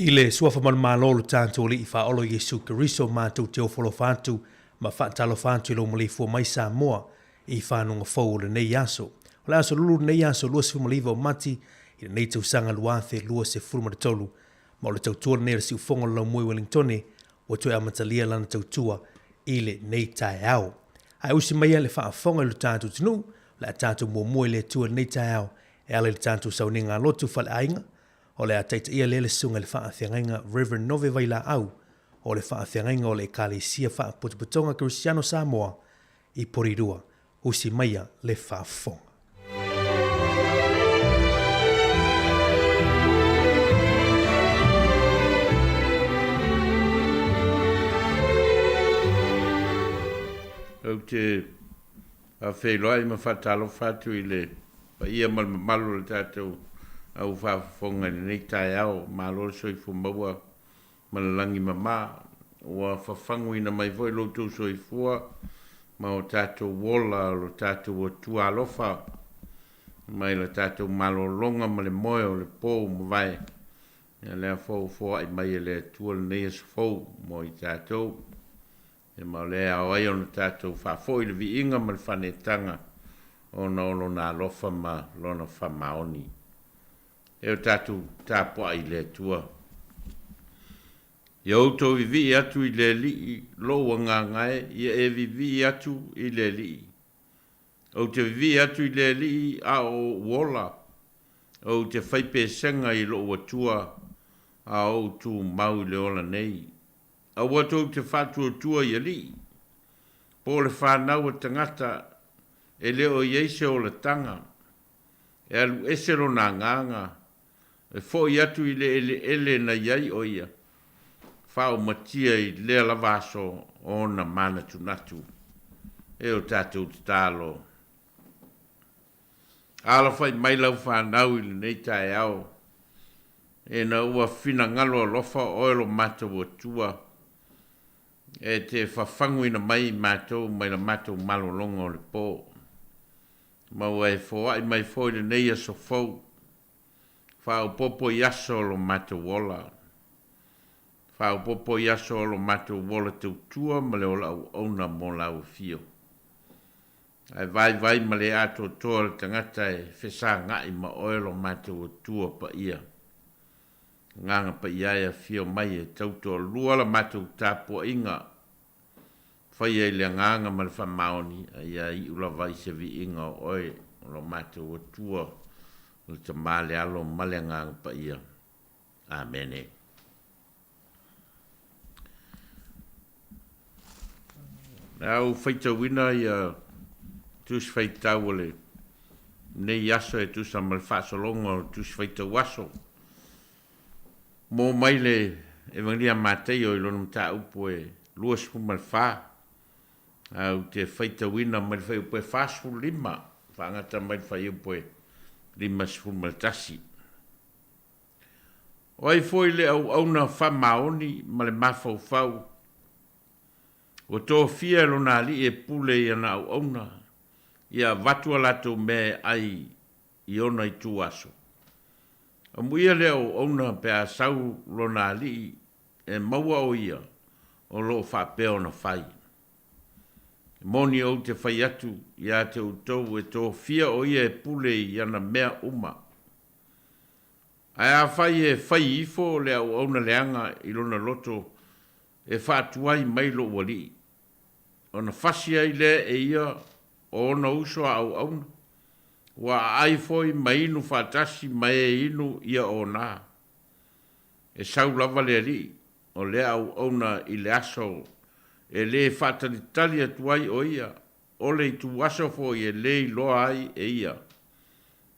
I le Suafa ma le Malo o lo tatou Alii Faaola o Iesu Keriso, matou te ofo alofa atu ma faatalofa atu i lou maleifua mai Samoa i fanuga fou o lenei aso. O le aso lulu lenei aso 29 o Mati i lenei tausaga 2023, ma o le tautua lenei a le Siufogo o le Laumua i Welingtone ua toe amatalia lana tautua i lenei taeao. Ae usi maia le faafofoga i lo tatou atunuu, o le a tatou muamua i le Atua i lenei taeao e ala i le tatou sauniga lotu faleaiga. O le a taitaia lea le Susuga i le Faafeagaiga Rev. Nove Vailaau o le Faafeagaiga o le Ekalesia Faapotopotoga Kerisiano Samoa i Porirua. Usi maia le faafofoga. Ou te faafeiloai ma faatalofa atu i le paia ma le mamalu o le tatou au faafofoga i lenei taeao. Malo le soifua maua ma le lagi mama. Ua fafaguina mai foi lo outou soifua ma o tatou ola o lo tatou Atua alofa mai la tatou malologa ma le moe o le po ua mavae. Ia lea foi ua foai mai e le Atua lenei aso fou mo i tatou. Ia ma o lea e ao ai ona tatou faafoi le viiga ma le faanetaga ona o Lona alofa ma Lona faamaoni. E o tatou tapuai i le Atua. Ia outou vivii atu i le Alii lou agaga e, ia e vivii atu i le Alii. Ou te vivii atu i le Alii a o ou ola, ou te fai pesega i lou Atua a o ou tumau i le ola nei. Aua tou te faatuatua i alii, po o le fanau a tagata e le o i ai se olataga, e alu ese lona agaga, e foʻi atu i le eleele na i ai o ia, faaomatia i lea lava aso o ona manatunatu. E o tatou tatalo. Alafai mai lau fanau i lenei taeao, ina ua finagalo alofa oe lo matou Atua, e te fafaguina mai i matou mai la matou malologa o le po. Ma ua e foai mai foi lenei aso fou, faaopoopo i aso o lo matou ola, faaopoopo i aso o lo matou ola tautua ma le ola auauna mo lau afio. Ae vaivai ma le atoatoa le tagata e fesagai ma oe lo matou Atua paia. Agaga paia e afio mai e tautoalua la matou tapuaiga faia i le agaga ma le faamaoni, a ia iu lava i se viiga o oe o lo matou Atua, o le Tama, le Alo ma le Agaga Paia. Amene. O le a ou faitauina ia Tusi Faitau o lenei aso e tusa ma le faasologa o Tusi Faitau Aso. Mo mai le Evagelia a Mataio i lona mataupu e 24, a ou te faitauina mai le fuaiupu e 45, faagata mai le fuaiupu e 51. O ai foi le auauna faamaoni ma le mafaufau ua tofia e lona alii e pule i ana auauna ia avatu a latou mea e ai i ona ituaso? Amuia le auauna pe a sau lona alii e maua o ia o lo o faapea ona fai. E moni ou te fai atu ia te outou e tofia o ia e pule i ana mea uma. Ae afai e fai ifo le auauna leaga i lona loto e faatuai mai lou alii, ona fasi ai lea e ia o ona uso a auauna, ua aai foi ma inu faatasi ma e inu ia ona. E sau lava le alii o lea auauna i le aso e le faatalitali atu ai o ia, o le ituaso foi e le iloa ai e ia,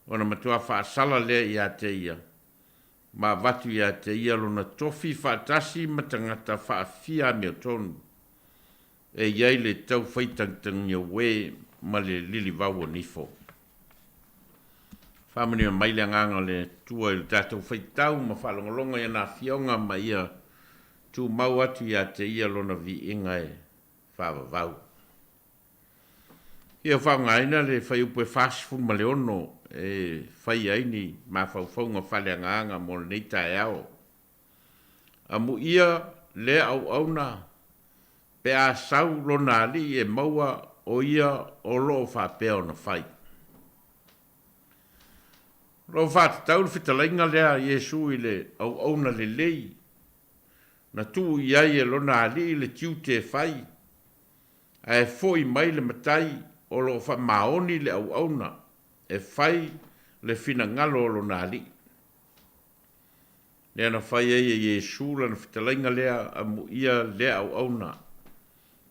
ona matua faasala lea ia te ia, ma avatu ia te ia lona tofi faatasi ma tagata faafia amiotonu, e i ai le tau faitagitagia uē ma le lilivau o nifo. Faamanuia mai le Agaga o le Atua i le tatou faitau ma faalogologo i ana afioga ma ia tumau atu ia te ia lona viiga e faavavau. Ia faaaogaina le fuaiupu e 46 e fai ai ni mafaufauga faaleagaga mo lenei taeao. Amuia lea auauna pe a sau lona alii e maua o ia o lo o faapea ona fai. O lo o faatatau le fetalaiga lea a Iesu i le auauna lelei na tuu i ai e lona alii le tiute e fai, ae foi mai le matai o lo o faamaoni le auauna e fai le finagalo o lona alii. Lea na fai ai e Iesu lana fetalaiga lea, Amuia lea auauna,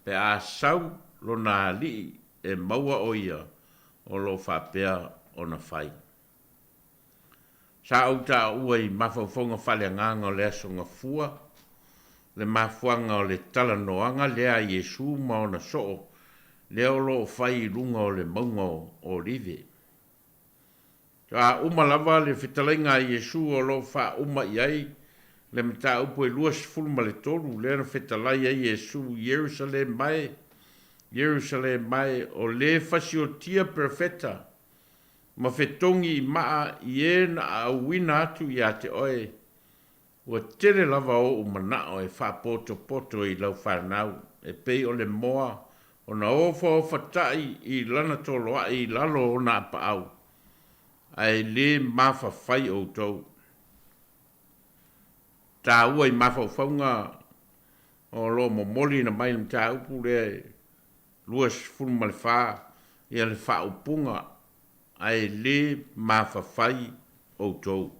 pe a sau lona alii e maua o ia o lo o faapea ona fai. Sa ou taua i mafaufauga faaleagaga o le Aso Gafua le mafuaaga o le talanoaga lea a Iesu ma ona soo lea o lo o fai i luga o le mauga o Olive. A uma lava le fetalaiga a Iesu o lo o faauma i ai le mataupu e 23 lea na fetalai ai Iesu, Ierusalema e, Ierusalema e, o le fasiotia perofeta ma fetogi i maa i e na aauina atu ia te oe, Ua tele lava ou manao e faapotopoto i lau fanau, e pei o le moa ona ofaofatai i lana toloai i lalo o ona apaau, ae le mafafai outou. Taua i mafaufauga o lo o momoliina mai le mataupu lea e 24 ia le faaupuga, ae le mafafai outou.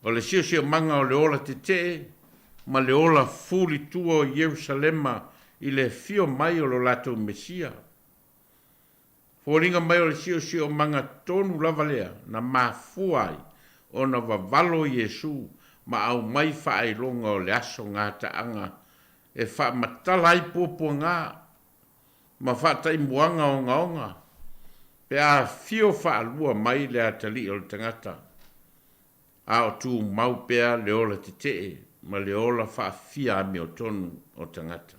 O le siosiomaga o le ola tetee ma le ola fulitua o Ierusalema i le afio mai o lo latou Mesia. Foliga mai o le siosiomaga tonu lava lea na mafua ai ona vavalo Iesu ma aumai faailoga o le aso gataaga e faamatala ai puapuaga ma faataimuaga ogaoga pe a afio faalua mai le atalii o le tagata, a o tumau pea le ola tetee ma le ola faafia amiotonu o tagata.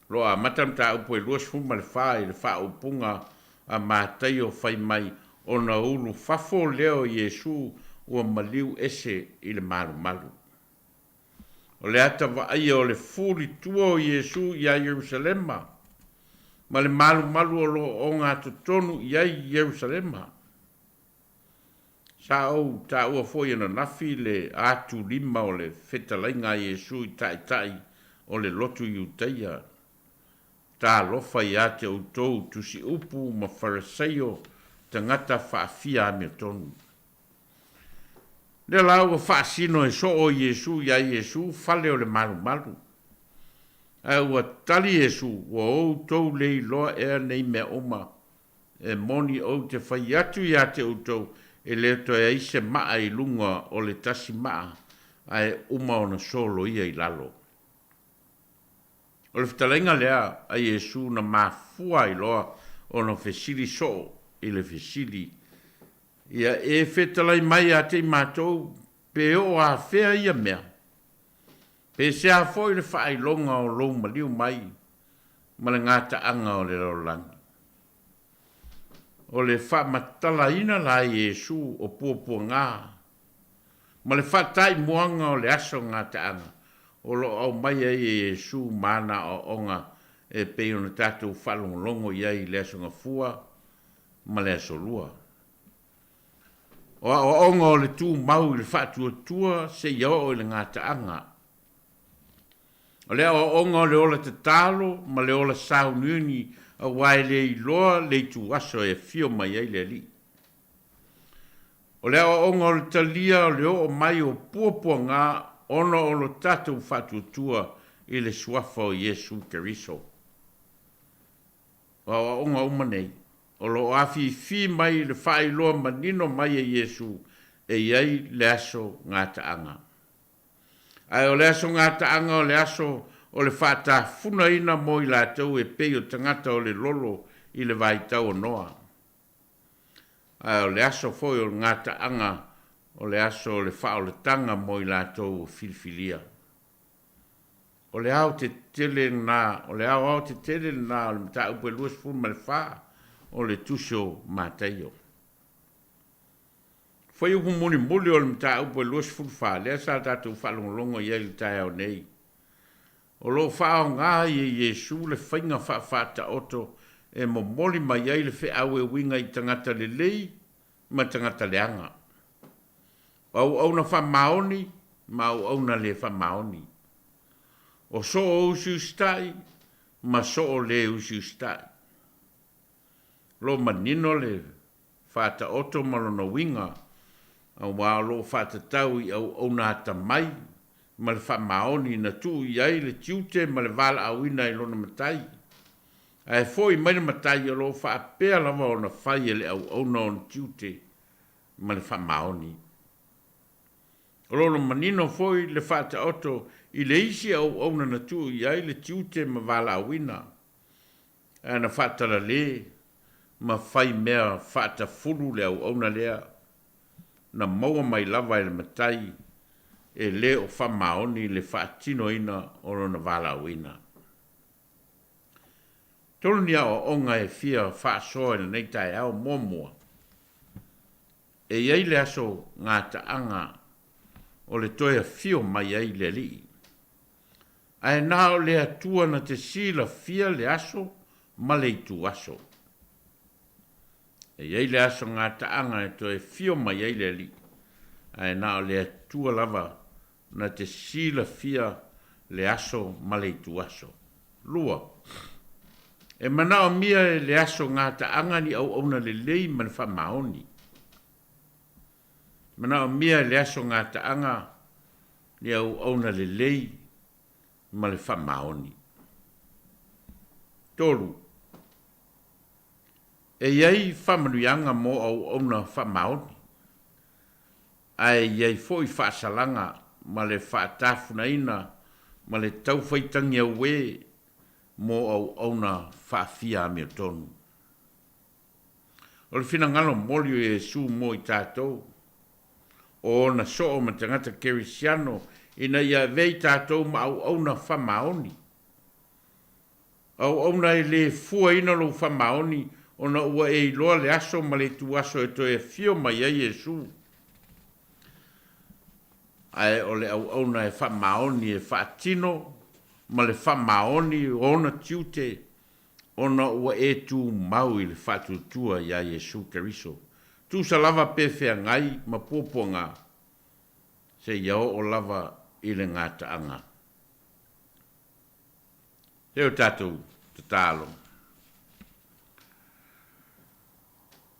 O lo o amata le mataupu e 24 i le faaupuga a Mataio fai mai ona ulu fafo lea o Iesu ua maliu ese i le malumalu. O le ata vaaia o le fulitua o Iesu iā Ierusalema, ma le malumalu o lo o ogatotonu i ai Ierusalema. Sa ou taua foi ananafi le atulima o le fetalaiga a Iesu i taitai o le lotu Iutaia, Talofa ia te outou tusiupu ma Farisaio, tagata faafia amiotonu. Lea la ua faasino e soo Iesu iā Iesu fale o le malumalu. Ae ua tali Iesu, Ua outou le iloa ea nei mea uma? E moni ou te fai atu iā te outou, e le toe ai se maa i luga o le tasi maa, ae uma ona soloia i lalo. O le fetalaiga lea a Iesu na mafua ai loa ona fesili soo i le fesili, Ia e fetalai mai ia te i matou, pe oo afea ia mea? Pe sea foi le faailoga o lou maliu mai ma le gataaga o le lalolagi? O le faamatalaina la e Iesu o puapuaga ma le faataimuaga o le aso gataaga o lo o aumai ai e Iesu ma ana aoaoga e pei ona tatou faalogologo i ai i le Aso Gafua ma le Aso Lua. O aoaoga o le tumau i le faatuatua seia oo i le gataaga. O le aoaoga o le ola tatalo ma le ola sauniuni aua e le iloa le ituaso e afio mai ai le Alii. O le aoaoga o le talia o le oo mai o puapuaga ona o lo tatou faatuatua i le Suafa o Iesu Keriso. O aoaoga uma nei, o lo o afifi mai i le faailoa manino mai e Iesu e i ai le aso gataaga. Ae o le aso gataaga o le aso o le faatafunaina mo i latou e pei o tagata o le lolo i le vaitau o Noa. Ae o le aso foi o le gataaga o le aso o le faaolataga mo i latou ua filifilia. O le ao tetele lena, o le aoao tetele lena o le mataupu e 24 o le Tusi o Mataio. Fuaiupu mulimuli o le mataupu e 24 lea sa tatou faalogologo i ai i le taeao nei, o lo o faaaoga ai e Iesu le faiga faafaataoto e momoli mai ai le feau e uiga i tagata lelei ma tagata leaga, o auauna faamaoni ma auauna le faamaoni, o soo usiusitai ma soo le usiusitai. O lo o manino le faataoto ma lona uiga, aua o lo o faatatau i auauna atamai ma le faamaoni na tuu i ai le tiute ma le valaauina i lona matai. Ae foi mai le matai o lo o faapea lava ona fai e le auauna ona tiute ma le faamaoni. O lo o manino foi le faataoto i le isi auauna na tuu i ai le tiute ma valaauina, ae na faatalale ma fai mea faatafulu le auauna lea na maua mai lava e le matai e le o faamaoni le faatinoina o lona valaauina. Tolu ni aoaoga e fia faasoa i lenei taeao. Muamua, e i ai le aso gataaga o le toe afio mai ai le Alii, ae na o le Atua na te silafia le aso ma le ituaso. E i ai le aso gataaga e toe afio mai ai le Alii, ae na o le Atua lava na te silafia le aso ma le ituaso. Lua, e manaomia e le aso gataaga ni auauna lelei ma le faamaoni. Manaomia e le aso gataaga ni auauna lelei ma le faamaoni. Tolu, e i ai faamanuiaga mo auauna faamaoni, ae i ai foi faasalaga ma le faatafunaina ma le taufaitagi auē mo auauna faafia amiotonu. O le finagalo moli o Iesu mo i tatou, o ona soo ma tagata kerisiano ina ia avea i tatou ma auauna faamaoni. Auauna e le fuaina lou faamaoni ona ua e iloa le aso ma le ituaso e toe afio mai ai Iesu. Ae o le auauna e faamaoni e faatino ma le faamaoni o ona tiute ona ua e tumau i le faatuatua iā Iesu Keriso. Tusa lava pe feagai ma puapuaga seia oo lava i le gataaga. E o tatou tatalo.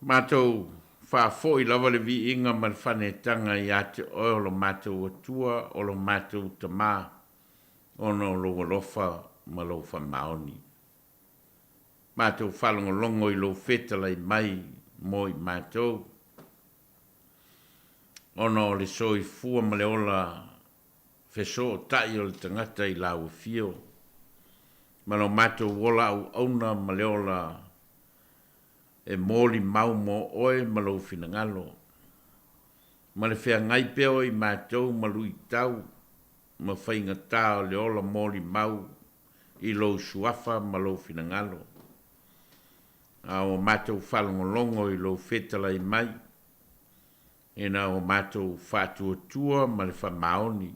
Matou faafoi lava le viiga ma le faanetaga ia te Oe o lo matou Atua, o lo matou Tama, ona o Lou alofa ma Lou faamaoni. Matou faalogologo i Lou fetalai mai mo i matou, ona o le soifua ma le ola fesootai o le tagata i Lau afio, ma lo matou ola auauna ma le ola e molimau mo Oe ma Lou finagalo, ma le feagai pea o i matou ma luitau ma faigatā o le ola molimau i Lou suafa ma Lou finagalo. A ua matou faalogologo i Lou fetalai mai, ina ua matou faatuatua ma le faamaoni,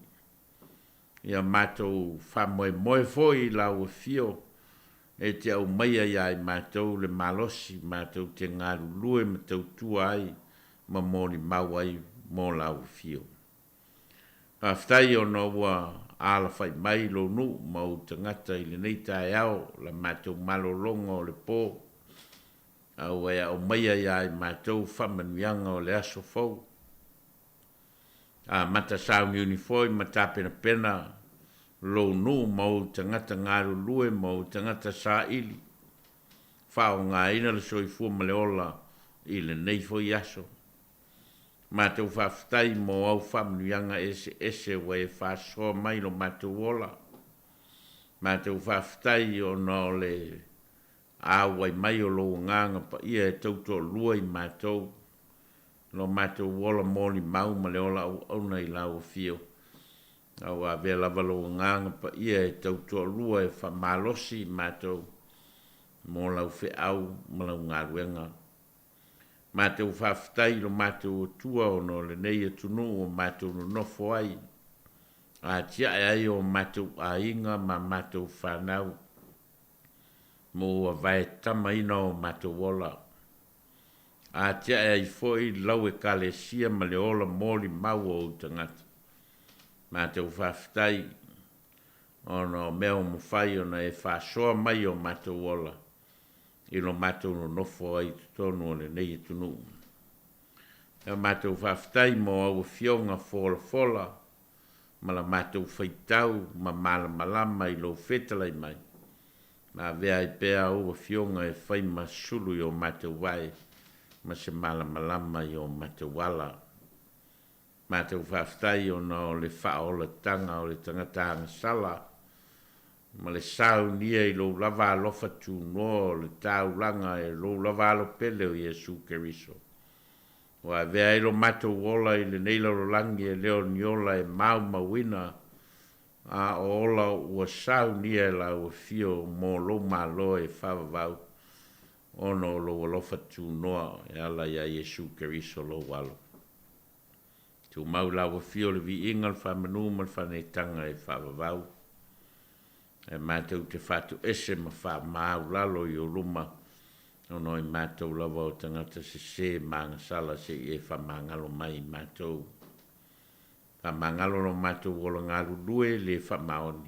ia matou faamoemoe foi i Lau afio e te aumaia iā i matou le malosi matou te galulue ma tautua ai ma molimau ai mo Lau afio. Faafetai ona ua alafai mai Lou nuu ma Ou tagata i lenei taeao la matou malologa o le po, a ua e aumaia iā i matou faamanuiaga o le aso fou. Amata sauniuni foi ma tapenapena Lou nuu ma Ou tagata galulue ma Ou tagata saili, faaaogaina le soifua ma le ola i lenei foi aso. Matou faafetai mo au faamanuiaga eseese ua e faasoa mai lo matou ola. Matou faafetai ona o le auai mai o Lou Agaga Paia e tautoalua i matou, lo matou ola molimau ma le ola auauna i Lau afio. A ua avea lava Lou Agaga Paia e tautoalua e faamalosi i matou mo Lau feau ma Lau galuega. Matou faafetai i lo matou Atua ona o lenei atunuu ua matou nonofo ai, a atiae ai o matou aiga ma matou fanau, ma ua vaetamaina o matou ola. A atiae ai foi lau Ekalesia ma le ola molimau o ou tagata. Matou faafetai ona o mea ua mafai ona e faasoa mai o matou ola i lo matou nonofo ai i totonu o lenei atunuu. Ia matou faafetai mo au afioga folafola ma la matou faitau ma malamalama i lou fetalai mai, ma avea ai pea au afioga e fai ma sulu i o matou vae ma se malamalama i o matou ala. Matou faafetai ona o le faaolataga o le tagata agasala ma le saunia i lou lava alofa tunoa o le taulaga e lou lava Alo pele o Iesu Keriso. Ua avea ai lo matou ola i lenei lalolagi e le o ni ola e maumauina, a o ola ua saunia e lau Afio mo lou Malo e faavavau ona o lou alofa tunoa e ala iā Iesu Keriso lou Alo. Tumau i lau Afio le viiga, le faamanu ma le faaneetaga e faavavau. Ae matou te faatoese ma faamāulalo i ou luma, ona o i matou lava o tagata sesē ma agasala se i e faamagalo mai i matou. Faamagalo lo matou ola galulue le faamaoni.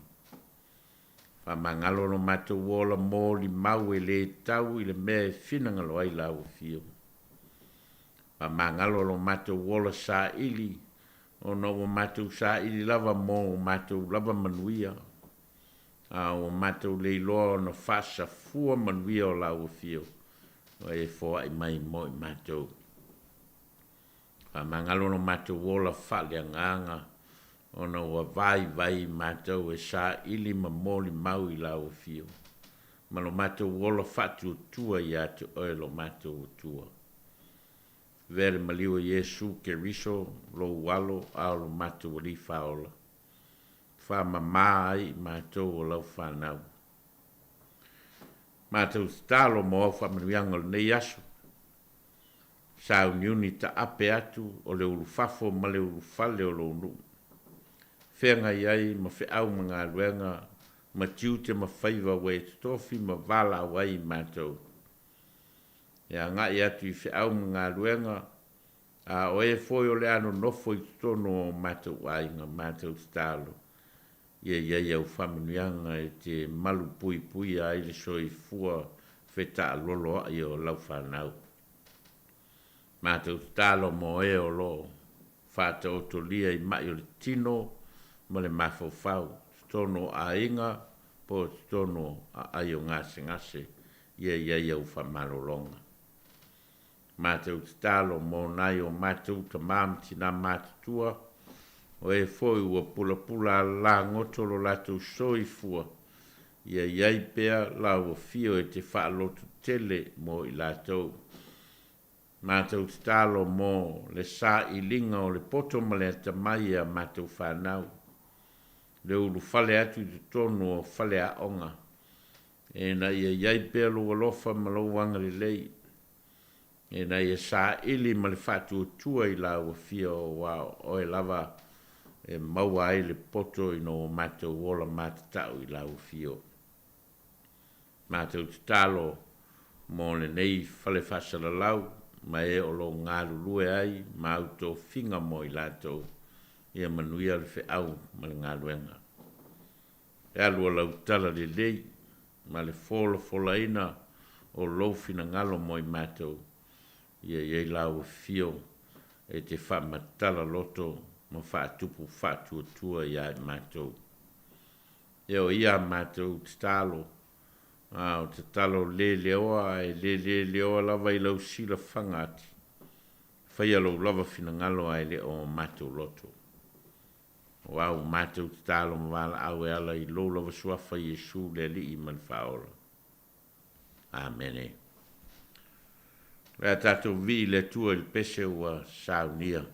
Faamagalo lo matou ola molimau e le tau i le mea e finagalo ai lau Afio. Faamagalo lo matou ola saili, ona ua matou saili lava mo o matou lava manuia, a ua matou le iloa ona faasafua manuia o lau Afio ua e foai mai mo i matou. Faamagalo lo matou ola faaleagaga, ona ua vaivai matou e saili ma molimau i lau Afio, ma lo matou ola faatuatua ia te oe lo matou Atua. Avea le maliu o Iesu Keriso, lou Alo, a o lo matou Alii Faaola, faamamā ai i matou o lau fanau. Matou tatalo mo au faamanuiaga o lenei aso, sauniuni taape atu o le ulufafo ma le ulufale o lou nuu, feagai ai ma feau ma galuega ma tiute ma faiva ua e totofi ma valaau ai i matou. E agai atu i feau ma galuega, a o e foi o le a nonofo i totonu o o matou aiga, matou tatalo, ia i ai au faamanuiaga e te malupuipuia ai le soifua fetaaloloai o lau fanau. Matou tatalo mo e o lo o faataotolia i mai o le tino ma le mafaufau, totonu o aiga po o totonu o aai o gasegase, ia i ai au faamalologa. Matou tatalo mo nai o matou tamā ma tinā matutua, o e foi ua pulapula alagoto lo latou soifua, ia i ai pea lau afio e te faalototele mo i latou. Matou tatalo mo le sailiga o le poto ma le atamai e a matou fanau, le ulufale atu i totonu o faleaoga, ina ia i ai pea lou alofa ma lou agalelei, ina ia saili ma le faatuatua i lau afio aua o oe lava e maua ai le poto ina ua matou ola matatau i lau afio. Matou tatalo mo lenei fale faasalalau ma e o lo o galulue ai ma au tofiga mo i latou, ia manuia le feau ma le galuega. E alu o lau tala lelei ma le folafolaina o lou finagalo mo i matou, ia i ai lau afio e te faamatala loto ma faatupu faatuatua ia i matou. E o ia a matou tatalo, a o tatalo leleoa ae le leleoa lava i lau silafaga ati. Faia lou lava finagalo ae le o matou loto. Aua ua matou tatalo ma valaau e ala i lou lava Suafa Iesu le Alii ma le Faaola. Amene. O le a tatou vivii i le Atua i le pese ua saunia.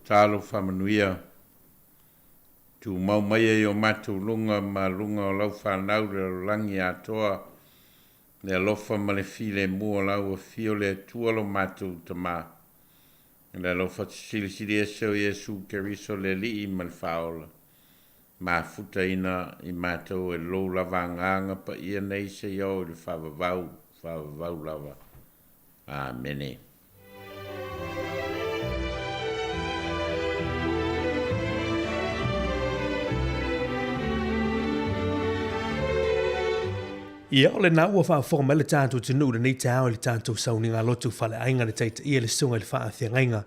Tatalo faamanuia, tumau maia i o matou luga ma luga o lau fanau le lalolagi atoa, le alofa ma le filemu o lau Afio le Atua lo matou Tama, le alofa silisili ese o Iesu Keriso le Alii ma le Faaola, mafutaina i matou e lou lava Agaga Paia nei seia oo i le faavavau, faavavau lava. Amene. Ia, o lena ua faafofoga mai le tatou atunuu i lenei taeao i le tatou sauniga lotu faleaiga na taitaia le Susuga i le Faafeagaiga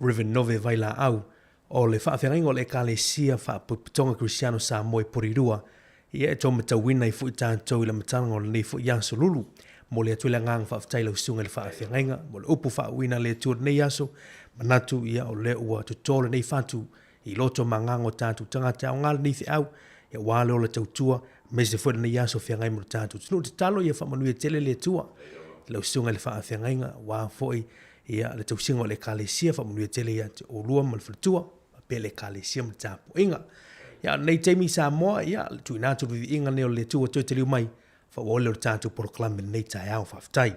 Rev. Nove Vailaau o le Faafeagaiga o le Ekalesia Faapotopotoga Kerisiano Samoa i Porirua. Ia, e tau matauina ai foi tatou i le amataga o lenei foi aso lulu. Momoli atu ai le agaga faafetai i lau Susuga i le Faafeagaiga mo le upu faauuina a le Atua i lenei aso. Manatu, ia, o lea ua toto lenei fatu i loto ma agaga o tatou tagata e aoga lenei feau, ia, aua le ola tautua, aemaise foi lenei aso feagai mo le tatou atunuu. Tatalo ia faamanuia tele le Atua i lau Susuga i le Faafeagaiga, aua foi ia, le tausiga o le Ekalesia, faamanuia tele ia te oulua ma le faletua, faapea le Ekalesia ma le tapuaiga. Ia, o lenei taimi i Samoa, ia, le tuuina atu le viiviiga lenei o le Atua toe taliu mai, faaauau lea o le tatou polokalame i lenei taeao. Faafetai.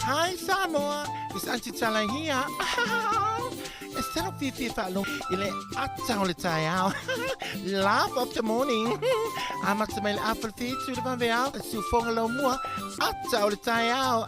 Hi Samoa, it's Auntie Tala here. E salo fiafia faalogo i le ata o le taeao. Laugh of the morning. Amata mai le afa le fitu le vaveao, e siufoga lau mua, ata o le taeao.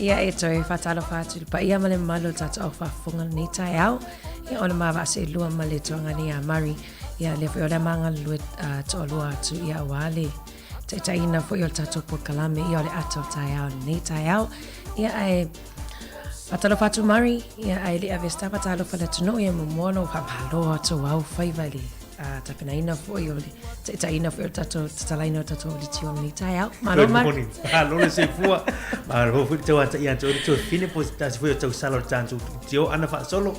Ia e toe faatalofa atu i le paia ma le mamalu o le tatou au faafofoga lenei taeao. Ia o le ma vaa seelua ma le tuagane ia Mari. Ia lea foi o le a ma galulue uh, toalua atu ia aua le taitaiina foi o le tatou polokalame ia o le ata o le taeao lenei taeao. Ia ae faatalofa atu Mari, ia ae le ave se faatalofa i le atunuu ia muamua ona ou faamalo atu au faiva i le uh, tapenaina foi o le taitaiina foi o le tatou tatalaina o le tatou leitio i lenei taeao. Malo Mari. Malo le soifua. Malo foi le tauata'i atu ai le tuafafine po o se tasi foi o tausala o le tatou leitio ana faasolo.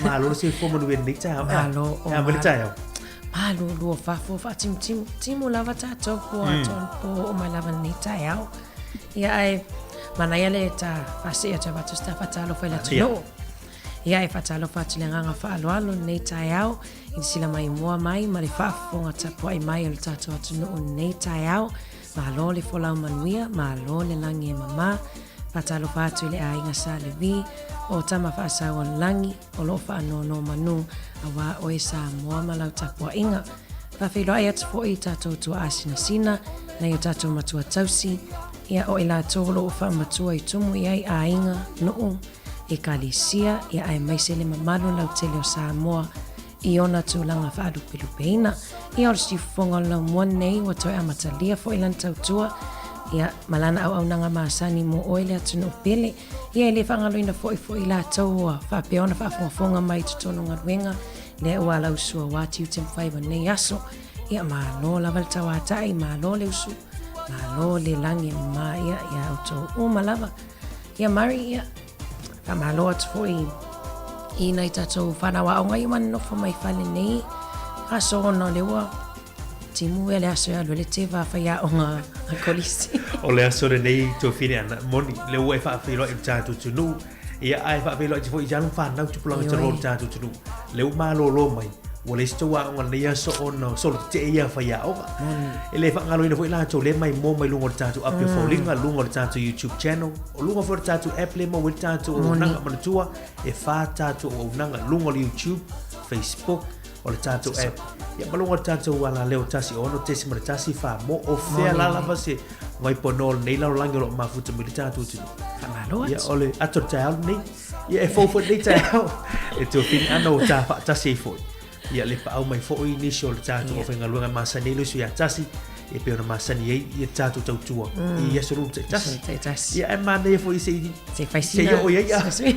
Malo le soifua manuia i lenei taeao. Malo o E a mai le taeao? Malulu o fafo faatimutimu timu lava tatou po atoa mm. po oo mai lava lenei taeao. Ia ae manaia le ta faasee atu avatu se ta faatalofa i le atunuu. Ia e faatalofa atu i le agaga faaaloalo lenei taeao i le sila maimoa mai ma le faafofoga tapuai mai o le tatou atunuu lenei taeao. Malo le folau manuia, malo le lagi e mama. Faatalofa atu i le aiga Sa Levi, o Tama Faasau o le Lagi, o lo o faanonomanu aua oe Samoa ma lau tapuaiga. Faafeiloai atu foi i tatou tuaasinasina, nai o tatou matua tausi, ia o i latou o lo o faamatua i tumu i ai aiga, nuu, ekalesia, ia aemaise le mamalu lautele o Samoa i ona tulaga faalupelupeina. Ia o le siufofoga o le laumua lenei ua toe amatalia foi lana tautua, ia ma lana auaunaga masani mo oe le atunuu pele. Ia e le faagaloina foi foi i latou ua faapea ona faafogafoga mai i totonu o galuega lea ua alausua aua tiute ma faiva nei aso. Ia malo lava le tauatai, malo le usu, malo le lagi e mama ia iā outou uma lava. Ia Mari, ia faamalo atu foi i nai tatou fanau aoga ia ua nonofo mai fale nei aso ona o lea ua Timu e le aso e alu ai le teva a faiaoga a kolisi. O le aso lenei Tuafine ana, moni, lea ua e faafeiloai i le tatou atunuu, ia ae faafeiloai atu foi i alo ma fanau tupulaga taloa o le tatou atunuu. Lea ua malolo mai, ua leai se tou aoga i lenei aso ona o solo tetee ia a faiaoga. E le faagaloina foi latou lea e maimoa mai luga o le tatou api o Foliga, luga o le tatou YouTube channel, o luga foi o le tatou app lea e maua ai le tatou auaunaga. Manatua, e fa tatou auaunaga, luga o le YouTube, Facebook, o le tatou app. Ia ma luga o le tatou alaleo 16.1 Samoa, o fea la lava se vaipono o lenei lalolagi o lo o mafuta mai le tatou atunuu. Faamalo atu. Ia, o le ata o le taeao lenei. Ia, e fou foi lenei taeao. E tuafine ana ua ta faatasi ai foi. Ia, le paau mai foi nisi o le tatou aufaigaluega e masani ai le uso ia tasi, e pei ona masani ai ia tatou tautua i aso lulu taitasi. Taitasi. Ia, ae manaia foi se i Se i fai sina. Se i oo i ai.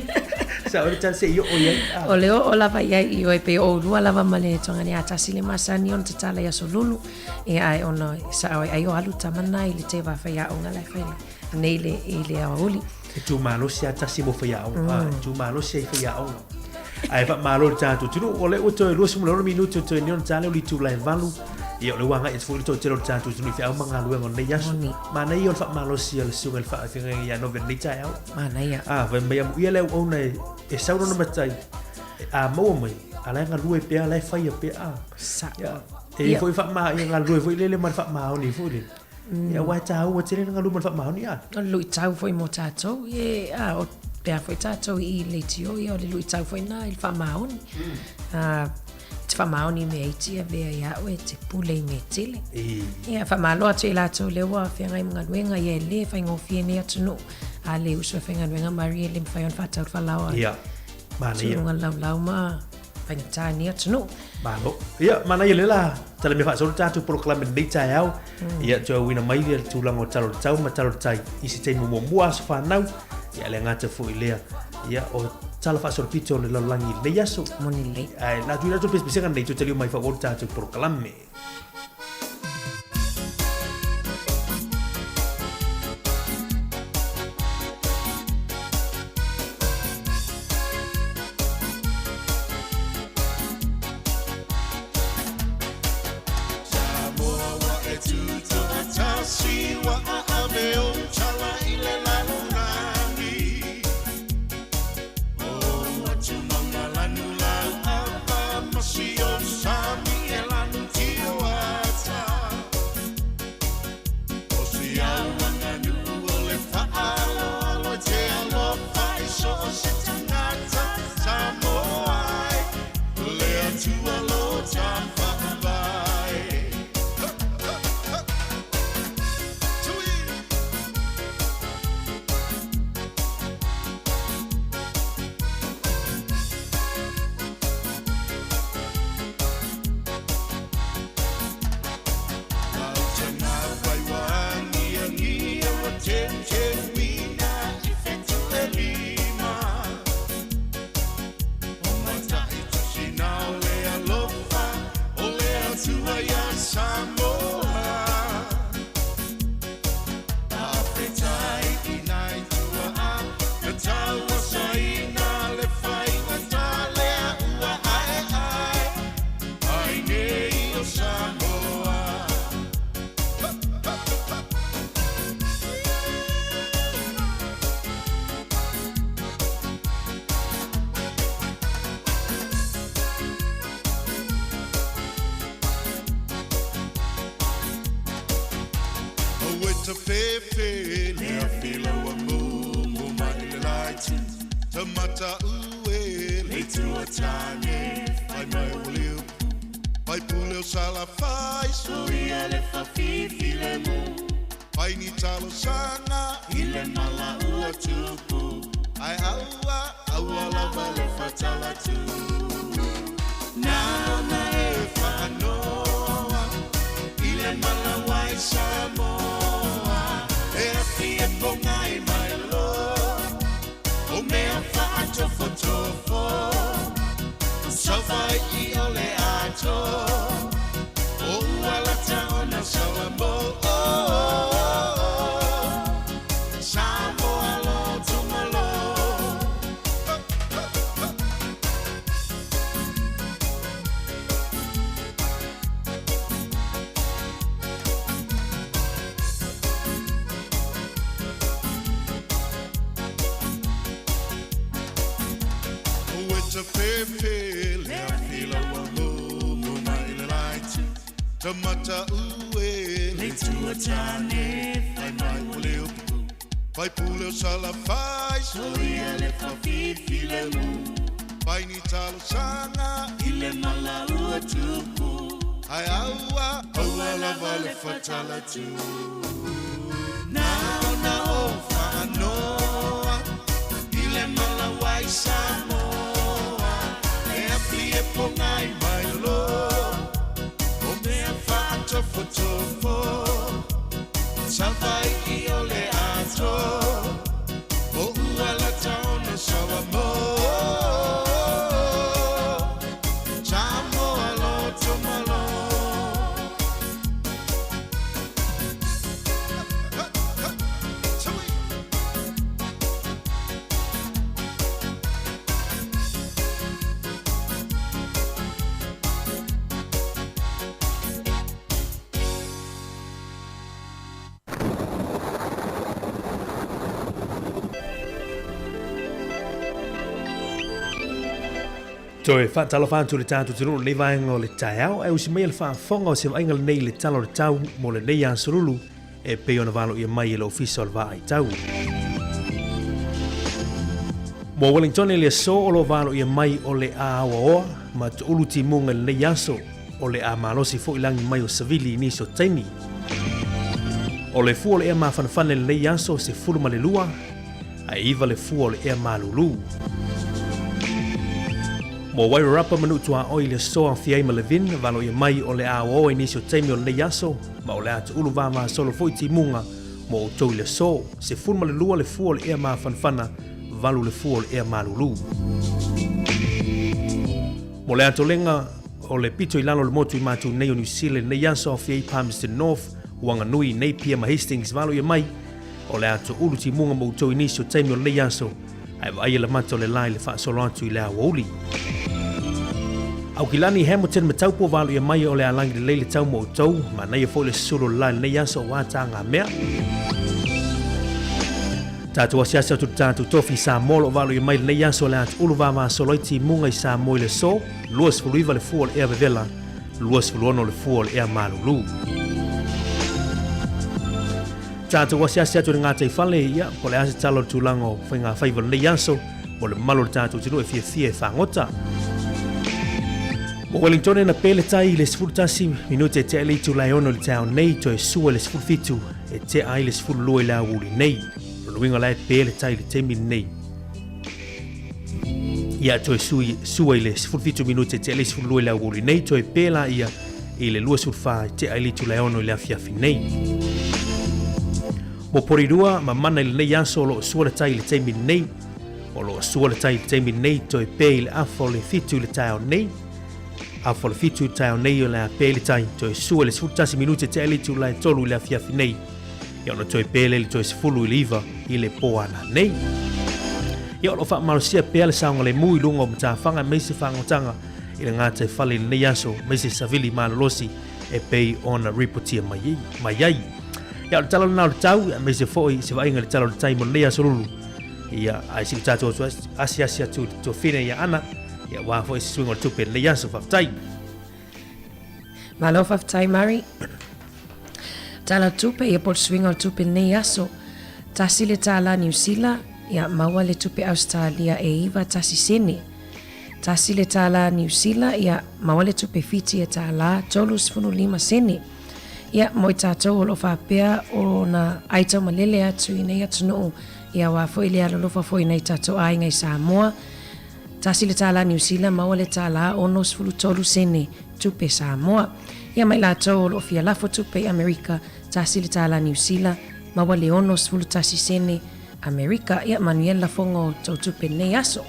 Sa o le tala se i oo i ai. O le oo lava i ai i oe pei o oulua lava ma le Tuagane a tasi le masani ona tatala i aso lulu. Ia ae ona sao ai ai o alu tama na i le teva faiaoga la e fai nei le i le aoauli. E tū malosi a tasi mo faiaoga. E tū malosi ai faiaoga. Ae faamalo i le tatou atunuu, o lea ua toe 26 minute o toe nei ona ta lea o le itula e valu. Ia o lea ua agai atu foi le toatele o le tatou atunuu i feau ma galuega o lenei aso. Manaia o le faamalosi a le susuga i le faafeagaiga ia Nove i lenei taeao. Manaia. A, fai mai amuia le auauna e, e sau lona matai, a maua mai, a la e galue pea, a la e faia pea. A. Sao. Ia, e i ai foi faama, ia galue foi lele ma le faamaoni foi lele. Ia aua e taua tele le galue ma le faamaoni a. O le luitau foi mo tatou, e, a, o, pe a foi tatou i leitio, ia o le luitau foi na i le faamaoni. A, te faamaoni i mea iti avea ia oe te pule i mea tele. Ia, faamalo atu i latou lea ua feagai ma galuega, ia e le faigofie nei atunuu. A le uso e faigaluega Marie e le mafai ona faatau le falaoa. Ia, manaia. Tuluga laulau ma faigata nei atunuu. Malo. Ia, manaia lea la tala mea faasolo tatou polokalame lenei taeao. Ia, toe auina mai le tulaga o tala o le tau ma tala o le tai i se taimi muamua aso fanau. Ia, le gata foi lea. Ia, o tala faasolopito o le lalolagi i lenei aso. Moni lelei. Ae, la tuuina atu le pesepesega lenei toe taliu mai faaauau le tatou polokalame. Atua ia Samoa. Faafetai i nai tuaa na tauasaina le faigata lea ua aeae ai nei o Samoa. Aue tafefe le afila ua mumu mai le laiti Tamata ue le tua tane Fai mai ua liupu Fai pule o Salafai Soia le fafifi le mu Fai ni talosaga I le mala ua tupu Ae aua, aua lava le fatalatu Nāna e whaanoa I le mala wai Samoa E afi e pongai mai lo O mea whaatofotofo Savaii o le ato O ualata ona Samoa Samoa lo tumalo Ue tafefe le afila ua mumu mai le laiti Tamata ue le tua tane Fai mai ua le upu Fai pule o Salafai Soia le fafifi le mu Fai ni talosaga I le mala ua tupu Ae aua, aua lava le fatalatu Na ona o Faanoa I le mala wai Samoa E api e pongai mai lo O mea whaatofotofo Savaii o le ato O ualata ona Samoa Samoa loto malo Toe faatalofa atu i le tatou atunuu i lenei vaega o le taeao, ae usi maia le faafofoga o se vaaiga lenei i le Tala o le Tau mo lenei aso lulu e pei ona valoia mai e le Ofisa o le Vaai Tau. Mo Wellington i le aso o lo o valoia mai o le a aoaoa ma toulu timuga i lenei aso, o le a malosi foi lagi mai o savili i nisi o taimi. O le fua o le ea mafanafana i lenei aso 12, ae 9 le fua o le ea malulu. Mo Wairarapa ma Nuu-tuaoi i le aso aofia ai ma Levin, valoia mai o le a aoaoa i nisi o taimi o lenei aso, ma o le a toulu vavasolo foi timuga mo outou i le aso, 12 le fua o le ea mafanafana, 8 le fua o le ea malulu. Mo le atolega o le pito i lalo o le motu i matou nei o Niu Sila i lenei aso aofia ai Palmerston North, Wanganui, Napier ma Hastings valoia mai o le ato ulu timuga mo outou i nisi o taimi o lenei aso, ae vaaia le mata o le la i le faasolo atu i le aoauli. Aukilani, Hamilton ma Taupo valoia mai o le a lagi lelei le tau mo outou, manaia foi le susulu o le la i lenei aso aua tagamea. Tatou asiasi atu i le tatou tofi i Samoa o lo o valoia mai lenei aso le atu ulu vavasolo ai timuga i Samoa i le aso 29 le fua o le ea vevela, 26 le fua o le ea malulu. Tatou asiasi atu i le gataifale, ia, po o le a se tala o le tulaga o faigafaiva o lenei aso mo le mamalu o le tatou atunuu e fiafia e fagota. Mo Wellington na pe le tai i le 11 minute e tea i le itula e 6 i le taeao nei, toe sua i le 17 e tea ai le 12 i le aoauli nei. O lona uiga la e pe le tai i le taimi lenei. Ia toe sui, sua i le 17 minute e tea i le 12 i le aoauli nei, toe pe la ia i le 24 e tea ai le itula e 6 i le afiafi nei. Mo Porirua, ma Mana i lenei aso o lo o sua le tai i le taimi lenei. O lo o sua le tai i le taimi lenei, toe pe i le afa o le 7 i le taeao nei. Afa o le 7 i le taeao nei o le a pe le tai, toe sua i le 11 minute tea i le itula e 3 i le afiafi nei. Ia ona toe pe lea i le toe 10 i le 9 i le po ana nei. Ia o lo o faamalosia pea le saogalemu i luga o matafaga aemaise faagotaga i le gataifale i lenei aso aemaise savili malolosi e pei ona ripotia mai ai. Mai ai. Ia o le tala lena o le tau, aemaise foi se vaaiga i le tala o le tai mo lenei aso lulu. Ia, ae se i tatou asiasi atu i le tuafine ia Ana, ia aua foi se suiga o le tupe i lenei aso. Faafetai. Malo faafetai Murray. Tala o tupe, ia po o le suiga o le tupe i lenei aso. Tasi le tālā Niu Sila, ia maua le tupe Ausetalia e iva tasi sene. Tasi le tālā Niu Sila, ia maua le tupe Fiti e tālā 35 sene. Ia, mo i tātou o lo o faapea ona ai taumalele atu i nei atunuu, ia aua foi le alolofa foi i nai tātou aiga i Samoa. Tasi le tālā Niu Sila, maua le tālā 63 sene tupe Samoa. Ia ma i latou o lo o fia lafo tupe i Amerika, tasi le tālā Niu Sila, maua le 61 sene Amerika. Ia, manuia le lafoga o tou tupe i lenei aso.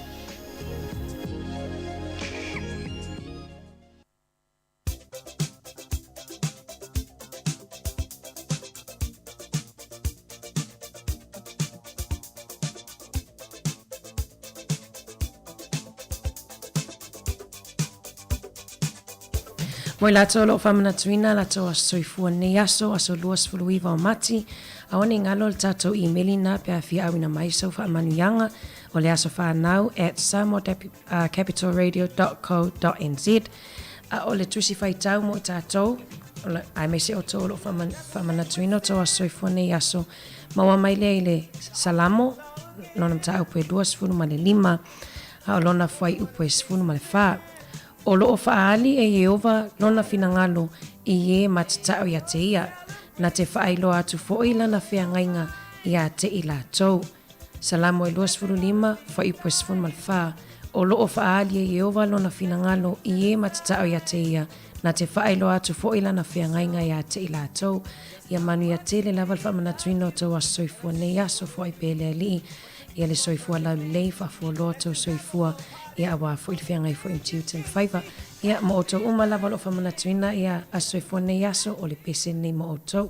Mo i latou o lo o faamanatuina latou aso soifua nei aso, aso 29 o Mati, aua ne i galo le tatou imeli na pe a fia auina mai sau faamanuiaga o le aso whanau at samoacapitalradio.co.nz A o le tusi faitau mo i tatou, aemaise outou o lo o faamanatuina outou aso soifua nei aso, maua mai lea i le Salamo, lona mataupu e 25, a o lona fuaiupu e 14. O lo o faaali e Ieova lona finagalo i e matatau ia te ia, na te faailoa atu foi lana feagaiga ia te i latou. Salamo e 25, fuaiupu e 14, O lo o faaali e Ieova lona finagalo i e matatao ia te ia, na te faailoa atu foi lana feagaiga ia te i latou. Ia manuia tele lava le faamanatuina o tou aso soifua nei aso, foai pea le Alii ia le soifua laulelei, faafualoa tou soifua, ia auā foi le feagai foi ma tiute ma faiva. Ia, mo outou uma lava o lo o faamanatuina ia aso soifua nei aso, o le pese lenei mo outou.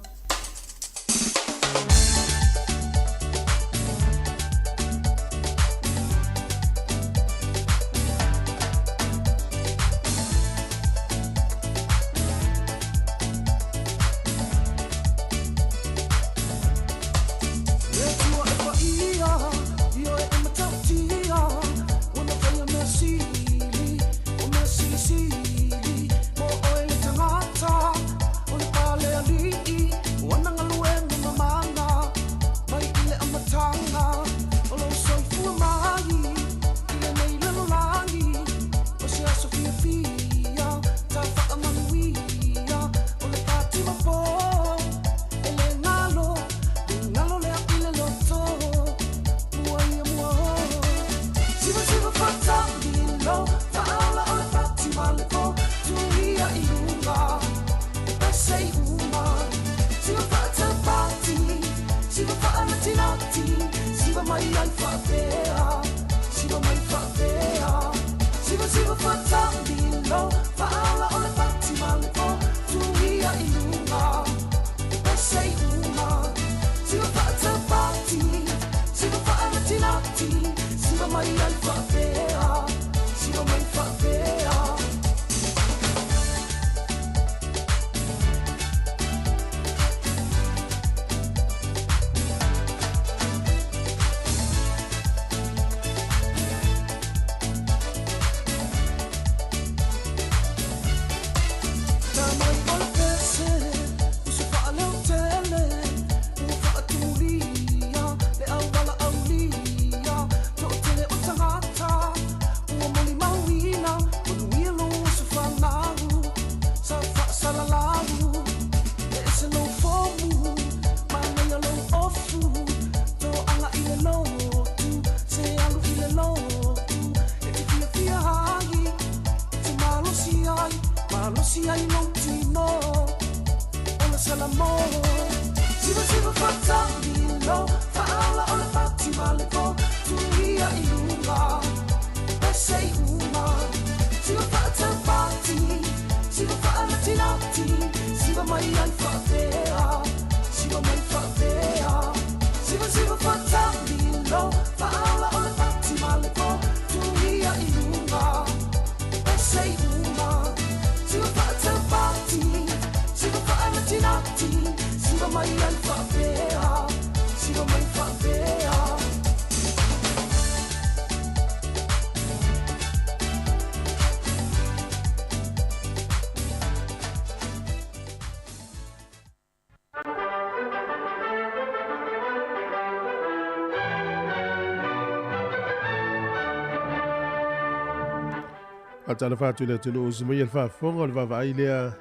Faatalofa atu i le atunuu usu mai e le faafofoga o le vaavaai lea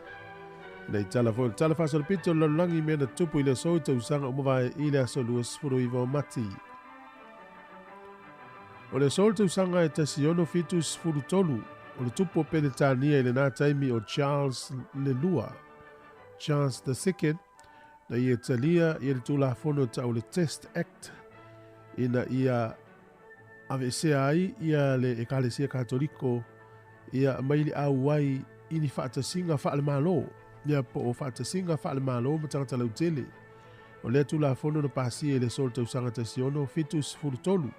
nei tala foi o le tala faasolopito o le lalolagi i mea na tupu i le aso i tausaga ua mavae i le aso 29 o Mati. O le aso o le tausaga e 1673, o le tupu o Peretania i lena taimi o Charles le Lua, Charles the Second, na ia talia ia le Tulafono tau le Test Act ina ia aveesea ai ia le Ekalesia Katoliko ia mai le auai i ni faatasiga faale-Malo, ia po o faatasiga faale-Malo ma tagata lautele. O lea Tulafono na pasia i le aso o le tausaga 1673.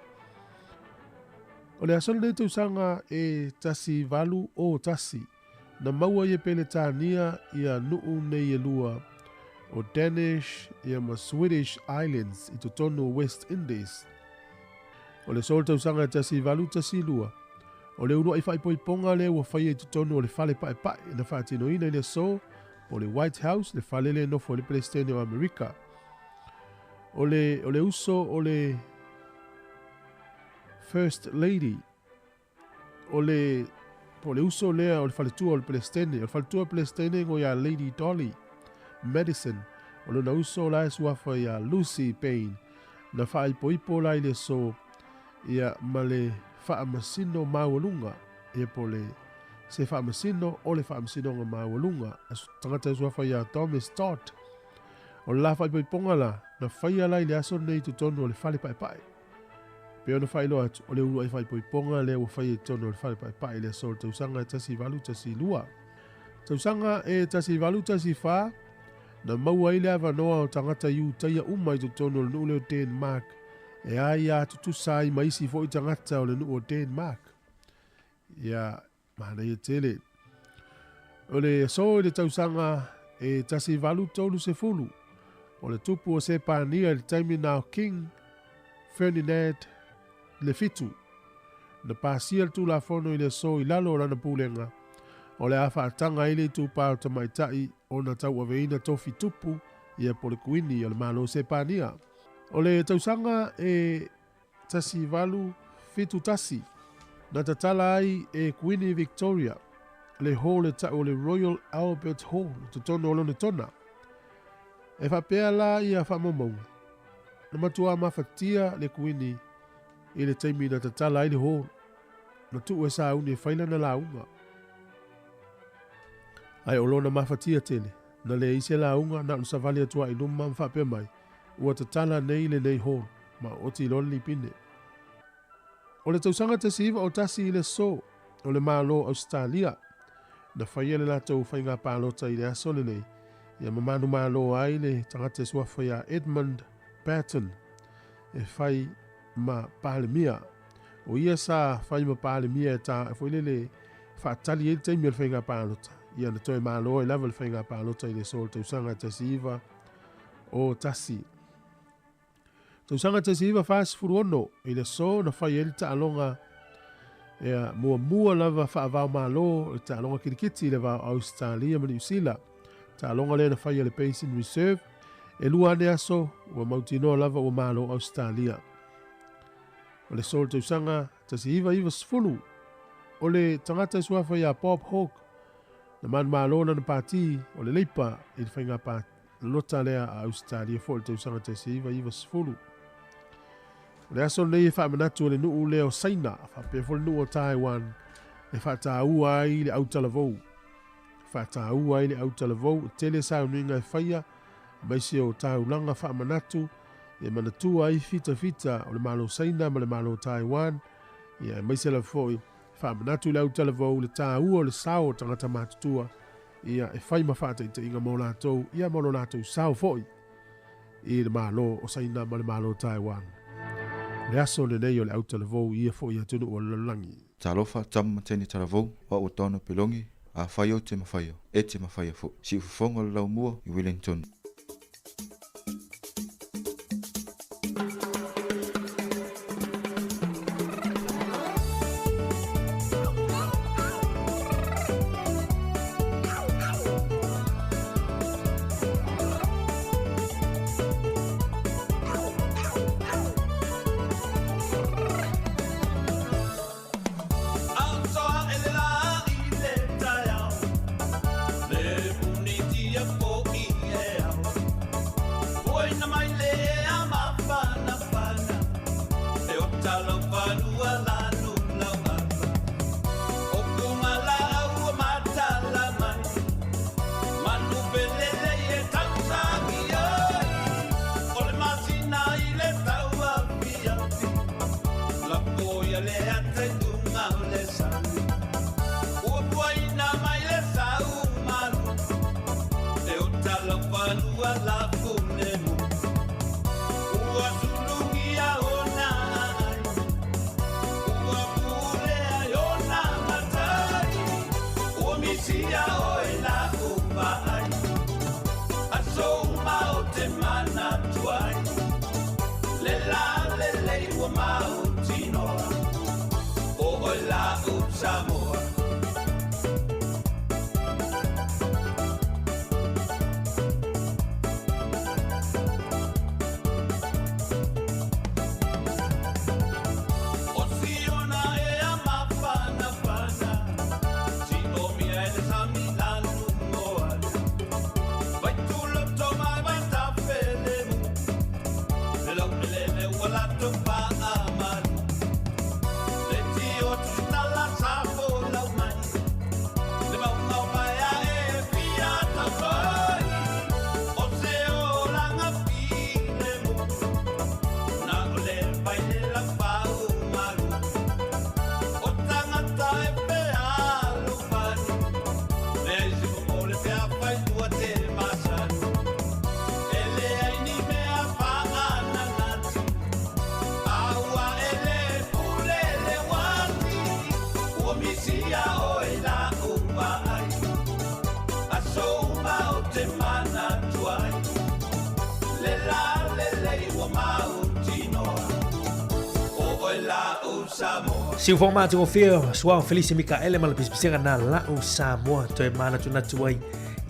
O le aso lenei tausaga e 1801, na maua ai e Peretania ia nuu nei e lua o Danish ia ma Swedish Islands i totonu o West Indies. O le aso o le tausaga e 1812, o le uluai faaipoipoga lea ua faia i totonu o le fale paepae na faatinoina i le aso po o le White House, le fale lea e nofo ai le Peresetene o Amerika. O le, o le uso o le First Lady, o le, po o le uso lea o le faletua o le Peresetene. O le faletua o le Peresetene e igoa ia Lady Dolly Madison. O lona uso la e suafa ia Lucy Payne. Na faaipoipo la i le aso ia ma le faamasino maualuga, ia po o le se faamasino o le faamasinoga maualuga. Tagata e suafa ia Thomas Todd. O le la faaipoipoga la, na faia la i le aso lenei i totonu o le fale paepae. Pei ona faailoa atu, o le uluai faaipoipoga lea ua faia i totonu o le fale paepae i le aso o le tausaga e 1812. Tausaga e 1814, na maua ai le avanoa o tagata Iutaia uma i totonu o le nuu lea o Denmark e aia tutusa ai ma isi foi tagata o le nuu o Denmark. Ia, manaia tele. O le aso i le tausaga e 1830, o le tupu o Sepania i le taimi na o King Ferdinand le Fitu. Na pasia le Tulafono i le aso i lalo o lana pulega, o le a faataga ai le itupa o tamaitai ona tauaveina tofi tupu ia po le kuini o le Malo o Sepania. O le tausaga e 1871, na tatala ai e Kuini Victoria le hall e tau o le Royal Albert Hall i totonu o Lonetona. E faapea la ia faamaumauga, na matuā mafatia le Kuini i le taimi na tatala ai le hall, na tuu e sauni e fai lana lauga. Ae o lona mafatia tele, na leai se lauga, na ona savali atu lava i luma ma faapea mai, Ua tatala nei lenei hall, ma oti loa le lipine. O le tausaga 1901 i le aso o le Malo o Ausetalia, na faia le latou faiga palota i le aso lenei, ia ma manumalo ai le tagata e suafa ia Edmund Patten e fai ma Palemia. O ia sa fai ma Palemia e ta foi lele faatali ai le taimi o le faiga palota. Ia na toe malo ai lava le faiga palota i le aso o le tausaga 1901. Tausaga 1946 i le aso na fai ai le taaloga ea muamua lava faava-o-Malo le taaloga kirikiti i le va o Ausetalia ma Niusila. Taaloga lea na faia i le Basin Reserve, e lua ane aso ua mautinoa lava ua malo Ausetalia. O le aso o le tausaga 1990, o le tagata e suafa ia Bob Hawke na manumalo lana pati o le Leipa i le faiga palota lea a Ausetalia foi i le tausaga 1990. O le aso lenei e faamanatu e le nuu lea o Saina faapea foi le nuu o Taiwan e faataua ai le autalavou. Faataua ai le autalavou, e tele sauniga e faia aemaise o taulaga faamanatu e manatua ai fitafita o le Malo Saina ma le Malo Taiwan, ia aemaise lava foi Faamanatu i le autalavou le tāua o le sao o tagata matutua, ia, e fai ma faataitaiga mo latou, ia ma lo latou sao foi i le Malo o Saina ma le Malo o Taiwan. O le aso lenei o le autalavou i ia foi atunuu o le lalolagi. Talofa, tama ma teine talavou, o au o Donna Pelongi, afai ou te mafaia, e te mafaia foi. Siufofoga o le laumua i Wellington. Siufoga matagofie suao Felise Mikaele ma le pisapisega na lau Samoa toe manatunatu ai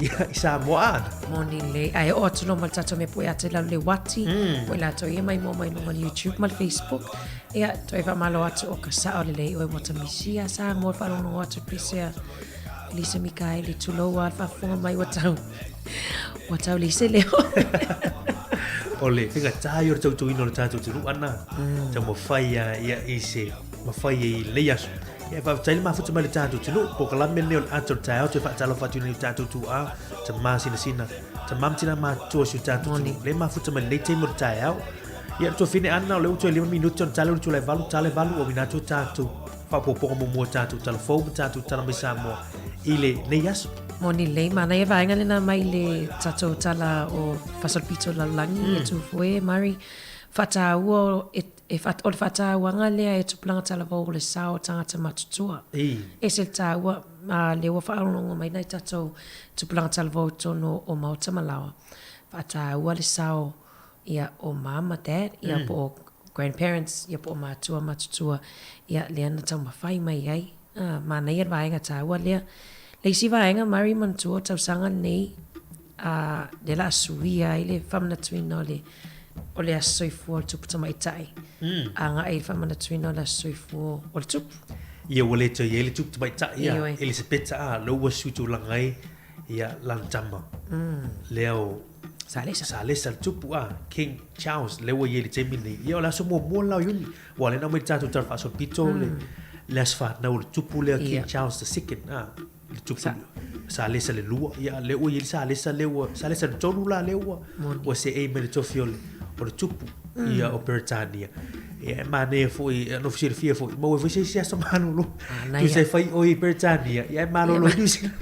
ia i Samoa ana. Moni lelei. Ae oo atu loa ma le tatou mea poe atu i lalo le uati. Poe latou ia mai moa mai luga o le YouTube ma le Facebook. Ia, toe faamalo atu o ka sao lelei oe ua ta misia Samoa le faalogologo atu Pese Felise Mikaele tulou lava le faafofoga mai ua tau ua tau leai se leo. O le faigata ia o le tautuina o le tatou atunuu ana taumafai lava ia i se mafai ai i lenei aso. Ia faafetai le mafuta mai le tatou atunuu. Polokalame lenei o le ata o le taeao toe faatalofa atu i nai o tatou tuaa, tama sinasina, tama ma tina matutua o si o tatou atunuu. Le mafuta mai lenei taimi o le taeao. Ia le tuafine Ana o lea ua toe 5 minute ona tale o le itula e 8, tale 8 ua auina atu e tatou faaopoopoga muamua o tatou tala fou ma tatou tala mai Samoa i lenei aso. Moni lelei, manaia vaega lena mai le tatou tala o Faasolopito Lalolagi e Tufoe, Murray. Faataua e E o le faatauaga lea e tupulaga talavou o le sao o tagata matutua. Ese le taua, a lea ua faalogologo mai nai tatou tupulaga talavou i totonu o Maota ma Laoa, faataua le sao ia o mum ma dad, ia po o grandparents, ia po o matua matutua, ia lea na taumafai mai ai. A, manaia le vaega taua lea. Le isi vaega, Murray manatua o tausaga nei, a, lea la a suia ai le faamanatuina o le, o le aso soifua o le tupu tamaitai, agai i le faamanatuina o le aso soifua o le tupu. Ia ua le toe i ai le tupu tamaitai ia, Elisapeta, a, lea ua sui tulaga ai ia lana tama, lea o Salesa. Salesa le tupu, a, King Charles, lea ua i ai i le taimi lenei. Ia o le aso muamua la o Iuni, Ua lena mai le tatou tala faasolopito le le aso fanau o le tupu lea King Charles the Second a le tupu Salesa le lua ia lea ua i ai le Salesa lea ua Salesa le tolu la lea ua ua seei mai le tofi o le o le tupu ia o Peretania. Ia, e manaia foi, e nofo silafia foi, maua ai foi se isi aso malolo. Tusa e fai oe i Peretania, ia e malolo i New Zealand.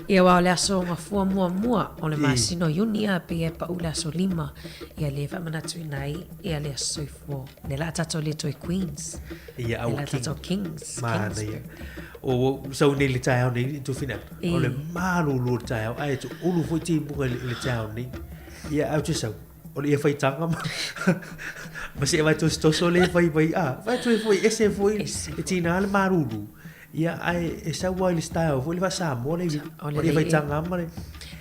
Ia, aua o le aso gafua muamua o le masina o Iuni, a pei e pau i le aso 5, ia lea e faamanatuina ai ia le aso soifua. Lea la a tatou le toe Queens. Ia, our King. Tatou Kings. Manaia. O sau nei le taeao nei i Tufina. O le malolo o le taeao, ae ulu foi timuga i le taeao nei. Ia, au te sau. O le ia faitaga ma, ma se vai toso le fai mai a vai toe foi ese foi e tina le maruru ia ae e sau ai le style foi le va Samoa le o le ia faitaga ma le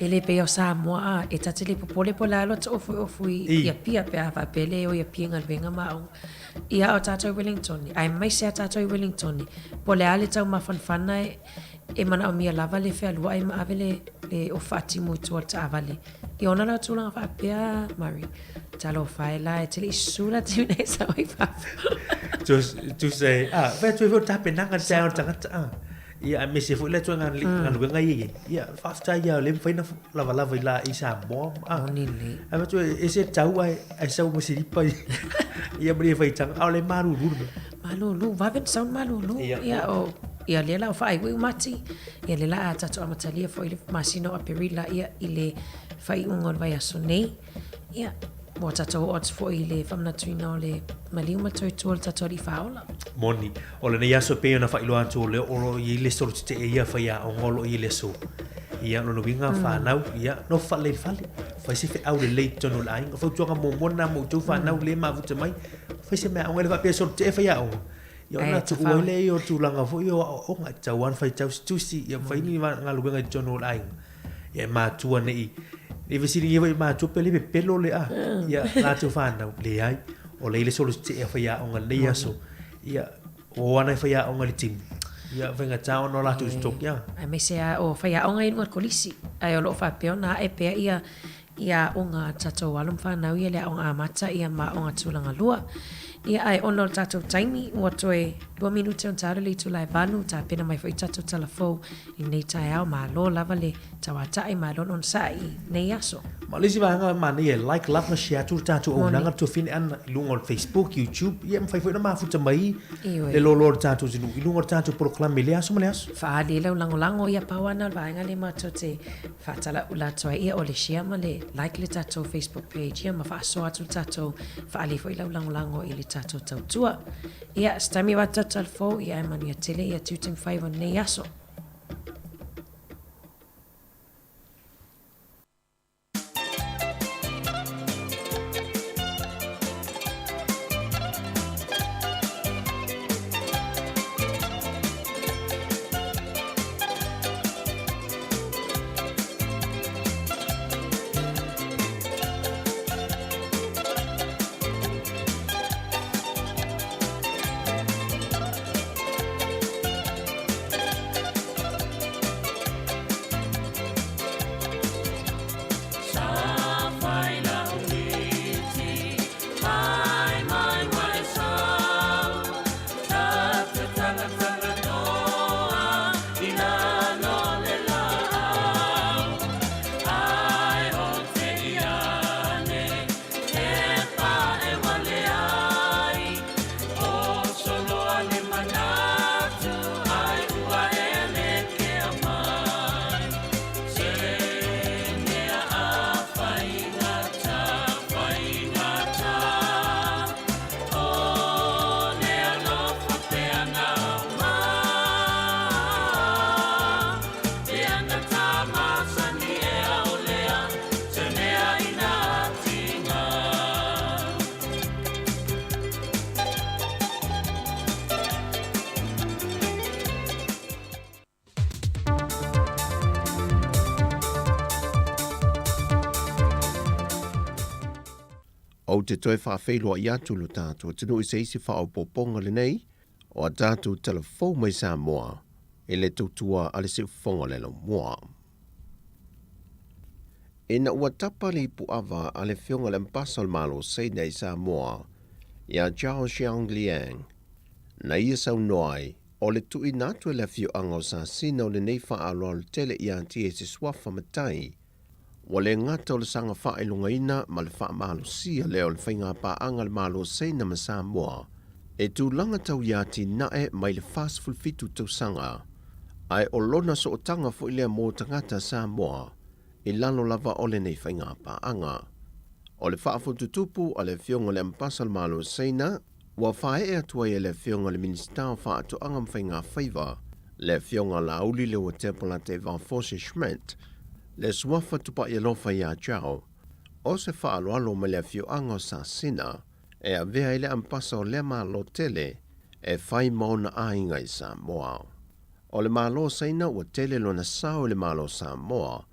E le pei o Samoa a e ta te le popole po la lo to ofu ofu i ia pia pe a faapea le o ia pia galuega ma aoga. Ia o tatou i Wellington aemaise a tatou i Wellington po o le a le taumafanafana e e manaomia lava le fealuai ma ave le le ofu faatimu i tua o le taavale. Ia ona la tulaga faapea Murray. Talofa e la e te le i susu la te nei sa oi fafo. Tu se a vai tu foi tapenaga le taeao o le tagata a. Ia aemaise foi le ituaiga galuega ia e i ai. Ia faafetai lava o lea e mafai ona lavalava i la i Samoa a. Moni lelei. Ae avatu e ese le tau ae ae sau ma silipa ia ma le faitaga a o le malulu le mea. Malulu, vave ona sau le malulu. Ia o ia lea la o faaiuiu Mati. Ia lea la a tatou amatalia foi le masina o Aperila ia i le faaiuga o le vaiaso nei. Ia, ua tatou oo atu foi i le faamanatuina o le maliu ma le tautua o le tatou Alii Faaola. Moni, o lenei aso e pei ona faailoa atu o lea o lo o i ai le solotetee ia faiaoga o lo o i ai le aso. Ia, lona uiga, fanau, ia, nofo faalelei i le fale. Fai se feau lelei i totonu o le aiga. O fautuaga muamua lena mo outou fanau lea e mafuta mai, fai se meaaoga. E le faapea e solotetee faiaoga. Ia ona tuu ai lea ia o tulaga foi ia o aoaoga, e tatau lava ona faitau se tusi, ia fai ni galuega i totonu o le aiga. Ia e matua ne i, ne i fesiligia foi e matua pe le pepelo le a, ia latou fanau, leai, o lea i le solotetee a faiaoga i lenei aso, ia o ana e faiaoga i le timu, ia faigata ona o latou totogi, a. Aemaise lava o faiaoga i luga o le kolisi, ae o lo o faapea ona ae pea ia ia aoga a tatou alo ma fanau ia le aoga amata ia ma aoga tulaga lua. Ia ae ona o le tatou taimi ua toe 2 minute ona ta alu le itula e 8, tapena mai foi tatou tala fou i lenei taeao. Malo lava le tauatai, malo le onosai i lenei aso. Ma le isi vaega manaia e like, love ma share atu le tatou auaunaga le tuafine ana i luga o le Facebook, YouTube, ia e mafai foi ona mafuta mai le loaloa o le tatou atunuu i luga o le tatou polokalame i lea aso ma lea aso. Faaali ai lau lagolago, ia pau lava lena o le vaega lea matou te Faatalaula atu ai ia o le share ma le like le tatou Facebook page ia ma faasoa atu le tatou faaali foi lau lagolago i le tatou tautua. Ia, se taimi avatu tatou tala fou ia ae manuia tele ia tiute ma faiva o lenei aso. Ou te toe faafeiloai atu lo tatou atunuu i se isi faaopoopoga lenei o a tatou tala fou mai Samoa i le tautua a le Siufofoga o le Laumua. Ina ua tapa le ipuava a le Afioga i le Ambasa o le Malo o Saina i Samoa ia Zhao Xiangliang, na ia saunoa ai, o le tuuina atu e le afioaga o Sasina o lenei faaaloalo tele ia te ia i se suafa matai, ua le gata o le saga faailogaina ma le faamalosia lea o le faigapaaga a le Malo o Saina ma Samoa. E tulaga tau i atinae mai le 47 tausaga, ae o lona sootaga foi lea mo tagata Samoa i lalo lava o lenei faigapaaga. O le faafotutupu a le Afioga i le Ambasa o le Malo o Saina, ua faaee atu ai e le Afioga i le Minisita o Faatoaga ma Faigafaiva, le Afioga Laauli Leuatea Polataivao Fosi Schmidt, le suafa Tupai Alofa ia Zhao, o se faaaloalo mai le afioaga o Sasina e avea ai le Ambasa o lea Malo tele e fai ma ona aiga i Samoa. O le Malo o Saina ua tele lona sao i le Malo o Samoa,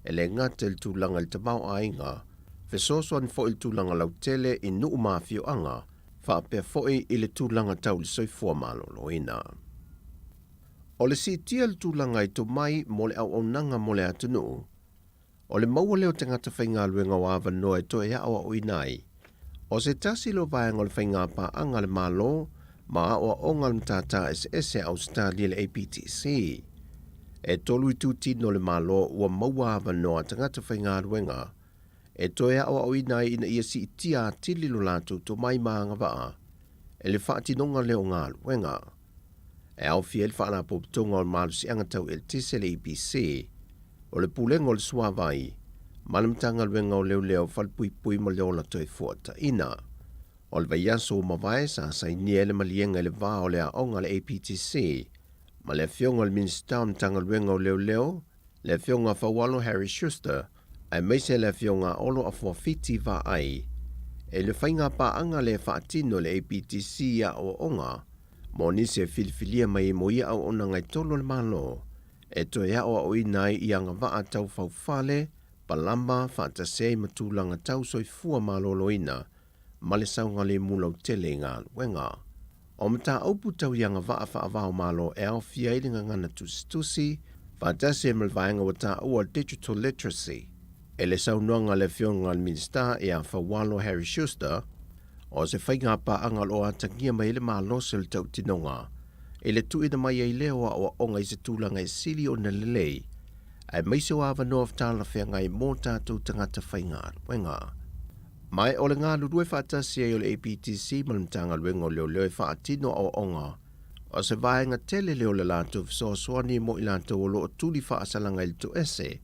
e le gata i le tulaga i le tamaoaiga, fesoasoani foi i le tulaga lautele i nuu ma afioaga, faapea foi i le tulaga tau i le soifua maloloina. O le siitia i le tulaga i tomai mo le auaunaga mo le atunuu, O le maua lea o tagata faigaluega o avanoa e toe aoaoina ai. O se tasi lea o vaega o le faigapaaga a le Malo ma aoaoga a le Matata Eseese a Ausetalia le APTC. E tolu itutino o le Malo ua maua avanoa a tagata faigaluega e toe aoaoina ai ina ia siitia atili lo latou tomai ma agavaa i le faatinoga lea o galuega. E aofia ai le Faalapotopotoga o le Malosiaga Tau Eletise, le EPC, o le Pulega o le Suavai, ma le Matagaluega o Leoleo, Falepuipui ma le Ola Toefuataina. O le vaiaso ua mavae sa sainia ai le maliega i le va o le aoga a le APTC ma le Afioga i le Minisita o le Matagaluega o Leoleo, le Afioga Faualo Harry Schuster, aemaise le Afioga Olo Afuafiti Vaai, i le faigapaaga lea e faatino e le APTC i aoaoga mo nisi e filifilia mai ai mo ia auaunaga e tolu a le Malo e toe aoaoina ai i agavaa tau faufale, palama, faatasi ai ma tulaga tau soifua maloloina ma le saogalemu lautele i galuega. O mataupu tau i agavaa faava-o-Malo e aofia ai le gagana tusitusi, faatasi ai ma le vaega ua taua Digital Literacy. E le saunoaga a le Afioga i le Minisita ia Faualo Harry Schuster, o se faigapaaga o lo o atagia mai ai le malosi o le tautinoga i le tuuina mai ai lea o aoaoga i se tulaga e sili ona lelei, aemaise o avanoa talafeagai mo tatou tagata faigaluega. Ma o le galulue faatasi ai o le APTC ma le Matagaluega o Leoleo e faatino aoaoga, o se vaega tele lea o le latou fesoasoani mo i latou o lo o tuli faasalaga i le toese,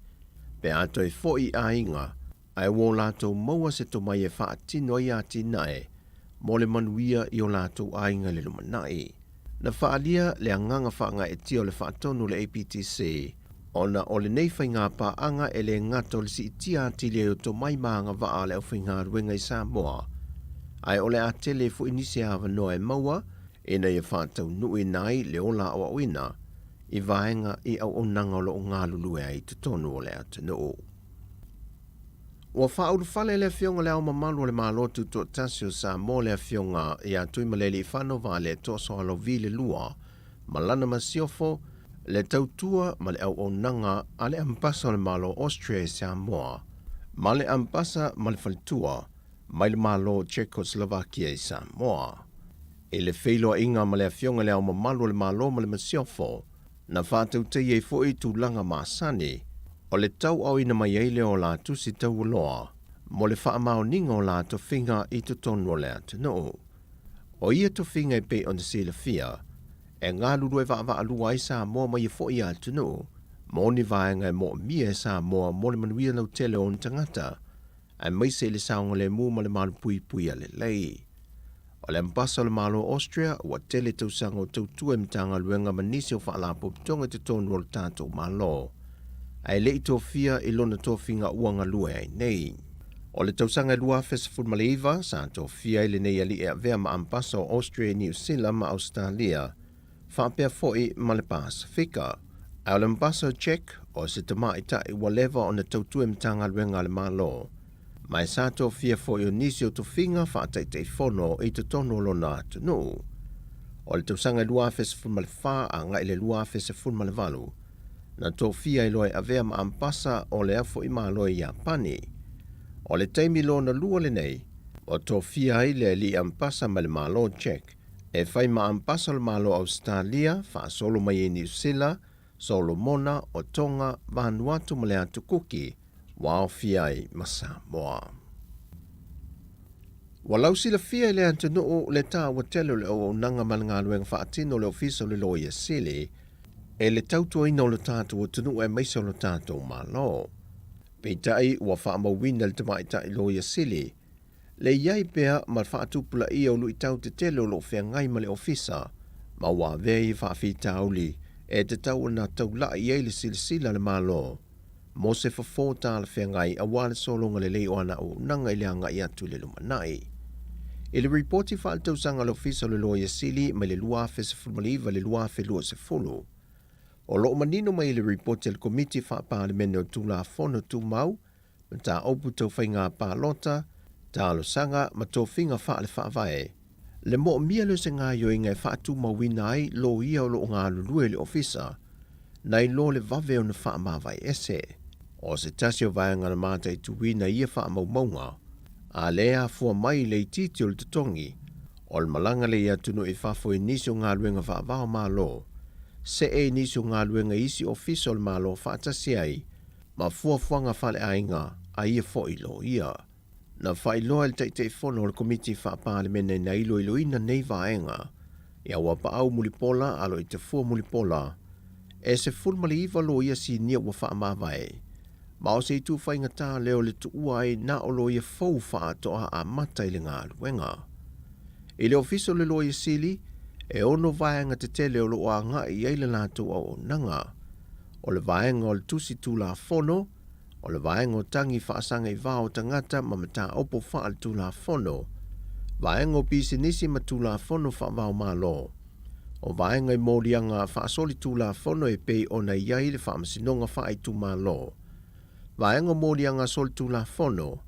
pe a toe foi i aiga, ae ua o latou maua se tomai e faatino ai atinae mo le manuia i o latou aiga i le lumanai. Na faaalia le agaga faagaeetia o le faatonu o le APTC ona o lenei faigapaaga e le gata o le siitia atili ai o tomai ma agavaa a le aufaigaluega i Samoa, ae o le a tele foi nisi avanoa e maua ina ia faataunuuina ai le ola aoaoina i vaega i auaunaga o lo o galulue ai i totonu o le atunuu. Ua faaulufale le Afioga i Le Ao Mamalu o le Malo Tutoatasi o Samoa le Afioga ia Tuimalealiifano Vaaletoa Sualauvi le Lua ma lana masiofo, le tautua ma le auaunaga a le Ambasa o le Malo o Austria i Samoa ma le Ambasa ma le Faletua mai le Malo o Czechoslovakia i Samoa. I le feiloaiga ma le Afioga i Le Ao Mamalu o le Malo ma le Masiofo, na faatautaia ai foi tulaga masani o le tauaoina mai ai lea o la tusi taualoa mo le faamaoniga o la tofiga i totonu o le atunuu. O ia tofiga e pei ona silafia, e galulue vaavaalua ai Samoa ma ia foi atunuu mo ni vaega e moomia e Samoa mo le manuia lautele o ona tagata, aemaise i le saogalemu ma le malupuipuia lelei. O le Ambasa o le Malo o Austria ua tele tausaga o tautua i Matagaluega ma nisi o Faalapotopotoga i totonu o le tatou Malo, ae le i tofia i lona tofiga ua galue ai nei. O le tausaga e 2019, sa tofia ai lenei alii e avea ma Ambasa o Austria i Niu Sila ma Ausetalia, faapea foi ma le Pasefika. Ae o le Ambasa o Czech, o se tamaitai ua leva ona tautua i Matagaluega a le Malo, ma e sa tofia foi o nisi o tofiga faataitaifono i totonu o lona atunuu. O le tausaga e 2014 agai i le 2018, na tofia ai loa e avea ma Ambasa o lea foi Malo i Iapani. O le taimi lona lua lenei, ua tofia ai le alii Ambasa mai le Malo Czech e fai ma Ambasa o le Malo o Ausetalia, faasolo mai ai Niu Sila, Solomona, o Tonga, Vanuatu ma le Atu Kuki, ua aofia ai ma Samoa. Ua lausilafia e le atunuu le taua tele o le auaunaga ma le galuega faatino a le Ofisa o le Loia Sili e le tautuaina o lo tatou atunuu aemaise o lo tatou Malo. Peitai, ua faamauina e le Tamaitai Loia Sili le i ai pea ma le faatupulaia o luitau tetele o lo o feagai ma le Ofisa, ma ua avea ia faafitauli e tatau ona taulai i ai le silasila a le Malo mo se fofo talafeagai aua le sologa lelei o ana auaunaga i le agai atu i le lumanai. I le ripoti faaletausaga a le Ofisa o le Loia Sili mai le 2019 i le 2020, o lo o manino mai i le ripoti a le Komiti Faa-Palemene o Tulafono Tumau, Mataupu Tau Faiga Palota, Talosaga ma Tofiga Faale-Faavae, le moomia lea o se gaoioiga e faatumauina ai loia o lo o galulue i le Ofisa, nai lo le vave ona faamavae ese. O se tasi o vaega na mataituina i ia faamaumauga, a lea e afua mai i le itiiti o le totogi, o le malaga lea i atunuu i fafo i nisi o galuega faavao Malo, see i nisi o galuega i isi ofisa o le Malo faatasi ai ma fuafuaga faaleaiga a ia foi loia. Na faailoa e le Taitaifono o le Komiti Faa-Palemene na iloiloina nei vaega ia Uapaau Mulipola Aloitafua Mulipola, e 19 loia sinia ua faamavae, ma o se itu faigata lea o le tuua ai na o loia fou faatoa amata i le galuega. I le Ofisa o le Loia Sili, e ono vaega tetele o lo o agai i ai le latou auaunaga. O le vaega o le Tusi Tulafono, o le vaega o tagi faasaga i va o tagata ma mataupu faaletulafono, vaega o pisinisi ma tulafono faava-o-Malo, o vaega i moliaga faasolitulafono e pei ona i ai le Faamasinoga Faaitumalo, vaega o moliaga solitulafono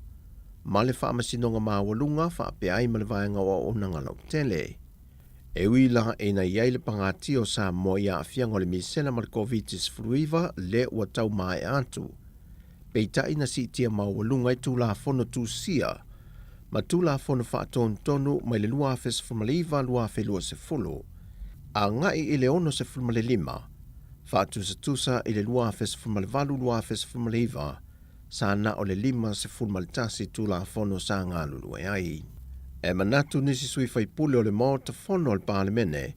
ma le Faamasinoga Maualuga faapea ai ma le vaega o auaunaga lautele. E ui la ina i ai le pagatia o Samoa i aafiaga o le misela ma le Koviti-19 lea ua tau maea atu, peitai na siitia maualuga ai Tulafono Tusia ma Tulafono Faatonutonu mai le 2019-2020 agai i le 65, faatusatusa i le 2018-2019 sa na o le 51 Tulafono sa galulue ai. E manatu nisi sui faipule o le Maota Fono a le Palemene,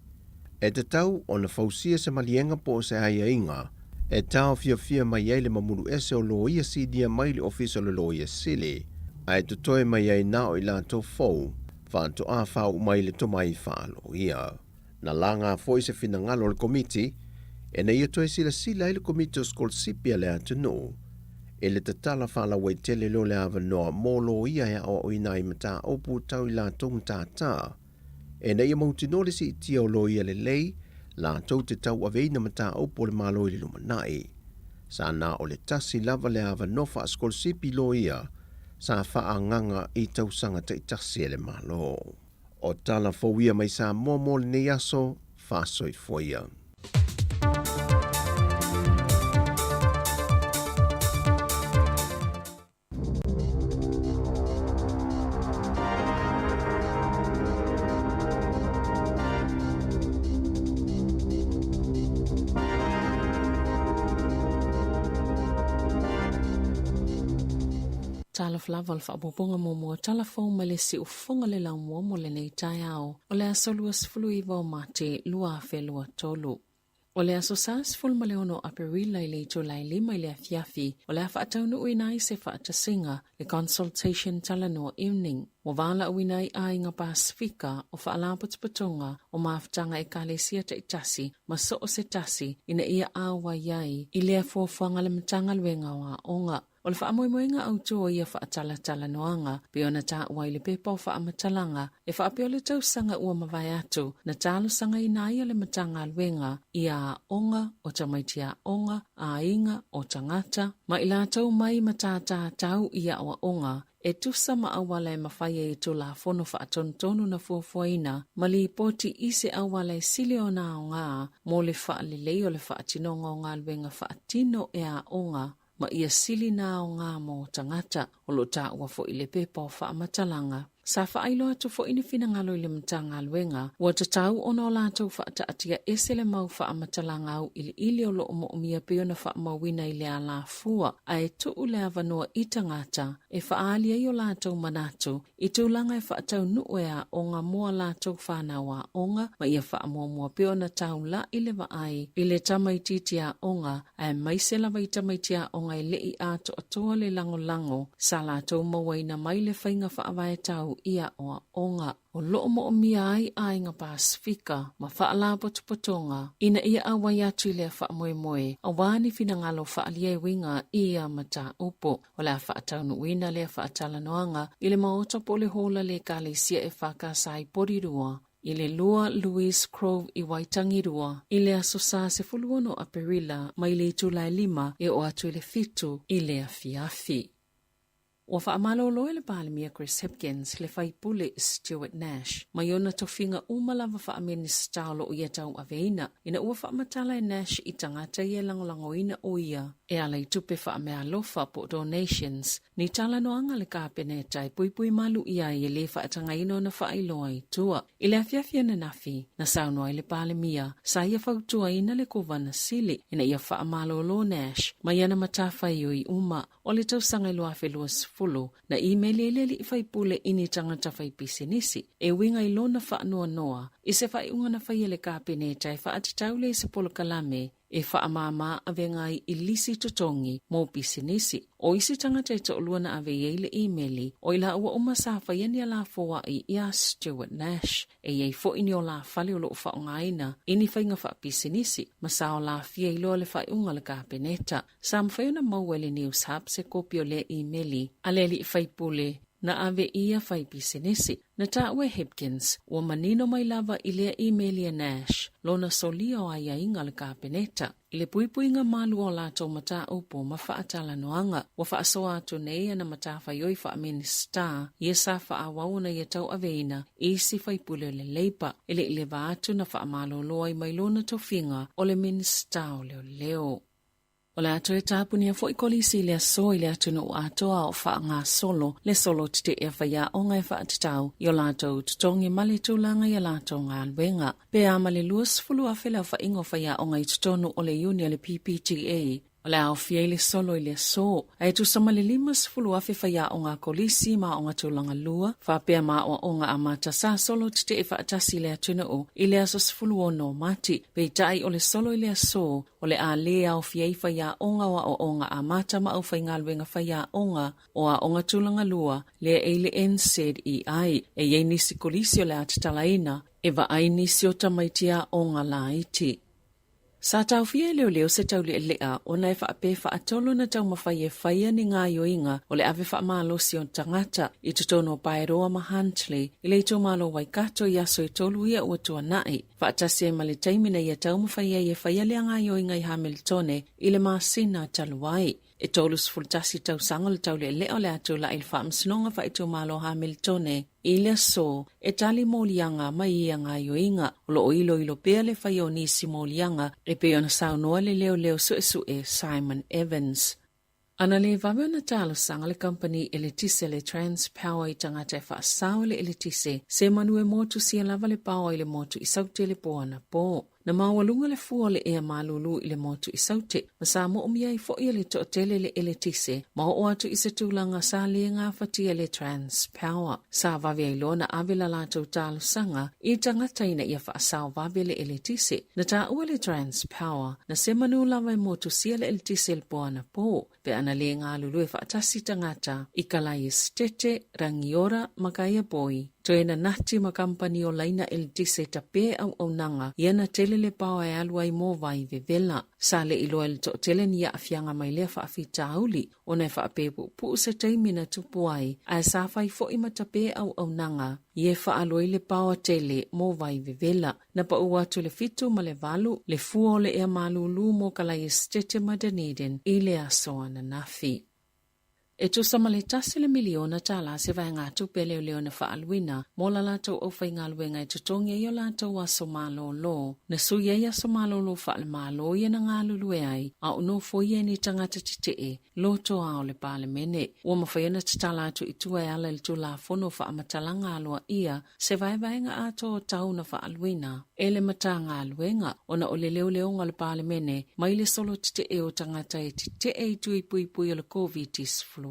e tatau ona fausia se maliega po o se aiaiga e taofiofia mai ai le mamulu ese o loia sinia mai le Ofisa o le Loia Sili, ae totoe mai ai na o i latou fou faatoa faauu mai le tomai faaloia. Na laga foi se finagalo o le Komiti ina ia toe silasila ai le Komiti o Sikolasipi a le atunuu i le tatala faalauaitele lea o le avanoa mo loia e aoaoina ai mataupu tau i latou matata ina ia mautinoa le siitia o loia lelei latou te tauaveina mataupu a le Malo i le lumanai. Sa na o le tasi lava le avanoa faasikolasipi loia sa faaagaga i tausaga taitasi e le Malo. O tala fou ia mai Samoa mo lenei aso, faasoifua ia. Talofa lava o le faaopoopoga muamua tala fou mai le siufofoga le laumua mo lenei taeao o le aso 29 o Mati 2023. O le aso Sa 16 o Aperila i le itula e 5 i le afiafi o le a faataunuuina ai se faatasiga, le Consultation Talanoa Evening, ua valaauina ai aiga Pasefika o faalapotopotoga o mafutaga Ekalesia taitasi ma so o se tasi ina ia auai ai i lea fuafuaga a le Matagaluega o Aoga. O le faamoemoega autu o ia faatalatalanoaga, pei ona taua i le pepa o faamatalaga, e faapea o le tausaga ua mavae atu na talosagaina ai e le Matagaluega i aoga o tamaiti aoga, aiga, o tagata, ma i latou mai matata tau i aoaoga e tusa ma auala e mafai ai e Tulafono Faatonutonu na fuafuaina ma lipoti i se auala e sili ona aoga mo le faalelei o le faatinoga o galuega faatino e aoga ma ia sili na aoga mo tagata. O lo o taua foi i le pepa o faamatalaga. Sa faailoa atu foi ni finagalo i le Matagaluega, ua tatau ona o latou faataatia ese le mau faamatalaga auiliili o lo o moomia pei ona faamauina i le alafua, ae tuu le avanoa i tagata e faaali ai o latou manatu i tulaga e faataunuu e aoga mo a latou fanau aoga ma ia faamuamua pea ona taula'i le vaai i le tamaitiiti aoga aemaise lava i tamaiti aoga e le i atoatoa le lagolago sa latou mauaina mai le faiga faavae tau i aoaoga o lo o moomia ai aiga Pasefika ma faalapotopotoga ina ia auai atu i lea faamoemoe aua ni finagalo faaalia e uiga i ia mataupu. O le a faataunuuina lea faatalanoaga i le Maota po o le Hola le Ekalesia EFKS i Porirua i le 2 Louise Grove i Waitangirua i le Aso Sa 16 Aperila mai le itula e 5 e oo atu i le 7 i le afiafi. Ua faamalolo e le Palemia Chris Hipkins le faipule Stuart Nash mai ona tofiga uma lava faa-Minisita o lo o ia tauaveina ina ua faamatala e Nash i tagata ia e lagolagoina o ia e ala i tupe faameaalofa po o donations, ni talanoaga a le Kapeneta e puipui malu ʻia ai e lē faatagaina ona faailoa i tua. I le afiafi ananafi, na saunoa ai le Palemia, sa ia fautuaina le Kovana Sili ina ia faamalolo Nash mai ana matafaioi uma o le tausaga e 2020, na imeli ai le alii faipule i ni tagata faipisinisi e uiga i lona faanoanoa i se faaiuga na faia e le Kapeneta e faatatau lea i se polokalame e faamāmā avega ai i lisi totogi mo pisinisi. ʻO isi tagata e toʻalua na ave i ai le imeli, ʻo i lāua uma sa faia ni alafōaʻi iā Stuart Nash. E i ai foʻi ni olāfale o loʻo faaaogaina i ni faiga faapisinisi ma sa olāfia i loa le faaiuga a le Kapeneta. Sa mafai ona maua e le Newshub se kopi o lea imeli a le alii faipule na ave i ia faipisinisi. Na taua e Hipkins, ua manino mai lava i lea imeli a Nash lona solia o aiaiga a le Kapeneta i le puipuiga malu o latou mataupu ma faatalanoaga. Ua faasoa atu nei ana matafaioi faa-Minisita ia sa faaauau ona ia tauaveina i isi faipule o le Labour e le i leva atu na faamalolo ai mai lona tofiga o le Minisita o Leoleo. O le a toe tapunia foi kolisi i le aso i le atunuu atoa o faagasolo le solo tetee a faiaoga e faatatau i o latou totogi ma le tulaga i a latou galuega. Pe a ma le 20,000 le aofaiga o faiaoga i totonu o le iuni a le PPTA, o le a aofia ai le solo i le aso, a e tusa ma le 50,000 faiaoga a kolisi ma aoga tulaga lua, faapea ma aoaoga amata sa solo tetee faatasi i le atunuu i le aso 16 o Mati. Peitai o le solo i le aso, O le a lē aofia ai faiaoga o aoaoga amata ma aufaigaluega faiaoga o aoga tulaga lua lea e i le NZEI. E i ai nisi kolisi o le a tatalaina e vaai nisi o tamaiti aoga laiti. Sa taofia e leoleo se taulealea ona e faapea faatolu ona taumafai e faia ni gaoioiga o le ave faamalosi o tagata i totonu o Paeroa ma Huntly i le itumalo o Waikato i aso e tolu ia ua tuanai. Faatasi ai ma le taimi na ia taumafai ai e faia lea gaoioiga i Hamiltone i le masina talu ai. E 31 tausaga o le taulealea o le a tulai i le Faamasinoga Faaitumalo o Hamiltone i le aso e tali moliaga mai ia gaoioiga. O lo o iloilo pea le faia o nisi moliaga e pei ona saunoa le leoleo suesue Simon Evans. Ana le vave ona talosaga le kamupani eletise le Transpower i tagata e faasao i le eletise, se manu e motusia lava le paoa i le motu i Saute le po anapo. Na maualuga le fua o le ea malulu i le motu i Saute, ma sa moomia ai foi e le toatele le eletise ma oo atu i se tulaga sa le gafatia e le Transpower. Sa vave ai loa ona ave la latou talosaga i tagata ina ia faasao vave le eletise. Na taua le Transpower, na se manu lava e motusia le eletise i le po anapo, pe ana le galulue faatasi tagata i Kalai Esetete, Rangiora ma Kaiapoi. Toe nanati ma kamupani o laina eletise tape auaunaga ia na tele le paoa e alu ai mo vai vevela. Sa le iloa e le toatele ni aafiaga mai lea faafitauli ona e faapepuupuu se taimi na tupu ai, ae sa fai foi ma tape auaunaga ia e faaalu ai le paoa tele mo vai vevela. Na pau atu le 7 ma le 8 le fua o le ea malūlū mo Kalai Esetete ma Dunedin i le aso ananafi. E tusa ma le tasi le miliona tālā se vaegatupe a leoleo na faaaluina mo la latou aufaigaluega e totogi ai o latou aso malōlō. Na sui ai aso malōlō faale-Malo ia na galulue ai a o nofoia e ni tagata tetee lotoa o le Palemene. Ua mafai ona tatala atu i tua e ala i le Tulafono o Faamatalaga Aloaia se vaevaega atoa o tau na faaaluina e le Matagaluega ona o le leoleoga o le Palemene mai le solo tetee o tagata e tetee i tui puipui o le Koviti-19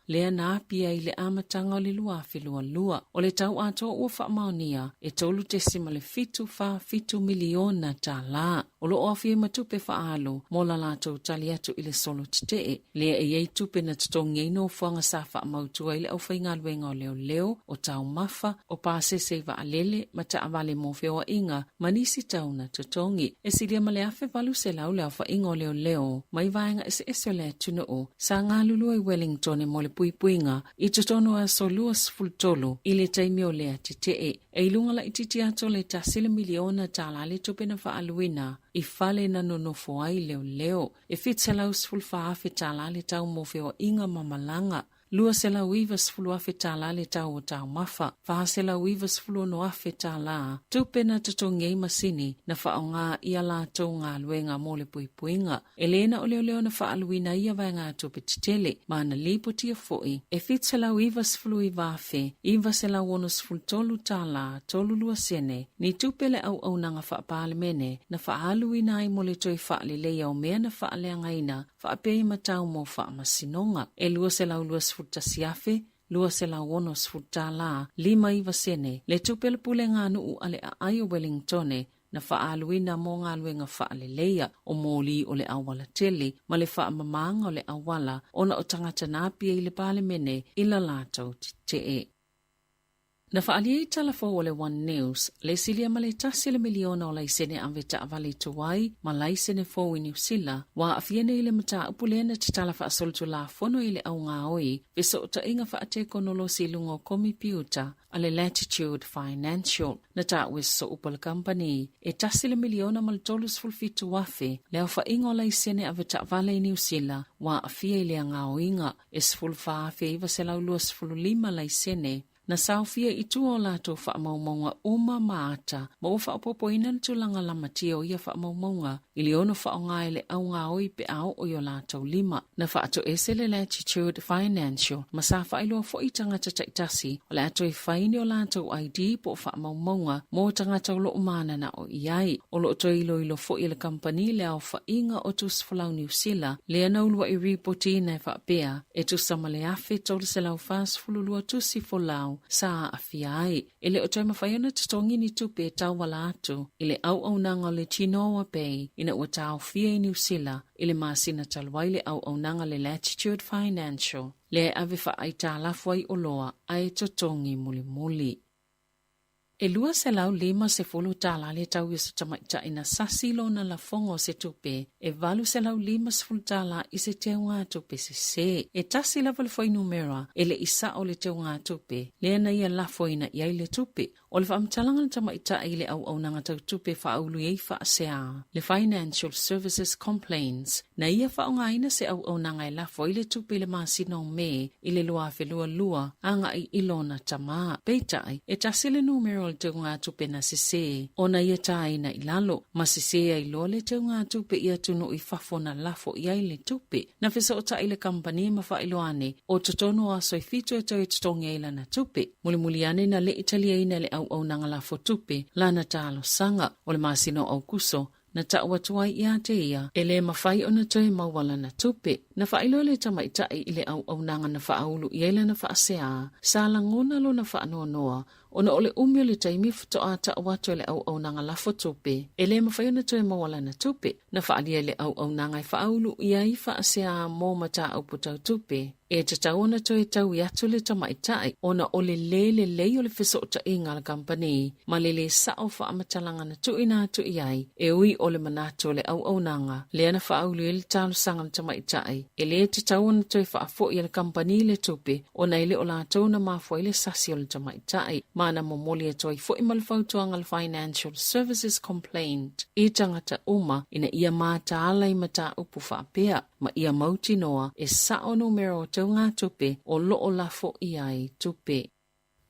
lea na apia i le amataga o le 2022. O le tau atoa ua faamaonia e $3.747 miliona tālā. O lo o aofia ai ma tupe faaalu mo la latou tali atu i le solo tetee, lea e i ai tupe na totogi ai nofoaga sa faamautu ai le aufaigaluega o leoleo, o taumafa, o pasese i vaalele ma taavale mo feoaiga ma nisi tau na totogi. E silia ma le 1800 le aofaiga o leoleo mai vaega eseese o le atunuu sa galulue i Wellingtone mo le puipuiga i totonu o aso 23 i le taimi o lea tetee. E i luga laitiiti atu o le tasi le miliona tālā le tupe na faaaluina i fale na nonofo ai leoleo. E $714,000 tālā le tau mo feoaiga ma malaga, $290,000 tālā le tau o taumafa, $496,000 tālā tupe na totogi ai masini na faaaoga i a latou galuega mo le puipuiga. E lē na o leoleo na faaaluina ia vaegatupe tetele ma na lipotia foi e $799,963 tālā 32 sene ni tupe le auaunaga faa-Palemene na faaaluina ai mo le toe faaleleia o mea na faaleagaina faapea i matau mo faamasinoga. E $221,000 $260 tālā 59 sene le tupe a le Pulega a Nuu a le Aai o Wellingtone na faaaluina mo galuega faaleleia o moli o le auala tele ma le faamamaga o le auala ona o tagata na apia i le Palemene i la latou tetee. Na faaalia i tala fou o le One News, le silia ma le tasi le miliona o laisene ave taavale tuai ma laisene fou i Niu Sila, ua aafia nei i le mataupu lea na tatala faasolitulafono i le augaoi fesootaiga faatekonolosi i luga o komipiuta a le Latitude Financial na taua e sooupu a le kamupani e tasi le miliona ma le 37,000 le aofaiga o laisene avetaavale i Niu Sila ua aafia i le gaoiga e 14,925 laisene na saofia i tua o latou faamaumauga uma ma ata ma ua faaopoopoina le tulaga lamatia o ia faamaumauga i le ono faaaoga e le augaoi pe a oo i o latou lima. Na faatoese le Latitude Financial ma sa faailoa foi i tagata taitasi o le a toe fai ni o latou ID po o faamaumauga mo tagata o lo o mananao i ai. O lo o toe iloilo foi e le kamupani le aofaiga o tusifolau Niu Sila lea na uluai ripotiina e faapea e tusa ma le 1,342 tusi folau sa aafia ai. E le o toe mafai ona totogi ni tupe e tauala atu i le auaunaga o le Chinoa Bay ina ua taofia i Niu Sila i le masina talu ai le auaunaga le Latitude Financial lea e ave faaaitalafu ai oloa ae totogi mulimuli. E $250 tālā le tau i se tamaitai na sasi lona lafoga o se tupe e $850 tālā i se teugatupe sesē. E tasi lava le fuainumera e le i sao le teugatupe lea na ia lafoina i ai le tupe. O le faamatalaga a le tamaitai i le auaunaga tau tupe faaulu i ai faasea, le Financial Services Complaints, na ia faaaogaina se auaunaga e lafo ai le tupe i le masina o Me i le 2022 agai i lona tama. Peitai, e tasi le numera o le teugatupe na sesē ona ia tāina i lalo, ma sesē ai loa le teugatupe i atunuu i fafo na lafo i ai le tupe. Na fesootai le kamupani ma faailoa ane o totonu o aso e fitu e toe totogi ai lana tupe. Mulimuli ane na le i taliaina e le auaunaga lafo tupe lana talosaga. O le masina o Aukuso, na tau atu ai ia te ia, e lē mafai ona toe maua lana tupe. Na faailoa le tamaitai i le auaunaga na faaulu i ai lana faaseā, sa lagona lona faanoanoa ona o le umi o le taimi faatoa tau atu e le auaunaga lafo tupe, e lē mafai ona toe maua lana tupe. Na faaalia e le auaunaga e faaulu i ai faaseā mo mataupu tau tupe. E tatau ona toe taui atu le tamaitai ona o le lē lelei o le fesootaiga a le kamupani ma le lē sao faamatalaga na tuuina atu i ai, e ui o le manatu o le auaunaga lea na faaulu ai le talosaga a le tamaitai, e lē tatau ona toe faafoi e le kamupani le tupe ona e le o latou na mafua ai le sasi o le tamaitai. Ma na momoli atu ai foi ma le fautuaga a le Financial Services Complaint i tagata uma ina ia mataala i mataupu faapea ma ia mautinoa e sa'o numera o teugatupe o lo o lafo ʻia ai tupe.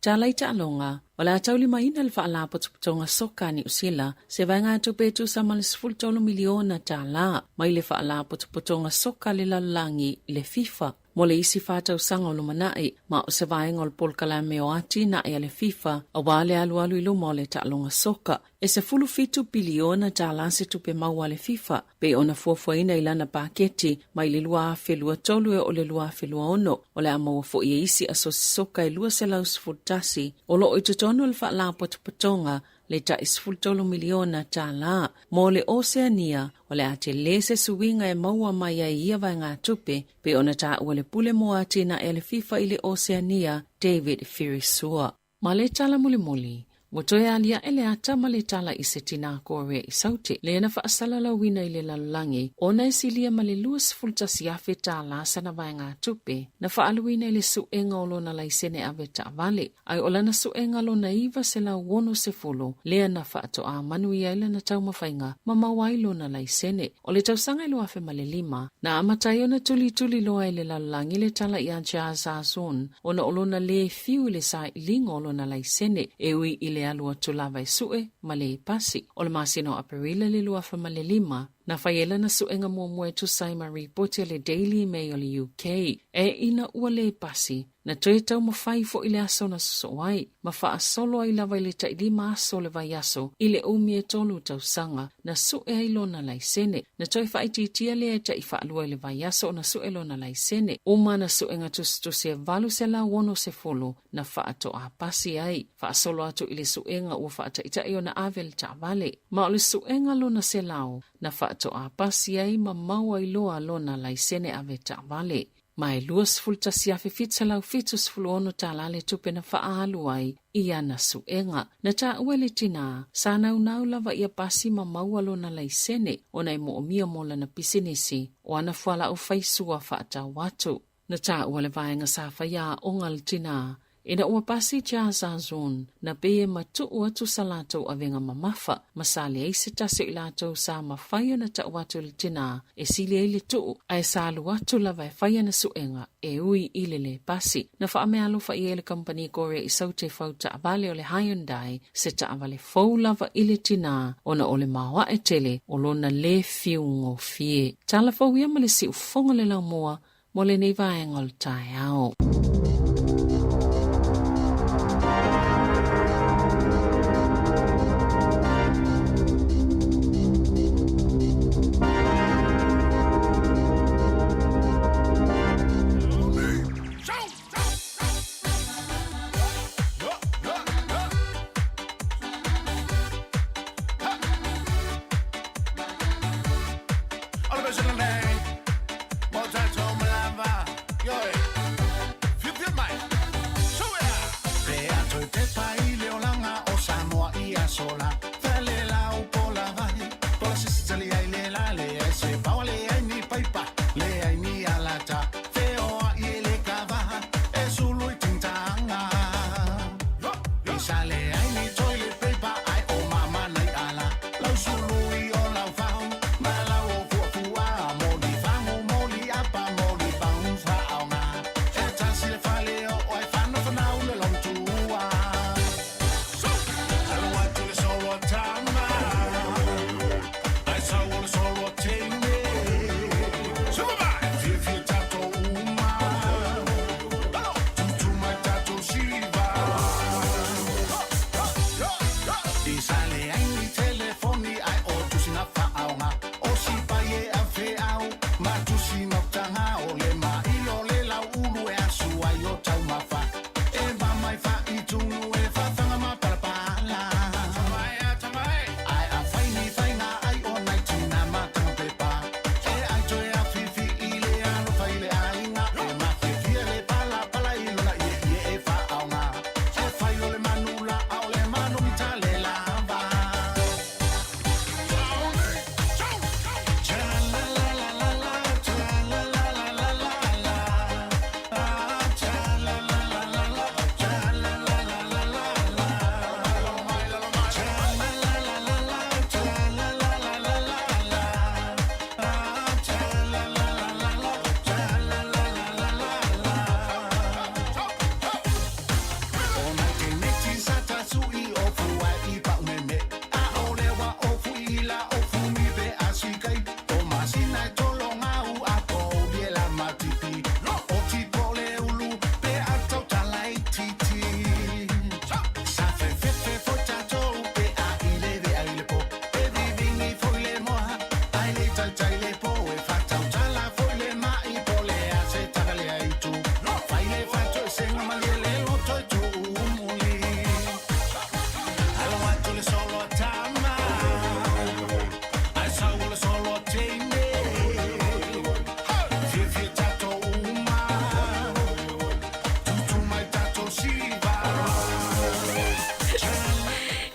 Tala i taaloga, O le a taulimaina le Faalapotopotoga Soka a Niu Sila se vaegatupe e tusa ma le $13 miliona tālā mai le Faalapotopotoga Soka a le Lalolagi, le FIFA, mo le isi faatausaga o lumanai, ma o se vaega o le polokalame o atinae a le FIFA aua le alualu i luma o le taaloga soka. E $17 piliona tālā se tupe maua a le FIFA pei ona fuafuaina i lana paketi mai le 2023 e oo i le 2026. O le a maua foi e isi asosi soka e 211 o lo o i totonu o le Faalapotopotoga le tai $13 miliona tālā. Mo le Oseania, o le a tele se suiga e maua mai ai i ia vaegatupe, pei ona taua le pule mo atinae a le FIFA i le Oseania, David Firisua. Ma le tala mulimuli, ua toe aliaʻe le ata ma le tala i se tinā Korea i Saute, lea na faasalalauina i le lalolagi ona e silia ma le $21,000 tālā sana vaegatupe na faaaluina i le suega o lona laisene ave taavale. Ae o lana suega lona 960 lea na faatoa manuia ai lana taumafaiga ma maua ai lona laisene. O le tausaga e 2005, na amata ai ona tulituli loa e le lalolagi le tala iā Jia Zhazun ona o lona lē fiu i le sailiga o lona laisene e ui i le alu atu lava e sue ma le pasi. O le masina o Aperila i le 2005, na fai ai lana suega muamua e tusa ai ma ripoti a le Daily Mail o le UK, e ina ua lē pasi, Na toe taumafai foi le aso na sosoo ai, ma faasolo ai lava i le tailima aso o le vaiaso i le umi e tolu tausaga na sue ai lona laisene. Na toe faaitiitia lea e taifaalua i le vaiaso ona sue lona laisene. Uma ana suega tusitusi e 860 na faatoa pasi ai, faasolo atu i le suega ua faataitai ona ave le taavale. Ma o le suega lona selau na faatoa pasi ai ma maua ai loa lona laisene ave taavale. Ma e $21,776 tālā le tupe na faaalu ai i ana suega. Na taua e le tinā, sa naunau lava ia pasi ma maua lona laisene ona e moomia mo lana pisinisi o ana fualaau faisua faatau atu. Na taua le vaega sa faia aoga a le tinā Ina ua pasi Cha Zazun, na pei e matuu atu sa latou avega mamafa, ma sa leai se tasi o i latou sa mafai ona tau atu i le tinā e sili ai le tuu, ae sa alu atu lava e fai ana suega e ui i le lē pasi. Na faameaalofa i ai le kamupani Korea i Saute fau taavale o le Hyundai se taavale fou lava i le tinā ona o le maoae tele o lona lē fiu gofie. Tala fou ia ma le siufofoga o le laumua mo lenei vaega o le taeao.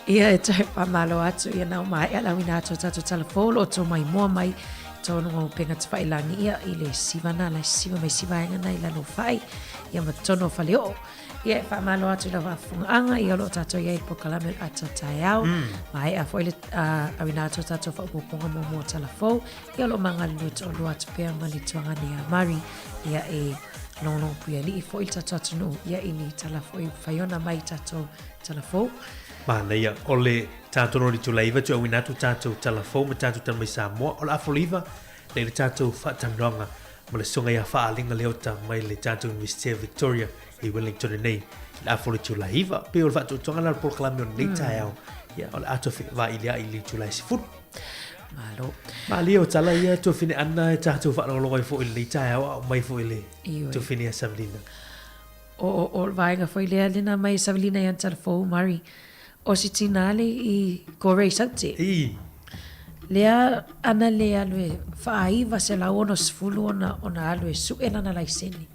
Ia, e toe faamalo atu ia na ua maea le auina atu o tatou tala fou o lo o tou maimoa mai totonu o upega tafailagi ia i le siva na la siva mai siva vaega na i lalo o fai ia ma totonu o Faleoo. Ia e faamalo atu i lau faafofogaaga ia o lo o tatou i ai i le polokalame o le Ata o Taeao. Maea foi le auina atu o tatou faaopoopoga muamua o tala fou ia o lo o ma galulue toalua atu pea ma le tuagane ia Mari ia e logologo puialii foi le tatou atunuu ia i ni tala foi fai ona mai i tatou tala fou. Manaia, o le tatou no le itula e 9 toe auina atu tatou tala fou ma tatou tala mai Samoa. O le afa o le 9, lea le tatou faatalanoaga ma le susuga ia Faaalega Leota mai le tatou Universite o Victoria i Wellington nei i le afa o le itula e 9. Pei o le faatuatuaga lena o le polokalame o lenei taeao. Ia, o le a toe vailiai i le itula e 10. Malo. Malie o tala ia tuafine Anna e tatou faalogologo ai foi i lenei taeao a o mai foi le tuafine ia Savelina. O, o, o le vaega foi lea lena mai e Savelina i ana tala fou, Mari. O si tina le i ko Ray Saute. I. Lea ana le alu e faa-960 ona, ona alu e su'e lana laisene.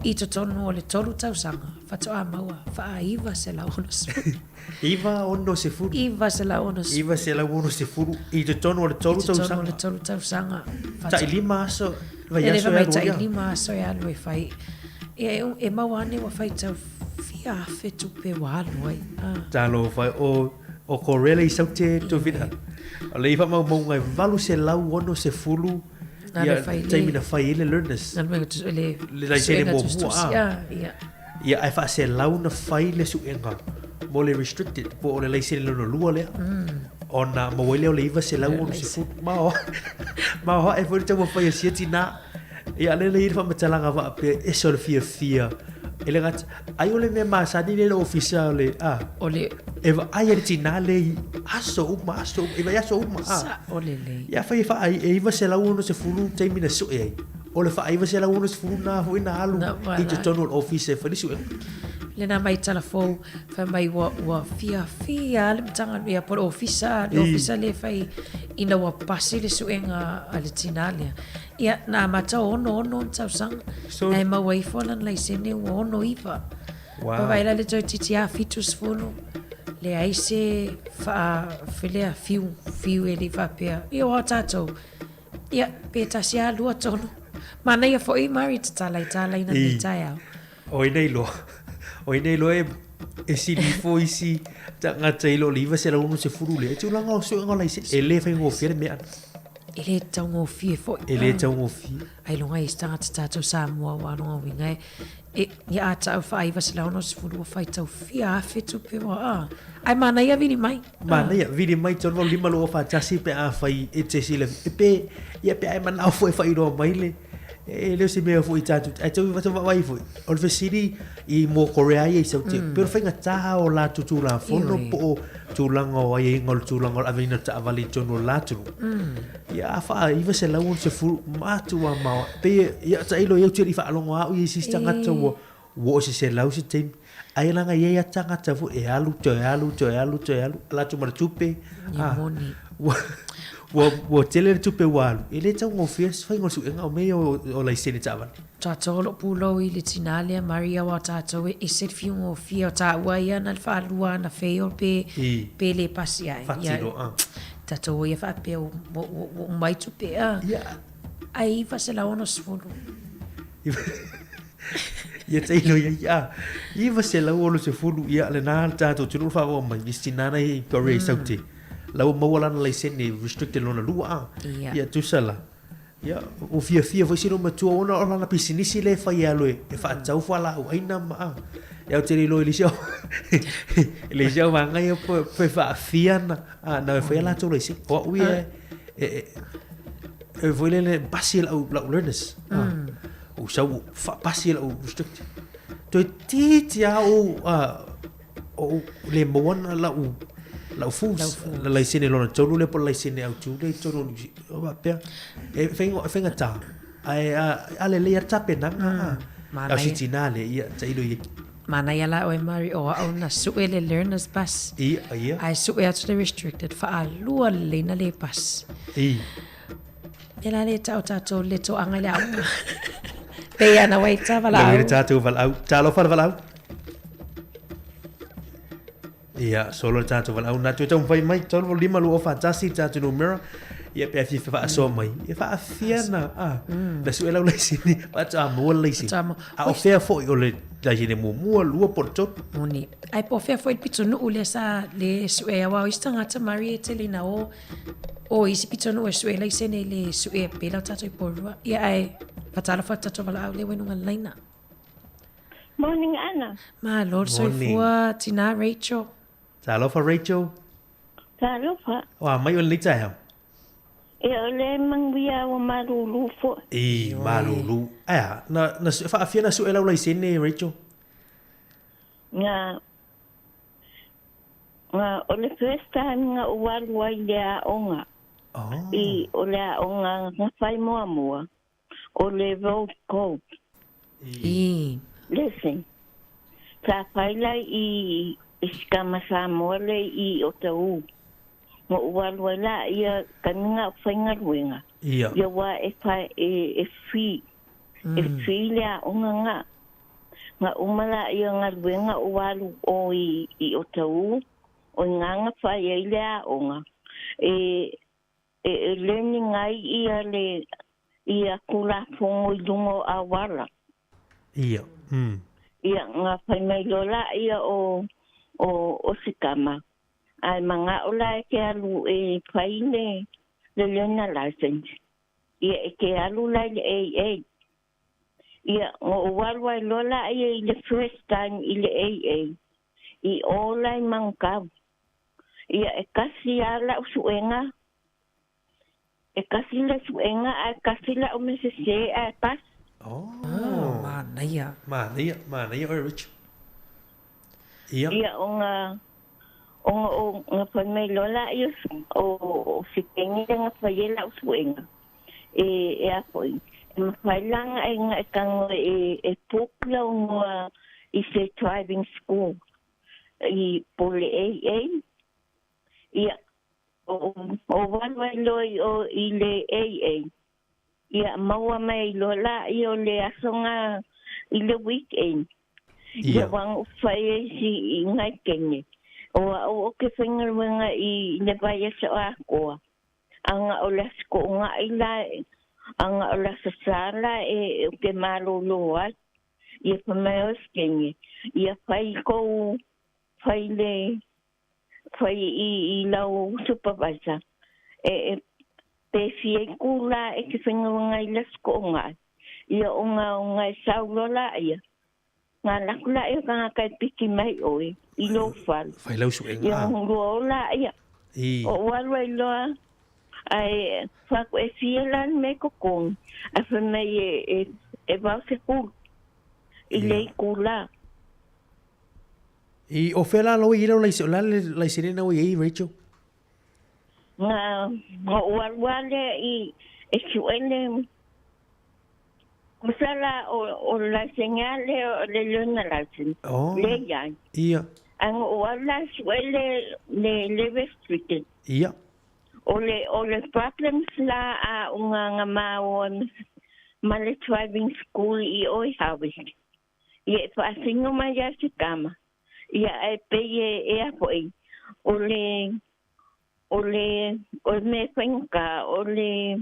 I totonu o le tolu tausaga faatoa maua faa-960. 960. 960. 960 i totonu o le tolu tausaga. I totonu o le tolu tausaga. Tai lima aso, vaiaso e alu ai. Tai lima aso e alu e fai. Ia e, e maua ane ua faitau fia afe tupe ua alu ai. Ah. Talofa, o, o Corella i Saute Tofina. O le ifa maumauga e 860 ia taimi na fai ai le learners. Le Le laisene muamua. Ah. Ia. Ia ae faaselau na fai le suega mo le restricted po o le laisene lona lua lea. Ona maua ai lea o le 960. Maoae foi le taumafai a sia tinā. Ia lea la i ai le faamatalaga faapea ese o le fiafia e le gata ai o le mea masani lea i le ofisa o le a O le e vaai ai le tinā lea i aso uma aso uma i vaiaso uma a. Sao lelei. Ia afai e faa e 960 taimi na sue ai. O le faa 960 na foi na alu i totonu o le ofisa e fai le suega. Lena mai tala fou, fai mai ua, ua fiafia le Matagaluega po o le ofisa, le ofisa lea e fai ina ua pasi le suega a le tinā lea. Ia, na amata o 66 ona tausaga, so, ae maua ifo lana laisene ua 69. Wow. Ua vaai la le toeitiiti a 70, leai se faa, fiu, fiu e le i faapea, ia aua o tatou, Ia, pe tasi a lua tolu. Manaia foi Mari tatala i tālaina nei taeao. O ina iloa, o ina iloa e, e sili ifo isi tagata i lo le 960 lea. E tulaga o suega o laisene, e le faigofie le mea ana. E le taugofie foi. E le taugofie. Ailoga i isi tagata tatou Samoa aua o lona uiga e, e, ia a tau faa 960 ua faitau fia afe tupe ua, a. Ae manaia vili mai. Manaia, vili mai 3 8 5 2 4 1 pe afai e te silafia, pe, ia pe a e manao foi e faailoa mai le, e le o se mea foi tatou, ae tau tau vaavaai foi, o le fesili i mo Korea ia i Saute, pei o le faigata o latou Tulafono po o tulaga o aiaiga o le tulaga o le aveina o taavale i totonu o le la atunuu. Ia a faa 960 matua maoae, pei ia tailo ia ou te le i faalogo lava au i isi tagata ua Ua oo i se 100 se taimi. Ai leaga e i ai lava tagata foi e alu toe alu toe alu toe alu, ala atu ma le tupe. Ia moni. Ua, ua, ua tele le tupe ua alu. E le taugofie se faiga o le suega o mea ia o, o laisene taavale. Tatou o lo o pulou i le tinā lea Maria aua o tatou e ese le fiugofie o taua ia na le faalua ana fail pe, I. pe le pasi ae. Fati loa, a. Tatou ia faapea ua, ua, ua uma ai tupe a. Ia. Ae 960. Ia tailo ia ia. 960 ia lena le tatou atunuu le faavaoa mai i si tinā na i Korea i Saute. La ua maua lana laisene restricted lona lua a. Ia. Ia tusa la. Ia ua fiafia foi si loomatua ona o lana pisinisi lea e fai e alu e faatau fualaau aina ma a. Ia ou te le iloa i le isi au i le isi au vaega ia pe faafia na a na e fai a latou laisene. O au ia e e foi lele pasi lau lau learners. Ou sau ou faapasi lau restricted. Toeitiiti lava ou ou le maua ana lau lau full le laisene lona tolu lea po o le laisene autu lea i totonu o Niu Sila. O faapea, e faigata, ae a lelei lava le tapenaga a. A o si tina lea, ia tailo i ai. Manaia la oe Mari o au na sue le learner's bus. Ia, ia. Ae sue atu le restricted, faalua lelei na le bus. I. Pēlā le tau tātou le toaga i le aoga. Pei ana wai tā valaau. Lau i le tātou valaau. Talofa le valaau. Ia, solo le tatou valaau na toe taumafai mai, 385 241 le tatou numera. Ia pe a fia faasoa mai, ia faafia na, ah, na sue lau laisene, faatoa maua le laisene. Faatoa maua. A o fea foi o le laisene muamua, lua po o le tolu? Moni. Ae po o fea foi le pitonuu lea sa le sue ai, aua o isi tagata Marie e tele ina o, o isi pitonuu e sue laisene i le sue e pela o tatou i Porirua. Ia ae faatalofa atu tatou valaau lea ua i luga o le laina. Morning Anna. Malo le soifua tina Rachel. Talofa Rachel. Talofa. O a mai o lenei taeao. Ia o le manuia ua malulu foi. I malulu. Ae a, na, na faafia na sue lau laisene Rachel? Nga, nga o le first time nga ou alu ai i le aoga. Oh. I o le aoga nga fai muamua. O le road code. I. Listen. Sa fai lai i i sikama Samoa le i Otahuhu. Ngo u alu ai la ia kani nga faigaluega. Ia. Ia wa e fai e e free. E free le aoga nga. Nga uma la ia galuega u alu o i i Otahuhu o i nga nga fai ai le aoga. E E e learning ai ia le ia Tulafono i luga o auala. Ia, mm. Ia, nga fai mai loa la ia o, o, o Sikama, ae mana'o la e ke alu e fai le, le learner license. Ia, e ke alu la i le AA. Ia, nga ou alu ai loa la ia i le first time i le AA, i o la i Manukau. Ia, e kasi a la'u su'ega, e kasi le su'ega ae kasi la'u mea sesē ae pass. Oh. Oh, manaia. Manaia, manaia oe Rich. Ia. Ia, o nga, o nga, o nga fai mai loa la'ia o, o se kenge nga fai ai la'u su'ega. E, e a foi, e mafai la nga e nga e tago e, e book lau igoa i se driving school i po le AA. Ia, o, o walu ai loa i o i le AA. Ia, maua mai loa laia o le aso nga i le weekend. Ia, Ia. ua fai ai si i ngai kenge. O a'u o ke faigaluega i le vaiaso atoa. Aga o le aso to'oga'i la, aga o le aso Sa la e ou te malōlō ai. Ia fai mai o Sikenge, ia fai kou, fai le, fai i, i lau supervisor, e, e, pe fia i ku la e te whaingawenga i le aso to'oga'i. Ia o nga, o nga e sau loa laia, nga laku laia o tagata e piki mai oe i lou fale. Fai lau suega. Ia lua o laia. I. O ou alu ai loa, ae faaku e fia la le mea i totogi, ae fai mai e, e, e vao se kulu i le itulā. I, o fea la lau i lau laisene, o le a le laisene na ua i ai, Rachel? Nga, nga ou alu lava lea i, e sue le, kusa la o, o le laisene lava lea o le learner license, Oh. lea i ai. Ia. Ae na ou alu la e sue le, le, le restricted. Ia. O le, o le problems la a uga nga maua ma le driving school i o i Howick. Ia e faasino mai ia se tama. Ia ae pei e, e a foi, o le, o le, o le mea faigata, o le,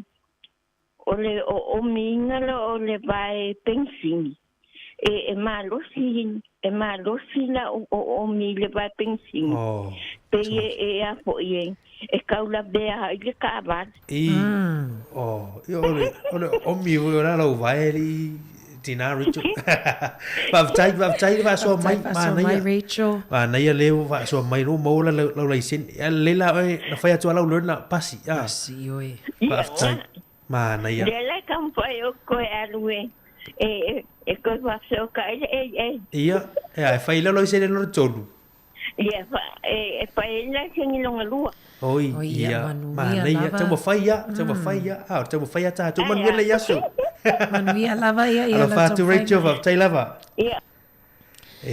o le oomiina la o le vae penisini. E, e malosi, e malosi la'u oomi i le vae penisini. Oh. Pei e, e a foi e, e kaulavea ai le taavale. I, oh, ia o le, o le oomi foi o le a lau vae alii Tina Rachel. Faafetai, faafetai le faasoa mai, Faafetai faasoa mai, manaia. Rachel. Manaia le ua faasoa mai ua maua la lau laisene. Ia lelei la oe na fai atu lava lau learner pasi. Ah. Pasi oe. Faafetai. Manaia. Lea la e taumafai ou toe alu e, e, e toe faafesoatai le AA. Ia, e fai lau laisene lona tolu. Ia, fa, e, e fai ai le laisene lona lua. Oi, Oi, ia, ia, manuia manaia. lava. Taumafai ia, taumafai ia. Ah, o taumafai ia tatou. Manuia lenei aso. Manuia lava, ia, ia, Alofa lau atu taumafaiga. Rachel, faafetai lava. Ia.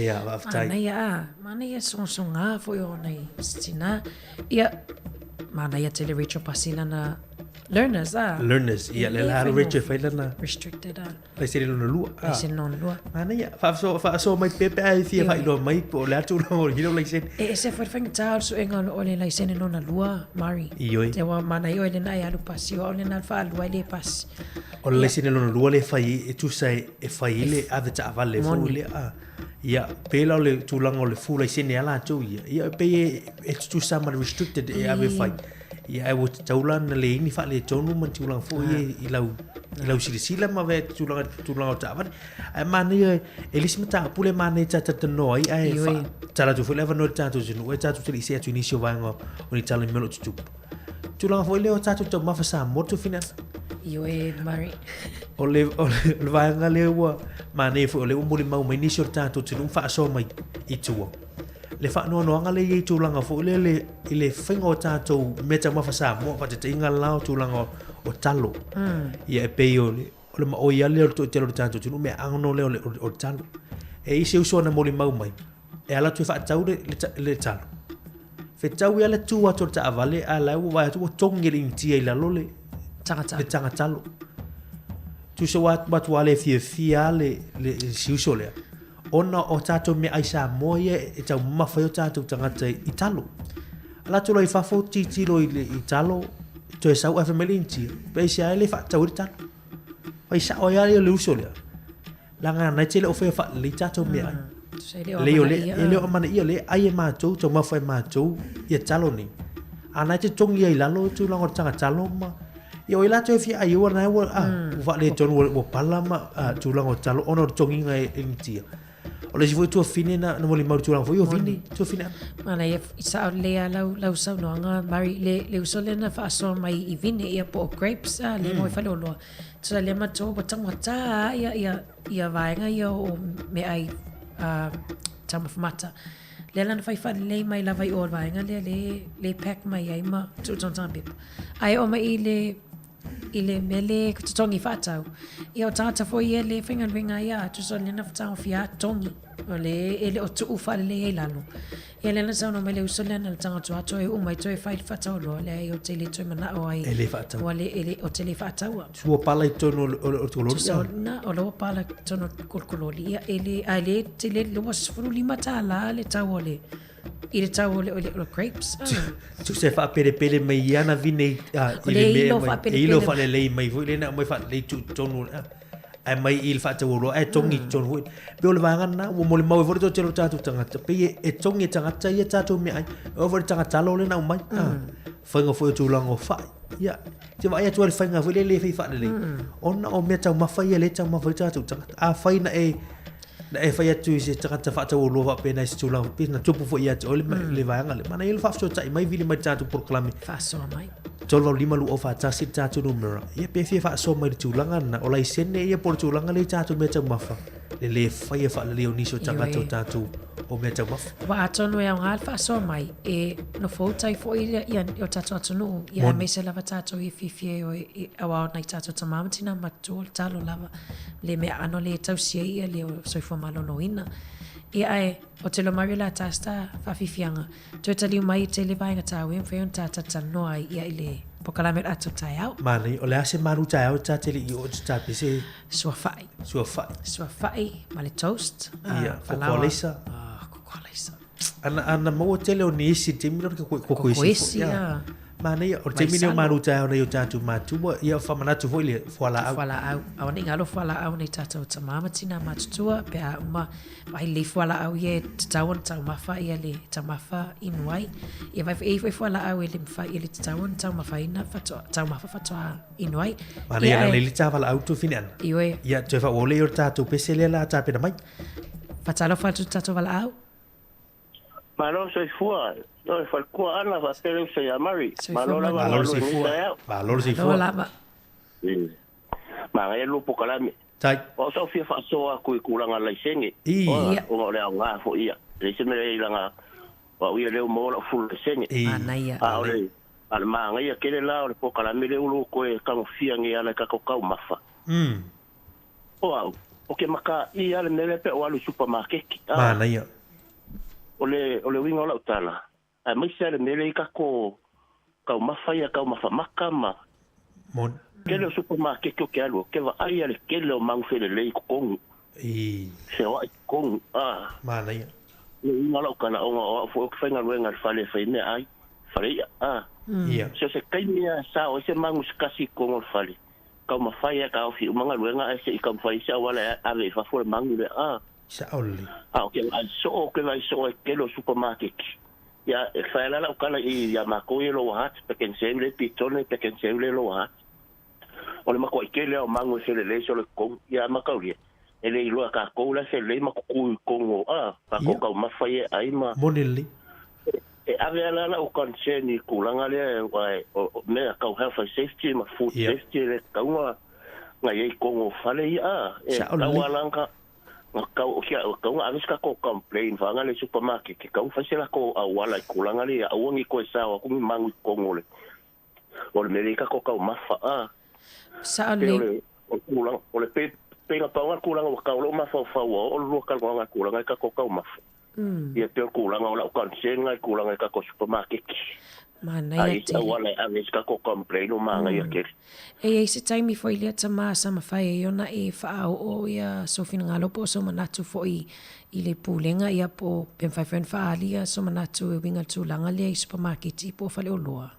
Ia, faafetai. Manaia a, manaia sogasoga foi o nai tina. Ia, manaia tele Rachel pasi lana, Learners, a. Learners, ia, lea la alu Rachel e fai lana. Restricted, a. Laisene lona lua. Laisene lona lua. Manaia, faasoa, faasoa mai pea pe a e fia faailoa mai po o le a tulaga o le laisene. E ese foi le faigata o le suega o le laisene lona lua, Murray. Ioe. Te ua manaia oe lena e alu pasi, o au lena alu faalua e le pasi. O le laisene lona lua lea e fai e tusa e fai i le ave taavale foi lea. A. Ia, pei la o le tulaga o le full laisene a latou ia. Ia, e pei e tutusa ma le restricted e ave fai. Ia, ae ua tatau la ona leai ni faaletonu ma ni tulaga foi ia i lau, i lau silasila ma avea tulaga, tulaga o taavale. Ae manaia, e le isi mataupu lea e manaia ta talatalanoa ai, ae Ioe. tala atu foi le avanoa i le tatou atunuu, ae tatou te le i see atu i nisi o vaega o ni tala i mea o lo o tutupu. Tulaga foi lea o tatou taumafa Samoa Tuafine-ana. Ioe, Murray. O le, o le, o le vaega lea ua manaia foi o lea ua molimau mai nisi o le tatou atunuu ma faasoa mai i tua. Le faanoanoaga lea e i ai i tulaga foi lea le, i le faiga o tatou mea taumafa Samoa, faataitaiga la o tulaga o talo. Ia e pei o le, o le maoi lava lea o le toatele o le tatou atunuu, mea agono lea o le, o le talo. E i ai se uso na molimau mai, e alu atu e faatau le, le, le talo. Fetau ia le tu atu o le taavale, a la e ua vaai atu ua togi e le Initia i lalo le, Taga le taga talo. Tusa ua matua le fiafia lava le, le, le siuso lea. Ona o tatou meaai Samoa ia e taumamafa ai o tatou tagata i talo. Ala atu loa i fafo tilotilo i, le, i talo, toe sau ae fai mai le Initia, pe aisea e le faatau ai le talo. Fai sao ai lava le uso lea. Leaga na te le o faia faalelei tatou meaai. Lei o le, e le o amanaia le ai e matou, taumafa e matou ia talo nei. A na te togi ai i lalo tulaga o le taga talo ma ia o i latou e fia ai ua na ua a ua faaletonu ua, ua pala ma a, tulaga o talo ona o le togiga e Initia. O le isi foi tuafine na, na molimau i le tulaga foi o vine, tuafine ana. Manaia, i sao lelei lava lau, lau saunoaga, Murray, le, le uso lea na faasoa mai i vine, ia po o grapes, a, le mo i faleoloa. Tusa lea matou ua taugata lava ia, ia, ia vaega ia o meaai uh, taumafa mata. Lea la na fai faalelei mai lava i o le vaega lea le, le pack mai ai ma tuu tonu pepa. Ae oo mai i le i le mea le totogi faatau. Ia o tagata foi ia le faigaluega ai a tusa lea na taofia togi o le e le o tuu faalelei ai lalo. Ia lea na saunoa mai le uso lea na le tago atu lava toe uu mai toe fai le faatauloa leai ou te le toe manao ai. E le faatau. Ua le, e le, ou te le faataua. Ua pala i totonu o le, o le, o le kololi. Tusa o lena, o la ua pala i totonu o le kololi. Ia e le, ae le tele, le $25 le tau o le, i le tau o le, o le, o le grapes. Ah. Tusa e faapelepele mai i ana vine i, ah, O i le le mea ilo mai, e faapelepele ilo mai. faalelei mai foi lea na aumai faalelei tuu i totonu o le, ah. Ae mai i le faataualoa ae togi i totonu foi. Pei o le vaega lena, ua molimau ai foi le toatele o tatou tagata, pei e, e togi e tagata ia tatou meaai. E oo foi i le taga talo lea na aumai, mm. faiga foi o tulaga o fai. Ia, te vaai atu ai le faiga foi lea le fai faalelei. Ona o mea taumafa ia le taumafa ai tatou tagata. Afai na e na e fai atu i se tagata faataualoa faapena i se tulaga pei na tupu foi ia te oe le, le vaega lea. Manaia le faafesootai mai vili mai le tatou polokalame. Faasoa mai. 385 241 le tatou numera. Ia pe fia faasoa mai le tulaga lena, o laisene ia po o le tulaga lea i tatou mea taumafa, le le faia faalelei o nisi o tagata o tatou o mea taumafa. Aua atonu e aoga le faasoa mai e nofoutai foi ia, ia o tatou atunuu, ia aemaise lava tatou ia fiafia e o e, aua o nai tatou tama ma tina matutua o le talo lava, le mea aano le tausi ai ia le soifua maloloina. Ia ae, o te iloa mai o le a ta se ta faafiafiaga, Toe taliu mai i tele vaega taua e mafai ona ta talatalanoa ai ia i le polokalame o le ato taeao. Manaia, o le a se malu taeao ta te le i oo te tapese? Suafa'i. Suafa'i. Suafa'i ma le toast. Ia, kokoa leisa. Ah, kokoa leisa. Ana, ana maua tele o nisi i le taimi lea o le kokoesi. Kokoesi, ia. Manaia, o le taimi lenei o malu taeao nai o tatou matua, ia faamanatu foi le fualaau. Fualaau. Aua ne i galo fualaau nei tatou tama ma tina matutua pe a uma Vaai lelei fualaau ia e tatau ona taumafa ia le taumafa inu ai. Ia vaai foi e i ai foi fualaau e le mafai e le tatau ona taumafaina faatoa taumafa faatoa inu ai. Manaia lana i le ta valaau tuafine ana. Ioe. Ia toe faaauau lea o le tatou pese lea la tapena mai. Faatalofa atu i le tatou valaau. Malo soifua, o le faletua Ana faapea le uso ia Mary. Malo lava Malo le soifua. Malo le soifua. Malo lava. Manaia lua polokalame. Tai. O au sa ou fia faasoa atu i tulaga laisene. I. Ona o le aoga foi ia. E leai se mea i laga o au ia lea ua maua lau full laisene. I. Manaia. A o le a le manaia tele la o le polokalame lea ua toe tagofia nei e ala i tatou taumafa. O au, ou te makaia lava le mea lea pe a ou alu i supamakeki. Manaia. O le o le uiga o lau tala, aemaise lava le mea lea i tatou taumafa ia, taumafa maka ma. Moni. Tele o supamakeke ou te alu, ou te vaai a le tele o magu felelei i totonu. I. Feoai i totonu, a. Manaia. Le uiga o lau tala, ona o au foi ou te faigaluega i le fale e fai meaai, fale i'a, a. Ia. So se taimi lava e sao ai se magu se tasi i totonu o le fale, taumafai lava e taofi uma galuega ae se i taumafai ai se auala e ave i fafo le magu lea, a. Sao lelei. A ou te vaai soo, ou te vaai soo ai tele o supamakeki. Ia, e fai lava lau tala i i a matou ia i Lower Hutt, Pakensev le pitone, Pakensev le Lower Hutt. O le matuai tele lava o magu e felelei solo i totonu. Ia, a mataulia, e le iloa e tatou la e felelei ma tutu i totonu o, a, tatou taumafa ia e ai ma. Moni lelei. E ave lava la lau concern i le tulaga lea, aua o mea tau health and safety ma food safety e le tatau ona i ai i totonu o fale ia, a. E Sao tatau lelei. lava la ona Na tau o sia tau na ave se tatou complain vaega le supermarket ke tau fai se latou auala i tulaga lea ia aua nei toe sao atu ni magu i totonu o le o le mea lea i tatou taumafa a Sao pei o lelei. le o le tulaga o le pei pei na pau lava le tulaga ua tau lou mafaufau ua oo le lua talanoaga i tulaga i tatou taumafa ia pei o le tulaga o lau concern lena i tulaga i tatou supermarket. A Manaia i ai se tele. auala e ave ai se tatou complain ua manaia tele. E i ai se taimi foi lea tama sa mafai ai ona e faaoo ia sou finagalo po o sou manatu foi i le pulega ia po o pe mafai foi ona faaali ia sou manatu e uiga i le tulaga lea i supamaketi po o faleoloa.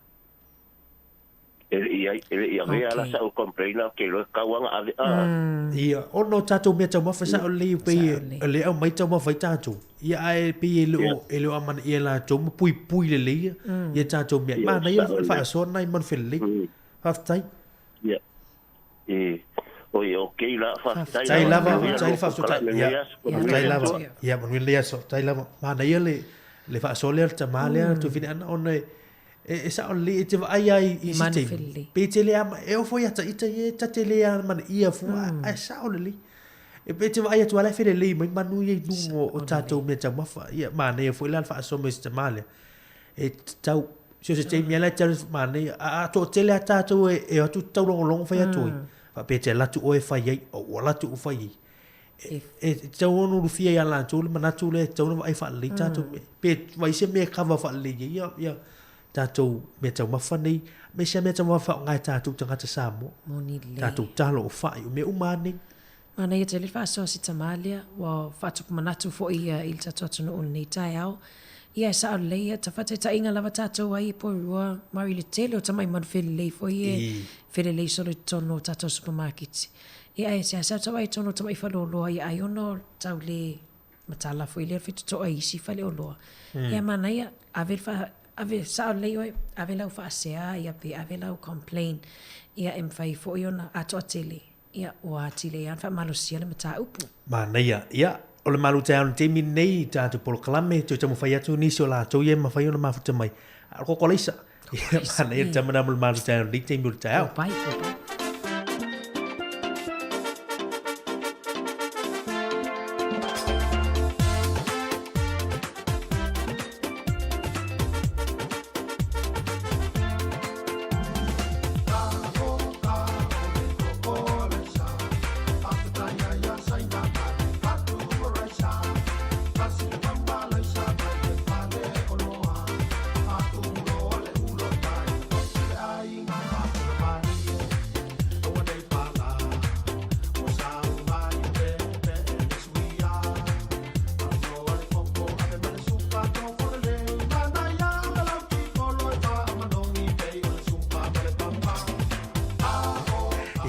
E le i ai, e le i avea la Okay. sa'u complain ou te iloa e tatau lava ona ave a. Ia, ona o tatou mea taumafa sao lelei pei Sao lelei. e le aumai taumafa ai tatou. Ia ae pei e le o e le o amanaia e latou ma puipui lelei ia ia tatou mea. Ia, Manaia sao le lelei. faasoa lena i Manufelelei. Faafetai. Ia. E, oi, okay la, faafetai Faafetai lava. lava, Manuia faafetai lua faafetai. polokalame Ia, lenei aso. Manuia faafetai le lava. Atua. Ia, manuia lenei aso. Faafetai lava. Manaia le le faasoa lea le tamā lea Tuafine Ana ona e e sao lelei e te vaai lava i I isi taimi Manufelelei. pe te le ama e ofo ia ta ita ia ta te le amanaia fua ae sao lelei. E pe te vaai atu lava la e felelei mai manu ia i luga o tatou mea taumafa. Ia manaia foi la le faasoa mai o si tamā lea. E tatau so se taimi lava la e te alu manaia a toatele lava tatou e o atu taulogologo fai atu ai. Faapea e te alu atu oe e fai ai, ou alu atu ou fai ai. E tatau ona ulufia ia latou le manatu lea e tatau ona vaai faalelei tatou mea. Pe vaai se mea e cover faalelei ai ia ia tatou mea taumafa nei, aemaise lava mea taumafa faaaoga e tatou tagata Samoa. Moni lelei. Tatou talo o fai, o mea uma lava nei. Manaia tele le faasoa si tama lea, ua faatupu manatu foi ia i le tatou atunuu i lenei taeao. Ia e sao lelei ia, ta faataitaiga lava tatou ai e poirua mari i le tele o tamai manu felelei foi e felelei solo i totonu o tatou supamaketi. Ia ae seasea tau ai i totonu o tamai faleoloa ia ai ona o tau le matala foi lea fitotoa i isi faleoloa. Ia manaia, ave le faa, ave sao lelei oe, ave lau faasea ia pe ave lau complain ia e mafai foi ona atoa tele. Ia, ua atili ai lava ona faamalosia le mataupu. Manaia. Ia, o le malu taeao i le taimi lenei i tatou polokalame, toe taumafai atu nisi o latou ia e mafai ona mafuta mai. A o le kokolaisa. Ia, manaia le tama lena mo le malu taeao i lenei taimi o le taeao. Ua pai, ua pai.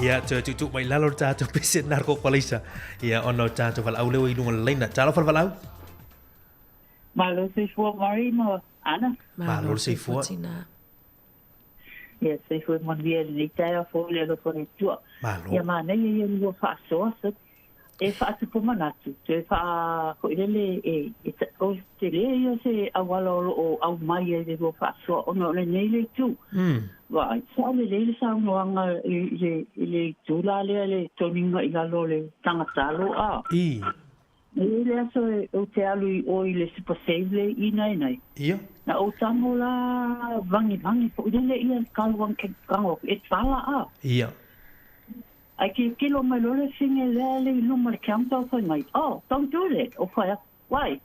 Ia, toe tuutuu mai i lalo le tatou pese lena le kokoalaisa. Ia, ona o tatou valaau lea ua i luga o le laina. Talofa le valaau. Malo soifua Mari ma Ana. Malo le soifua. Tina. Ia, soifua manuia i lenei taeao fou i le alofa o le Atua. Malo. Ia manaia ia lua faasoa sa e faatupu manatu, toe faa foi lele e, e, o tele ia se auala o loo aumai ai le lua faasoa ona o lenei le itu. Vaai, sao lelei le saunoaga i le, i le itu la lea le toniga i lalo o le tagata alo a. I. E i ai le aso e ou te alu i o i le Super Save le i nainai. Ia. Na ou tago la vagivagi foi lele ia le kalu kago e tala a. Ia. Ae tilotilo mai loa le afine lea le i luma o le counter o fai mai, Oh, don't do that! O fai atu, Why?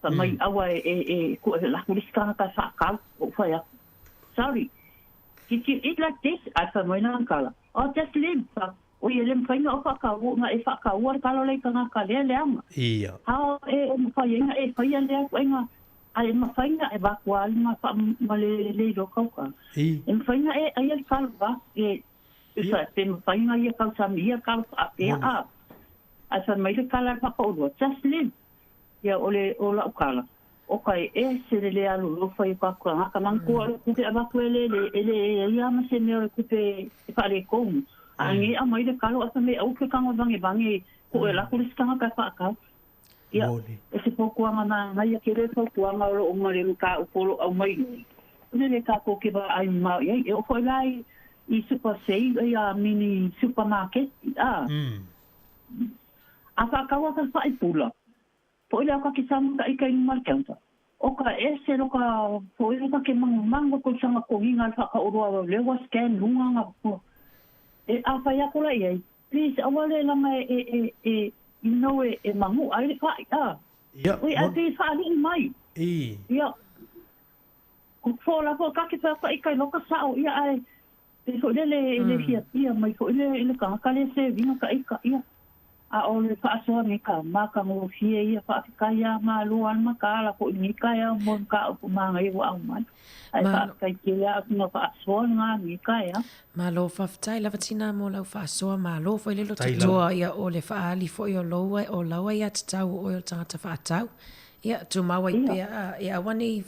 Fai mai, Aua e, e, e, e laku le isi tagata e faakau. Ou fai atu, Sorry. Did you eat like this? Ae fai mai lana kala, Oh, just lim. Fa, Oi, e le mafai na o whakaua, nga e whakaua le kala o le tangata lea leaga. Ia. How e e mafai ai na e faia lea ituaiga, a e mafai na e vaku a lima wha ma le le iloa kauka. I. E mafai na e aia le kala va, e, Ia. pe mafai na ia kausami ia kala whaapea Moni. a. Ae fai mai le kala a le whakaolua, just lim. Ia o le o la'u kala, oka e ese le le alu lofa i ka kua ka mang kua le kupe avatu e le le e le e ia ma se mea o le kupe e faaletonu. A nge a mai le kalo a me au ke kanga vange vange ko e lako le sikanga ka whaakau. Ia, Moni. e se fautuaga na ngai a ke le fautuaga o loo ma le mataupu o loo aumai nei. O le le tātou ke vaai mamao i ai, e oo foi la i, i Super Save, ia mini supermarket, a. A whaakaua ka whaipula. Po ile ka ki sama ka ika i luma le counter. O ka ese lo ka po ile ka ke mangu mangu ko sanga ko nginga le whakaoroa wau lewa scan lunga nga ko. E a whai ako la iai. Please awa le langa e e e e you know e e mangu ai le whai a. Ia, Oi a te whaali'i mai. I. Ia. Ko fo la fo ka ke wha ika i loka sao ia ai. E foi le le le fia ia mai foi le le ka ka le se vinga ka ika ia. A o le faasoa nei ka matagofie ia faafetai iā Malo a le mataala foʻi lenei taeao mo le mataupu manaia ua aumai. Ae faafetai tele atu na faasoa lena lenei taeao. Malo faafetai lava tina mo lau faasoa malo foi le loto toa ia o le faaali foi o lou o lau aiatatau o oe o le tagata faatau ia tumau ai pea e aua nei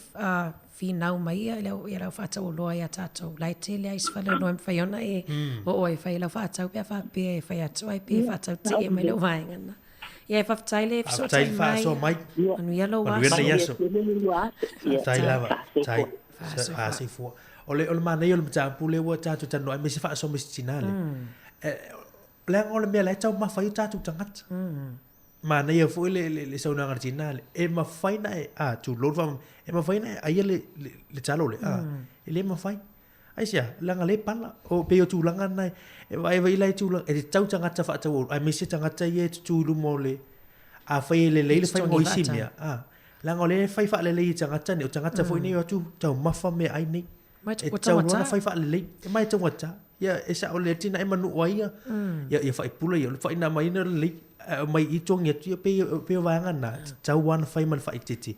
finau mai ia ia lau faatauoloa ia tatou la e tele ai se faleoloa e mafai ona e oo ai e fai lau faatau pe a faapea e fai atu ai pe e faatautie mai lou vaega lena. Ia e faafetai le Faafetai fesootai le mai. faasoa mai. Manuia lou Manuia aso. lenei aso. Faafetai lava. Faafetai. Faasoifua. O le o le manaia o le mataupu lea ua tatou talanoa ai ma se faasoa ma se tina lea. Leaga o le mea la e taumafa ai o tatou tagata. Manaia foi le, le, le saunoaga a le tina le, e mafai na e, a, tulou le faamama, e mafai na e aia le, le, le talo le, a, e le mafai. Aisea, leaga le pala, o pei o tulaga na e, e vaevae la i tulaga, e tatau tagata faatau, aemaise tagata ia e tutū i luma o le, afai e lelei le faiga o isi mea, a, leaga o lea e fai faalelei e tagata nei, o tagata foi nei e o atu taumafa meaai nei. E tatau loa ona fai faalelei. E mai e taugata. Ia, e sao le tina e manuu ai ia, ia, ia faipula ia, o le faina mai ina lelei, ae omai i togi atu, ia pei, pei o vaega na, e tatau lava ona fai ma le faaeteete.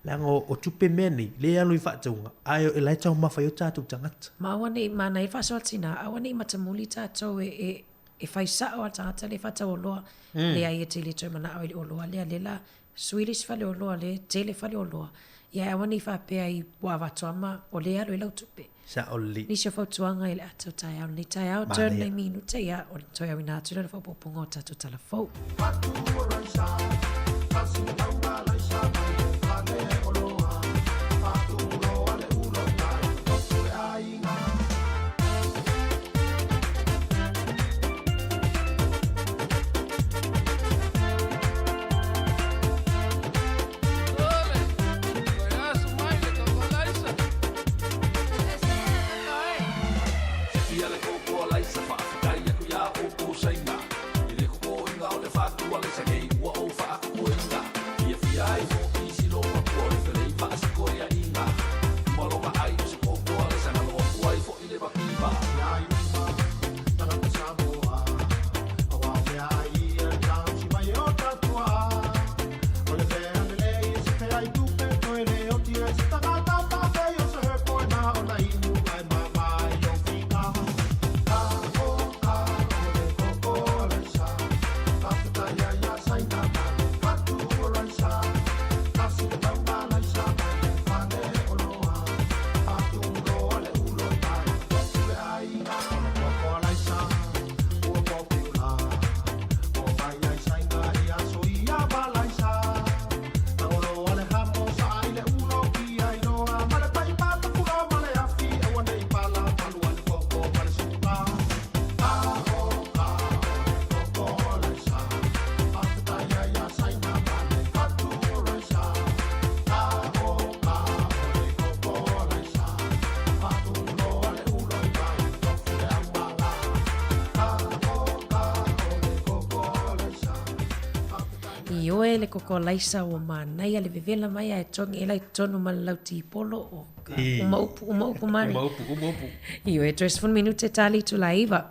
Leaga o, o tupe mea nei, lea e alu i faatauga, ae o la e taumafa ai o tatou tagata. Ma aua ne i manaia le faasoa tina, aua ne i matamuli tatou e, e, e fai sao a le tagata lea e faatauoloa, leai e te le toe manao i le oloa lea, lea la Sui le isi faleoloa lea tele faleoloa ia e aua nei faapea i ua avatu ama o lea e alu ai lau tupe. Sao lelei. Nisi o fautuaga i le ata o taeao lenei taeao turn nei minute ia o le toe auina atu lea o le faaopoopoga o tatou tala fou. Ioe le kokolaisa ua manaia le vevela mai ae togi ela i totonu ma le lautipolo o ka uma upu uma upu Mari. Uma upu uma upu. Ioe toe 10 minute ta le itula e 9.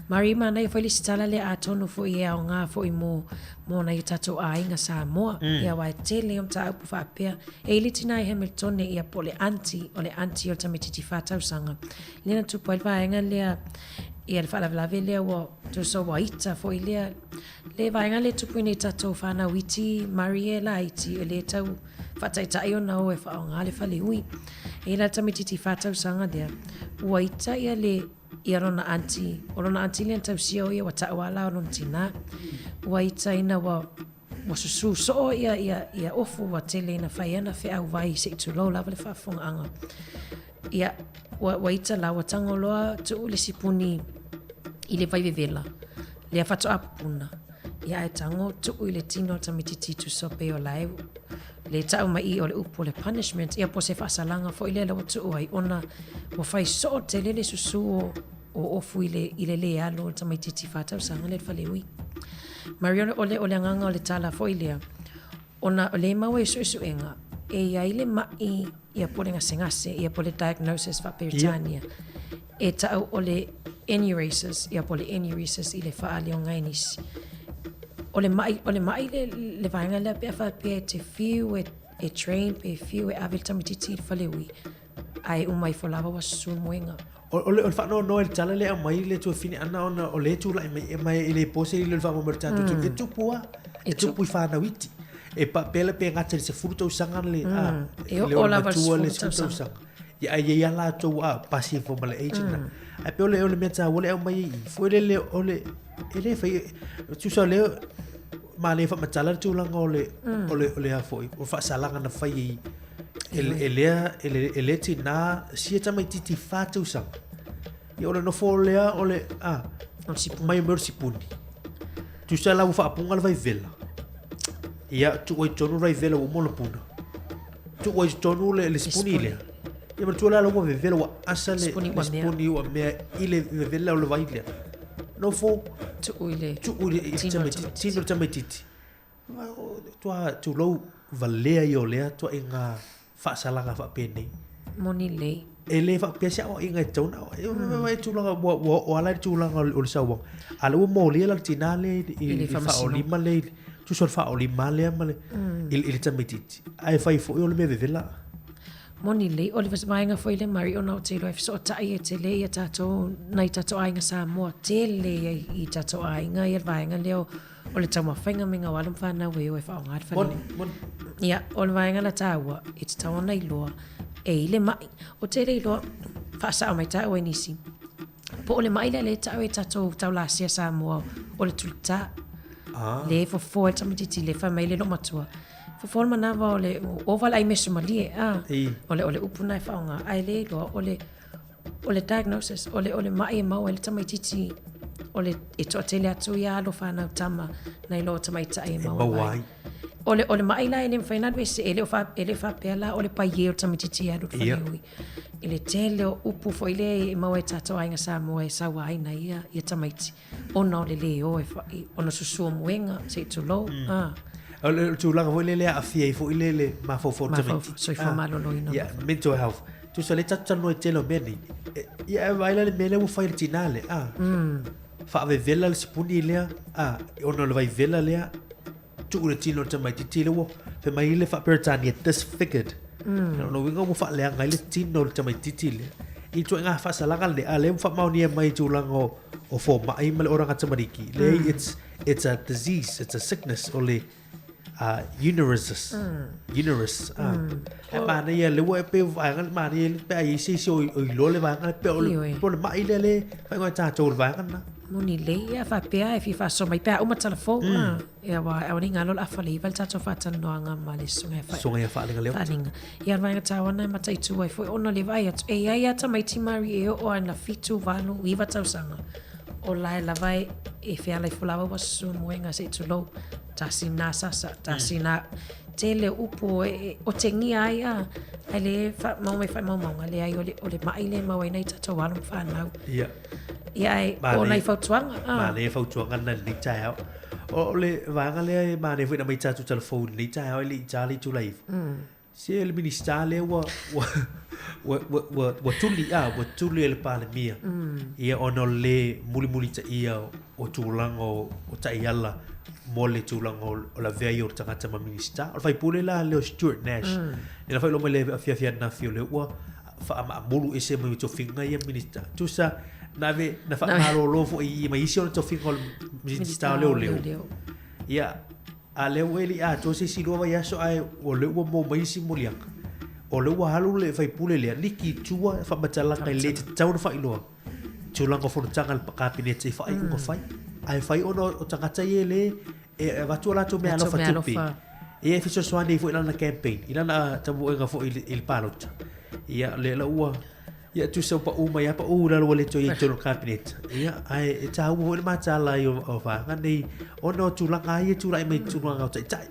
Mari manaia foi le isi tala lea atonu foi e aoga foi mo mo nai o tatou aiga Samoa. Ia aua e tele o mataupu faapea. E i le tina i Hamiltone ia po o le aunty, o le aunty o le tamaititi 4 tausaga. Lea na tupu ai le vaega lea ia le faalavelave lea ua tusa ua ita foi lea le vaega lea e tupu i nei tatou whanau iti, Marie laiti, e le tau whaataitai ona o e whaonga le whale ui. E la tamaititi wha tausaga lea, ua ita ia le ia lona aunty, o lona aunty lea na tausia o ia ua ta'u a la o lona tinā. Ua ita ina ua ua susū soo ia ia ia ofu ua tele ina fai ana feau vai se'i tulou lava le faafofogaaga. Ia, ua ua ita la ua tago loa tuu le sipuni i le vai vevela, lea faatoa pupuna. Ia ae tago tuu i le tino o le tamaititi tusa pei o la e le ta'u mai i o le upu o le punishment, ia po o se faasalaga foi lea la ua tuu ai ona ua fai soo tele le susū o o ofu i le i le lē alu o le tamaititi whā tausaga lea i le faleui. Mari o le o le o le agaga o le tala foi lea, ona o lea e maua i suesuega, e i ai le ma'i ia po o le gasegase, ia po o le diagnosis faa-Peretania, e ta'u o le enuresis, ia po o le enuresis i le faaleoga e nisi. O le ma'i, o le ma'i le, le vaega lea pe a faapea e te fiu e, e train pe fiu e ave le tamaititi i le faleui, Ae uma ifo lava ua susu le moega. O le faanoanoa i le tala lea e aumai le tuafine ana ona o lea e tulai mai e mai e le po se lilo i le faamoemoe o le tatou atunuu. E tupu lava. E tupu i whanau iti. E pa, pela pe gata i le 10 tausaga le, a, E oo lava i le matua le 10 10 tausaga. Ia, ai ia latou a pasi ifo ma le age na. Ae pei o le, o le mea taua le aumai i i. Foi lele o le, e le fai, tusa o lea, ma le faamatala le tulaga o le, o le, o le a foi, o le faasalaga na fai i, E, e lea, e le, e le tinā, sia tamaititi whā tausaga. Ia o le nofo lea o le, a, mai o mea o le sipuni. Tusa la ua whaapunga le vai vela. Ia, tuu ai tonu vai vela ua uma ona puna. Tuu ai tonu le, le sipuni lea. Ia manatua la ua vevela ua asa le, Sipuni le ua mea. sipuni ua mea i le vevela o le vai lea. Nofo, Tuu i le tuu i le, i le tino o le tamaititi, tino o le tamaititi. Toa tulou valea ia o lea tuaiga faasalaga faapenei. Moni lelei. E le faapea se aoaiga e tatau ona aoai. E tulaga ua ua oo lava la i le tulaga o le sauaga. A o lea ua molia la le tina lea i le faaolima lea i le tusa o le faaolima lea ma le i le tamaititi. Ae fai foi o le mea vevela. Moni lelei. O le vaega foi lea Mari ona ou te iloa e fesootai e tele ia tatou nai tatou aiga Samoa tele ia i tatou aiga ia le vaega lea o O le taumafaiga me ngā alo ma whānau e o e whaonga le whare. Moni, moni. Ia, o le vaega la tāua, e te tau ana iloa, e i le ma'i. O tērā iloa, whaasao mai tāua i nisi. Po o le ma'i lea le tau e tātou taulasia Samoa o le tulitā. Ah. Le fofo e tamaititi le whai mai le lo matua. Fofo le manawa o le o wale ai mesu malie. Ah. I. O le, o le upu nai whaonga. Ai le iloa, o le, O le diagnosis, o le, o le ma'i e maua ai le tamaititi, o le, e toatele atu ia alo whanau tama, nai lo tamaitai e maua ai. O le, o le ma'i la e le mawhai ona alu ese, e le o wha, e le o whapea la o le paie o le tamaititi e alu i le whare ui. I le tele o upu foi lea e maua e tātou aiga Samoa e saua ai nai ia, ia tamaiti. Ona o le lē o e wha, ona susu o moenga, sei tulou, ah. O le tulaga foi lea e aafia ai foi le, le mafaufau o le tamaititi. Mafaufau, soifua maloloina. Yeah, mental health. Tusa lea tatou talanoa i tele o mea nei. Ia e vaai la le mea lea ua fai e le tinā lea, a. Faavevela le sipuni lea, a, ona o le vaivela lea, tuu le tino o le tamaititi lea ua, fai mai le faa-Peretania, disfigured. Mm. Lona uiga ua faaleaga ai le tino o le tamaititi lea. I ituaiga faasalaga lenei, a lea ua faamaonia mai i tulaga o, o fomai ma le oranga tamariki. Leai, it's, it's a disease, it's a sickness o le, uh, unerysis. Mm. Unerys. Uh. Mm. E manaia le ua e pe vaega le manaia le pe ai se isi o o iloa le vaega le pe o le pe o le ma'i lea le whaingoa e tātou le vaega na. Moni lei ia faapea e fia faasoa mai pe a uma tala fou mm. Ia wa aua nei galo le afa le iva le tātou faatalanoaga ma le susuga ia Susuga ia Faalinga Leota. Faalinga. Ia le vaega tāwana e mataitu ai foi ona le vaai atu e iai a tamaiti Mari e oo ana 7, 8, 9 tausaga o lae lava e e fealai folawa ua susu moenga se'i tulou tasi na sasa tasi na tele o upu e otegia ai a ai le mau mai faamaumauga leai o le o le ma'i lea e maua ai nai tatou alo ma fanau. Ia. Ia ai o nai fautuaga. Manaia fautuaga na i lenei taeao. O le vaega lea e manaia foi ina aumai tatou tala fou i lenei taeao e le i ta le itula e 9. Se le Minisita lea ua, ua, ua, ua, ua, ua tuli, a, ua tuli e le Palemia. Ia ona o le lē mulimulitaia o tulaga o, o taiala mo le tulaga o, o le avea ai o le tagata ma Minisita. O le faipule la lea o Stuart Nash, lea na faailoa mai i le afiafi ananafi o lea ua faamaamulu ese mai tofiga ia Minisita. Tusa, na ave, na faamalolo foi i mai isi ona tofiga o le Minisita o Leoleo. Ia, a lea ua e le i atoa se isi 2 vaiaso ae o lea ua maua mai isi moliaga. O lea ua alu le faipule lea, liki i tua faamatalaga e le tatau ona faailoa tulaga o fonotaga a le Kapeneta i faaiuga fai. Ae fai ona o tagata ia e le e avatu a latou meaalofa tupe. Ia e fesoasoani ai foi i lana campaign, i lana tamuega foi i le palota. Ia, lea la ua Ia, tusa ua pau mai lava, pau i lalo ua le toe i ai i totonu o le Kapeneta. Ia, ae e taua foi le mataala ai o vaega nei, ona o tulaga lava ia e tulai mai i tulaga o taitai.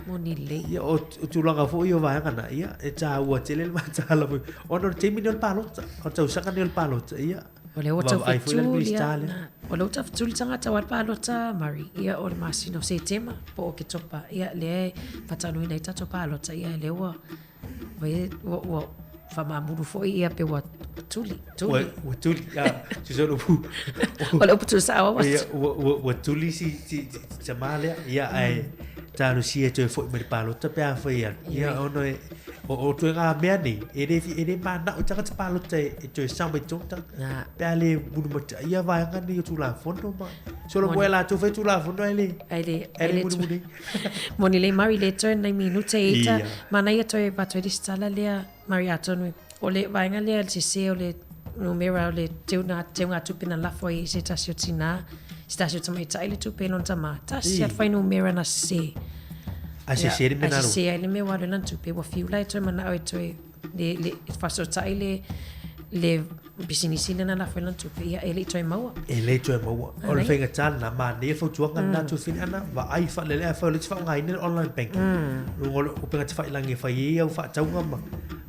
Moni lelei. Ia, o tulaga foi o vaega na, ia, e taua tele le mataala foi, ona o le taimi lenei o le palota, o le tausaga lenei o le palota, ia. O lea ua tau fetuli lava, o lea ua tau fetuli tagata aua le palota, Murray. Ia, o le masina o Setema po o Oketopa, ia, lea e faataunuuina ai tatou palota, ia, lea ua Ua faamaamulu foi ia pe ua tuli, tuli. Ua tuli, a, tusa o le upu. O le upu tuusao ua. Ia, ua tuli si tama lea, ia, ae talosia e toe foi mai le palota pe a fai alu. Ia, ona e, o ituaiga mea nei, e le manao i tagata palota e toe sao mai totonu tagata. Pe a le mulimulitaia ia vaega nei o Tulafono ma solo moe latou fai Tulafono ae le, ae le mulimuli. Moni lelei Mari le toe nai minute e ita. Manaia toe avatu ai le isi tala lea Mari atonu o le vaega lea le sese o le numera o le teuga teugatupe na lafo ai i se tasi o tina se tasi o tamaitai le tupe i lona tama. Tasi a le fuainumera na sese. Ae sese le mea na alu. Ae sese ai le mea ua alu ai lana tupe ua fiu la e toe manao e toe le, le faasotai le, le pisinisi lea na lafo ai lana tupe, ia e le i toe maua. E le i toe maua. O le faigata lena, manaia le fautuaga lena Tuafine, ana vaai faalelei, afai o lea e te faaaogaina le online banking, luga o le upega tafailagi e fai ai au faatauga ma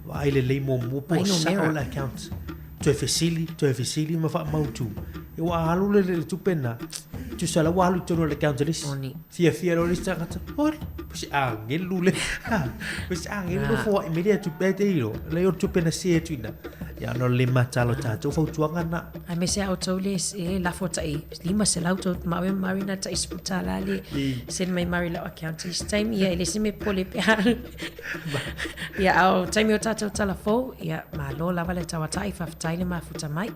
vaai lelei muamua po o sao le account. Toe fesili, toe fesili ma faamautu. Ia ua alu le, le tupe lena, tusa la ua alu i totonu o le account a le isi. Fiafia loa le isi tagata, oi, po se agelu le, po se agelu le foai mai lea tupe ai te ilo, le o le tupe na se atu ina. Ia ona o le matala o tatou fautuaga na. Aemaise a outou le e lafo tai 500 tou ma oe ma Mari na tai $10 le send mai Mari lau account i isi taimi ia e le isi mea popole pe a. Ia a o taimi o tatou tala fou, ia malo lava le tauatai, faafetai le mafuta mai.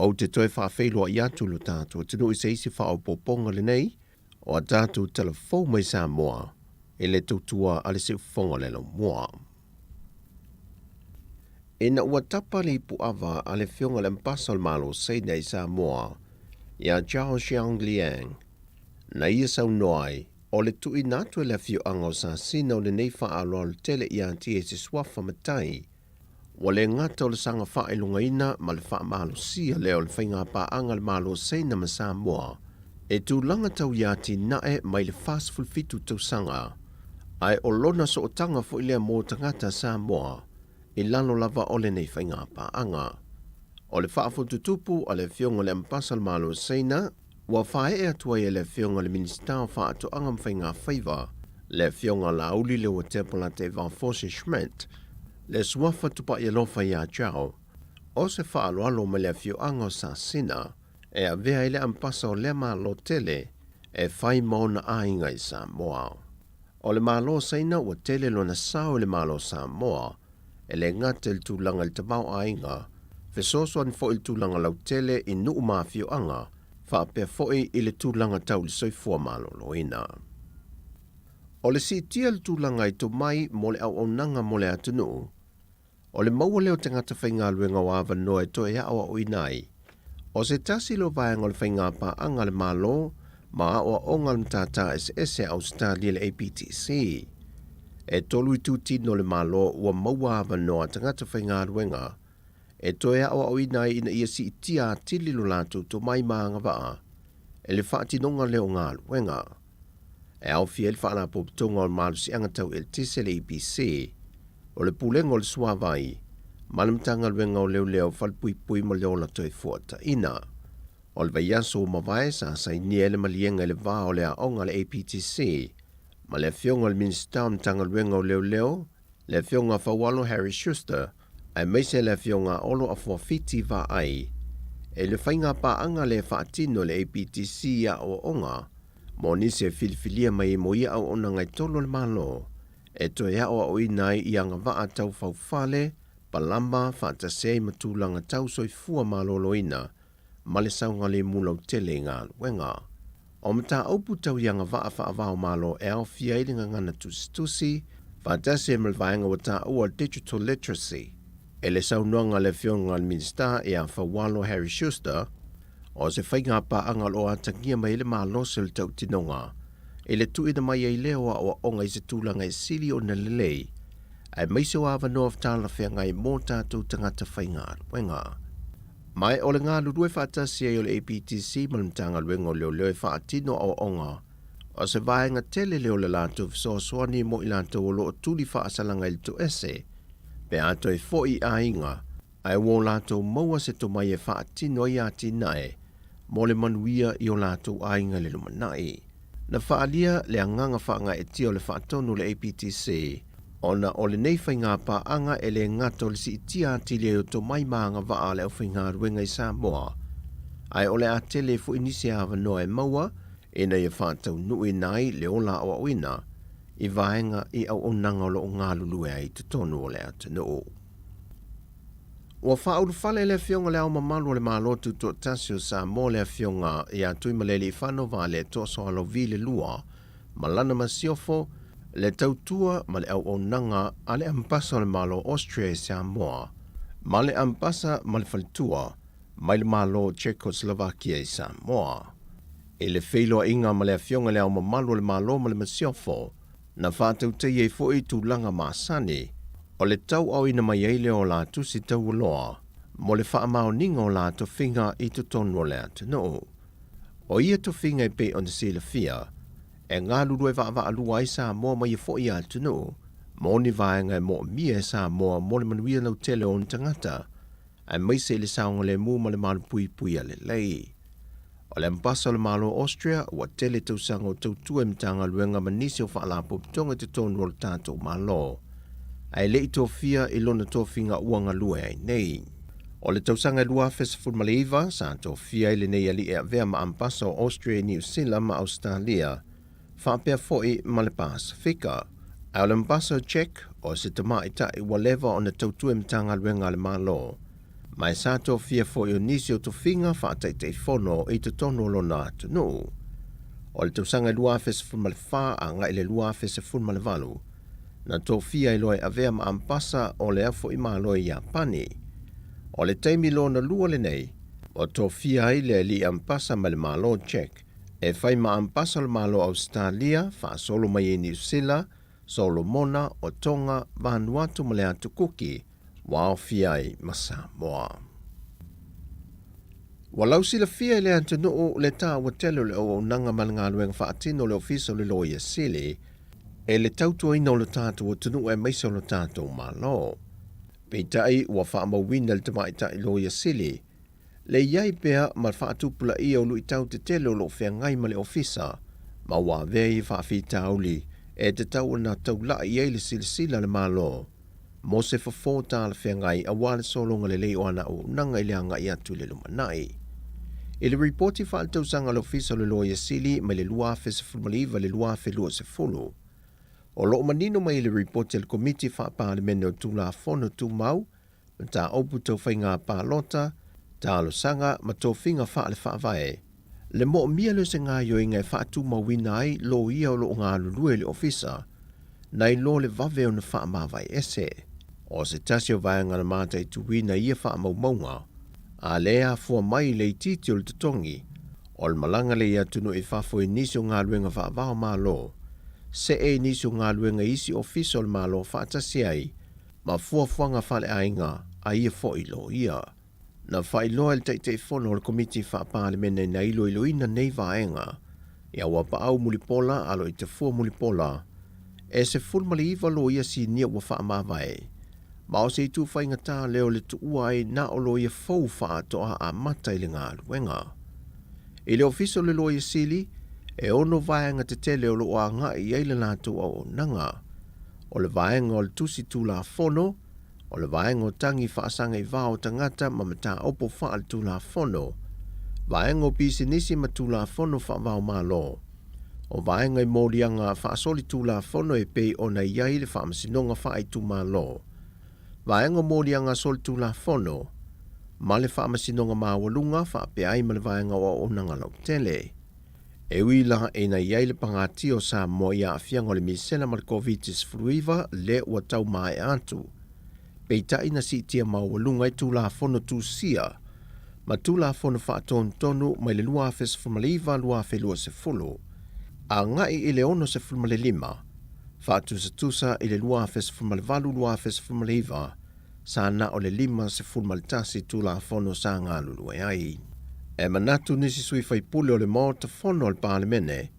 Ou te toe faafeiloai atu lo tatou atunuu i se isi faaopoopoga lenei o a tatou tala fou mai Samoa i le tautua a le Siufofoga o le Laumua. Ina ua tapa le ipuava a le Afioga i le Ambasa o le Malo o Saina i Samoa ia Zhao Xiangliang, na ia saunoa ai, O le tuuina atu e le afioaga o Sasina o lenei faaaloalo tele ia te ia i se suafa matai, ua le gata o le saga faailogaina ma le faamalosia lea o le faigapaaga a le Malo o Saina ma Samoa e tulaga tau ia atinae mai le 47 tausaga, ae o lona sootaga foi lea mo tagata Samoa i lalo lava o lenei faigapaaga. O le faafotutupu a le Afioga i le Ambasa o le Malo o Saina, Ua faaee atu ai e le Afioga i le Minisita o Faatoaga ma Faigafaiva, le Afioga Laauli Leuatea Polataivao Fosi Schmidt, le suafa tupai alofa ia Zhao, o se faaaloalo mai le afioaga o Sasina e avea ai le ampasa o lea Malo tele e fai ma ona aiga i Samoa. O le Malo o Saina ua tele lona sao i le Malo o Samoa, e le gata i le tulaga i le tamaoaiga, fesoasoani foi i le tulaga lautele i nuu ma afioaga, faapea foi i le tulaga tau i le soifua maloloina. O le siitia i le tulaga i tomai mo le auaunaga mo le atunuu, o le maua lea o tagata faigaluega o avanoa e toe aoaoina ai. O se tasi lea o vaega o le faigapaaga a le Malo ma aoaoga a le Matata Eseese a Ausetalia le APTC. E tolu itutino o le Malo ua maua avanoa tagata faigaluega e toe aoaoina ai ina ia siitia atili lo latou tomai ma agavaa e le faatinoga lea o galuega. E aofia ai le Faalapotopotoga o le Malosiaga Tau Eletise le EPC. o le Pulega o le Suavai, ma le Matagaluega o Leoleo, Falepuipui ma le Ola Toefuataina. O le vaiaso ua mavae sa sainia ai le maliega i le va o le aoga a le APTC ma le Afioga i le Minisita o le Matagaluega o Leoleo, le Afioga Faualo Harry Schuster, aemaise le Afioga Olo Afuafiti Vaai, e le faiga paaga lea e faatino e le APTC i aoaoga mo nisi e filifilia mai ai mo ia auaunaga e tolu a le Malo e toe aoaoina ai i agavaa tau faufale, palama, faatasi ai ma tulaga tau soifua maloloina ma le saogalemu lautele i galuega. O mataupu tau i agavaa faava-o-Malo e aofia ai le gagana tusitusi, faatasi ai ma le vaega ua taua Digital Literacy. E le saunoaga a le Afioga i le Minisita ia Faualo Harry Schuster, o se faiga paaga o lo o atagia mai ai le malosi o le tautinoga i le tuuina mai ai lea o aoaoga i se tulaga e sili ona lelei, aemaise o avanoa talafeagai mo tatou tagata faigaluega. Ma o le galulue faatasi ai o le APTC ma le Matagaluega o Leoleo e faatino aoaoga, o se vaega tele lea o le latou fesoasoani mo i latou o lo o tuli faasalaga i le toese, pe a toe foi i aiga, ae ua o latou maua se tomai e faatino ai atinae mo le manuia i o latou aiga i le lumanai. Na faaalia le agaga faagaeetia o le faatonu o le APTC ona o lenei faiga paaga e le gata o le siitia atili ai o tomai ma agavaa a le aufaigaluega i Samoa, ae o le a tele foi nisi avanoa e maua ina ia faataunuuina ai le ola aoaoina i vaega i auaunaga o lo o galulue ai i totonu o le atunuu. Ua faaulufale le Afioga i Le Ao Mamalu o le Malo Tutoatasi o Samoa le Afioga ia Tuimalealiifano Vaaletoa Sualauvi le Lua ma lana masiofo, le tautua ma le auaunaga a le Ambasa o le Malo Austria i Samoa ma le Ambasa ma le Faletua mai le Malo Czechoslovakia i Samoa. I le feiloaiga ma le Afioga i Le Ao Mamalu o le Malo ma le Masiofo, Na faatautaia ai foi tulaga masani o le tauaoina mai ai lea o la tusi taualoa mo le faamaoniga o la tofiga i totonu o le atunuu. O ia tofiga e pei ona silafia, e galulue vaavaalua ai Samoa ma ia foi atunuu mo ni vaega e moomia e Samoa mo le manuia lautele o ona tagata, aemaise i le saogalemu ma le malupuipuia lelei. O le Ambasa o le Malo o Austria ua tele tausaga o tautua i Matagaluega ma nisi o Faalapotopotoga i totonu o le tatou Malo, ae le i tofia i lona tofiga ua galue ai nei. O le tausaga e 2019, sa tofia ai lenei alii e avea ma Ambasa o Austria i Niu Sila ma Ausetalia, faapea foi ma le Pasefika. Ae o le Ambasa o Czech, o se tamaitai ua leva ona tautua i Matagaluega a le Malo, ma e sa tofia foi o nisi o tofiga faataitaifono i totonu o lona atunuu. O le tausaga e 2014 agai i le 2018, na tofia ai loa e avea ma Ambasa o lea foi Malo i Iapani. O le taimi lona lua lenei, ua tofia ai le alii Ambasa mai le Malo Czech e fai ma Ambasa o le Malo o Ausetalia, faasolo mai ai Niu Sila, Solomona, o Tonga, Vanuatu ma le Atu Kuki, ua aofia ai ma Samoa. Ua lausilafia e le atunuu le taua tele o le auaunaga ma le galuega faatino o le Ofisa o le Loia Sili e le tautuaina o lo tatou atunuu aemaise o lo tatou Malo. Peitai ua faamauina e le Tamaitai Loia Sili le i ai pea ma le faatupulaia o luitau tetele o lo o feagai ma le Ofisa ma ua avea ia faafitauli e tatau ona taulai ai le silasila a le Malo mo se fofo talafeagai aua le sologa lelei o ana auaunaga i le agai atu i le lumanai. I le ripoti faaletausaga a le Ofisa o le Loia Sili mai le 2019 i le 2020, o lo o manino mai i le ripoti a le Komiti Faa-Palemene o Tulafono Tumau, Mataupu Tau Faiga Palota, Talosaga ma Tofiga Faale-Faavae, le moomia lea o se gaoioiga e faatumauina ai loia o lo o galulue i le Ofisa, nai lo le vave ona faamavae ese. O se tasi o vaega na mataituina i ia faamaumauga, a lea e afua mai i le itiiti o le totogi, o le malaga lea i atunuu i fafo i nisi o galuega faavao Malo, see i nisi o galuega i isi ofisa o le Malo faatasi ai ma fuafuaga faaleaiga a ia foi loia. Na faailoa e le Taitaifono o le Komiti Faa-Palemene na iloiloina nei vaega ia Uapaau Mulipola Aloitafua Mulipola. E 19 loia sinia ua faamavae, ma o se itu faigata lea o le tuua ai na o loia fou faatoa amata i le galuega. I le Ofisa o le Loia Sili, e ono vaega tetele o loo agai i ai le latou auaunaga. O le vaega o le tusi tulafono, o le vaega o tagi faasaga i va o tagata ma mataupu faaletulafono, vaega o pisinisi ma tulafono faava-o-Malo, o vaega i moliaga faasolitulafono e pei ona i ai le faamasinoga faaitumalo, vaega o moliaga solitulafono, ma le faamasinoga maualuga faapea ai ma le vaega o auaunaga lautele. E ui la ina i ai le pagatia o Samoa i aafiaga o le misela ma le Koviti-19 lea ua tau maea atu, peitai na siitia maualuga ai Tulafono Tusia ma Tulafono Faatonutonu mai le 2019-2020 agai i le 65, faatusatusa i le 2018-2019 sa na o le 51 Tulafono sa galulue ai. E manatu nisi sui faipule o le Maota Fono a le Palemene,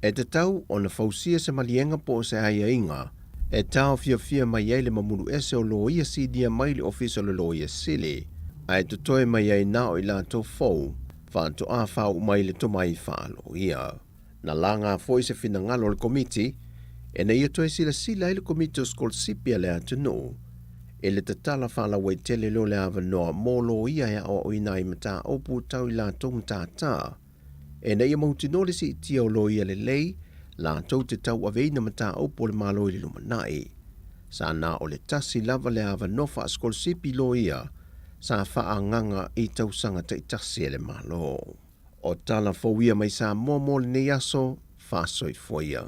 e tatau ona fausia se maliega po o se aiaiga e taofiofia mai ai le mamulu ese o loia sinia mai le Ofisa o le Loia Sili, ae totoe mai ai na o i latou fou faatoa faauu mai le tomai faaloia. Na laga foi se finagalo o le Komiti ina ia toe silasila ai le Komiti o Sikolasipi a le atunuu i le tatala faalauaitele lea o le avanoa mo loia e aoaoina ai mataupu tau i latou matata, ina ia mautinoa le siitia o loia lelei latou te tauaveina mataupu a le Malo i le lumanai. Sa na o le tasi lava le avanoa faasikolasipi loia sa faaagaga i tausaga taitasi e le Malo. O tala fou ia mai Samoa mo lenei aso, faasoifua ia.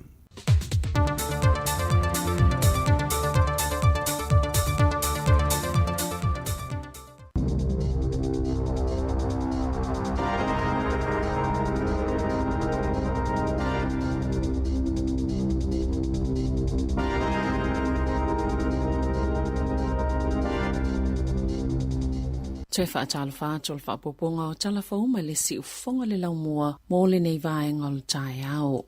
Toe faatalofa atu o le faaopoopoga o tala fou mai le siufofoga le laumua mo lenei vaega o le taeao.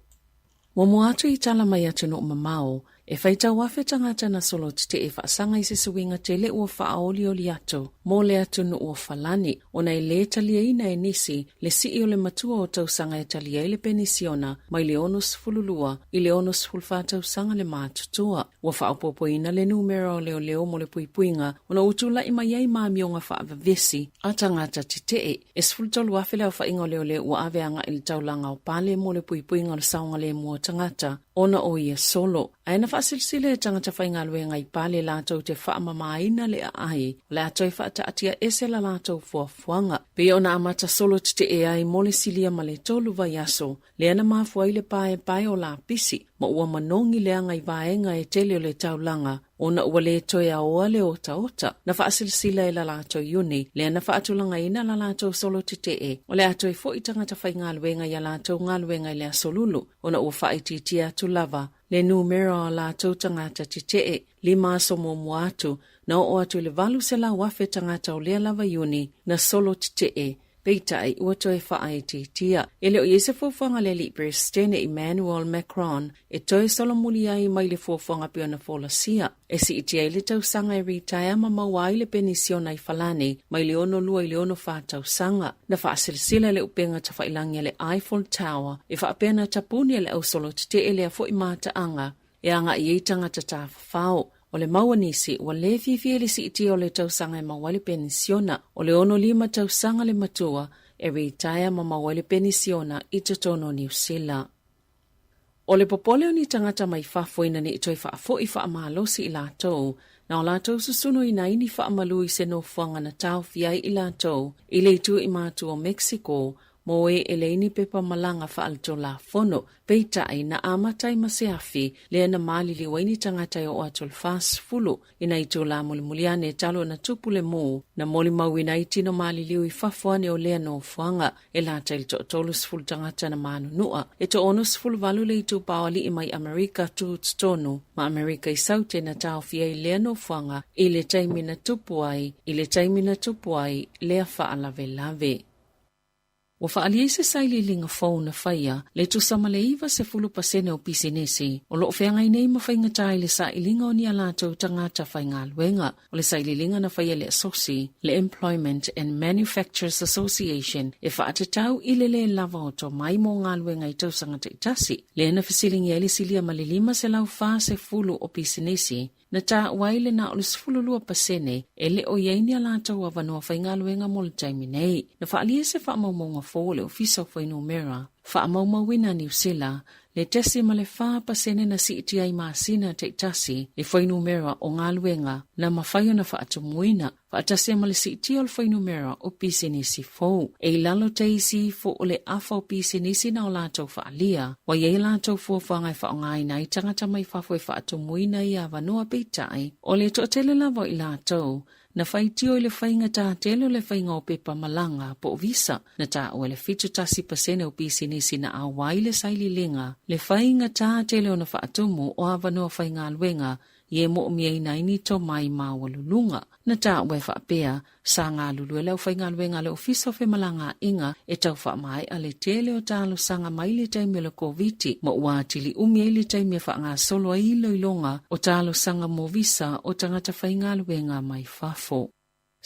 Muamua atu i tala mai atunuu mamao, e faitau afe tagata na solo tetee faasaga i se suiga tele ua faaolioli atu mo le atunuu o Falani ona e lē taliaina e nisi le sii o le matua o tausaga e talia ai le penisiona mai le 62 i le 64 tausaga le matutua. Ua faaopoopoina le numera o leoleo mo le puipuiga ona ua tulai mai ai maamioga faavavesi a tagata tetee. E 13,000 le aofaiga o leoleo ua ave agai i le taulaga o Pale mo le puipuiga o le saogalemu o tagata ona o ia solo. Ae na faasilasila e tagata faigaluega i Pale latou te faamamaina le aai o le a toe faataatia ese la latou fuafuaga. Pei ona amata solo tetee ai mo le silia ma le tolu vaiaso lea na mafua ai le paepae o lapisi ma ua manogi leaga i vaega e tele o le taulaga ona ua lē toe aoa le otaota. Na faasilasila e la latou iuni lea na faatulagaina la latou solo tetee o le a toe fo'i tagata faigaluega i a latou galuega i le aso Lulu ona ua faaitiitia atu lava le numera o a latou tagata tetee. Lima aso muamua atu na oo atu i le 800,000 tagata o lea lava iuni na solo tetee. Peitai, ua toe faaitiitia. E le o i ai se fuafuaga a le Alii Peresetene Emmanuel Macron e toe solomuli ai mai le fuafuaga pei ona folasia, e siitia ai le tausaga e ritaea ma maua ai le penisiona i Falani mai le 62 i le 64 tausaga. Na faasilasila e le upega tafailagi a le Eiffel Tower e faapea na tapuni e le ausolotetee lea foi mataaga e agai i ai tagata tafafao. O le mau a nisi, ua lē fiafia i le siitia o le tausaga e maua ai le penisiona. O le 65 tausaga le matua e ritaea ma maua ai le penisiona i totonu o Niu Sila. O le popole o ni tagata mai fafo ina ne i toe faafoi faamalosi i latou, na o latou susunuina ai ni faamalu i se nofoaga na taofia ai i latou i le itu i matu o Mexico mo e e leai ni pepa malaga faaletulafono. Peitai, na amata ai ma se afi, lea na maliliu ai ni tagata e oo atu i le 40 i nai itulā mulimuli ane talu ona tupu le mū, na molimauina ai tino maliliu i fafo ane o lea nofoaga. E lata i le toa-30 tagata na manunua. E toa-68 le itupa o alii mai Amerika Tutotonu ma Amerika i Saute na taofia ai lea nofoaga i le taimi na tupu ai i le taimi na tupu ai lea faalavelave. Ua faaalia i se sailiiliga fou na faia le tusa ma le 90% o pisinisi o lo o feagai nei ma faigata i le sailiga o ni a latou tagata faigaluega. O le sailiiliga na faia e le Asosi, le Employment and Manufacturers Association, e faatatau i le lē lava o tomai mo galuega i tausaga taitasi, lea na fesiligia ai le silia ma le 540 o pisinisi Na taua ai le na o le 12% e le o i ai ni a latou avanoa faigaluega mo le taimi nei. Na faaalia se faamaumauga fou a le Ofisa o Fuainumera Faamaumauina a Niu Sila, le 0.4% na siitia ai masina taitasi le fuainumera o galuega na mafai ona faatumuina. Faatasi ai ma le siitia o le fuainumera o pisinisi fou. E i lalo te isi ifo o le afa o pisinisi na o latou faaalia, ua i ai a latou fuafuaga e faaaogaina ai tagata mai fafo e faatumuina ia avanoa peitai, o le toatele lava o i latou na faitio i le faigata tele o le faiga o pepa malaga po o visa. Na taua e le 71% o pisinisi na auai le sailiiliga le faigata tele ona faatumu o avanoa faigaluega Ia e moʻomiaina ai ni tomai maualuluga. Na taua e faapea, sa galulue le aufaigaluega a le Ofisa o Femalagaaiga e tau faamaea le tele o talosaga mai le taimi o le Koviti ma ua atili umi ai le taimi e faagasolo ai iloiloga o talosaga mo visa o tagata faigaluega mai fafo.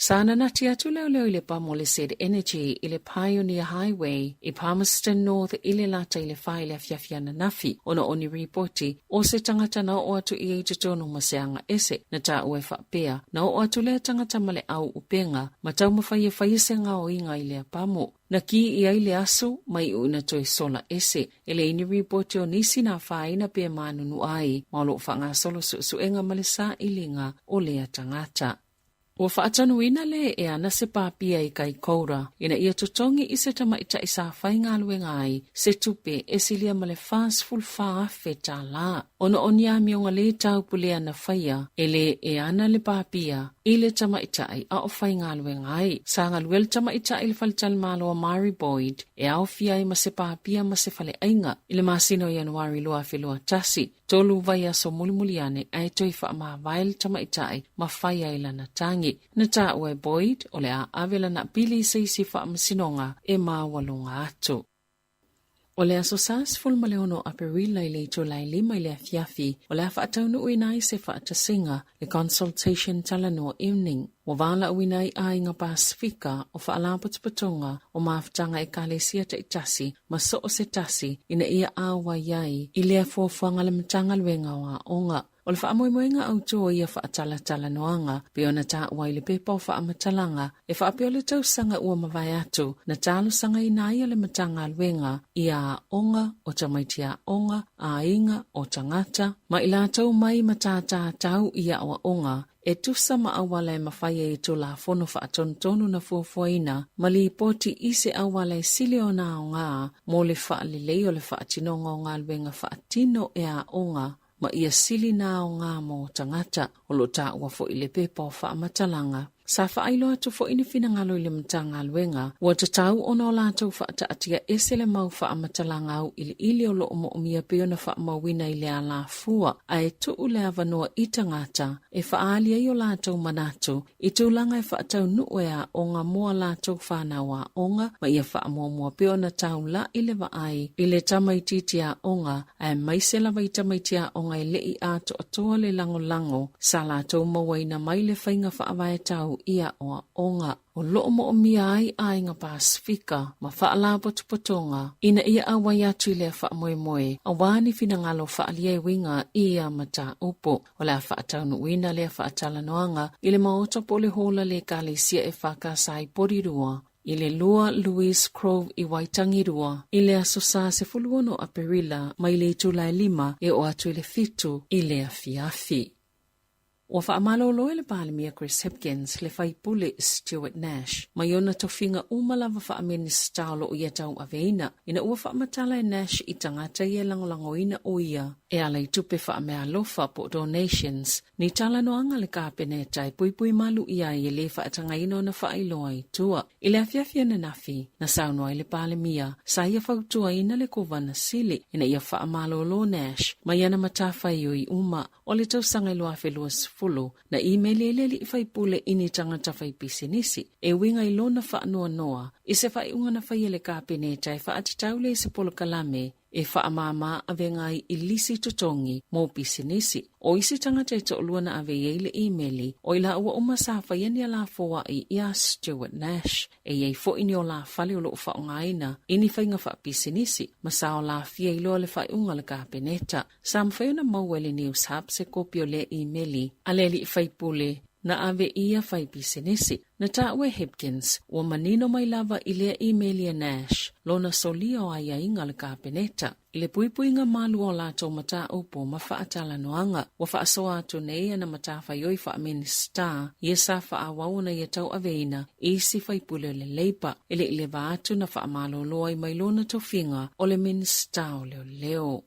Sa nanati atu leoleo i le pamo o le Z Energy i le Pioneer Highway i Palmerston North i le lata i le fa i le afiafi ananafi ona o ni ripoti o se tagata na oo atu i ai i totonu ma se aga ese. Na taua e faapea, na oo atu lea tagata ma le au upenga ma taumafai e faia se gaoiga i lea pamo. Na kī i ai le aso ma iʻu ina toe sola ese. E leai ni ripoti o nisi na afaina pe manunu ai ma o lo o faagasolo suesuega ma le sailiga o lea tagata. Ua faatanuina le e ana se pāpia i Kaikoura ina ia totogi i se tamaitai sa faigaluega ai se tupe e silia ma le $44,000 tālā ona o ni amioga lē taupulea na faia e le e ana le pāpia i le tamaitai a o faigaluega ai. Sa galue le tamaitai i le faletalimalo a Mari Boyd e aofia ai ma se pāpia ma se faleaiga i le masina o Ianuari 2021. Tolu vaiaso mulimuli ane ae toe faamavae le tamaitai ma fai ai lana tagi. Na taua e Boyd o le a ave lana pili i se isi faamasinoga e maualuga atu. O le aso Sa 16 o Aperila i le itula e lima i le afiafi, o le a faataunuuina ai se faatasiga, le Consultation Talanoa Evening. Ua valaauina ai aiga Pasefika o faalapotopotoga o mafutaga Ekalesia taitasi ma so o se tasi ina ia auai ai i lea fuafuaga a le Matagaluega o Aoga. O le faamoemoega autū o ia faatalatalanoaga pei ona taua i le pepa o faamatalaga e faapea o le tausaga ua mavae atu na talosagaina ai a le Matagaluega i aoga o tamaiti aoga, aiga o tagata ma i latou mai matātā tau i aoaoga e tusa ma auala e mafai ai e Tulafono Faatonutonu na fuafuaina ma lipoti i se auala e sili ona aoga mo le faalelei o le faatinoga o galuega faatino e aoga ma ia sili na aoga mo tagata. O lo o taua foi i le pepa o faamatalaga. Sa faailoa atu foi ni finagalo i le Matagaluega ua tatau ona o latou faataatia ese le mau faamatalaga auiliili o lo o moomia pei ona faamauina i le alafua ae tuu le avanoa i tagata e faaali ai o latou manatu i tulaga e faataunuu e aoga mo a latou fanau aoga ma ia faamuamua pea ona taula'i le vaai i le tamaitiiti aoga aemaise lava i tamaiti aoga e le i atoatoa le lagolago sa latou mauaina mai le faiga faavae tau i aoaoga. O lo o moomia ai aiga Pasefika ma faalapotopotoga ina ia auai atu i lea faamoemoe aua ni finagalo faaalia e uiga i ia mataupu. O le a faataunuuina lea faatalanoaga i le Maota po o le Hola le Ekalesia e FKS i Porirua i le 2 Louise Grove i Waitangirua i le aso Sa 16 Aperila mai le itula e 5 e oo atu i le 7 i le afiafi. Ua faamalolo e le Palemia Chris Hipkins le faipule Stuart Nash mai ona tofiga uma lava faa-Minisita o lo o ia tauaveina ina ua faamatala e Nash i tagata ia e lagolagoina o ia. E ala i tupe faameaalofa po o donations, ni talanoaga a le Kapeneta e puipui malu ʻia ai e lē faatagaina ona faailoa i tua. I le afiafi ananafi, na saunoa ai le Palemia, sa ia fautuaina le Kovana Sili ina ia faamalōlō Nash mai ana matafaioi uma o le tausaga e 2020, na imeli ai le alii faipule i ni tagata faipisinisi e uiga i lona faanoanoa i se faaiuga na faia e le Kapeneta e faatatau lea i se polokalame e faamāmā avega ai i lisi totogi mo pisinisi. ʻO isi tagata e toʻalua na ave i ai le imeli, ʻo i lāua uma sa faia ni alafōaʻi iā Stuart Nash. E i ai foʻi ni olāfale o loʻo faʻogaina i ni faiga faapisinisi ma sa olāfia i loa le faaiuga a le Kapeneta. Sa mafai ona maua e le Newshub se kopi o lea imeli a le alii faipule na ave i ia fai pisinisi. Na taua e Hipkins, ua manino mai lava i lea imeli a Nash lona solia o aiaiga a le Kapeneta i le puipuiga malu o latou mataupu ma faatalanoaga. Ua faasoa atu nei ana matafaioi faa-Minisita ia sa faaauau ona ia tauaveina i isi faipule o le Labour e le i leva atu na faamalolo ai mai lona tofiga o le Minisita o Leoleo.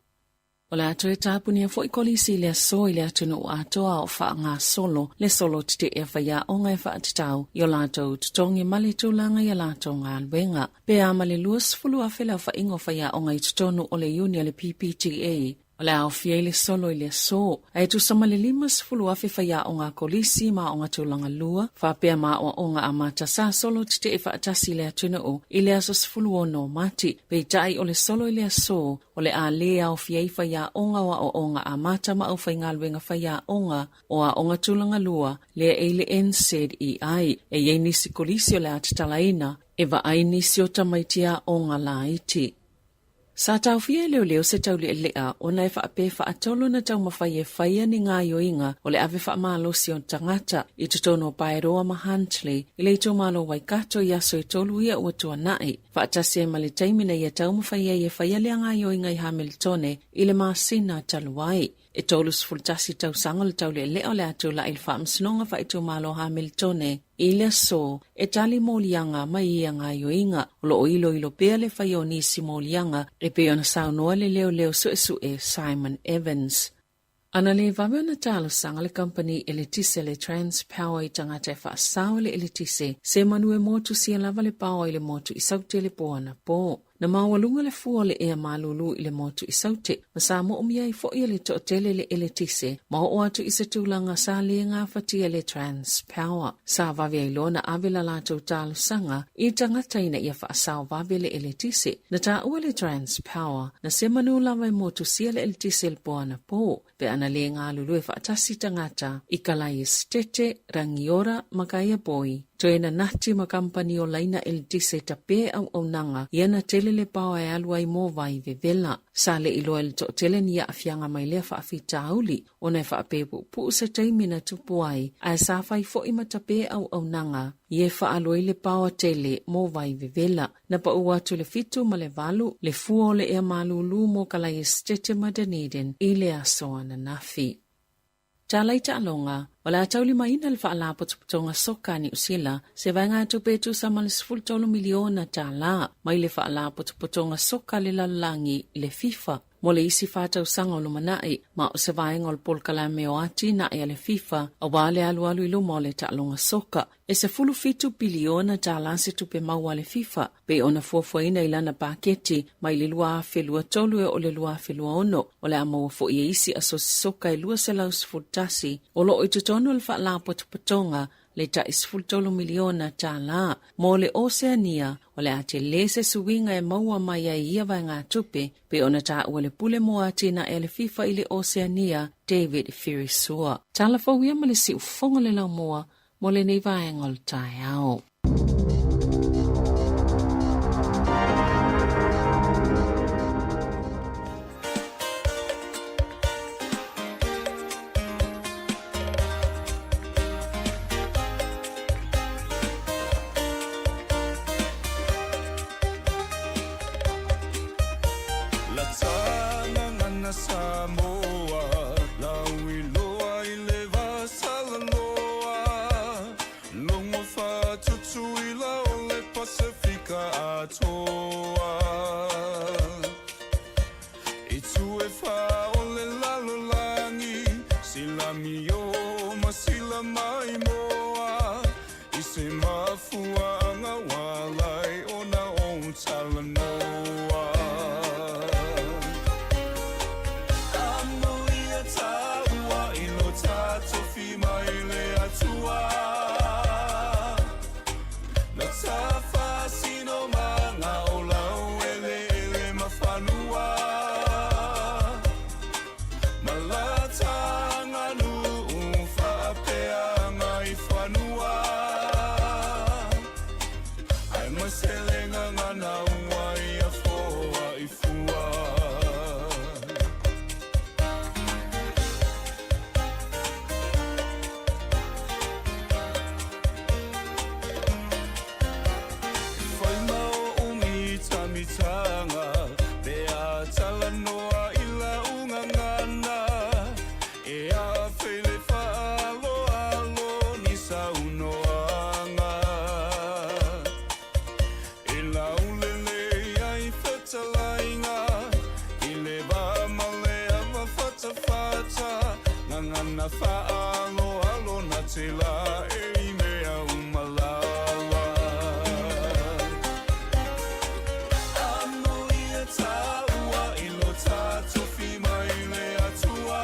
O le a toe tapunia foi kolisi i le aso i le atunuu atoa o faagasolo le solo tetee a faiaoga e faatatau i o latou totogi ma le tulaga i a latou galuega. Pe a ma le 20,000 le aofaiga o faiaoga i totonu o le iuni a le PPTA, o le a aofia ai le solo i le aso, a e tusa ma le 50,000 faiaoga a kolisi ma aoga tulaga lua, faapea ma aoaoga amata sa solo tetee faatasi i le atunuu i le aso 16 o Mati. Peitai o le solo i le aso, O le a lē aofia ai faiaoga o aoaoga amata ma aufaigaluega faiaoga o aoga tulaga lua lea e i le NZEI. E i ai nisi kolisi o le a tatalaina e vaai nisi o tamaiti aoga laiti. Sa taofia e leoleo se taulealea ona e faapea faatolu ona taumafai e faia ni gaoioiga o le ave faamalosi o tagata i totonu o Paeroa ma Huntly i le itumalo o Waikato i aso e tolu ia ua tuanai. Faatasi ai ma le taimi na ia taumafai ai e faia lea gaoioiga i Hamiltone i le masina talu ai. E 31 tausaga o le taulealea o le a tulai i le Faamasinoga Faaitumalo o Hamiltone i le aso e tali moliaga mai ia gaoioiga. O lo o iloilo pea le faia o nisi moliaga e pei ona saunoa le leoleo suesue Simon Evans. Ana le vave ona talosaga le kamupani eletise le Transpower i tagata e faasao i le eletise, se manu e motusia lava le paoa i le motu i Saute i le po anapo. Na maualuga le fua o le ea malulu i le motu i Saute, ma sa moomia ai foi e le toatele le eletise ma oo atu i se tulaga sa le gafatia e le Transpower. Sa vave ai loa ona ave la latou talosaga i tagata ina ia faasao vave le eletise. Na taua le Transpower, na se manu lava e motusia le eletise i le po anapo, pe ana le galulue faatasi tagata i Kalaiestete, Rangiora ma Kaiapoi. Toe nanati ma kamupani o laina eletise tape auaunaga ia na tele le paoa e alu ai mo vai vevela. Sa le iloa e le toatele ni aafiaga mai lea faafitauli ona e faapepuupuu se taimi na tupu ai, ae sa fai foi ma tape auaunaga ia e faalu ai le paoa tele mo vai vevela. Na pau atu le 7 ma le 8 le fua o le ea malūlū mo Kalaiestete ma Dunedin i le aso ananafi. Talai taaloga, O le a taulimaina le Faalapotopotoga Soka a Niu Sila se vaegatupe e tusa ma le $13 miliona tala mai le Faalapotopotoga Soka a le Lalolagi, le FIFA, mo le isi fa tausaga o lumanai, ma o se vaega o le polokalame o atinae a le FIFA aua le alualu i luma o le taaloga soka. E $17 piliona tala se tupe maua a le FIFA pei ona fuafuaina i lana paketi mai le 2023 e oo i le 2026. O le a maua foi e isi asosi soka e 211 o lo o i totonu o le Faalapotopotoga le tai $13 miliona tala mo le Oseania. O le a tele se suiga e maua mai ai ia vaegatupe pei ona taua le pule mo atinae a le FIFA i le Oseania, David Firisua. Tala fou ia ma le siufofoga o le laumua mo lenei vaega o le taeao. se le gagana ua ia foai fua. E whai ma oʻu mitamitaga pe a talanoa i lau gagana E awhe le faaaloalo ni saunoaga E laulele ai fetalaiga I le va ma le ava fatafata Gagana faaaloalo na te laei mea uma lava Ano ia taua i lo tatofi mai le Atua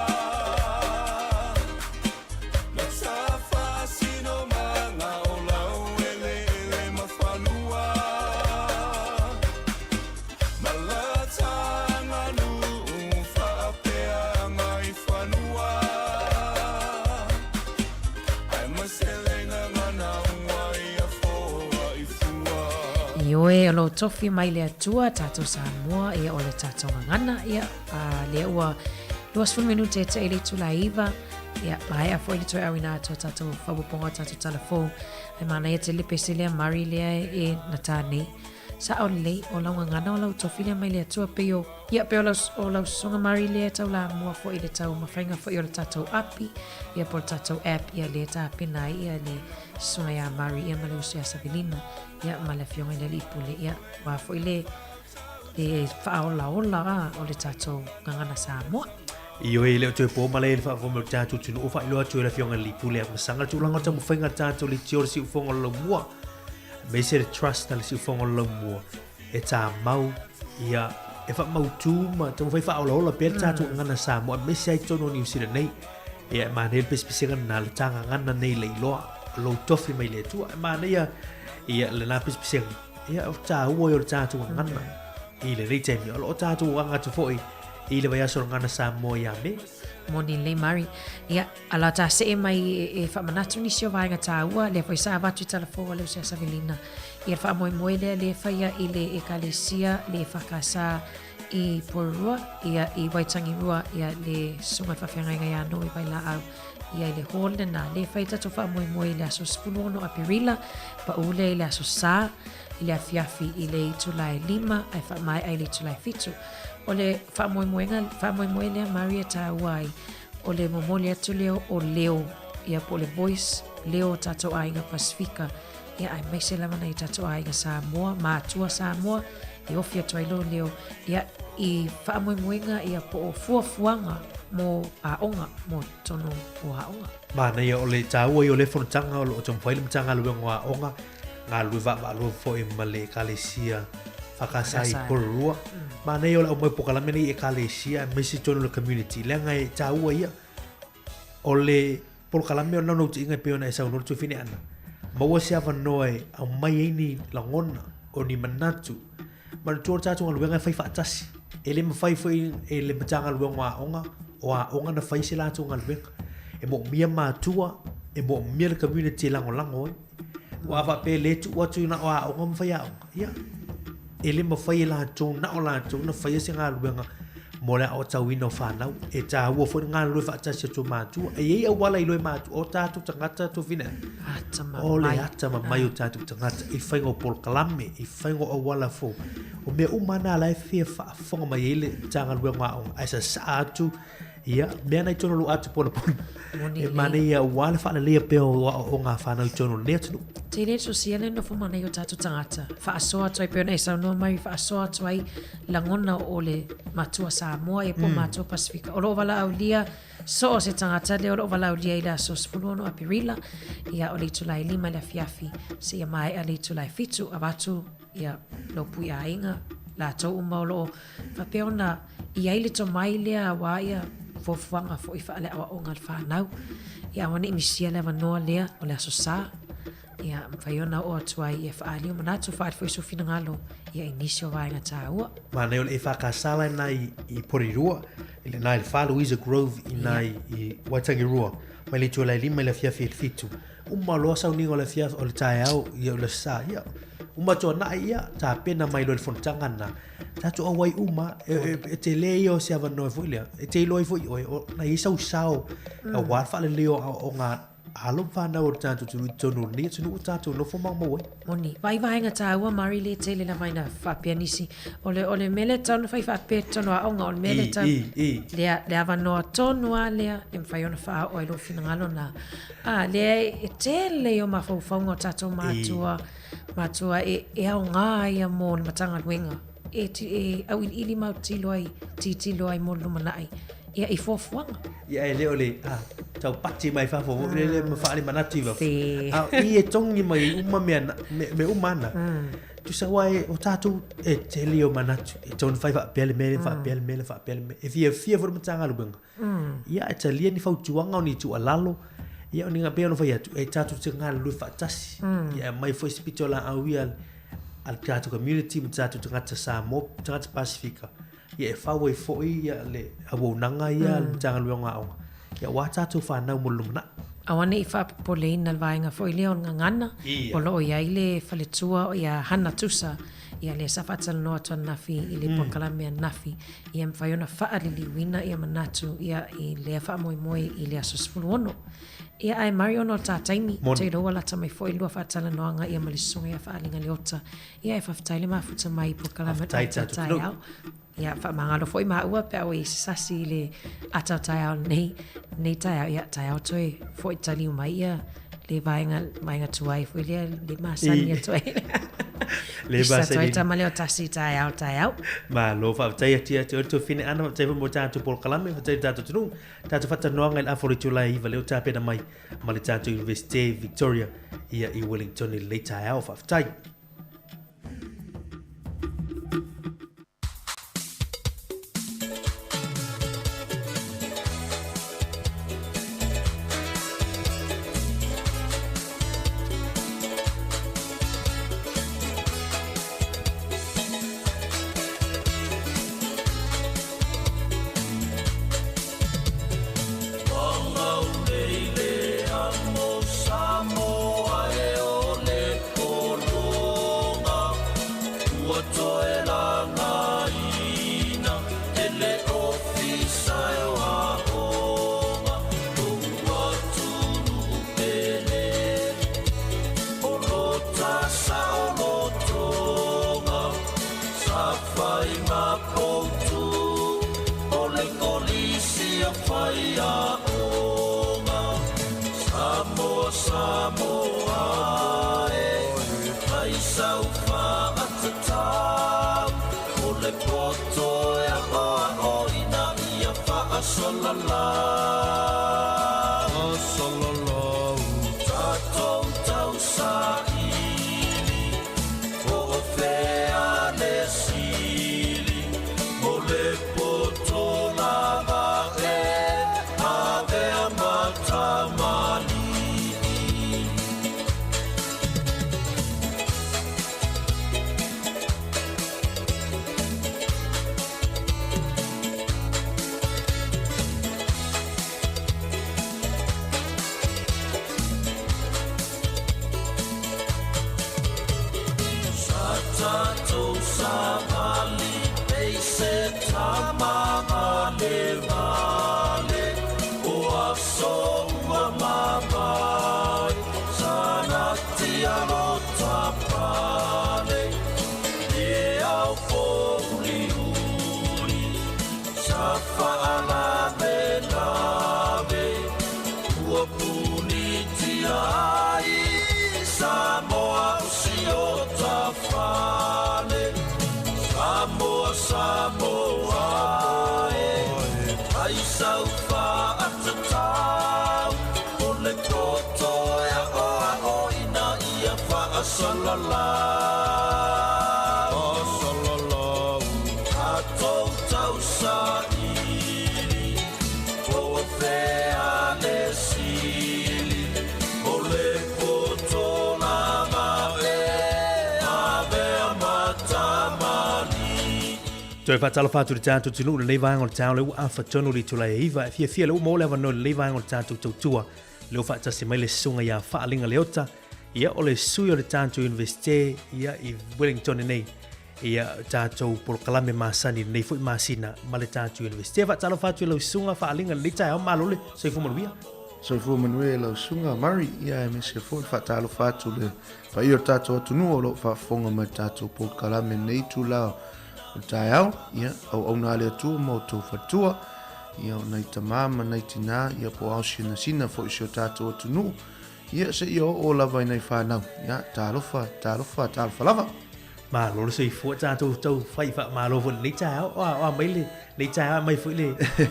Na ta faasino maga o lau eleele ma fanua Ma la ta aganuu faapea aga i fanua Ae ma se le gagana ua ia foa i fua. Ioe, o lou tofi mai le Atua, tatou Samoa, ia o le tatou gagana, ia, a lea ua 20 minute e te i le itula e iva, ia, maea foi le toe auina atu o tatou faaopoopoga o tatou tala fou, ai manaia tele pese lea Mari lea e na tā nei. Sao lelei, o lau gagana o lau tofi lea mai le Atua pei o, ia, pei o lau, o lau susuga Mari lea e taulamua foi i le taumafaiga foi o le tatou api, ia po o le tatou app, ia lea e tapena ai ia le susuga ia Mari ia ma le uso ia Savelina, ia ma le afioga i le Alii Pule, ia, aua foi le, le faaolaola a o le tatou gagana Samoa. Ioe, e le o toe po malae i le faafofoga mai o le tatou atunuu, faailoa atu e le Afioga i le Alii Pule Afamasaga le tulaga o le taumafaiga a le tatou leitio o le siufofoga o le laumua, aemaise le trust a le siufofoga o le laumua e tāmau, ia, e faamautu ma taumafai faaolaola pea le tatou gagana Samoa, aemaise ai totonu o Niu Sila nei. Ia, e manaia le pesepesega lena, le ta gagana nei leiloa, lou tofi mai le Atua. E manaia ia lena pesepesega, ia, o tāua ia o le tatou gagana i lenei taimi. O lo o tatou aga atu foi i le vaiaso o le Gagana Samoa ia Me. Moni lelei Mari. Ia, a la ta see mai e, e faamanatu nisi o vaega tāua, lea foi sa avatu i talafou a le uso ia Savelina. Ia le faamoemoe lea lea e faia i le Ekalesia le EFKS i Porirua, ia i Waitangirua, ia le Susuga i le Faafeagaiga ia Noe Vailaau, ia i le hall lena. Lea e fai tatou faamoemoe i le aso 16 Aperila, pau lea i le aso Sa, i le afiafi i le itula e 5 ae faamaea i le itula e 7. O le faamoemoega, faamoemoe lea Mari e tāua ai, o le momoli atu lea o leo, ia po o le voice, leo o tātou aiga Pasifika, ia aemaise lava nai o tātou aiga Samoa, matua Samoa, e ofi atu ai lou leo, ia i faamoemoega ia po o fuafuaga mō aoga, mō tonu o aoga. Manaia o le tāua ia o lea fonotaga o lo o taumafai le Matagaluega o Aoga galulue vaavaalua foi ma le Ekalesia Whakasa i Porirua. Manaia o le aumai o polokalame nei i Ekalesia aemaise tonu o le community leaga e tāua ia o le polokalame o le naunautaiga e pei ona e saunoa le tuafine ana. Maua se avanoa e aumai ai ni lagona o ni manatu Manatua o le tatou galuega e fai faatasi. E le mafai foi e le Matagaluega o Aoga o aoga na fai se latou galuega. E moomia matua, e moomia le community e lagolago ai. Aua a faapea e le tuu atu na o aoga ma faiaoga, ia, e le mafai e latou, na o latou na faia se galuega mo le aotauina o fanau. E tāua foi le galulue faatasi atu o matua. E i ai auala iloa e matua, o tatou tagata Tofina, o le atamamai o tatou tagata i faiga o polokalame, i faiga o auala fou. O mea uma na la e fia faafofoga mai ai le Matagaluega o Aoga, ae sasaa atu ia mea na i totonu o lou ata ponapona. E manaia aua le faaleleia pea o aoaoga a fanau i totonu o lenei atunuu. Tele le sosia le nofo ma nei o tatou tagata. Faasoa atu ai pei ona e saunoa mai, faasoa atu ai lagona o le matua Samoa ia po o matua Pasifika. O lo o valaaulia so o se tagata lea o lo o valaaulia i le aso 16 Aperila, ia o le itula e 5 i le afiafi seia maea le itula e 7, avatu ia lou pui aiga, latou uma o lo o faapea ona i ai le tomai lea aua ia fuafuaga foi faale-aoaoga a le fanau. Ia aua ne i misia le avanoa lea o le Aso Sa, ia mafai ona oo atu ai e faaali o manatu, faaali foi sou finagalo ia i nisi o vaega taua. Manaia o le EFKS la ina i Porirua, i lena i le 4 Louisa Grove ina i Waitangirua, mai le itula e 5 i le afiafi e le 7. Uma loa sauniga o le afiafi o le taeao ia o le Aso Sa, ia. Uma tuanai ia, tapena mai loa i le fonotaga lena, tatou auai uma, e tele ia o se avanoa foi lea, e te iloa ai foi oe, na i ai sau sao, aua le faaleleia o aoaoga a alo ma fanau o le tatou atunuu i totonu o lenei atunuu ua tatou nofo maumau ai. Moni. Vaai vaega taua Mari le tele lava ina faapea nisi. O le, o le mea lea tatau ona fai faapea i totonu o aoga, o le mea lea tatau, lea, le avanoa tonu lava lea e mafai ona faaoo ai lou finagalo na. A, lea e tele ia o mafaufauga o tatou matua, matua e, e aoga ia mo le Matagaluega e, e auiliili ma autilo ai, tilotilo ai mo le lumanai. Ia, i fuafuaga. Ia, e le o le a, taupati mai fafo foi lele ma faaali manatu i fafo. A o i e togi mai ai uma mea na, mea uma na. Tusa aua e, o tatou e tele o manatu, e tatau ona fai faapea le mea lea, faapea le mea lea, faapea le mea. E fiafia foi le Matagaluega. Ia, e talia ni fautuaga o ni tuualalo, ia o ni pei ona fai atu, e tatou te galulue faatasi. Ia, e aumai foi se pitolaau ia a le tatou community ma tatou tagata Samoa, tagata Pasefika, Ia e fau ai foi ia le auaunaga ia a le Matagaluega o Aoga, ia aua tatou fanau mo le lumanai. Aua ne i faapopoleina le vaega foi lea o le gagana, o lo o i ai le faletua ia Hana Tusa, ia lea sa faatalanoa atu ananafi i le polokalame ananafi, ia e mafai ona faaliliuina ia manatu ia i lea faamoemoe i le aso 16. Ia ae mari ona o le ta taimi, ou te iloa ua lata mai foi le lua faatalanoaga ia ma le Susuga ia Faaalega Leota. Ia e faafetai le mafuta mai i polokalame o le ata o taeao. Ia faamagalo foi maua pe a ua i ai se sasi i le ata o taeao lenei, lenei taeao. Ia taeao toe foi taliu mai ia le vaega, vaega tuai foi lea le masani atu ai. Le masani. Isa tama leo tasi taeao taeao. Malo, faafetai atu ia te oe le tuafine Ana, faafetai foi mo tatou polokalame, faafetai i le tatou atunuu, tatou faatalanoaga i le afa o le itula e 9 lea ua tapena mai ma le tatou Universite Victoria ia i Wellington i lenei taeao. Faafetai. Toe faatalofa atu i le tatou atunuu i lenei vaega o le taeao lea ua afa tonu le itula e 9. E fiafia lea ua maua le avanoa i lenei vaega o le tatou tautua. Lea ua faatasi mai le susuga ia Faaliga Leota. Ia, o le sui o le tatou Iunivesite ia i Wellington nei, ia tatou polokalame masani i lenei foi masina ma le tatou Iunivesite. Faatalofa atu i lau susuga Faaliga i lenei taeao, malo le soifua manuia. Soifua manuia i lau susuga Murray, ia aemaise foi le faatalofa atu i le paia o le tatou atunuu o lo o faafofoga mai i le tatou polokalame i lenei itula o le taeao. Ia, auauna a le Atua ma outou faletua, ia o nai tama ma nai tina, ia po o ao sinasina foi o si o tatou atunuu, Ia, seia oo lava i nai fanau. Ia, talofa, talofa, talofa lava. Malo le soifua tatou tau fai faamalo foi lenei taeao. O a, o a mai le lenei taeao mai foi le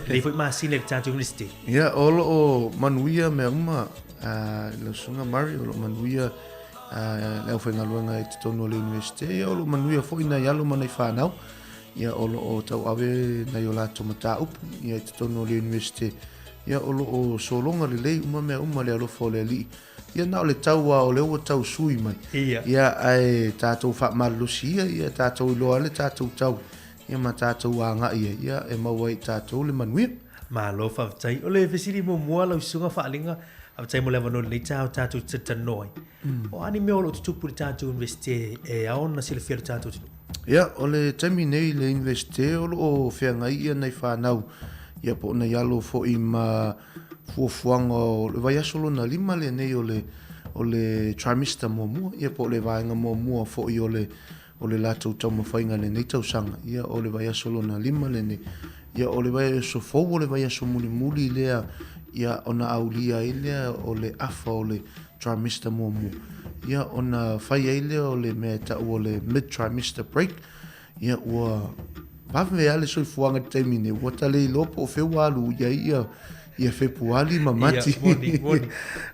lenei foi masina i le tatou University. Ia, o lo o manuia mea uma i lau susuga Murray, o lo o manuia le aufaigaluega i totonu o le University. Ia, o lo o manuia foi nai alo ma nai fanau. Ia, o lo o tauave nai o latou mataupu ia i totonu o le University. Ia, o lo o sologa lelei uma mea uma le alofa o le Alii. Ia, na o le tau lava o lea ua tau sui mai. Ia. Ia, ae tatou faamalolosi ia, ia tatou iloa ai le tatou tau, ia ma tatou agai ai, ia, e maua ai i tatou le manuia. Malo faafetai. O le fesili muamua lau susuga Faaliga, faafetai mo le avanoa i lenei taeao tatou te talanoa ai. O a ni mea o lo o tutupu i le tatou Iunivesite e ao ona silafia e le tatou atunuu? Ia, o le taimi nei i le Iunivesite o lo o feagai ia nai fanau, ia po o nai alo foi ma fuafuaga o le vaiaso lona lima lenei o le o le trimester muamua, ia po o le vaega muamua foi o le o le latou taumafaiga i lenei tausaga, ia o le vaiaso lona lima lenei. Ia o le vaiaso fou o le vaiaso mulimuli lea, ia ona aulia ai lea o le afa o le trimester muamua, ia ona fai ai lea o le mea e tau o le mid trimester break, ia ua vave lava le soifuaga i le taimi nei, ua ta le iloa po o fea ua alu i ai ia ia Fepuari ma Mati. Ia, moni, moni.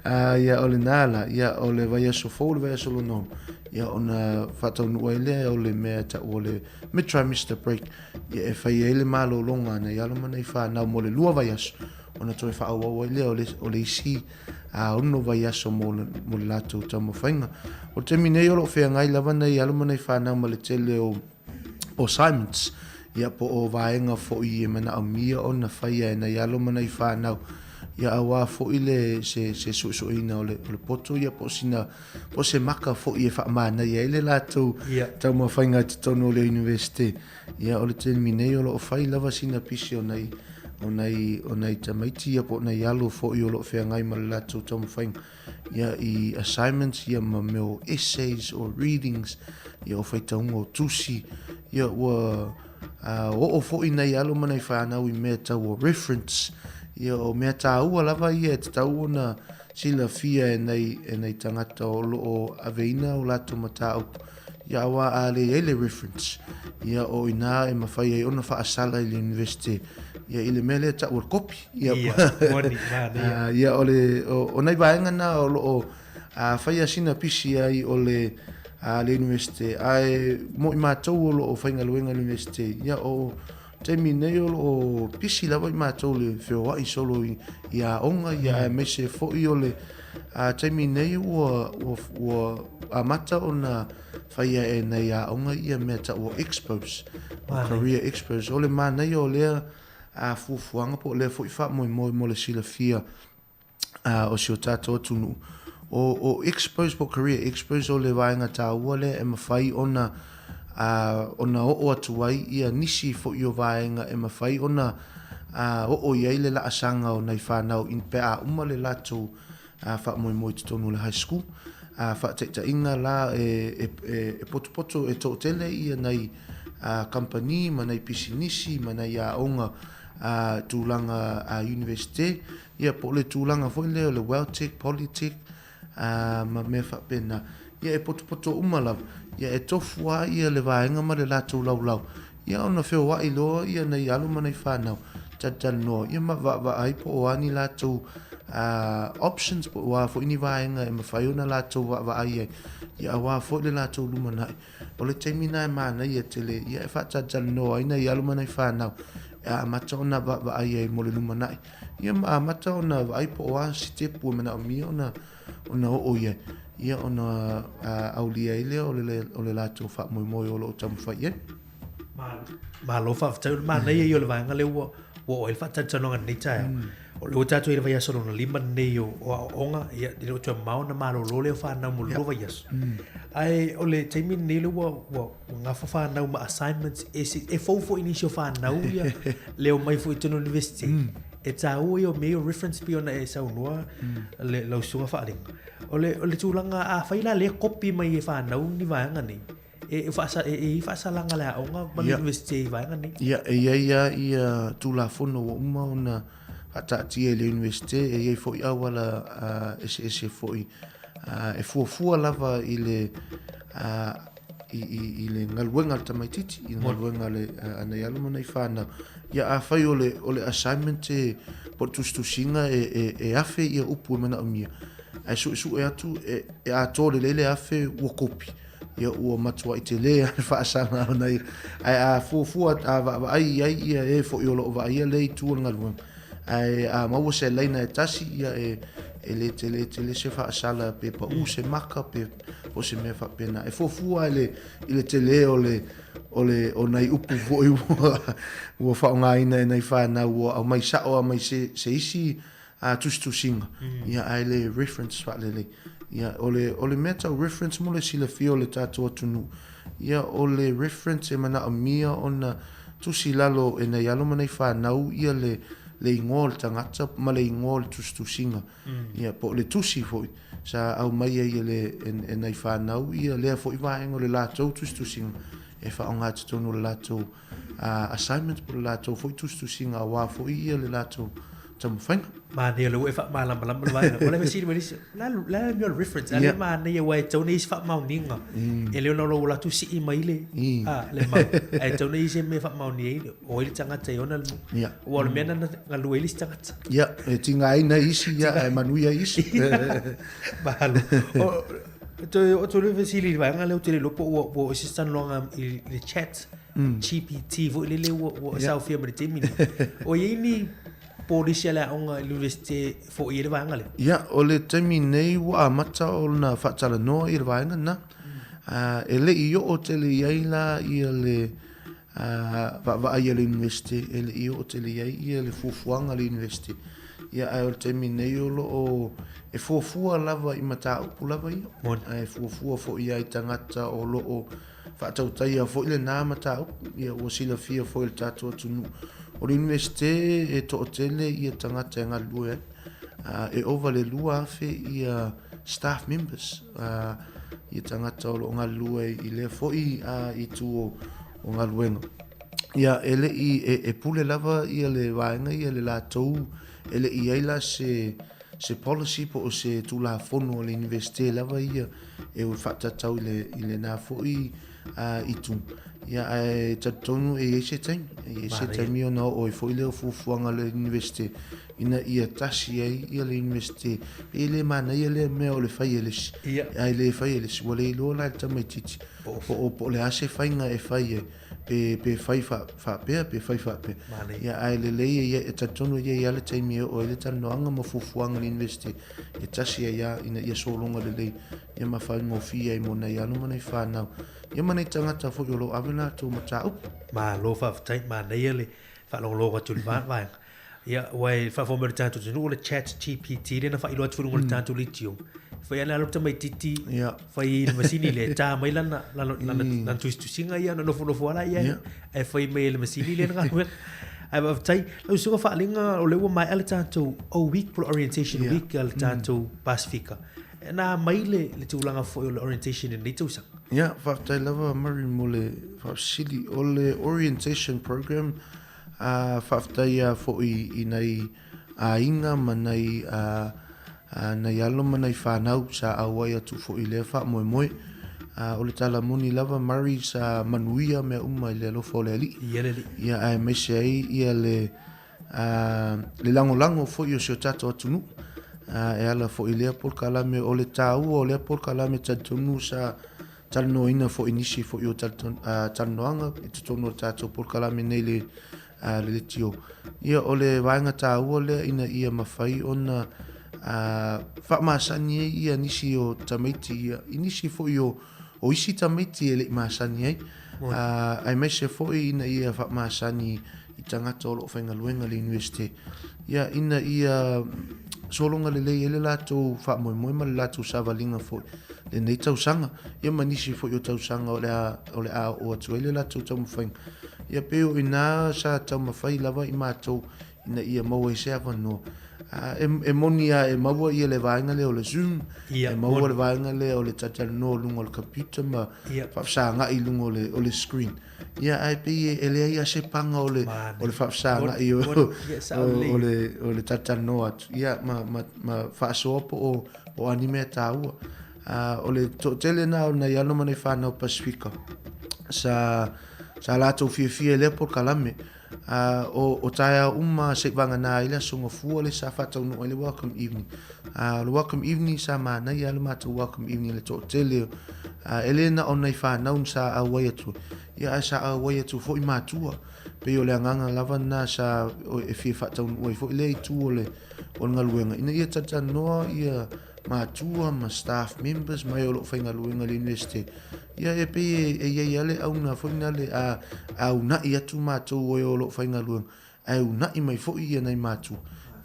Ia, o lena la, ia, o le vaiaso fou, le vaiaso lona ono, ia, ona faataunuu ai lea o le mea e tau o le mid-trimester break, ia, e fai ai le malologa a nai alo ma nai fanau mo le lua vaiaso, ona toe faaauau ai lea o le, o le isi ono vaiaso mo le, mo le latou taumafaiga. O le taimi nei o lo o feagai lava nai alo ma nai fanau ma le tele o o Simons, ia po o vaega foi e manaomia ona faia e nai alo ma nai fanau, ia auā foi le se se suesueina o le o le poto ia po o sina po o se maka foi e faamanaia ai le latou Ia. taumafaiga i totonu o le Iunivesite. Ia o le taimi nei o lo o fai lava sina pisi o nai o nai o nai tamaiti ia po o nai alo foi o lo o feagai ma le latou taumafaiga. ia i assignments ia ma mea o essays o readings ia o faitauga o tusi ia ua oo foi nai alo ma nai fanau i mea tau o reference ia o mea tāua lava ia e tatau ona silafia e nai e nai tagata o lo o aveina o latou mataupu ia auā a le i ai le reference ia o inā e mafai ai ona faasala i le University ia i le mea lea e tau o le kopi Ia, moni, manaia. Ia, o le, o, o nai vaega na o lo o faia sina pisi ai o le, le University, ae mo i matou o lo o faigaluega i le University, ia o taimi nei o lo o pisi lava i matou le feoai solo i, i aoga, ia aemaise foi o le taimi nei ua, ua, ua amata ona faia e nai aoga ia mea tau o expos, o career expos. O le manaia o lea a fuafuaga po o lea foi faamoemoe mo le silafia o si o tatou atunuu. O, o expos po o career expos o le vaega taua lea e mafai ona ona oo atu ai ia nisi foi o vaega e mafai ona oo i ai le laasaga o nai fanau in pe a uma le latou faamoemoe i totonu o le high school. A faataitaiga la e, e, e potopoto e toatele ia nai kamupani ma nai pisinisi ma nai aoga a tulaga a Universite, ia po o le tulaga foi lea o le Weltec, Polytech ma mea faapena. Ia e potopoto uma lava, ia e tofu lava ia le vaega ma le latou laulau, ia ona feoai loa ia nai alo ma nai fanau, talatalanoa ia ma vaavaai po o a ni latou options po o a foi ni vaega e mafai ona latou vaavaai ai, ia aua foi le latou lumanai. O le taimi lena e manaia tele ia e faatalatalanoa ai nai alo ma nai fanau e amata ona vaavaai ai mo le lumanai. Ia ma amata ona vaai po o a sitepu e manaomia ona ona oo i ai, ia ona aulia ai lea o le o le latou faamoemoe o lo o taumafai i ai. Malo faafetai, o le manaia ia o le vaega lea ua ua oo ai le faatalatalanoaga i lenei taeao. O lea ua tatou i le vaiaso lona 5 lenei o aoaoga, ia, e le o toe mamao ona malolo lea o fanau mo le lua vaiaso. Ae o le taimi lenei lea ua, ua, ua gafa fanau ma assignments ese, e fou foi i nisi o fanau ia le omai foi i totonu o le University. E taua ia o mea ia o reference pei ona e saunoa le, lau susuga Faaliga. O le, o le tulaga, afai la lea kopi mai e fanau ni vaega nei, E, e, e, i ai faasalaga a le aoga ma le Iunivesite i vaega nei? Ia, e i ai lava ia Tulafono ua uma ona faataatia i le Iunivesite, e i ai foi auala eseese foi e fuafua lava i le i, i, i le galuega a le tamaitiiti, i le galuega a, le, a nai alo ma nai fanau. Ia, afai o le, o le assignment e, po o le tusitusiga e, e, e afe ia upu e manaomia, ae suesue atu e, e atoa lelei le afe ua kopi. Ia ua matuai tele lava le faasala ona ia. Ae a fuafua, a vaavaai i ai ia e foi o lo o vaaia lea itu o le galuega, ae a maua se laina e tasi, ia e, e le tele tele se faasala pe pau se maka pe po o se mea faapena. E fuafua i le, i le tele o le, o le, o nai upu foi ua, ua faaaogaina e nai fanau ua aumai sao lava mai se, se isi a tusitusiga, ia ae le reference faalelei. Ia o le o le mea tau reference mo le silafia o le tatou atunuu, ia o le reference e manaomia ona tusi i lalo e nai alo ma nai fanau ia le le igoa o le tagata ma le igoa o le tusitusiga. Ia po o le tusi foi sa aumaia ia le e nai fanau ia lea foi vaega o le latou tusitusiga e faaaoga i totonu o le latou assignment po o le latou foi tusitusiga aua foi ia le latou taumafaiga. Manaia lea ua e faamalamalama le vaega. O le fesili mai nisi, o le a le mea o le reference? A lea manaia aua e tatau ona i ai se faamaoniga. E le ona o lou alu atu sii mai le, a, le mau. Ae tatau ona i ai se mea e faamaonia ai o ai le tagata e ona le mea. Aua o le mea lena na galue ai le isi tagata. Ia, e tigaina isi, ia, ae manuia isi. Mahalo. Toe oo atu le fesili i le vaega lea ou te le iloa po ua ua oo i se talanoaga i le chat GPT foi lele ua ua saofia mai le taimi nei. O i ai ni polisi a le aoga i le Iunivesite e foia ai le vaega lea? Ia, o le taimi nei ua amata ona faatalanoa le vaega lena. E le i oo tele i ai la ia le vaavaai a le Iunivesite, e le i oo tele i ai ia le fuafuaga a le Iunivesite. Ia, ae o le taimi nei o lo o e fuafua lava i mataupu lava ia. Ae fuafua foi i ai tagata o lo o faatautaia foi lena mataupu. Ia, ua silafia foi e le tatou atunuu. O le Iunivesite e toatele ia tagata e galulue ai. E ova le 2,000 ia staff members, ia tagata o lo o galulue i lea foi itu o galuega. Ia, e le i, e, e pule lava ia le vaega ia le latou, e le i i ai la se, se policy po o se Tulafono a le Iunivesite lava ia e faatatau i le, i lena foi itu. Ia, ae talitonu e i ai se taimi, e i ai se taimi ona oo ai foi lea o fuafuaga a le Iunivesite ina ia tasi ai ia le Iunivesite. E le manaia lea mea o le fai e le isi, ae le fai e le isi, ua le iloa la e le tamaitiiti po o, po o le a se faiga e fai ai. Pe, pe fai faapea, pe fai faapea. Ia, ae lelei e, e talitonu e i ai lava le taimi e oo ai le talanoaga ma fuafuaga a le Iunivesite e tasi ai lava ina ia sologa lelei ia ma faigofie ai mo nai alo ma nai fanau, ia ma nai tagata foi o lo o ave latou mataupu. Malo faafetai, manaia le faalogologo atu i le vaega. Ia, aua e faafofoga mai le tatou atunuu o le chat GPT lea na faailoa atu foi i luga o le tatou leitio. Fai ana alo tamaitiiti, fai i le masini lea, ta mai lana, lana, lana, lana tusitusiga ia, ona nofonofo lava la i ai, ae fai mai e le masini lea le galuega. Ae faafetai, lau Susuga Faaliga, o lea ua maea le tatou O Week po o le Orientation Week a le tatou Pasifika. Na mai le, le tulaga foi o le orientation i lenei tausaga. Ia, faafetai lava Murray mo le faafesili. O le orientation program, Ā, faafetai a foi i nai aiga ma nai, ā, nai alo ma nai fanau sa auai atu foi i lea faamoemoe. Ā, o le tala moni lava Murray sa manuia mea uma i le alofa o le Alii. Ia le Alii. Ia, aemaise ai ia le, ā, le lagolago foi o si o tatou atunuu, ā, e ala foi i lea polokalame. O le taua o lea polokalame talitonu sa talanoaina foi nisi foi o talanoaga i totonu o le tatou polokalame nei le le leitio. Ia o le vaega taua lea ina ia mafai ona faamasani ai ia nisi o tamaiti ia i nisi foi o o isi tamaiti e le i masani ai, aemaise foi ina ia faamasani. i tagata o lo o faigaluega i le Iunivesite, ia, ina ia sologa lelei ai le latou faamoemoe ma le latou savaliga foi i lenei tausaga, ia ma nisi foi o tausaga o le a, o le a oo atu ai le latou taumafaiga. Ia pei o i ina sa taumafai lava i matou ina ia maua ai se avanoa. E, e moni lava e maua ia le vaega lea o le Zoom, e maua le vaega lea o le talatalanoa i luga o le computer ma faafesagai i luga o le, o le screen. Ia, ae pei e leai lava se paga o le, o le faafesagai o, o, le, o le talatalanoa atu, ia, ma, ma, ma faasoa po o, po o a ni mea taua. O le toatele lena o nai alo ma nai fanau Pasifika sa, sa latou fiafia i lea polokalame. Ā, o, o taeao uma se i vagana ai le Aso Gafua lea sa faataunuu ai le Welcome Evening. Ā, o le Welcome Evening sa manaia lava le matou Welcome Evening i le toatele, ā, e le na o nai fanau sa auai atu, ia ae sa auai atu foi matua. Pei o le agaga lava lena sa e fia faataunuu ai foi lea itu o le, o le galuega, ina ia talatalanoa ia matua ma staff members ma e o lo o faigaluega i le Iunivesite, ia e pei e i ai lava le auga foi lea a, a uunai atu matou o e o lo o faigaluega, ae uunai mai foi ia nai matua,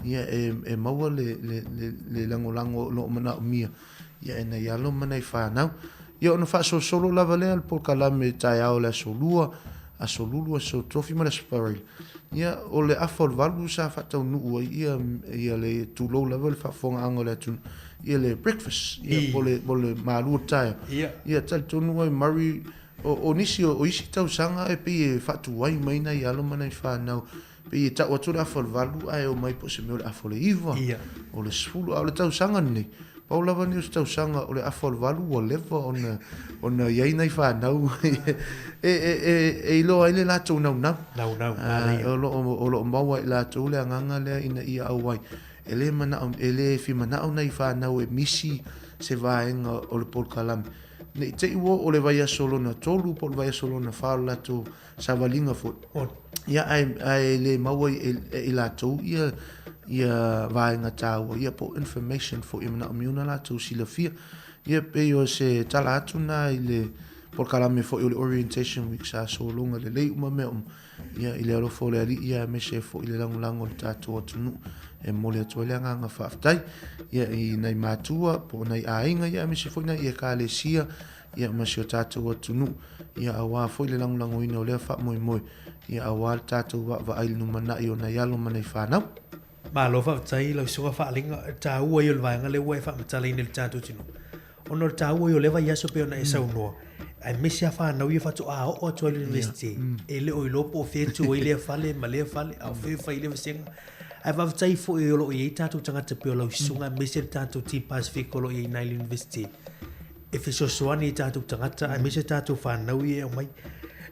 ia e, e maua le, le, le, le lagolago o lo o manaomia ia e nai alo ma nai fanau. Ia ona faasolosolo lava lea o le polokalame taeao o le Aso Lua, Aso Lulu, Aso Tofi ma le Aso Faraile. Ia, o le afa o le valu sa faataunuu ai ia, ia le tulou lava le faafofogaaga o le atunuu, ia le breakfast, ia po le, po le malu o le taeao. Ia, ia talitonu ai Murray, o, o nisi o, o isi tausaga e pei e faatuai mai nai alo ma nai fanau, pei e tau atu le afa o le valu ae omai po o se mea o le afa o le iva, o le 10, a o le tausaga lenei, Pau lava lenei o se tausaga o le afa o le valu ua leva ona ona i ai nai fanau e, e, e, e iloa ai le latou naunau. Naunau, manaia. O lo o, o lo o maua e latou le agaga lea ina ia auai. E le manao, e le fia manao nai fanau e misi se vaega o le polokalame. Ne i te i ua oo le vaiaso lona tolu po o le vaiaso lona fa o le latou savaliga foi. Ia, ae, ae le maua e, e i latou ia, ia vaega taua, ia po o information foi e manaomia ona latou silafia. Ia, pei o se tala atu na i le polokalame foi o le Orientation Week sa sologa lelei uma mea uma, ia, i le alofa o le Alii ia aemaise ai foi le lagolago o le tatou atunuu. E momoli atu ai le agaga faafetai, ia, i nai matua po o nai aiga, ia, aemaise foi nai Ekalesia, ia ma si o tatou atunuu, ia aua foi le lagolagoina o lea faamoemoe, ia aua le tatou vaavaai i le lumanai o nai alo ma nai fanau. Malo faafetai i lau susuga Faaliga, e taua ia o le vaega lea ua e faamatalaina i le tatou atunuu, ona o le taua ia o lea vaiaso pei ona e saunoa, aemaise lava fanau ia faatoa oo atu lava i le University, e le o iloa po o fea e tu ai lea fale ma lea fale, a o fea e fai ai lea vasega. Ae faafetai foi o lo o i ai tatou tagata pei o lau susuga aemaise le tatou team Pasifika o lo o i ai i ina i le University, e fesoasoani i tatou tagata aemaise tatou fanau ia e aumai.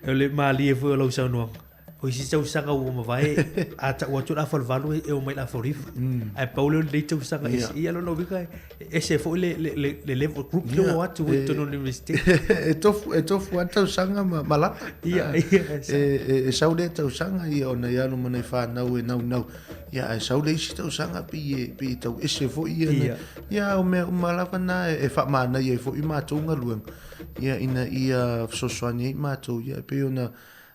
O le malie foi o lau saunoaga, o isi tausaga ua mavae, a tau atu le afa o le valu e omai i le afa o le iva. Ae pau lea o lenei tausaga, yeah. Ia lona uiga e ese foi le, le, le, le level group lea ua o atu i totonu o le university. E tofu, e tofu lava tausaga ma, ma lata. Ia, ia, e, e, e sau lea tausaga ia ona i alo ma nai fanau e naunau. Ia, ae sau le isi tausaga pei e, pei e tau ese foi ia. Ia, ia o mea uma lava na e, e faamanaia ai foi matou galuega. Ia, ina ia fesoasoani ai matou, ia, e pei ona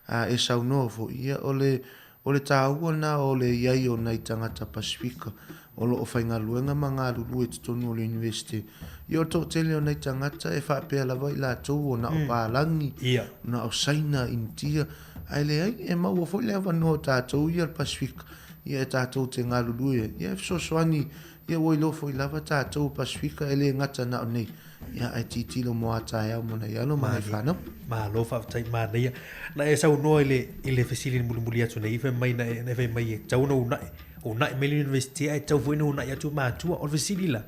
a, e saunoa foi. Ia, o le, o le taua na o le i ai o nai tagata Pasifika o lo o faigaluega ma galulue i totonu o le Iunivesite. Ia, o le toatele o nai tagata e faapea lava i latou o na o palagi, Ia. na o Saina, Initia, Ae leai, e maua foi le avanoa o tatou ia le Pasifika, ia e tatou te galulue ai. Ia e fesoasoani, ia ua iloa foi lava tatou o Pasifika e le gata na o nei, ia ae tilotilo mo a taeao mo nai alo ma nai fanau. Malo faafetai, manaia. Na e saunoa i le, i le fesili na mulimuli atu nei, fai mai na e, na e fai mai e tatau ona uunai, uunai mai le University ae tatau foi ona uunai atu matua. O le fesili la,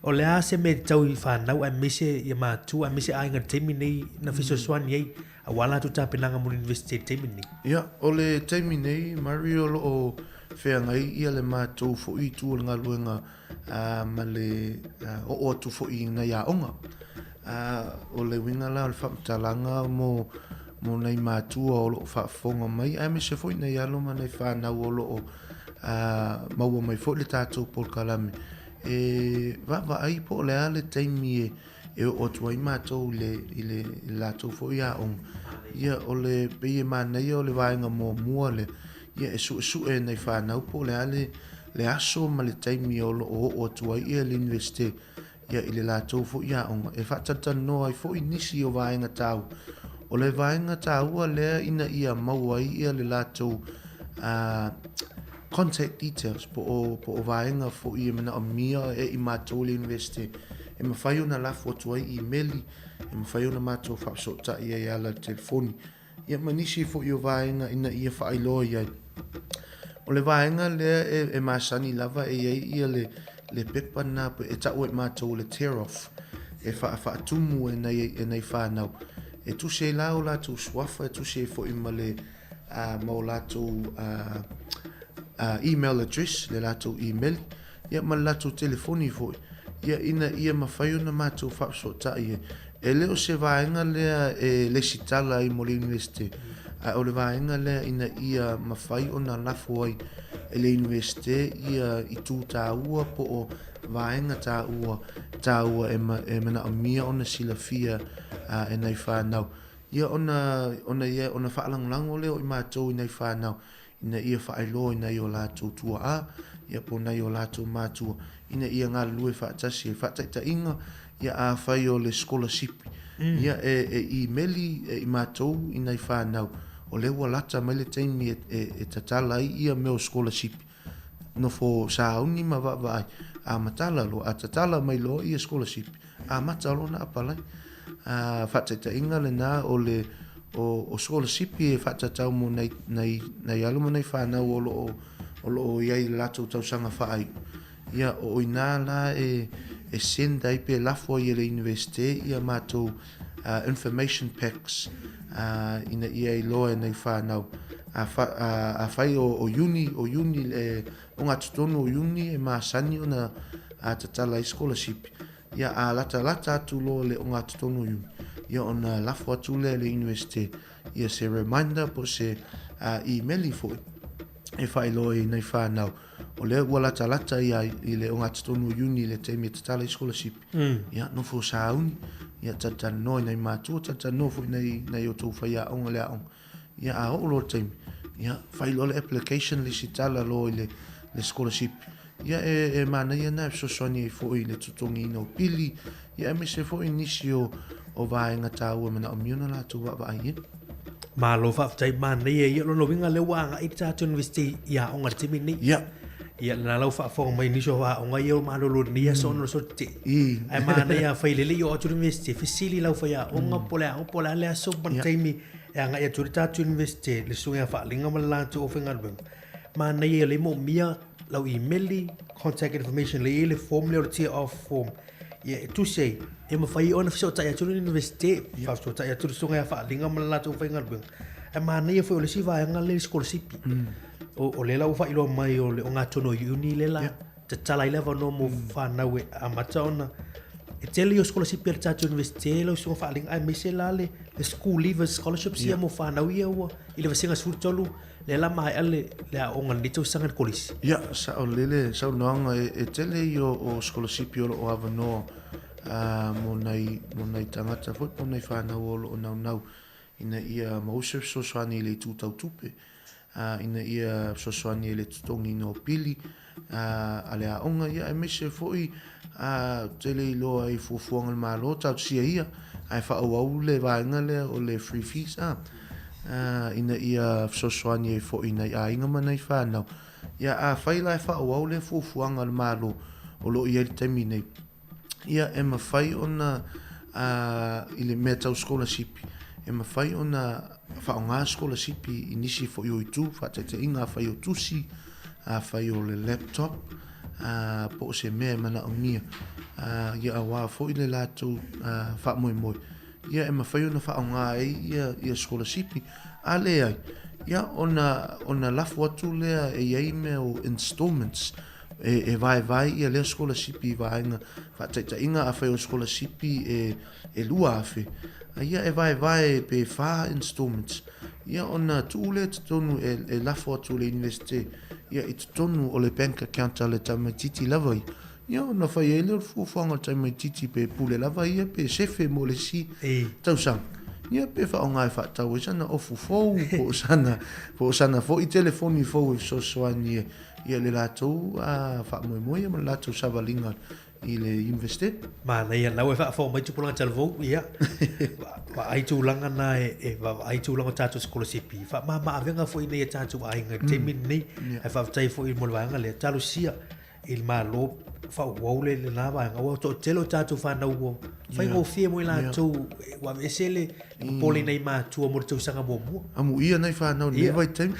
o le a se mea e tatau i fanau aemaise ia matua aemaise aiga i le taimi nei na fesoasoani ai Aua latou tapenaga mo le University i le taimi lenei. Ia, o le taimi nei, Murray, o lo o feagai ia le matou foi itu o le galuega ma le oo atu foi i nai aoga. O le uiga la o le faamatalaga mo mo nai matua o lo o faafofoga mai aemaise foi nai alo ma nai fanau o lo o maua mai foi le tatou polokalame e vaavaai po o le a le taimi e e oo atu ai matou i le, i le, i le latou foi aoga. Ia, o le, pei e manaia o le vaega muamua lea, Ia, e suesue e nai fanau po o le a le, le aso ma le taimi o lo o oo atu ai ia le Iunivesite ia i le latou foi aoga e faatalatalanoa ai foi nisi o vaega taua. O le vaega taua lea ina ia maua ai ia le latou uh, contact details po o, po o vaega foi e manaomia e i matou le Iunivesite e mafai ona lafo atu ai imeli, e mafai ona matou faafesootai ai e ala i le telefoni. Ia ma nisi foi o vaega ina ia faailoa i ai. O le vaega lea e, e masani lava e i ai ia le, le pepa na e tau e matou o le tear off e faa, faatumu e nai, e nai whānau. E tusi ai la o latou suafa, e tusi ai foi ma le, uh, ma o latou uh, uh, email address, le latou email, ia ma le latou telefoni foi, ia ina ia mafai ona matou faafesootai ai. E le o se vaega lea e lesitala ai mo le Iunivesite, ae o le vaega lea ina ia mafai ona lafo ai e le Iunivesite ia itu taua po o vaega taua taua e, e manaomia ona silafia e nai whanau. Ia ona, ona, ia, ona faalagolago lea o i matou i nai whanau ina ia faailoa i nai o latou tuaa, ia po o nai o latou matua, ina ia galulue faatasi ai. Faataitaiga, ia afai o le sikolasipi, ia e, e imeli e i matou i nai fanau, o lea ua lata mai le taimi e, e, e tatala ai ia mea o sikolasipi. Nofo sauni ma vaavaai, a matala loa, a tatala mai loa ia sikolasipi, amata loa ona apalai. A, faataitaiga lena o le o, o sikolasipi e faatatau mo nai, nai, nai alo ma nai fanau o lo o, o lo o i ai i le latou tausaga faaiu. Ia, o inā la e, e send ai pe lafo ai e le Iunivesite ia matou uh, information packs uh, ina ia iloa e nei whanau. A, fa, a, a whai o, o Iuni, o Iuni, e, o ngā totonu o Iuni e masani ona a tatala ai scholarship. Ia, a latalata atu loa le ogatotonu o Iuni, ia ona lafo atu lea i le Iunivesite, ia se reminder po o se uh, imeli foi e faailoa i nai whanau. O lea ua latalata ia i le ogatotonu o Iuni i le taimi e tatala i scholarship. Mm. Ia, nofo sauni, ia talatalanoa i nai mātua, talatalanoa foi nai, nai o tou whaiaonga le aonga. Ia, a oo loa le taimi, ia, fai loa le application, lesitala loa i le, le scholarship. Ia, e, e manaia na e fesoasoani ai foi i le totogiina o pili, ia aemaise foi nisi o, o vaega taua e manaomia ona latou vaavaai ai. Malo faafetai manaia ia lona uiga lea ua agai le tatou University i aoga i le taimi lenei. Ia. Ia lena la ua faafofoga mai nisi o aoga ia o malolo i lenei aso ona o le aso tetee. Ae manaia afai lele i oo atu le University fesili lau faiaoga po o le aoga po o le a le aso ma le taimi e agai atu ai le tatou University le susuga ia Faaliga ma le latou aufaigaluega. Manaia ia lea e moomia lau imeli, contact information lea e i ai le form lea o le tear off form. Ia e tusi ai, e mafai ai ona fesootai atu le Universite, faafesootai atu le susuga ia Faaliga ma le latou aufaigaluega. Ae manaia foi o le isi vaega lea i sikolasipi. O, o lea la ua faailoa mai o le ogatotonu o Iuni lea la tatala ai le avanoa mo fanau e amata ona e tele ia sikolasipi a le tatou Universite lau susuga Faaliga aemaise la le, le school leavers scholarships ia mo fanau ia ua i le vasega 13 lea la maea le, le aoga lenei tausaga i le kolisi. Ia, sao lele saunoaga e, e tele ia o, o sikolasipi o lo o avanoa uh, mo nai, mo nai tagata foi po o nai whanau o lo o naunau ina ia maua se fesoasoani i le itu tau tupe, uh, ina ia fesoasoani i le totogiina o pili, a le aoga, ia aemaise foi ou te le iloa i fuafuaga a le Malo talosia ia ae faaauau le vaega lea o le free fees a ina ia fesoasoani ai foi i nai aiga ma nai fanau. Ia afai la e faaauau lea fuafuaga a le Malo o lo o i ai i le taimi nei, ia e mafai ona i le mea tau sikolasipi, e mafai ona faaaoga sikolasipi i nisi foi o itu, faataitaiga afai o tusi, afai o le laptop, po o se mea e manaomia, ia aua foi le latou faamoemoe, ia e mafai ona faaaoga ai ia, ia sikolasipi. A leai, ia ona, ona lafo atu lea e i ai mea o installments, e, e vaevae ia lea sikolasipi i vaega faataitaiga afai o sikolasipi e, e 2,000 a ia e vaevae pe 4 installments ia ona tuu lea totonu e, e lafo atu le Iunivesite ia i totonu o le bank account a le tamaitiiti lava ia ia ona fai ai lea o le fuafuaga o le tamaitiiti pe pule lava ia pe sefe mo le isi tausaga. Ia pe faaaoga e faatau ai sana ofu fou po o sana po o sana foi telefoni fou e fesoasoani ai ia le latou faamoemoe ma le latou savaliga i le Iunivesite. Manaia, la ua e faafofoga mai tupulaga talavou, ia, vaai tulaga na e vaavaai tulaga o tatou sikolasipi, faamama avega foi i nai a tatou aiga i le taimi lenei. Ae faafetai foi mo le vaega lea, talosia i le Malo faaauau le lena vaega, aua o toatele o tatou fanau ua faigofie mo i latou, ua aveese le popole i nai matua mo le tausaga muamua. Amuia nai fanau i lenei vaitaimi.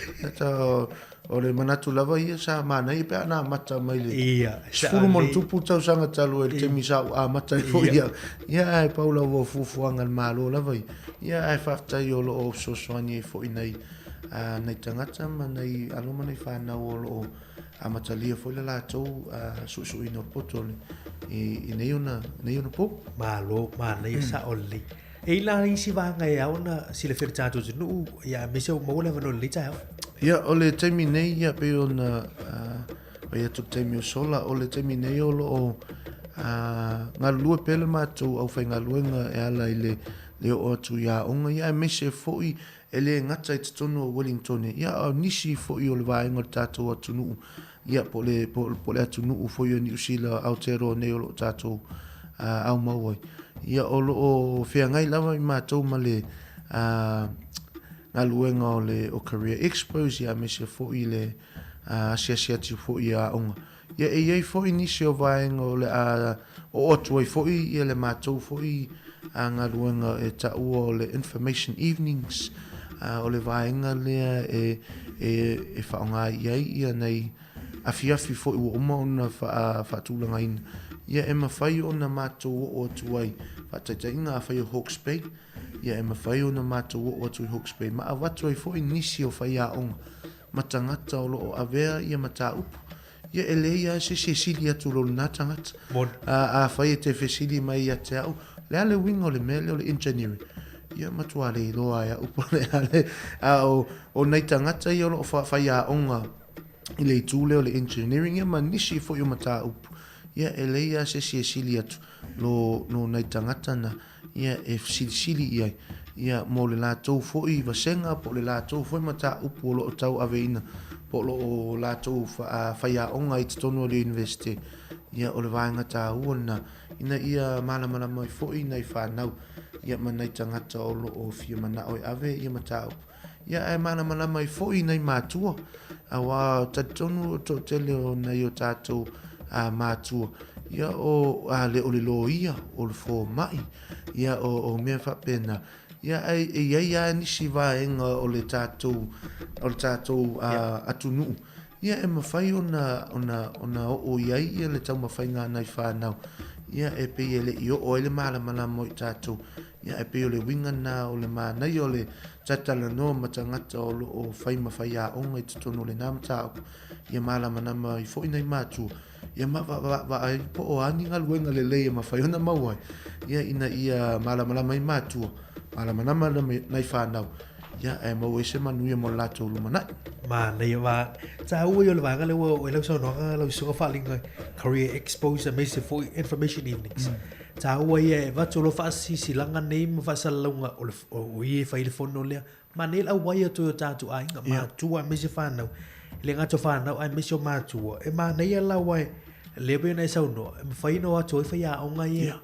O le manatu lava ia sa manaia pe a na amata mai le 10+ tausaga talu ai le taimi sa ou amata ai foi au. Ia ae pau lava o fuafuaga a le Malo lava ia. Ia ae faafetai o lo o fesoasoani ai foi nai nai tagata ma nai alo ma nai fanau o lo o amatalia foi le latou suesueina o le poto i nei ona nei ona po. Malo, manaia, sao lelei. E i ai la isi vaega e ao ona silafia e le tatou atunuu, ia aemaise ua maua le avanoa i lenei taeao. Ia, o le taimi nei, ia, pei ona fai atu i le taimi o sola, o le taimi nei o lo o galulue pea le matou aufaigaluega e ala i le le oo atu i aoga, ia aemaise foi e le gata i totonu o Wellington, ia a o nisi foi o le vaega o le tatou atunuu Ia, po o le, po, po o le atunuu foi o Niu Sila Aotearoa nei o lo o tatou aumau ai. Ia, o lo o feagai lava i matou ma le galuega o le o Career Expos, ia aemaise foi le asiasi atu foi i aoga. Ia, e i ai foi nisi o vaega o le a oo atu ai foi ia le matou foi galuega e taua o le Information Evenings, o le vaega lea e e faaaoga i ai ia nai afiafi foi ua uma ona faatulagaina, ia e mafai ona matou oo atu ai, faataitaiga afai o Hawke's Bay, ia e mafai ona matou oo atu i Hawke's Bay ma avatu ai foi nisi o faiaoga ma tagata o lo o avea ia mataupu. Ia e leai lava se isi e sili atu i lo lena tagata. A, afai e te fesili mai ia te au, le a le uiga o le mea lea o le engineering? Ia matua le iloa e au po o le a le... A o, o nai tagata ia o lo o faiaoga i le itu lea o le engineering ia ma nisi foi o mataupu, ia e leai lava se isi e sili atu lo, lo nai tagata na. ia e fesilisili i ai, ia mo le latou foi vasega po o le latou foi mataupu o lo o tauaveina po o lo o latou faiaoga i totonu o le Iunivesite, ia o le vaega taua lena ina ia malamalama ai foi nai fanau ia ma nai tagata o lo o fia manao e ave ia mataupu. Ia ae malamalama ai foi nai matua, aua talitonu o toatele o nai o tatou matua, ia o a le o le loia, o le fomai, ia o, o mea faapena. Ia ae e i ai lava nisi vaega o le tatou o le tatou atunuu, ia e mafai ona ona ona oo i ai ia le taumafaiga a nai fanau, ia e pei e le i oo ai le malamalama o i tatou. Ia, e pei o le uiga lena o le manaia o le talatalanoa ma tagata o lo o fai ma faiaoga i totonu o lena mataupu, ia malamalama ai foi nai matua, ia ma vaavaai po o a ni galuega lelei e mafai ona maua ai, ia, ina ia malamalama ai matua, malamalama nai fanau, ia, ae maua ai se manuia mo le latou lumanai. Manaia ma taua ia o le vaega lea ua oo i ai lau saunoaga lau susuga Faaliga, Career Expos aemaise foi Information Evenings. Taua ia e avatu loa faasilasilaga nei ma faasalalauga o le o ia e fai le fono lea. Manaia le auai atu ai o tatou aiga, matua aemaise fanau. E le gata o fanau aemaise o matua. E manaia la aua lea pei ona e saunoa, e mafai ona o atu ai faiaoga ia.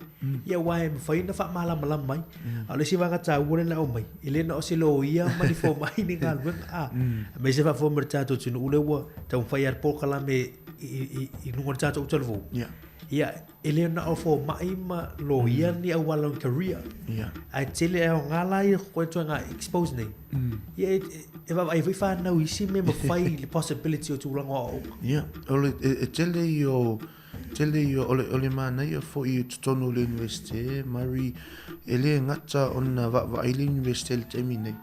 Ia aua e mafai ona faamalamalama mai. A o le isi vaega taua lea na aumai, e le na o se loia ma ni fomai ni galuega, a. Aemaise faafofoga mai le tatou atunuu lea ua taumafai lava le polokalame i luga o le tatou talavou. Ia, E le na o fomai ma loia ni auala o career. Yeah. Ae tele e aoga la ia koe ituaiga expose nei. Ia e, e vaavaai foi whanau isi mea mafai le possibility o tulaga o aoaoga. Yeah. O le, e, e tele i o, tele i o, o le, o le manaia foi i totonu o le Universite, Murray, e le gata ona vaavaai le Universite i le taimi nei.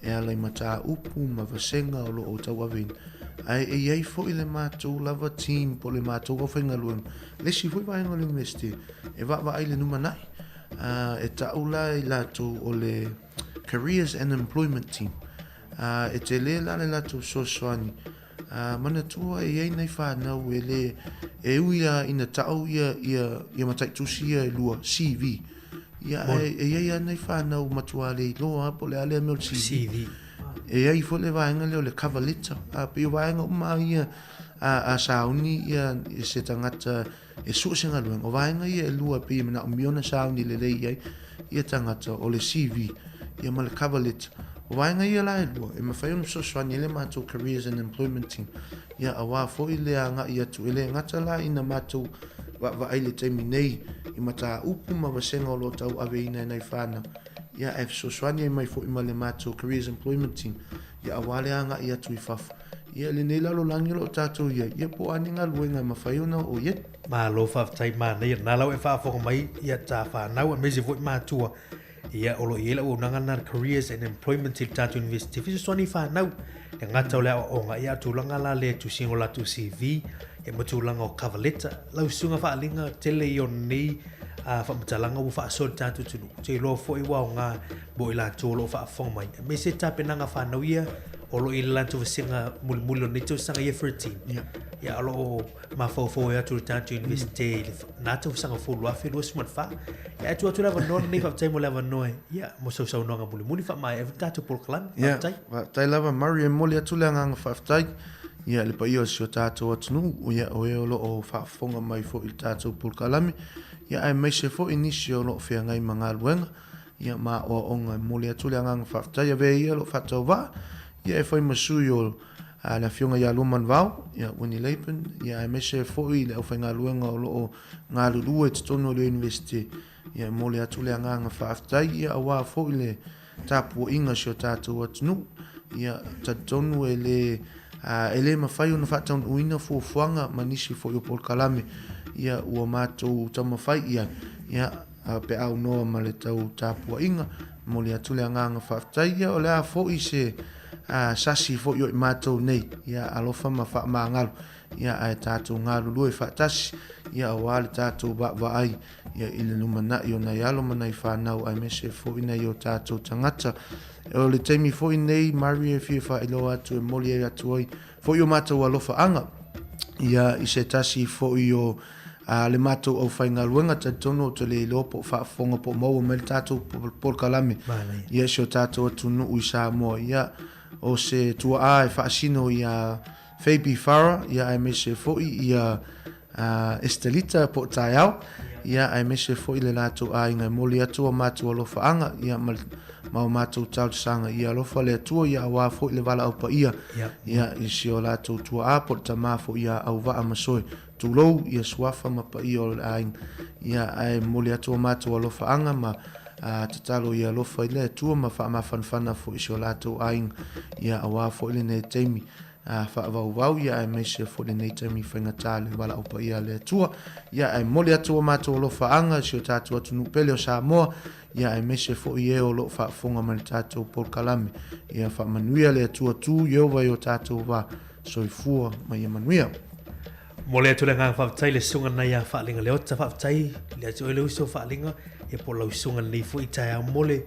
e ala i mataupu ma vasega o lo o tauaveina, ae e i ai foi le matou lava team po o le matou aufaigaluega, le isi foi vaega o le Iunivesite e vaavaai i le lumanai, ā, e ta'u la i latou o le Careers and Employment Team, ā, e tele la le latou fesoasoani, ā, manatua e i ai nai fanau e le, e ui lava ina ta'u ia, ia, ia mataitusi ia e lua, CV. Ia, ae e i ai lava nai fanau matua le iloa lava po o le a lea mea o le CV. E i ai foi le vaega lea o le cover letter. A pei o vaega uma lava ia a sauni ia se tagata e sue se galuega, o vaega ia e lua e pei e manaomia ona sauni lelei i ai ia tagata, o le CV ia ma le cover letter. O vaega ia la e lua e mafai ona fesoasoani ai le matou Careers and Employment Team ia aua foi le agai atu e le gata la ina matou vaavaai i le taimi nei i mataupu ma vasega o lo o tauaveina e nai fanau ia ae fesoasoani ai mai foi ma le matou Careers Employment Team ia aua le agai atu i fafo ia i lenei lalolagi o lo o tatou i ai ia po o a ni galuega e mafai ona oo i ai. Malo faafetai manaia lena la ua e faafofoga mai ia ta fanau aemaise foi matua Ia, o lo o i ai le auaunaga lena le Careers and Employment i le tatou University. Fesoasoani i fanau, e gata o le aoaoga, ia a o tulaga la le tusiga o latou CV, ia ma tulaga o cover letter. Lau susuga Faaliga, tele ia o nei faamatalaga ua faasoa i le tatou atunuu. Ou te iloa foi ua aoga mo i latou o lo o faafofoga mai, aemaise tapenaga a fanau ia o lo o i le latou vasega mulimuli o lenei tausaga, Year 13. Ia, o lo o mafaufau ai atu le tatou Universite i lena tausaga fou 2024. Ia, e tuu atu le avanoa lenei, faafetai mo le avanoa ia, mo sau saunoaga mulimuli faamaea ai foi le tatou polokalame. Faafetai. Ia, faafetai lava Murray, e momoli atu le agaga faafetai ia i le paia o si o tatou atunuu, ia, o e o lo o faafofoga mai foi i le tatou polokalame, ia, aemaise foi nisi o lo o feagai ma galuega, ia, ma aoaoga. E momoli atu le agaga faafetai. Avea ia lou faatauvaa, ia, e fai ma sui o le Afioga ia Luamanuvao, ia Winnie Laban, ia aemaise foi le aufaigaluega o lo o galulue i totonu o le Iunivesite, ia e momoli atu le agaga faafetai, ia aua foi le tapuaiga a si o tatou atunuu. Ia talitonu e le e le mafai ona faataunuuina fuafuaga ma nisi foi o polokalame, ia ua matou taumafai i ai, ia pe aunoa ma le tau tapuaiga. Momoli atu le agaga faafetai, ia o le a foi se sasi foi o i matou nei, ia alofa ma faamagalo, ia ae tatou galulue faatasi, ia aua le tatou vaavaai, ia i le lumanai o nai alo ma nai fanau aemaise foi nai o tatou tagata. O le taimi foi nei Murray e fia faailoa atu e momoli atu ai foi o matou alofaaga, ia i se tasi foi o A le matou aufaigaluega, talitonu ou te le iloa po o faafofoga po o maua mai le tatou polokalame ia si o tatou atunuu i Samoa. Ia, o se tuaa e faasino ia Faby Farah, ia aemaise foi ia Estelita po o Taeao, ia aemaise foi le latou aiga e momoli atu o matou alofaaga, ia ma ma o matou talosaga. Ia alofa le Atua, ia aua foi le valaau paia, ia i si o latou tuaa po o le tama foi ia Auvaa Masoe. Tulou ia suafa ma paia o le aiga, ia ae momoli atu o matou alofaaga ma tatalo ia alofa i le Atua ma faamafanafana foi i si o latou aiga, ia aua foi lenei taimi faavauvau, ia aemaise foi lenei taimi faigata le valaau paia a le Atua. Ia ae momoli atu o matou alofaaga i si o tatou atunuu pele o Samoa, ia aemaise foi e o lo o faafofoga mai i le tatou polokalame. Ia faamanuia le Atua tu Ieova i o tatou va. Soifua ma ia manuia. Momoli atu le agaga faafetai i le susuga lena ia Faaliga Leota, faafetai ia te oe le uso Faaliga, ia po o lau susuga lenei foi taeao mo le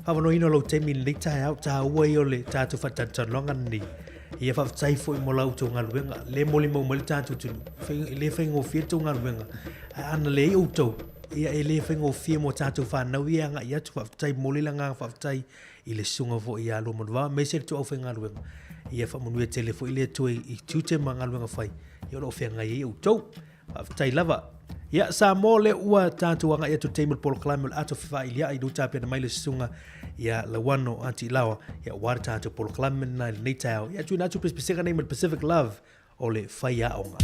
avanoaina o lou taimi i lenei taeao taua ia o le tatou faatalatalanoaga lenei. Ia faafetai foi mo la outou galuega, le molimau mai le tatou atunuu, e le faigofie le tou galuega, ae ana leai outou, ia e le faigofie mo tatou fanau ia e agai atu. Faafetai, momoli le agaga faafetai i le susuga foi ia Luamanuvao, aemaise le tou aufaigaluega. Ia faamanuia tele foi le Atua i tiute ma galuega fai ia o lo o feagai ai outou. Faafetai lava. Ia, Samoa, lea ua tatou agai atu i le taimi o le polokalame o le ato fefailia'i i lou tapena mai le susuga ia Lauano Atilaoa, ia aua le tatou polokalame lena i lenei taeao. Ia, tuuina atu pesepesega nei ma le Pacific Love o le faiaoga.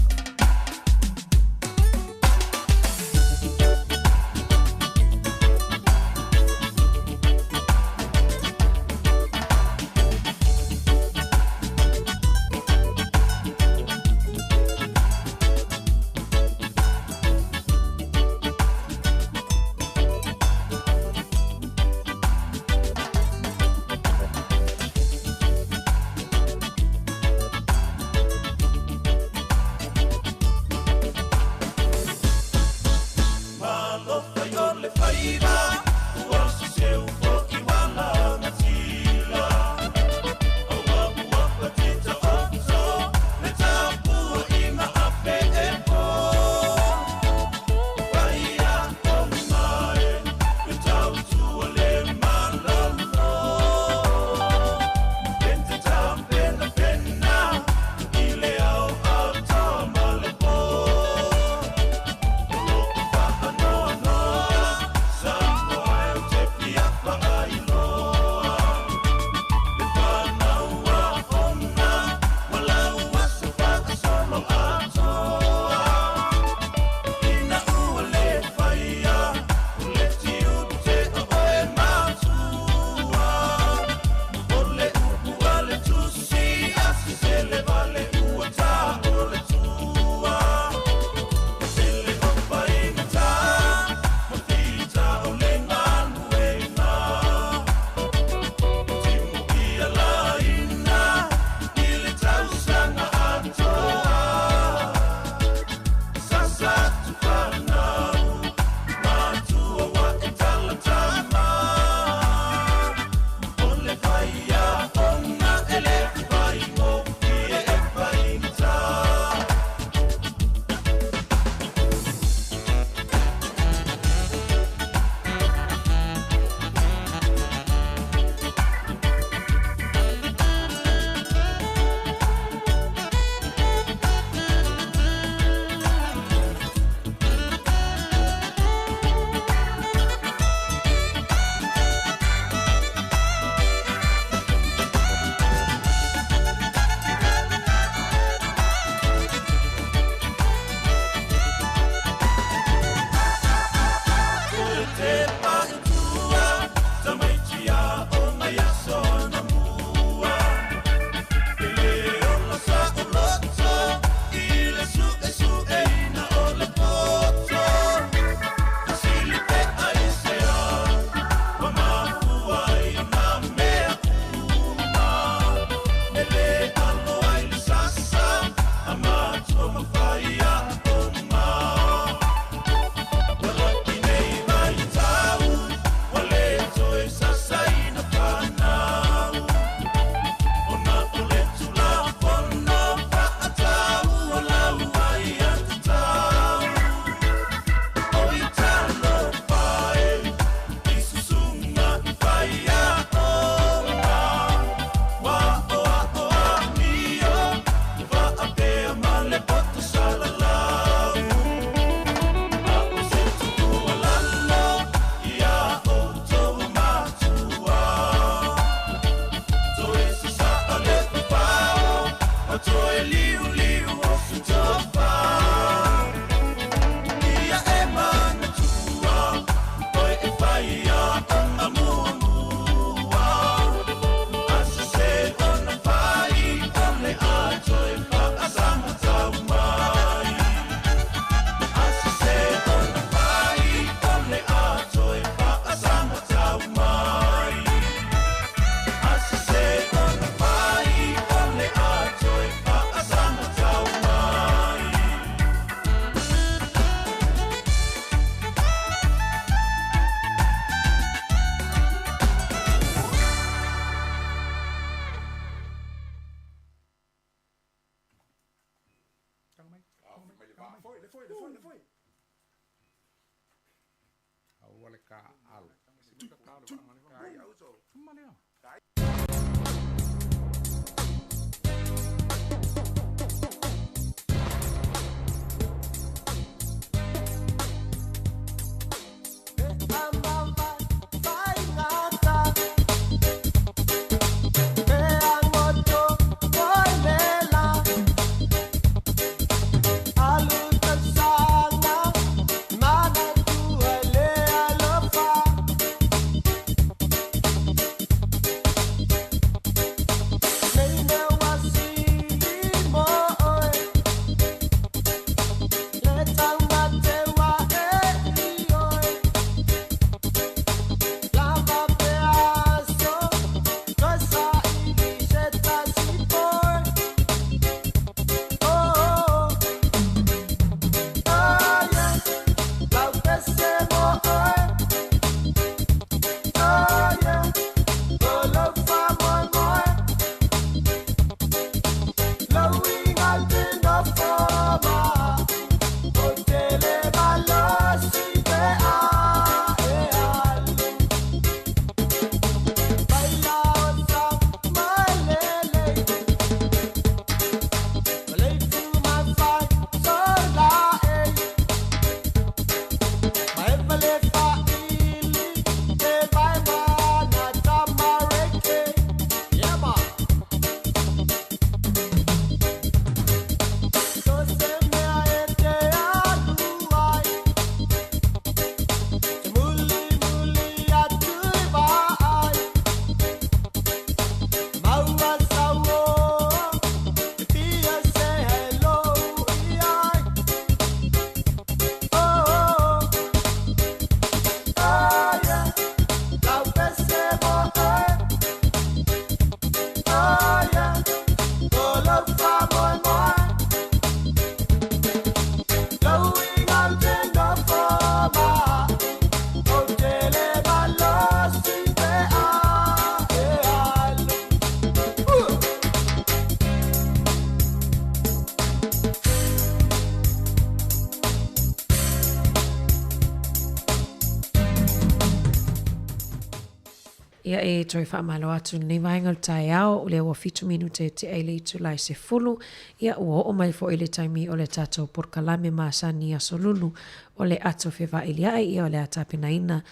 Ia e toe faamalo atu lenei vaega o le taeao, o lea ua fitu minute e tea i le itula e sefulu, ia ua oo mai foi le taimi o le tatou polokalame masani i Aso Lulu o le ato fevailia'i, ia o le a tapenaina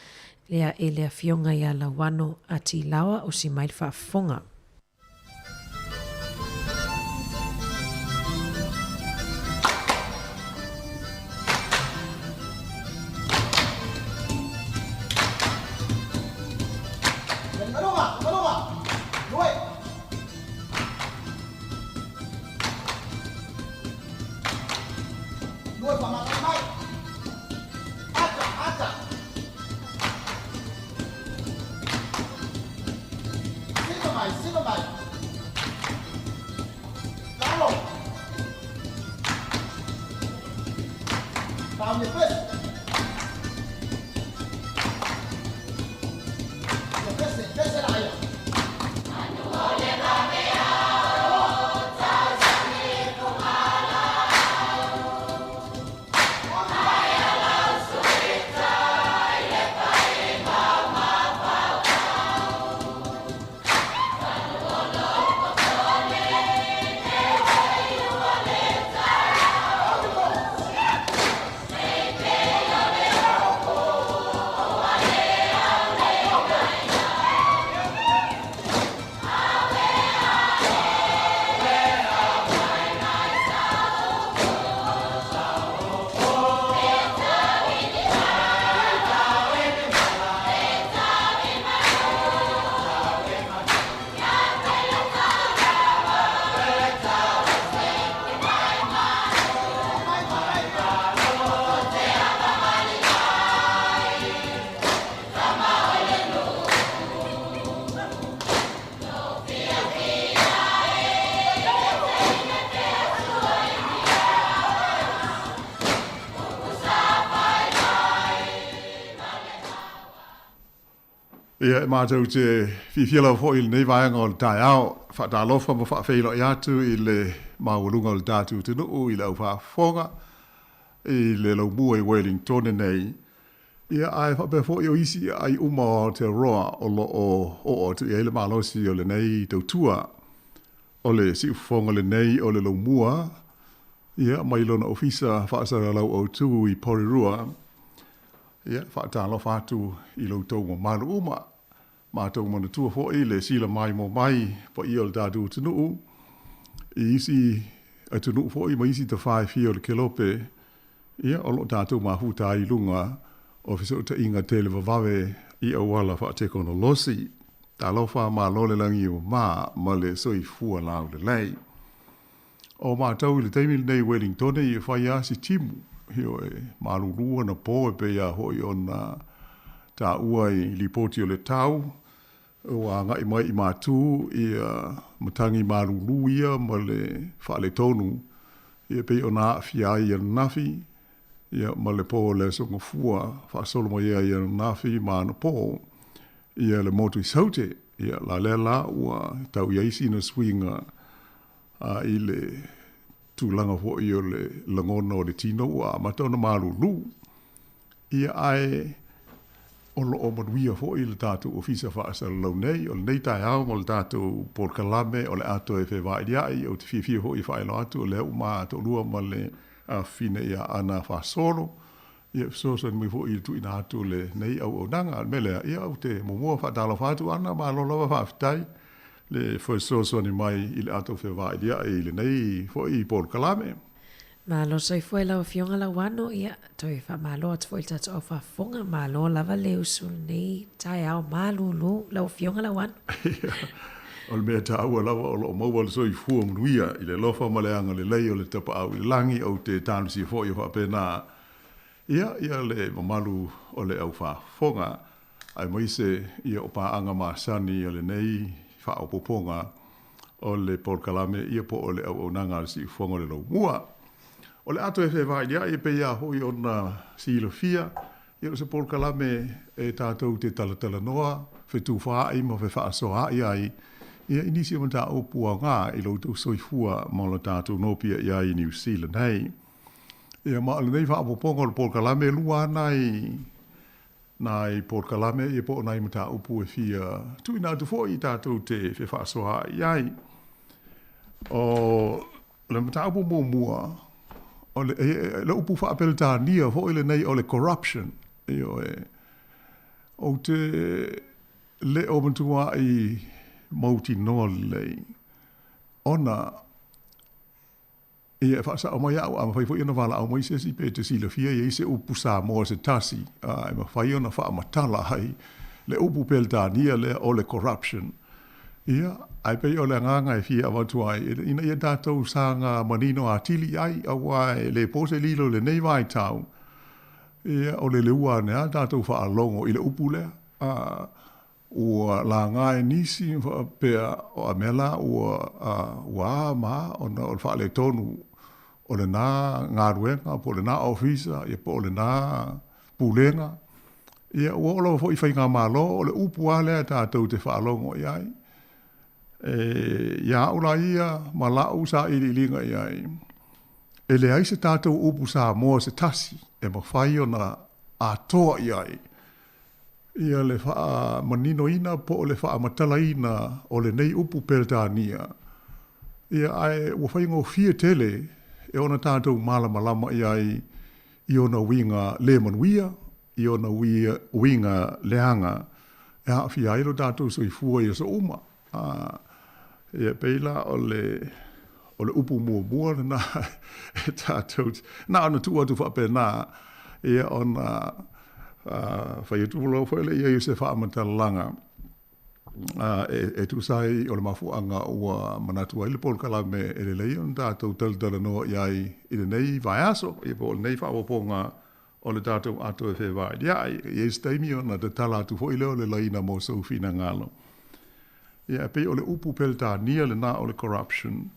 lea e le Afioga ia Lauano Atilaoa, usi mai le faafofoga. Ia, e matou te fiafia lava foi i lenei vaega o le taeao, faatalofa ma faafeiloai atu i le maualuga o le tatou atunuu i le au faafofoga. i le laumua i Wellingtone nei, ia ae faapea foi o isi aai uma o Aotearoa o lo o oo atu i ai le malosi o lenei tautua. O le siufofoga lenei o le laumua, ia, mai lona ofisa faasalalau autu i Porirua, ia, faatalofa atu i lo outou mamalu uma. Matou manatua foi le sila maimoa mai paia o le tatou atunuu i isi atunuu foi ma isi tafa e fia o le kelope, ia, o lo o tatou mafuta ai i luga o fesootaiga televavave i auala faatekonolosi. Talofa, malo le lagi e mama ma le soifua laulelei. O matou i le taimi lenei i Wellingtone e fai lava si timu, ioe, malulu anapo e pei lava foi ona taua i lipoti o le tau, ua agai mai i Matu ia matagi malulu ia ma le faaletonu e pei ona aafia ai ananafi ia ma le po o le Aso Gafua faasolo mai ai ananafi ma anapo ia le motu i Saute. Ia la lea la ua tau i ai sina suiga a i le tulaga foi o le lagona o le tino ua amata ona malulu. Ia ae o lo o manuia foi le tatou ofisa faasalalau nei. O lenei taeao ma le tatou polokalame o le a toe fevailia'i, ou te fiafia foi e faailoa atu o lea ua ma toalua ma le afafine ia Ana Fasolo, ia fesoasoani mai foi i le tuuina atu o lenei auaunaga. O le mea lea, ia ou te muamua faatalofa atu Ana, malo lava faafetai le fesoasoani mai i le a tou fevailia'i i lenei foi polokalame. Malo soifua i lau Afioga Lauano, ia, toe faamalo atu foi i le tatou au faafofoga, malo lava le usu i lenei taeao malulu lau Afioga Lauano. Ia, o le mea taua lava o lo o maua le soifua manuia i le alofa ma le agalelei o le Tapaau i le Lagi, ou te talosia foi o faapena ia, ia le mamalu o le au faafofoga, aemaise ia o paaga masani o lenei faaopoopoga o le polokalame ia po o le auaunaga a le Siufofoga o le Laumua. O le a toe fevailia'i e pei lava foi ona silafia, ia o se polokalame e tatou te talatalanoa, fetufaai ma fefaasoaai ai ia i nisi o mataupu aoga i lo outou soifua ma lo tatou nopiai ai i Niu Sila nei. Ia ma o lenei faaopoopoga o le polokalame e lua lava nai nai polokalame ia po o nai mataupu e fia tuuina atu foi tatou te fefaasoaai ai. O le mataupu muamua, o le, le upu faa-Peretania foi lenei o le corruption. Ioe. Ou te le o matuai mautinoa lelei ona Ia, e faasao mai au, a mafai foi ona valaau mai se isi pe te silafia e i ai se upu Samoa se tasi e mafai ona faamatala ai le upu Peretania lea o le corruption. Ia, ae pei o le agaga e fia avatu ai, ina ia tatou saga manino atili ai, aua e le po se lilo i lenei vaitau, ia, o le leua ane lava tatou faalogo i le upu lea. A, Ua laga e nisi ma faapea, o a mea la ua, ua a ma a ona o le faaletonu o lena galuega po o lena ofisa ia po o lena pulega. Ia ua oo lava foi i faigamalo, o le upu lava lea tatou te faalogo i ai. E, ia au la ia ma la'u sailiiliga i ai, e leai se tatou upu Samoa se tasi e mafai ona atoa i ai ia le faamaninoina po o le faamatalaina o lenei upu Peretania, ia ae ua faigofie tele e ona tatou malamalama i ai i ona uiga le manuia, i ona uiga leaga e aafia ai lo tatou soifua i aso uma. A, ia, pei la o le, o le upu muamua lena e tatou, na ona tuu atu faapena, ia, ona fai atu loa foi lea i ai o se faamatalaga e tusa ai o le mafuaaga ua manatu ai le polokalame e lelei ona tatou talatalanoa i ai i lenei vaiaso, ia po o lenei faaopoopoga o le tatou ato e fevailia'i. E i ai se taimi ona tatala atu foi lea o le laina mo sou finagalo. Ia, e pei o le upu Peretania lena o le corruption,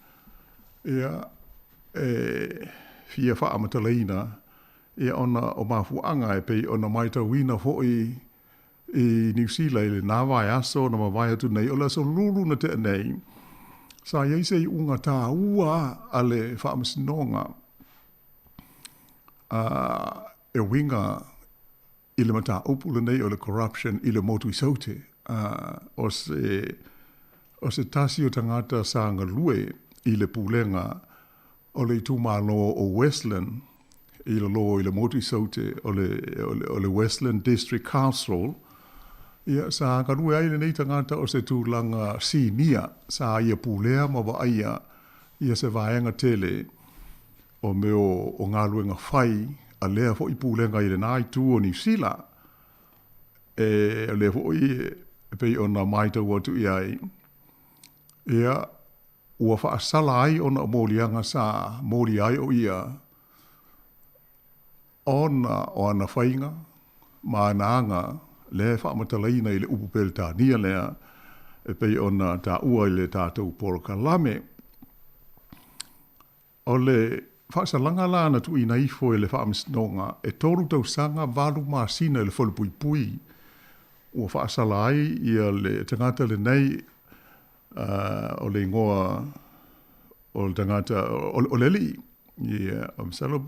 ia, e fia faamatalaina, ia, ona o mafuaaga e pei ona maitauina foi i Niu Sila i lena vaiaso na mavae atu nei, o le aso Lulu na tea nei, sa i ai se iuga taua a le Faamasinoga. e uiga i le mataupu lenei o le corruption i le motu i Saute. O se, o se tasi o tagata sa galue i le pulega o le itumalo o Westland i lalo i le motu i Saute o le, o le, o le Westland District Council, ia, sa galue ai lenei tagata o se tulaga sinia, sa ia pulea ma vaaia ia se vaega tele o mea o galuega fai a lea foi pulega i lena itu o Niu Sila. E, o lea foi e pei ona matau atu i ai, ia, ua faasala ai ona o moliaga sa molia ai o ia ona o ana faiga ma ana aga lea e faamatalaina i le upu Peretania lea e pei ona taua i le tatou polokalame. O le faasalaga la na tuuina ifo e le Faamasinoga e tolu tausaga valu masina i le falepuipui ua faasala ai ia le tagata lenei, o le igoa o le tagata o le alii, ia, masalo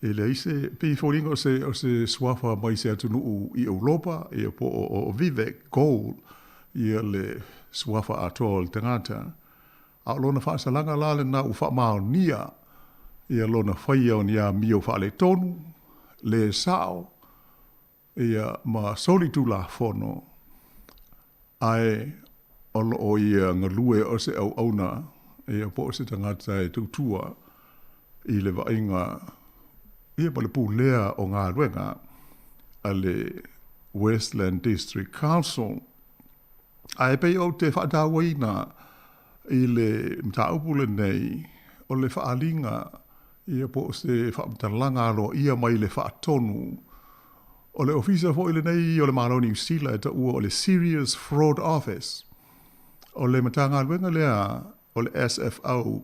e leai se, pei e foliga o se, o se suafa mai se atunuu i Europa, ia po o Vivek Goel ia le suafa atoa o le tagata. A o lona faasalaga la lena ua faamaonia ia lona faia o ni amio faaletonu, le sao, ia ma solitulafono, ae o lo o ia galue o se auauna, ia po o se tagata e tautua i le vaaiga ia ma le pulea o galuega a le Westland District Council. Ae pei ou te faatauaina i le mataupu lenei, o le faaaliga ia po o se faamatalaga aloaia mai le faatonu o le ofisa foi lenei o le Malo o Niu Sila e taua o le Serious Fraud Office. O le Matagaluega lea o le SFO,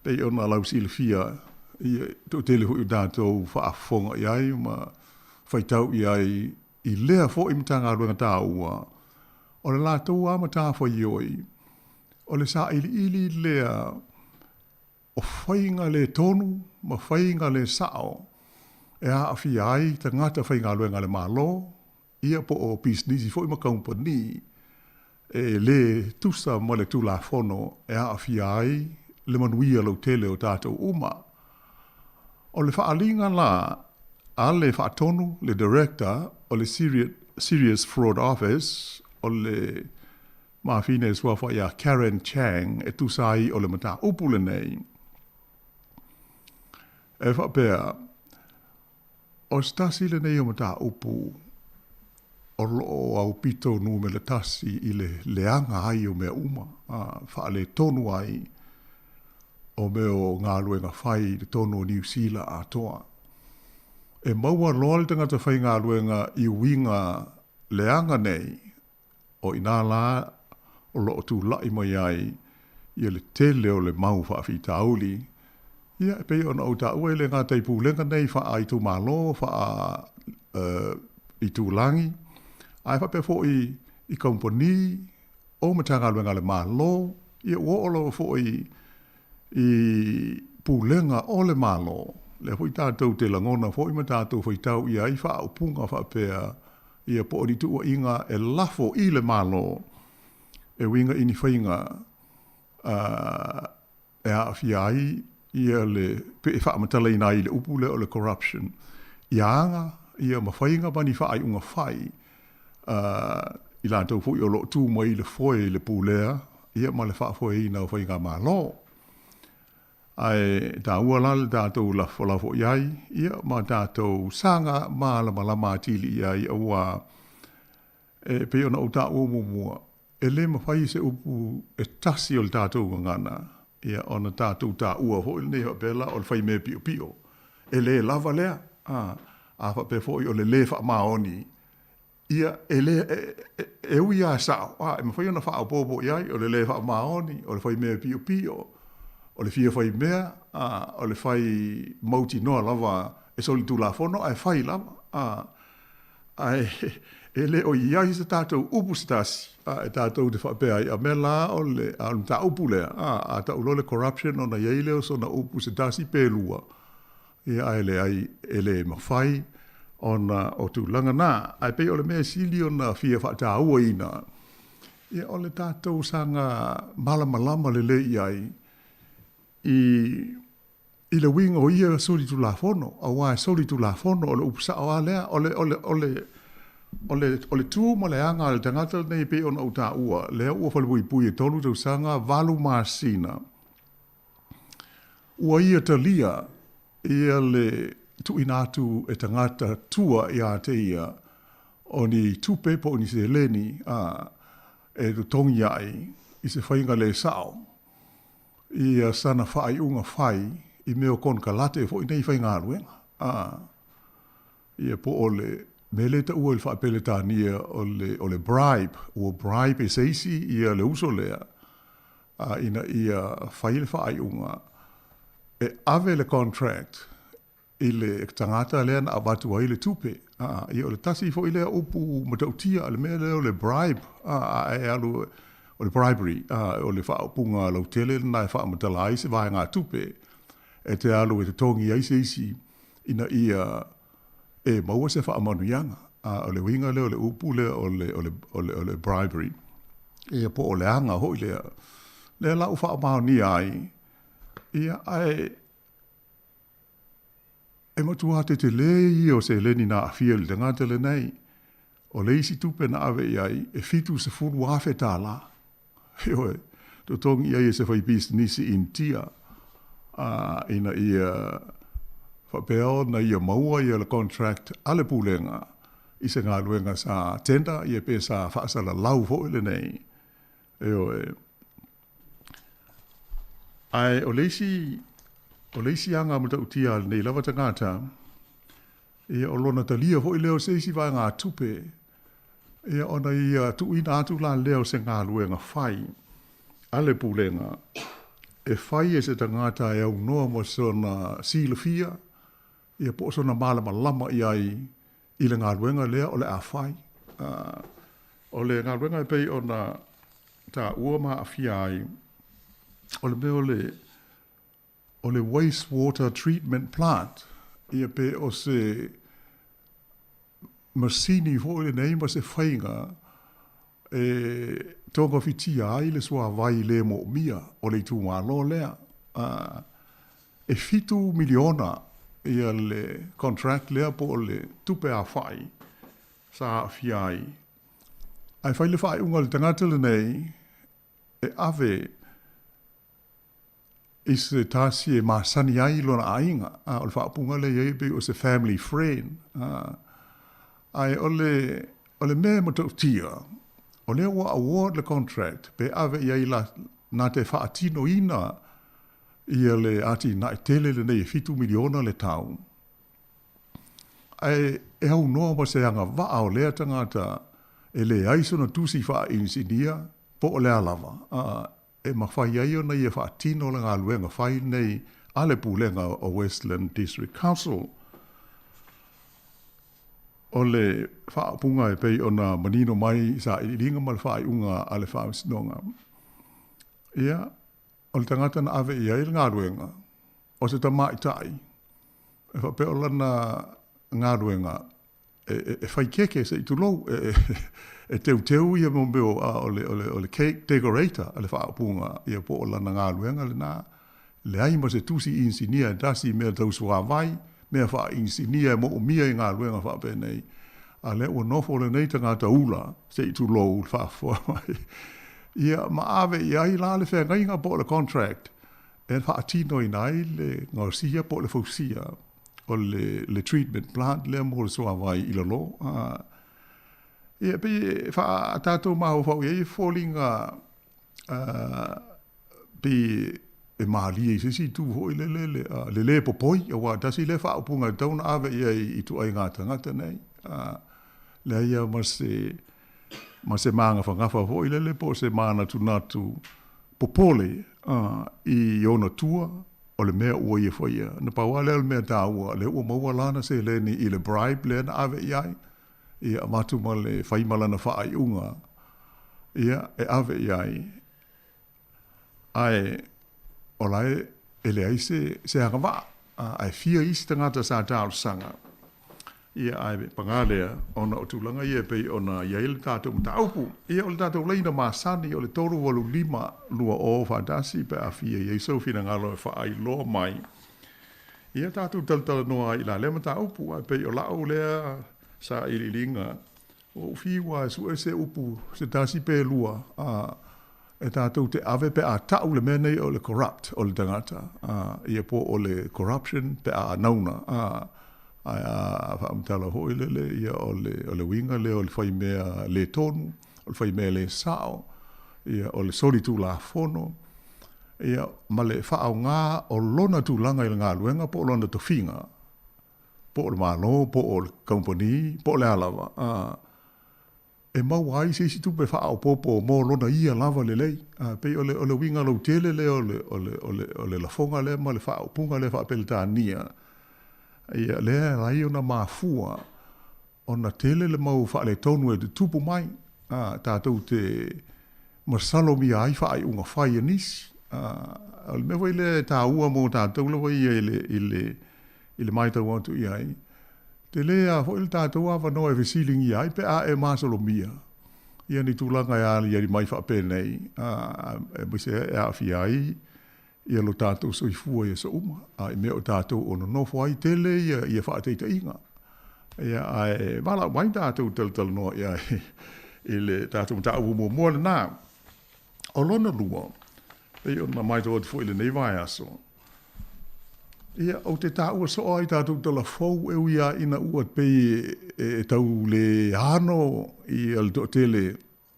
pei ona lausilafia, ia, toatele foi o tatou faafofoga i ai ma faitau i ai i lea foi Matagaluega taua, o le latou lava matafaioi, o le sailiili lea o faiga le tonu ma faiga le sao e aafia ai tagata faigaluega a le Malo, ia po o pisinisi foi ma kamupani e lē tusa ma le Tulafono e aafia ai le manuia lautele o tatou uma. O le faaaliga la a le Faatonu, le Director o le Serious Fraud Office, o le mafine e suafa ia Karen Chang e tusa ai o le mataupu lenei, e faapea, O se tasi lenei o mataupu o lo o aupito numera tasi i le leaga ai o mea uma, a, faaletonu ai o mea o galuega fai i totonu o Niu Sila atoa. E maua loa le tagata faigaluega i uiga leaga nei, O i inā la o lo o tulai mai ai ia le tele o le mau faafitauli, ia e pei ona ou taua e le gata i pulega nei faa-itumalo, faa-itulagi, ae faapea foi i kamupani o Matagaluega a le Malo, ia ua oo lava foi i pulega o le Malo, lea foi tatou te lagona foi ma tatou faitau i ai faaupuga faapea, ia po o ni tuuaiga e lafo i le Malo e uiga i ni faiga e aafia ai ia le, pe e faamatalaina ai i le upu lea o le corruption, ia aga ia ma faiga ma ni faaiuga fai i latou foi o lo o tu mai i le foe i le pulea ia ma le faafoeina o faigamalo. Ae taua la le tatou lafolafo i ai ia ma tatou saga malamalama atili i ai auā e pei ona ou taua muamua, e le mafai se upu e tasi o le tatou gagana ia ona tatou taua foi lenei faapea la o le fai mea piopio. E le lava lea, a, a faapea foi o le lē faamaoni, ia, e le, e, e ui lava e sao, a, e mafai ona faaopoopo i ai o le lē faamaoni, o le fai mea piopio, o le fia fai mea, a, o le fai mautinoa lava e solitulafono ae fai lava, a. Ae e le o i ai se tatou upu se tasi a e tatou te faapea ai, a mea la o le, a o le mataupu lea, a, a tau loa le corruption ona i ai lea o sona upu se tasi pe lua. Ia, ae leai, e le mafai ona o tulaga na. Ae pei o le mea e sili ona fia faatauaina, ia o le tatou saga malamalama lelei i ai i i le uiga o ia solitulafono, aua e solitulafono, o le upu sao lava lea. O le, o le, o le, o le, o le tu ma le aga a le tagata lenei e pei ona ou taua, lea ua falepuipui e tolu tausaga, valu masina, ua ia talia ia le tuuina atu e tagata tua ia te ia o ni tupe po o ni seleni a e totogi ai i se faiga le sao ia sana faaiuga fai i mea o konekarate foi nei faigaluega a ia po o le mea lea e taua i le faa-Peretania o le o le bribe, ua bribe e se isi ia le uso lea a ina ia fai le faaiuga e ave le contract i le tagata lea na avatu ai le tupe. A, ia o le tasi foi lea upu matautia, le mea lea o le bribe, a, a e alu, o le bribery, a, o le faaupuga lautele lena e faamatala ai se vaegatupe e te alu e totogi ai se isi ina ia e maua se faamanuiaga. A, o le uiga lea o le upu lea o le, o le, o le, o le bribery, ia po o le aga foi lea, lea la ua faamaonia ai, ia, ae E matua tetele ia o seleni na aafia i le tagata lenei. O le isi tupe na ave i ai, e $70,000. Ioe, totogi i ai e se faipisinisi Initia, a, ina ia faapea ona ia maua ia le contract a le Pulega i se galuega sa tender ia pe sa faasalalau foi lenei. Ioe. Ae o le isi, o le isi aga matautia a lenei lava tagata, ia o lona talia foi lea o se isi vaegatupe, ia ona ia tuuina atu la lea o se galuega fai a le Pulega e fai e se tagata e aunoa ma sona silafia, ia po o sona malamalama i ai i le galuega lea o le a fai. O le galuega e pei ona taua ma aafia ai, o le mea o le, o le waste water treatment plant, ia pe o se masini foi lenei ma se faiga e togafitia ai le suavai le moomia o le itumalo lea. E $7 miliona ia le contract lea po o le tupe aofai sa aafia ai. Ae fai le faaiuga a le tagata lenei e ave i se tasi e masani ai lona aiga, a o le faaupuga lea e i ai e pei o se family friend. A, ae o le, o le mea e matautia, o lea ua award le contract pe ave i ai la, na te faatinoina ia le atinae tele lenei e $7 miliona le tau. Ae e aunoa ma se agavaa o lea tagata e leai sona tusi faa-inisinia po o le a lava, a, e mafai ai ona ia faatino le galuega fai lenei a le Pulega o Westland District Council. O le faaupuga e pei ona manino mai i sailiiliga ma le faaiuga a le Faamasinoga, ia, o le tagata na ave i ai le galuega, o se tamaitai, e faapea o lana galuega e fai keke se i tulou, e teuteu ia mo mea o le, o le, o le cake decorator, le faaupuga, ia po o lana galuega lena, leai ma se tusi inisinia e tasi i mea tau suavai, mea faainisinia e moomia i galuega faapenei, a lea ua nofo lenei tagata ula, se i tulou le faafofoga mai, ia ma ave i ai la le feagaiga po o le contract e faatinoina ai le gaosia po o le fausia o le, le treatment plant lea mo le suavai i lalo. A, ia, pei e faa tatou mafaufau i ai e foliga pei e malie i se isi itu foi lele le, le lē popoi, aua tasi lea faaupuga e tatau ona ave i ai i ituaiga tagata nei. Leai lava ma se, ma se magafagafa foi lele po o se manatunatu popole i ona tua o le mea ua ia faia. Na pau lava lea o le mea taua, lea ua maua lana seleni i le bribe lea na ave i ai, ia avatu ma le fai ma lana faaiuga, ia, e ave i ai, ae o la e leai se, se agavaa. Ae fia isi tagata sa talosaga, ia, ae paga lea, ona o tulaga ia e pei ona i ai le tatou mataupu. Ia, o le tatou laina masani o le 385 20 faatasi pe a fia i ai sou finagalo e faailoa mai. Ia, tatou talatalanoa ai i la lea mataupu, ae pei o la'u lea sailiiliga, ua ou fiu lava e sue se upu se tasi pe lua, a, e tatou te ave pe a ta'u le mea nei o le corrupt o le tagata, a, ia po o le corruption pe a anauna, a, ae a faamatala foi lele, ia o le, o le uiga lea o le fai mea le tonu, o le fai mea le sa'o, ia o le solitulafono, ia ma le faaaoga o lona tulaga i le galuega po o lona tofiga, po o le Malo, po o le kamupani, po o le a lava, a, e maua ai se isi tupe faaopoopo mo lona ia lava lelei. A, pei o le, o le uiga lautele lea o le, o le, o le, o le lafoga lea ma le faaupuga lea faa-Peretania, ia, lea e ala ai ona mafua ona tele le mau faaletonu e tutupu mai, a, tatou te masalomia ai faaiuga fai a nisi. A, o le mea foi lea e taua mo tatou lava ia i le, i le, i le matau atu i ai, tele lava foi le tatou avanoa e fesiligia ai pe a e masalomia ia ni tulaga e aliali mai faapenei, a, aemaise e aafia ai ia lo tatou soifua i aso uma, a i mea o tatou o nonofo ai, tele ia, ia faataitaiga. Ia, ae valaau mai tatou talatalanoa i ai i le tatou mataupu muamua lena. O lona lua, pei ona matau atu foi i lenei vaiaso, ia, ou te taua soo lava i tatou tala fou e ui lava ina ua pei e tau le ano ia le toatele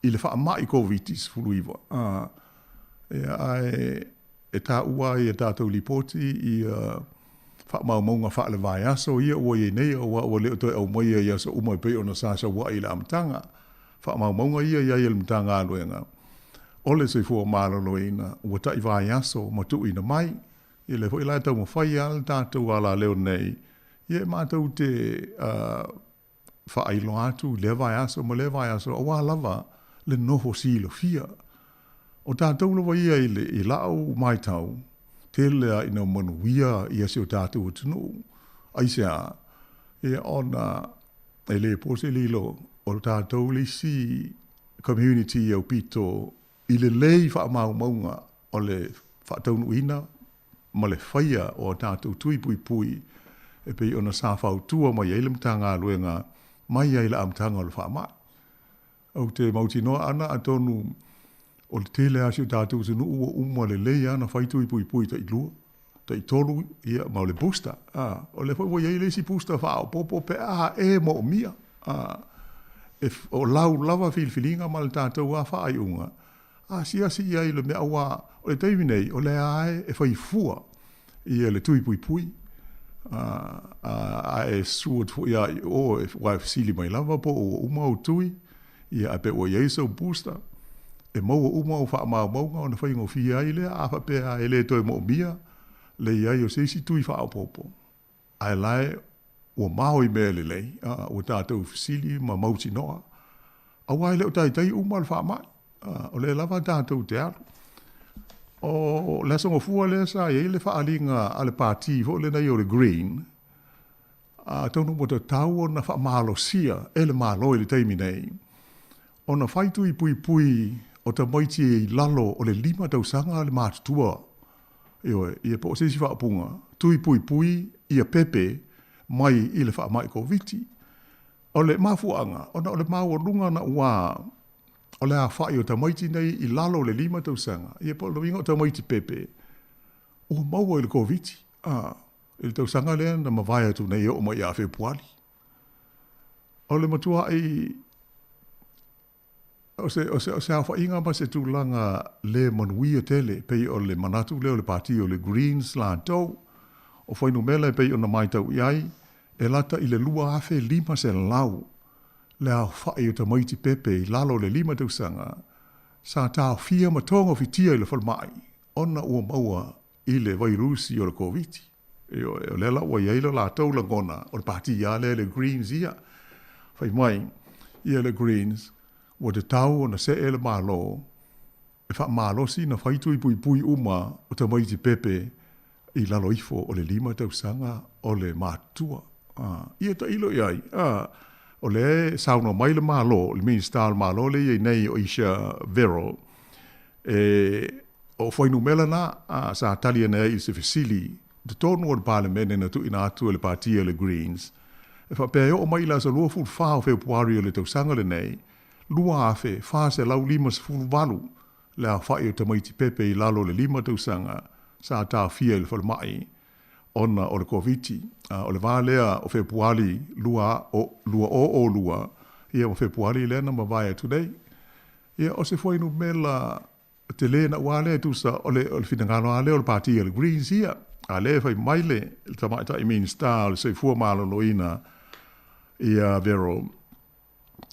i le faamai Koviti-19, a, ia, ae e taua ai e tatou lipoti ia faamaumauga faale-vaiaso ia ua i ai nei, aua ua le o toe aumaia i aso uma e pei ona sa sau ai i le amataga. Faamaumauga ia i ai e le Matagaluega o le Soifua Maloloina ua tai vaiaso ma tuuina mai. Ia lea foi la e taumafai lava le tatou alaleo nei, ia e matou te faailoa atu i lea vaiaso ma lea vaiaso aua lava le nofo silafia. O tatou lava ia i le, i la'u matau, tele lava ina manuia ia si o tatou atunuu. Aisea? Ia ona e le po se lilo o tatou le isi community aupito i lelei faamaumauga o le faataunuuina ma le faia o a tatou tui puipui e pei ona sa fautua mai ai le Matagaluega mai ai i le amataga o le faamai. Ou te mautinoa ana atonu o le tele lava o si o tatou atunuu ua uma lelei lava ona fai tui puipui tailua, taitolu, ia, ma o le booster. A, o lea foi ua i ai le isi booster faaopoopo pe a e moomia. A, e, o lau lava filifiliga ma le tatou lava faaiuga, asiasi i ai i le mea, aua o le taimi nei, o lea lava e fai fua ia le tui puipui, a, a, a e susu atu foi lava i o, aua e fesili mai lava po ua uma ou tui, ia, ae pe ua i ai sou booster, e maua uma au faamaumauga ona faigofie ai lea, a faapea e le toe moomia le i ai o se isi tui faaopoopo, ae la e ua mao i mea lelei, a, ua tatou fesili ma mautinoa, aua e le o taitai uma le faamai, a, o lea lava tatou te alu. O le Aso Gafua lea sa i ai le faaaliga a le Pati foi lenei o le Green, atonu ua tatau ona faamalosia e le Malo i le taimi nei, ona fai tui puipui o tamaiti i lalo o le lima tausaga le matutua, ioe, ia po o se isi faaupuga, tui puipui ia pepe mai i le faamai Koviti. O le mafuaaga, ona o le maualuga naua o le afa'i o tamaiti nei i lalo o le lima tausaga, ia po o le uiga o tamaiti pepe, ua maua i le Koviti, a, i le tausaga lea na mavae atu nei e oo mai ia Fepuali. O le matua'i o se, o se, o se aofaiga ma se tulaga le manuia tele, pei o le manatu lea o le Pati o le Greens latou, o fuainumera e pei ona matau i ai, e lata i le 2,500 le aofa'i o tamaiti pepe i lalo o le lima tausaga sa taofia ma togafitia i le falemai ona ua maua i le vairusi o le Koviti. Ioe, o lea la ua i ai lo latou lagona, o le pati lava lea le Greens ia. Fai mai, ia le Greens, ua tatau ona see le Malo e faamalosi na fai tui puipui uma o tamaiti pepe. i lalo ifo o le lima tausaga o le matutua. Ia tailo i ai, o lea e saunoa mai le Malo, le Minisita o le Malo lea e i ai nei o Asia Vero, e, o fuainumera na sa tali ane ai i se fesili i totonu o le Palemene na tuuina atu e le Pātia o le Greens, e faapea e oo mai i le aso 24 o Fepuari o le tausaga lenei, 2,458 le aofai o tamaiti pepe i lalo o le lima tausaga sa taofia i le falemai ona o le Koviti. O le va lea o Fepuari 2022 ia ma Fepuari lea na mavae atu nei. Ia, o se fuainumera tele naʻu lava lea e tusa o le, o le finagalo lava lea o le Pāti a le Greens ia. A lea e fai mai le, le Tamaitai Minisita o le Soifua Maloloina ia Vero,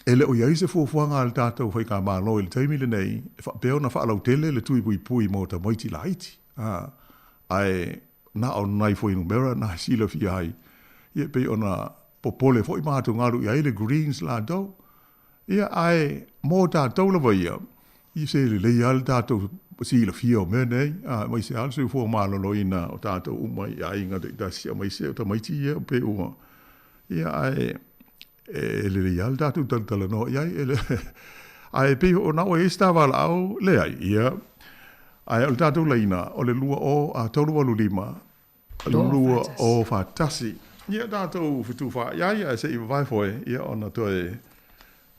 e le o i ai se fuafuaga a le tatou Faigamalo i le taimi lenei e faapea ona faalautele le tui puipui mo tamaiti laiti. A, ae na o nai fuainumera na e silafia ai, ia e pei ona popole foi ma atugalu i ai le Greens latou. Ia, ae mo tatou lava ia, i se lelei lava le tatou silafia o mea nei, aemaise lava le soifua maloloina o tatou uma i aiga taitasi, aemaise o tamaiti ia pei ua, ia, ae e lelei lava le tatou talatalanoa i ai. E le, ae pei o na ua i ai se ta valaau, leai, ia, ae o le tatou laina, o le 2 0 3 8 5 2 0 4 1. Ia tatou fetufaai ai, ae se i vavae foe, ia ona toe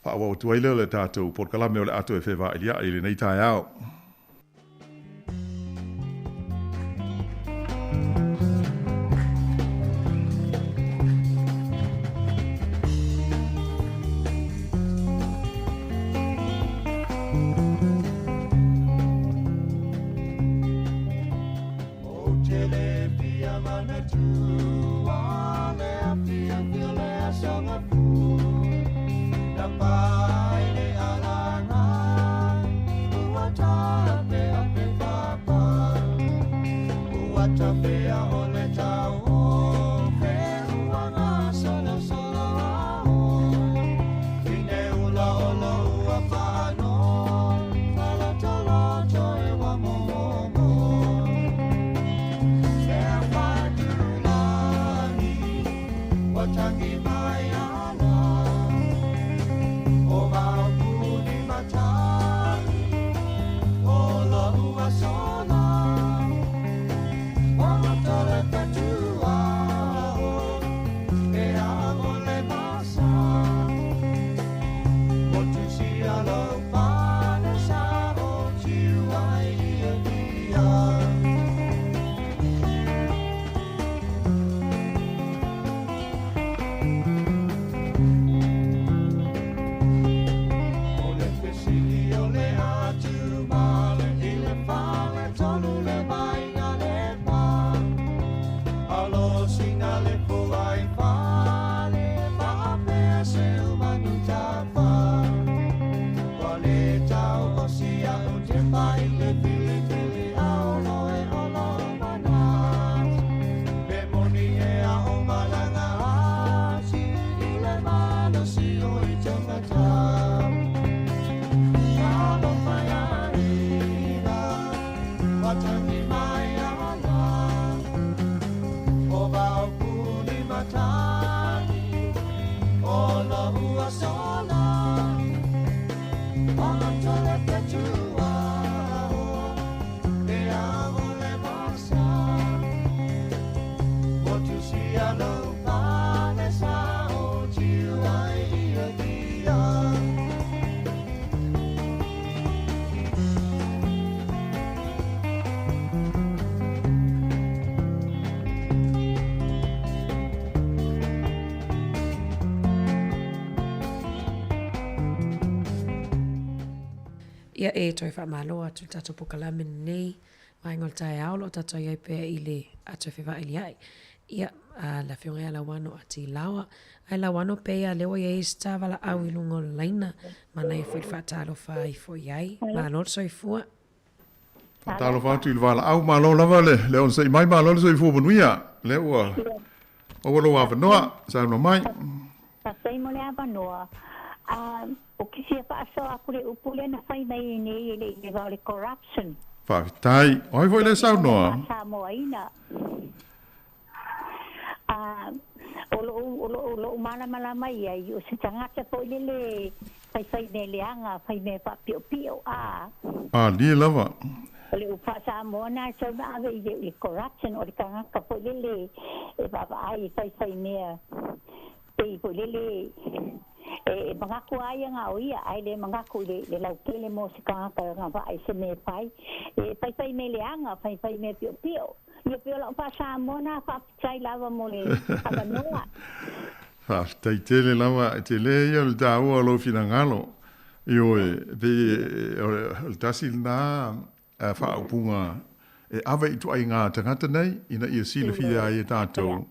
faaauau atu ai lea o le tatou polokalame o le a toe fevailia'i i lenei taeao. Ia e toe faamalo atu le tatou polokalame lenei vaega o le taeao o lo o tatou i ai pea i le ato e fevailia'i. Ia, a le Afioga ia Lauano Ati Laoa. Ae Lauano pei a lea ua i ai se ta valaau i luga o le laina, manaia foi le faatalofa ifo i ai. Malo le soifua. Faatalofa atu i le valaau, malo lava le, le onosai mai, malo le soifua manuia. Lea ua maua lou avanoa, saunoa mai. Faafetai mo le avanoa. Ou te fia faasoa atu le upu lea na fai mai nei e le i leva o le corruption. Faafetai. O ai foi lea saunoa? Faa-Samoaina. O lo'u o lo'u lo'u malamalama i ai, o se tagata foi lele faifai mea leaga, fai mea faapi'opi'o, a. Malie lava. O le upu faa-Samoa lena e tatau ona ave i le corruption, o le tagata foi lele e vaavaai e faifai mea pei foi lele e manatu lava ia na o ia, ae le manatu i le lautele mo se tagata e agavaa i se mea e fai. E faifai mea leaga, faifai mea piopio. Ia pei o lau faa-Samoa lena, faafetai lava mo le avanoa. Faafetai tele lava, e tele ia o le taua o lou finagalo. Ioe, e pei o le tasi lena faaupuga e ave i ituaiga tagata nei ina ia silafia ai e tatou.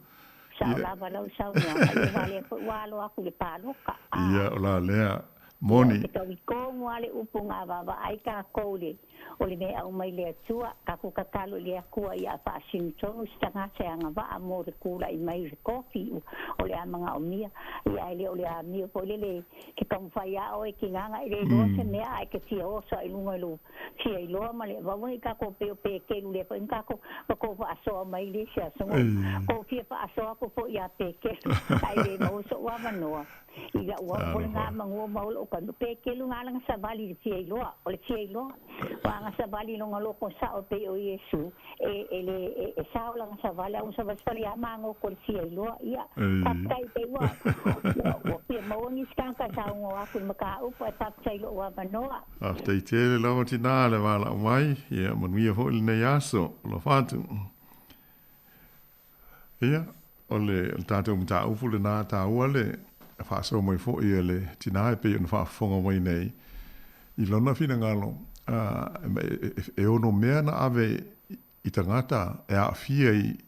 Sao lava lau saunoaga, ia aua lea foi ua alo atu i le palota. Ia, o la lea. Moni. Ia, o te tauitonu lava le upu na vaavaai tatou i le O le mea e aumai le Atua, tatou tatalo i le Atua ia faasino tonu se tagata e agavaa mo le tulai mai i le kofi o le a manaomia, ia ae le o le amio foi lele ke taumafai a oe kinaga e le iloa se mea ae ke fia oso i luga i lou fia iloa ma le aua nei tatou pei o Pekelu lea foi na tatou na tou faasoa mai le isi aso na tou fia faasoa atu foi ia Pekelu ae le maua so'u avanoa. I la'u au foi lena manua ma o lo'u taimi, Pekelu na ala na savali i le fia iloa, o le fia iloa, ua ana savali i lona loto sa'o e pei o Iesu, e, e le, e, e sao lana savali, a ua savali a magoto i le fia iloa. Ia, faafetai pei ua, ua, ua fia maua nisi tagata e saunoa atu i le mataupu, ae faafetai i lo'u avanoa. Faafetai tele lava tinā le valaau mai, ia manuia foi lenei aso. Alofa atu. Ia, o le tatou mataupu lena taua le faasoa mai foi a le tina e pei ona faafofoga mai nei i lona finagalo e ono mea na ave i tagata e aafia i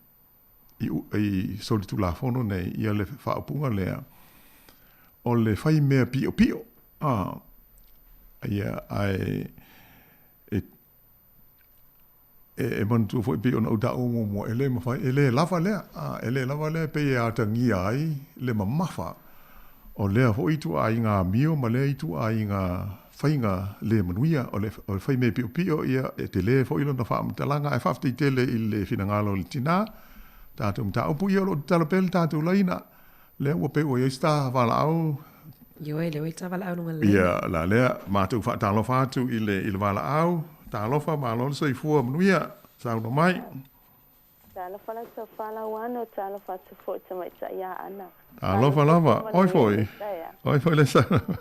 i solitulafono nei ia le faaupuga lea o le fai mea piopio a ia ae e E manatua foi pei ona ou taua muamua, e le mafai, e le lava lea, a, e le lava lea e pei e atagia ai le mamafa o lea foi ituaiga amio ma lea ituaiga faiga le manuia. O le fai mea piopio, ia, e tele foi lona faamatalaga, ae faafetai tele i le finagalo o le tina, tatou mataupu, ia o lo o tatalo pea le tatou laina. Lea ua pei ua i ai se ta valaau. Ioe, lea ua i ai ta valaau luga lelei. Ia, la lea, matou faatalofa atu i le, i le valaau. Talofa, malo le soifua manuia, saunoa mai. Talofa lau tofa Lauano, talofa atu foi i tamaitai Aana. Talofa lava, oi foi, oi foi le saunoa.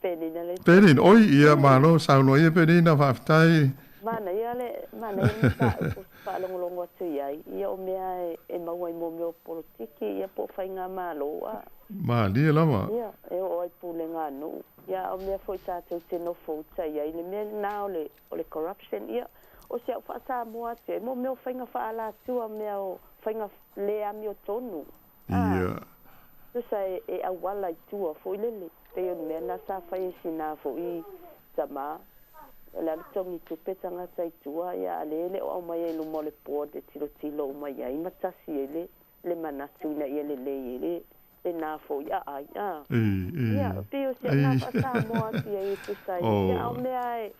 Penina le. Penina, oi, ia, malo, saunoa ia Penina, faafetai. Manaia le, manaia le mataupu faalogologo atu i ai, ia o mea e maua i mo mea o polotiki, ia po o faigamalo a. Malie lava. Ia, e oo ai pulega a nuu. Ia, a o mea foi tatou te nofo uta i ai, le mea lena o le, o le corruption, ia, o si au faa-Samoa atu ai, mo mea o faiga faaalatua, mea o faiga le amiotonu. A, Ia. tusa e, e auala i tua foi lele. Pei o le mea lena sa fai e sina foi tama, o le alu togi tupe tagata i tua, ia a lea e le o aumai ai luma o le board e tilotilo uma i ai ma tasi ai le, le manatu ina ia lelei ai le, lena foi aai, a. Ia, pei o si au na faa-Samoa atu i ai e tusa ai. Ia, a o mea e,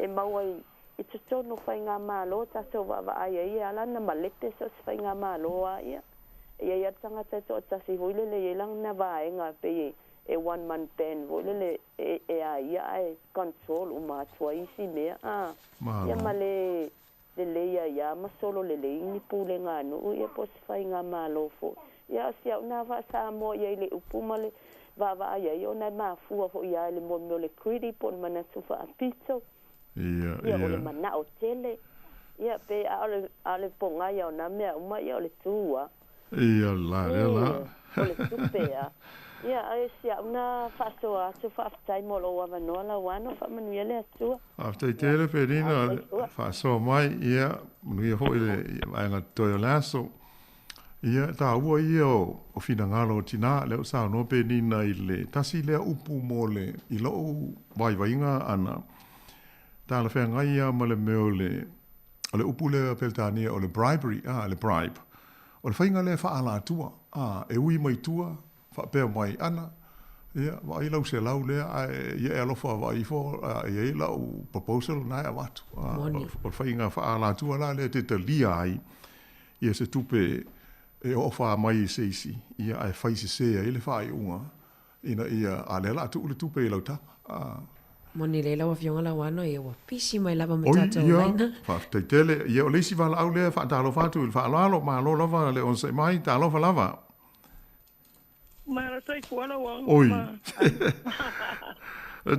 e maua i, i totonu o faigamalo tatou vaavaai ai e ala ona malepe so o se faigamalo a ia. E i ai lava le tagata e toatasi foi lele e i ai lana vaega e pei e e one man band foi lele e e a ia ae control uma atu ai isi mea a. Ia ma le lelei ai a ma solo lelei ni pulega a nuu ia po o se faigamalo foi. Ia o si au na faa-Samoa i ai le upu ma le vaavaai ai ona e mafua foi a i le mo mea o le greedy po o le manatu faapito. Ia o le manao tele. Ia pe a o le a o le pogai o na mea uma ia o le tu a. Ia la lea la. O le tupe a. Ia ae si au na faasoa atu faafetai mo lou avanoa Lauano faamanuia le Atua. Faafetai tele Penina faasoa mai ia manuia foi le vaega totoe o le aso. Ia taua ia o finagalo o tina lea ua saunoa Penina i le tasi lea upu mo le i lou vaivaiga ana talafeagai ia ma le mea o le o le upu lea Peretania o le bribery a le bribe. O le faiga lea e faaalatua, a, e ui mai tua, faapea mai, Ana, ia, vaai lau $100 lea, ae ia e alofa vaai ifo, e i ai lau proposal lena e avatu. A, o le faiga faaalatua la lea e te talia ai ia se tupe. e ofa mai e se isi, ia, ae fai sesē ai le faaiuga, ina ia, a lea o le a tuu le tupe i lau taga. A. Moni lelei lau Afioga Lauano, ia ua pisi mai lava ma Oi, tatou ia, laina. faafetai tele. Ia, o le isi valaau lea e faatalofa atu i le faaaloalo, malo lava le onosai mai, talofa lava. Malo soifua lau Oi.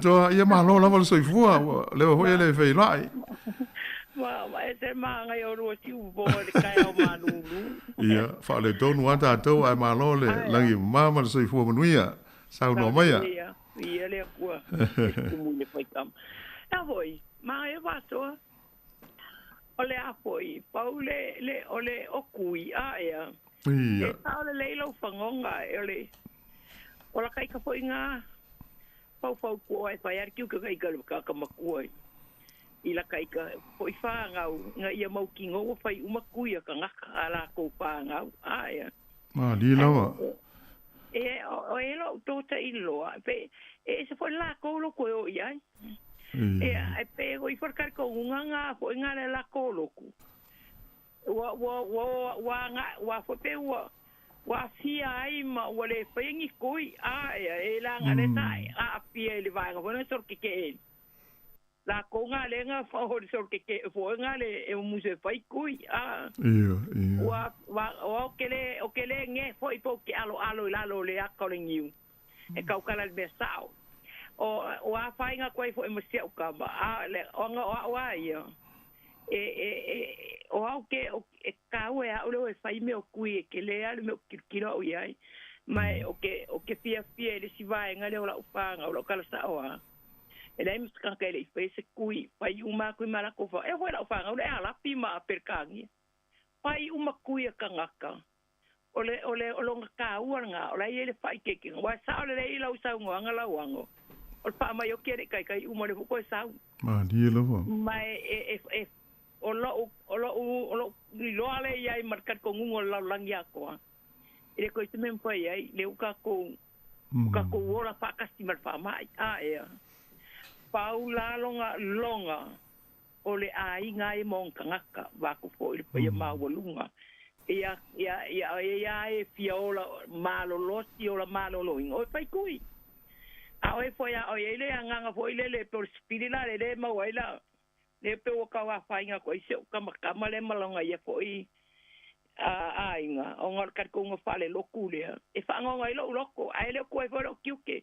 Toa, ia malo lava le soifua, ua leva foi e le feiloai. Ma, ma e te maangai o lua siufofoga i le taeao malūlū. Ia, faaletonu lava tatou, ae malo le lagi mama ma le soifua manuia. Saunoa maia. Ia, ia le Atua, e tumu i le faitama. Ea foi, maangai e faasoa. O le a foi, pau le, le, o le okui, a ea. Ia. E sao lelei lou fagoga, e o le, o la kaika foi ngā faufau kua e whai ari kiu ka ika le kaka makua i. I la kaika foi whāngau, nga ia mau ki ngō whai uma kuia ka ngaka a la kou whāngau, a ea. Ma li lawa. E, o, o e lo tōta i loa, pe, e se foi la kou lo koe o i ai. E, e pe o i whakari ko unga ngā fo i ngā le la kou loku. Ua, ua, ua, ua, nga, ua fo pe ua, ua fia ai ma ua le whaingi koi, a e, e la ngā le ta, a fia i le vaenga, fo na sor ke ke e. La kou ngā le ngā wha o le sor ke ke, fo e ngā le e muse whai kui, a. Ia, ia. Ua, ua, o ke le, o ke le nge fo i po ke alo alo i lalo le aka o le ngiu. E kaukala le mea sao. O, o a whainga koe fo e masia o kama, a, le, o nga o a o a ia. E, e, e, o au ke, o, e kau e au leo e whai mea o kui e ke le alu mea o kilokilo au iai. Mai o ke, o ke fia fia e le siva e ngale o lau whanga, o lau kala sao a. E lai masakanga e le i whai se kui, whai uma kui malako wha. E hoi lau whanga, o le alapi ma a perkangi. Whai uma kui e kangaka. O le, o le, o longa kāua ngā, o lai e le whai keke. Wa sao le lei lau sau ngoanga lau ango. O le wha mai o kia le kai kai uma le fuko e sau. Ma li lava. Mai e, e, e, o lo, o lo, o lo, ni loa le iai markat ko ngungo lau langi akoa. E le koe te mea mwhai ai, le uka ko, uka ko ora whakasi mar wha mai, a ea. Pau la longa, longa, o le aiga e mo kangaka, waku fo i le paia maualuga. Ia, ia, ia, ia e fia ola malolosi ola maloloina. O e whai kui. A oe foi a oe le anganga foi le le pe o le sipili la le le mau ai la. Le pe ua kau a whainga ko i se o kama kama le malonga ia foi a aiga o ngā kari ko ngā whale loku lea. E whangonga i lo loko, a ele ko e whai lo kiuke.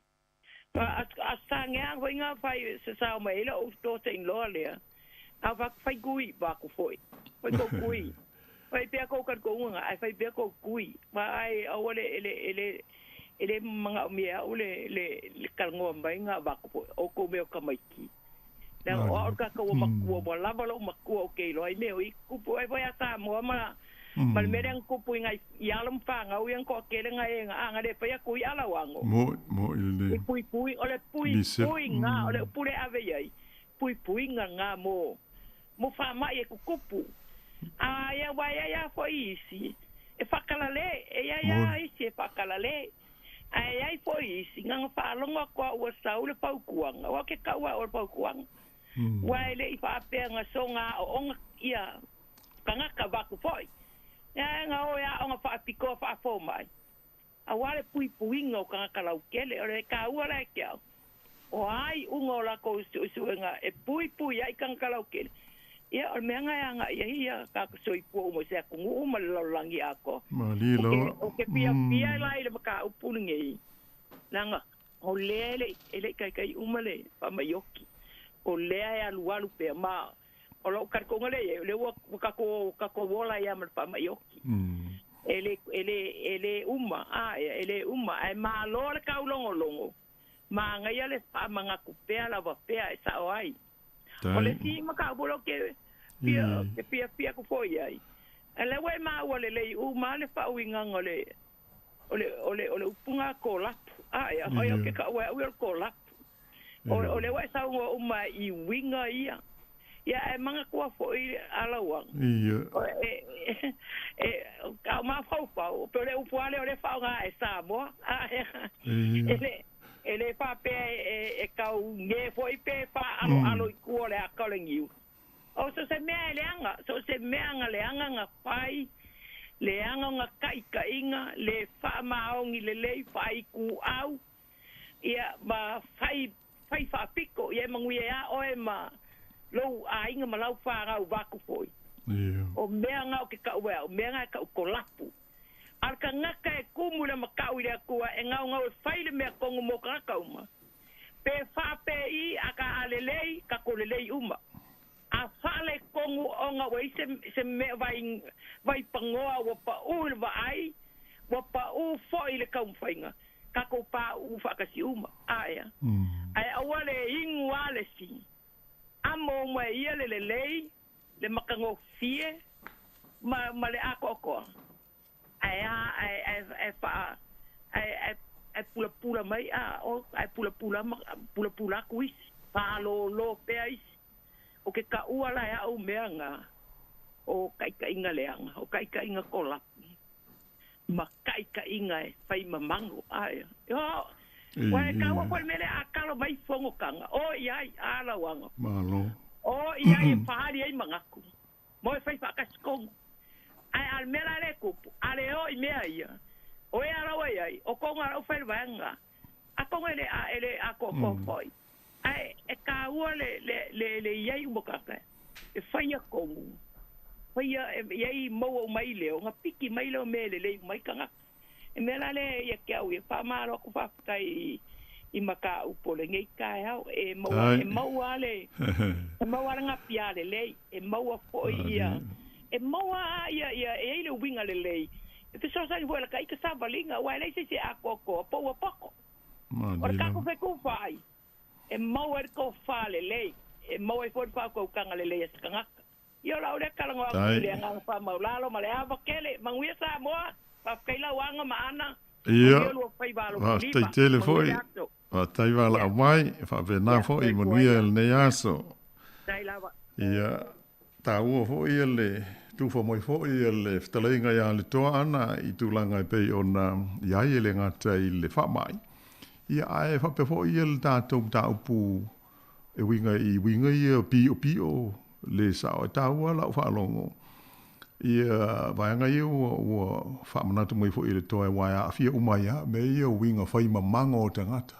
A, a sangea foi ngā whai se sao mai ele o tō te inloa lea. A wak whai kui, wāku foi. Whai ko kui. Whai pea ko kari ko unga, ai whai pea ko kui. Ma ai aua le ele ele ele manga o mea o le le le kalangoa mai ngā wāku foi. O ko mea o kamaiki. Na o au ka kaua makua, wa lava lo makua o ke iloa i mea o i kupu ai foi a Samoa ma ma le mea lea kupu i ngai i ala mwhanga o ian ko kele ngai e ngā anga le whai aku i ala wango. Mo, mo i le. I pui pui, o le pui Lise. pui ngā, o le upule ave iai. Pui pui ngā ngā mo, mo whamai e kukupu. A ia wai ai a foi isi, e whakalale, e ia ia isi e whakalale. Ai ai foi isi, ngā ngā whaalonga koa ua sau le paukuanga, wa ke kaua o le paukuanga. Wa e le i whaapea ngā songa o onga ia kangaka waku foi. Ia ngā oe a onga whaapikoa whaafo mai. A wale pui puinga o kangaka lau kele, o le ka ua le ke au. O ai unga o lako usu usu e pui pui ai kangaka lau kele. Ia o le mea ngai anga ia ia ka soi pua umo se aku ngu uma le laulangi ako. Ma li lawa. O ke pia pia lai le maka upuni ngei. Nanga o lea ele ele kai kai uma le pa maioki. O lea e alu alu pea ma o lo karkonga le le ua ka ko wola ia ma pa maioki. Ele ele ele uma a ele uma ai ma lo le kau longo longo. Ma ngai le pa manga kupea la va pea e sa o ai. O le si maka bolo ke pia ke pia pia ku foi ai. Ele we ma ua le le u ma le fa uinga le ole ole ole upunga ko lapu. A ia hoi o ke ka ua ua ko lapu. O le we sa unga uma i winga ia. Ia e manga kua foi ala ua. Ia. E e ka ma fau fau pe le upu ale o le fa nga e sa mo. A ele ele fa pe e kau nge foi pe fa alo alo i kua le aka le ngiu. O so se mea e leanga, so se mea nga leanga nga pai Leaga o gataʻitaʻiga le faamaoni lelei faaituau ia ma fai fai faapito ia e manuia ai a oe ma lou aiga ma lau fanau vaku foi. O mea na o ke kau ea, o mea na e kau kolapu. A o le tagata e kumu i le matau i le Atua e gaogao e fai le mea tonu mo tagata uma, pe faapei a ka a lelei, tatou lelei uma. A faaletonu ona ua i ai se, se mea vai, vaipanoa ua paʻu i le vaai, ua paʻu foi i le taumafaiga, tatou pauu faatasi uma. Aea. Ae aua le inu a le isi. Amo uma e ia le lelei, le matagofie, ma, ma le atoatoa. Ae a, ae, ae, ae faa, ae, ae, ae pulapula mai, a, o, ae pulapula ma, pulapula atu isi, faalōlō pea isi. O ke kaʻua la e aʻu mea na, o kaʻikaʻiga leaga, o kaʻikaʻiga kolapu, ma kaʻikaʻiga e fai mamago. Ae, o, ua e kaua foi le mea lea a kalo mai fonotaga, o iai, a lauaga. Malo. O iai e fahali ai manatu, mo e fai faatasi tonu. Ae a le mea la lea e tupu, a le o i mea ia, o e ala ua iai, o kona ala ua fai le vaega, atonu e le a, e le atoatoa foi. Ae e taua le, le, le, le iai uma tagata e faia tonu, faia, e iai maua uma ai leo, ona piki mai lea o mea e lelei uma ai tagata. E mea la lea ia te au ia, faamalo atu faafetai i, i mataupu o lenei taeao, e maua, e maua le, e maua le gapia lelei, e maua foi ia, e maua a ia, ia, e ai le uiga lelei, e fesoasoani foi i la ta ita savaliga, aua e leai se isi e atoatoa, po ua poto. O le tatou fetufaai, e maua ai le tofa lelei, e maua ai foi le faautautaga lelei a se tagata. Ia o lau lea talanoa atu i le agaga faamaulalo ma le ava tele. Manuia Samoa, faafetai Lauaga ma Ana, manuia lua faiva Faafetai alofilima, tele manuia foi, le aso. faafetai valaau mai, faapena Ia, foi soifua manuia ia. lenei aso. Faafetai lava. Ia, taua foi le tufa mai foi le fetalaiga ia le toa Ana i tulaga e pei ona i ai e le gata i le faamai, ia ae faapea foi le tatou mataupu e uiga i uiga ia piopio le sao. E taua lau faalogo ia vaega ia ua faamanatu mai foi e le toa aua e aafia uma ai lava mea ia o uiga fai mamago o tagata,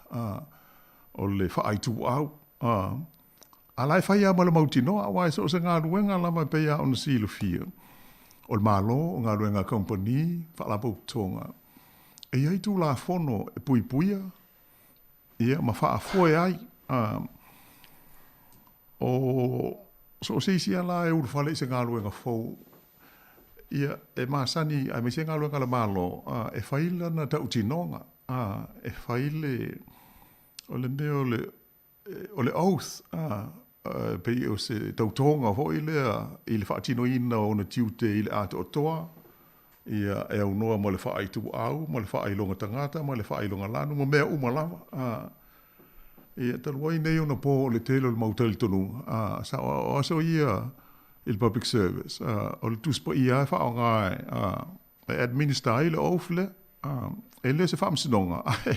o le faaituau, a la e fai lava ma le mautinoa, aua e so o se galuega lava e pei lava ona silafia, o le Malo, o galuega a kamupani, faalapotopotoga, e i ai Tulafono e puipuia ia ma faafoe ai. O so o se isi lava la e ulufale i se galuega fou, ia, e masani, aemaise galuega a le Malo, e fai lana tautinoga, e fai le, o le mea o le, o le oath, e pei o se tautoga foi lea i le faatinoina o ona tiute i le atoatoa, ia, e aunoa ma le faaituau, ma le faailoga tagata, ma le faailoga lanu, ma mea uma lava. Ia, talu ai nei ona po o le tele o le mau talitonuga, sa o aso ia i le public service, o le Tusi Paia lava e faaaoga e administer ai le oath lea. E le o se faamasinoga, ae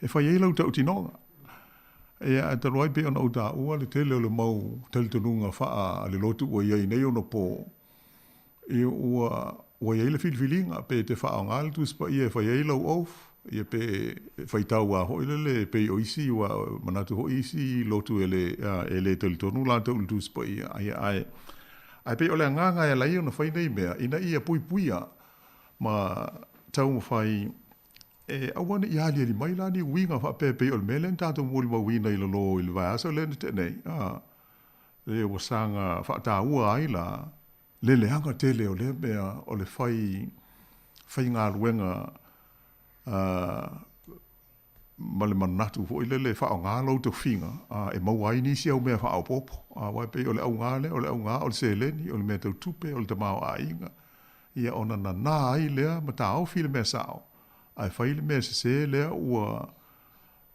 e fai ai lau tautinoga. Ia, ae talu ai pei ona ou taua le tele o le mau talitonuga faalelotu ua i ai nei ona po, ia ua, ua i ai le filifiliga pe e te faaaoga le Tusi Paia e fai ai lau oath, ia pe e faitau lava foi lele e pei o isi, ua manatu foi isi lotu e le, e le talitonu latou i le Tusi Paia. Ia, ae, ae pei o le agaga e ala ai ona fai nei mea, ina ia puipuia ma taumafai e aua ne i aliali mai la ni uiga faapea e pei o le mea lea na tatou molimauina i lalo i le vaiaso lea na tea nei, a, le ua saga faataua ai la le leaga tele o lea mea o le fai faigaluega a, ma le manatu foi lele e faaaoga lou tofiga e maua ai nisi au mea faaopoopo. Aua e pei o le auga lea, o le auga o le seleni, o le mea tau tupe, o le tamaoaiga, ia ona nanā ai lea ma taofi le mea sao, ae fai le mea sesē lea ua